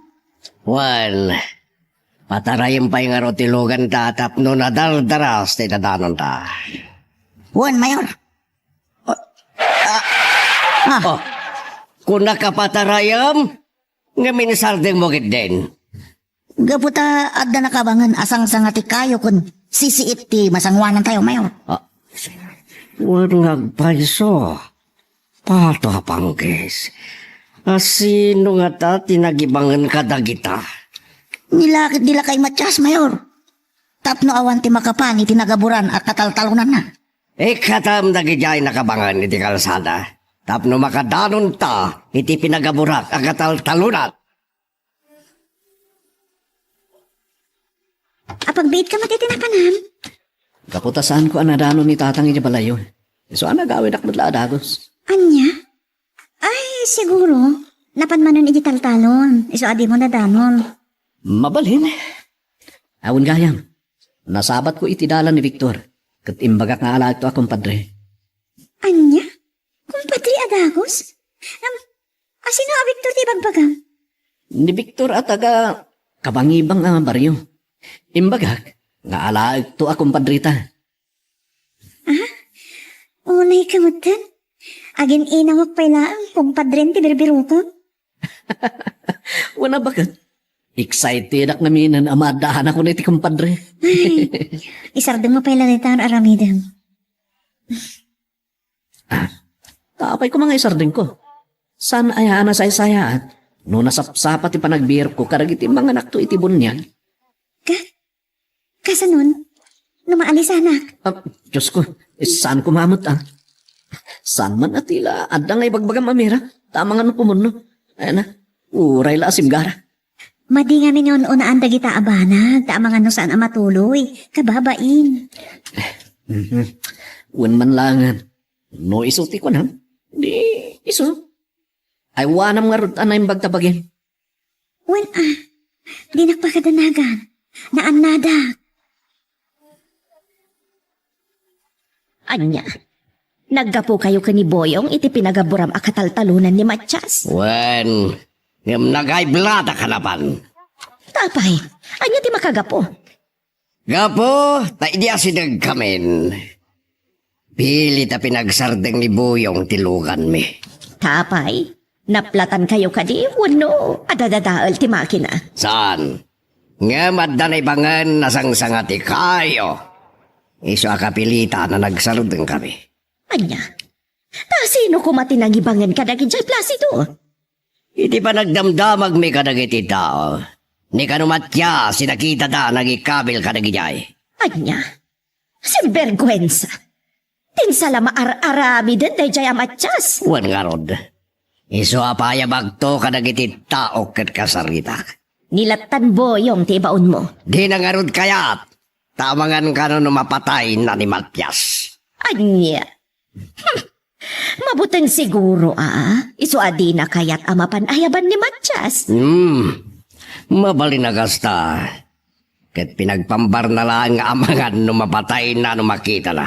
Wen, Patarayem pay ngarud ti luganta tapno nadardaras ti dadanonta. Wen, Mayor. Ah. Oh, kunak a patarayem, ngem insardengmo ketdin. Gapu ta adda nakabangen a sangsanga ti kayo ken sisiit ti masangoanantayo, Mayor. Ah, wen nga agpayso. Pato a panggis. A sino ngata ti nagibangen kadagita? Ni la ket ni lakay Matias, Mayor. Tapno awan ti makapan iti nagaburan a kataltalonanna. Ikkatem dagidiay nakabangen iti kalsada tapno makadanonta iti pinagaburak a kataltalonat. Apagbiitka met iti napanam? Gapu ta saanko a nadanon ni Tatang iti balayyo. Isu a nagawidak met la a dagus. Ania? Ay, siguro, napan manen iti taltalon. Isu a dimo nadanon. Mabalin. Awan gayam. Nasabatko iti dalan ni Victor, ket imbagak nga alaekto a kumpadre. Ania? Kumpadre a dagus? Ngem, a sino a Victor ti ibagbagam? Ni Victor a taga Kabangibang a baryo. Imbagak nga alaekto a kumpadreta. Ah? Unay ka metten? Agin-inawak pay laeng, kumpadren ti birbirokam? Wen a baket. Excitedak ngamin a maaddaanakon iti kumpadre. Ay, isardengmo pay la dayta aramidem. Ah, ta apay koma nga isardengko? Saan aya a nasaysayaat no nasapsapa ti panagbirokko kadagiti manganakto iti buniag? Ka? Kasanon? No maalisanak? Ah, Diyos ko, eh, saan ko mamut, ah? Saan man a tila adda nga ibagbagam a mira, ta amangan no pumurno. Ayan na, uray la asimgara. Madi ngamin nga un-unaan dagita a banag, ta amangan no saan a matuloy. Kababain. Mhm. Wen man langen. No isu ti kunam, di isu. Aywanam ngarud a naimbag ta bagim. Wen a, dinak pakadanagan. Naannadak. Ania, naggapukayo ken ni Boyong iti pinagaburam a kataltalonan ni Matias? Wen, ngem nagaibladak a napan. Tapay, ania ti makagapu? Gapu ta idi asidegkamin, pilit a pinagsardeng ni Boyong ti luganmi. Tapay, naplatankayo kadi wenno adda dadael ti makina? Saan. Ngem adda naibangen a sangsanga ti kayo. Isu a kapilitan a nagsardengkami. Ania? Ta sino koma ti nangibangen kadagiti Placido? Iti panagdamdamagmi kadagiti tao, ni Kano Matias ti nakitada a nangikabil kadagidiay. Ania? Sinberguensa! Dinak la maar-aramiden daydiay a Matias. Wen ngarud, isu a payabagto kadagiti tao ket kasaritak. Ni lattan Boyong ti ibaonmo. Dina ngarud kayat, ta amangan kano no mapatayna ni Matias. Ania? Hmm. Mabuteng siguro, a. Isu a dina kayat a mapan ayaban ni Matias. Hmm. Mabalin a kasta. Ket pinagpambarna laeng nga amangan no mapatayna no makitana.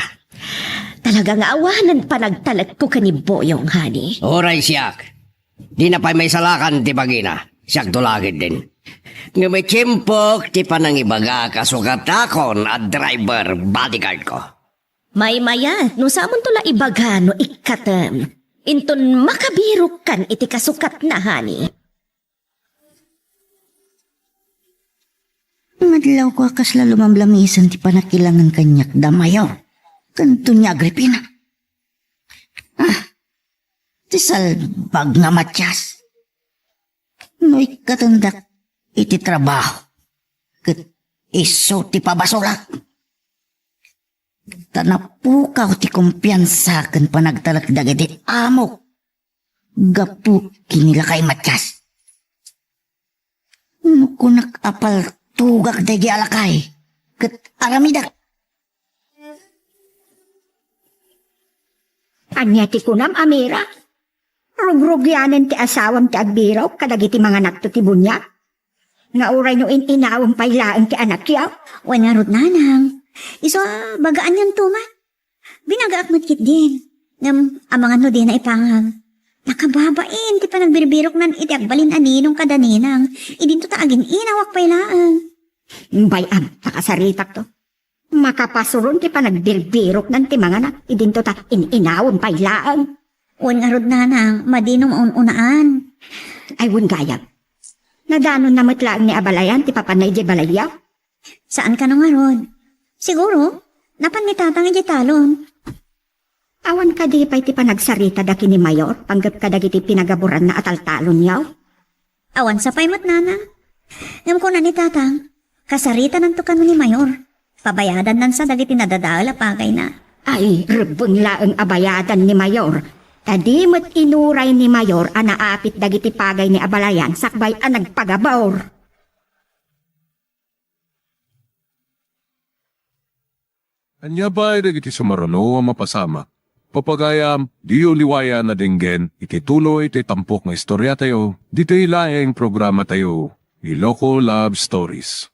Talaga nga awanen panagtalekko ken ni Boyong, honey. Uray siak. Dina pay maisalakan ti bagina. Siakto la ketdin. Ngem itiempok ti panangibagak a sukatakon a driver bodyguard ko. Maymayat, no samonto la ibaga no ikkatem. Inton makabirokkan iti kasukatna, honey. Madlawko a kasla lumamlamisen ti panakilangen kaniak da Mayor ken Doña Agripina. Ah, ti salbag nga Matias. No ikkatendak iti trabaho, ket isu ti pabasolak. Ta napukaw ti kumpiansa ken panagtalek dagiti amok gapu ken ni lakay Matias. No kunak a paltogak daydi a lakay ket aramidak. Ania ti kunam, Amira? Rugrugianen ti asawam ti agbirok kadagiti manganakto ti buniag? Nga uray no in-inawem pay laeng ti anakyo? Wen ngarud, nanang. Isu a bagaan nganto man. Binagaak met ketdin. Ngem amangan no dina ipangag. Nakababain ti panagbirbiroknan iti agbalin a ninong kada ninang. Idinto ta agin-inawak pay laeng. Bay-am, nakasaritak to. Makapasuron ti panagbirbiroknan ti mangana, idinto ta in-inawem pay laeng. Wen ngarud, nanang, madi no maun-unaan. Ay, wen gayam. Nadanonna met laeng ni abalayan ti papanna idiay balayyo? Saan kano ngarud? Siguro, napan ni tatang idiay talon. Awan kadi pay ti panagsaritada ken ni Mayor, panggep kadagiti pinagaburanna a taltalonyo? Awan sa pay met, nanang. Ngem kuna ni tatang, kasaritananto kano ni Mayor. Pabayadannan sa dagiti nadadael a pagayna. Ay, rebbeng laeng a bayadan ni Mayor. Ta di met inuray ni Mayor a naapit dagiti pagay ni abalayan sakbay a nagpagabur. Ania pay dagiti sumaruno a mapasamak? Papagayam, diyo liwayan a denggen iti tuloy ti tampok nga istoriatayo, ditoy laeng programatayo, Iloko Love Stories.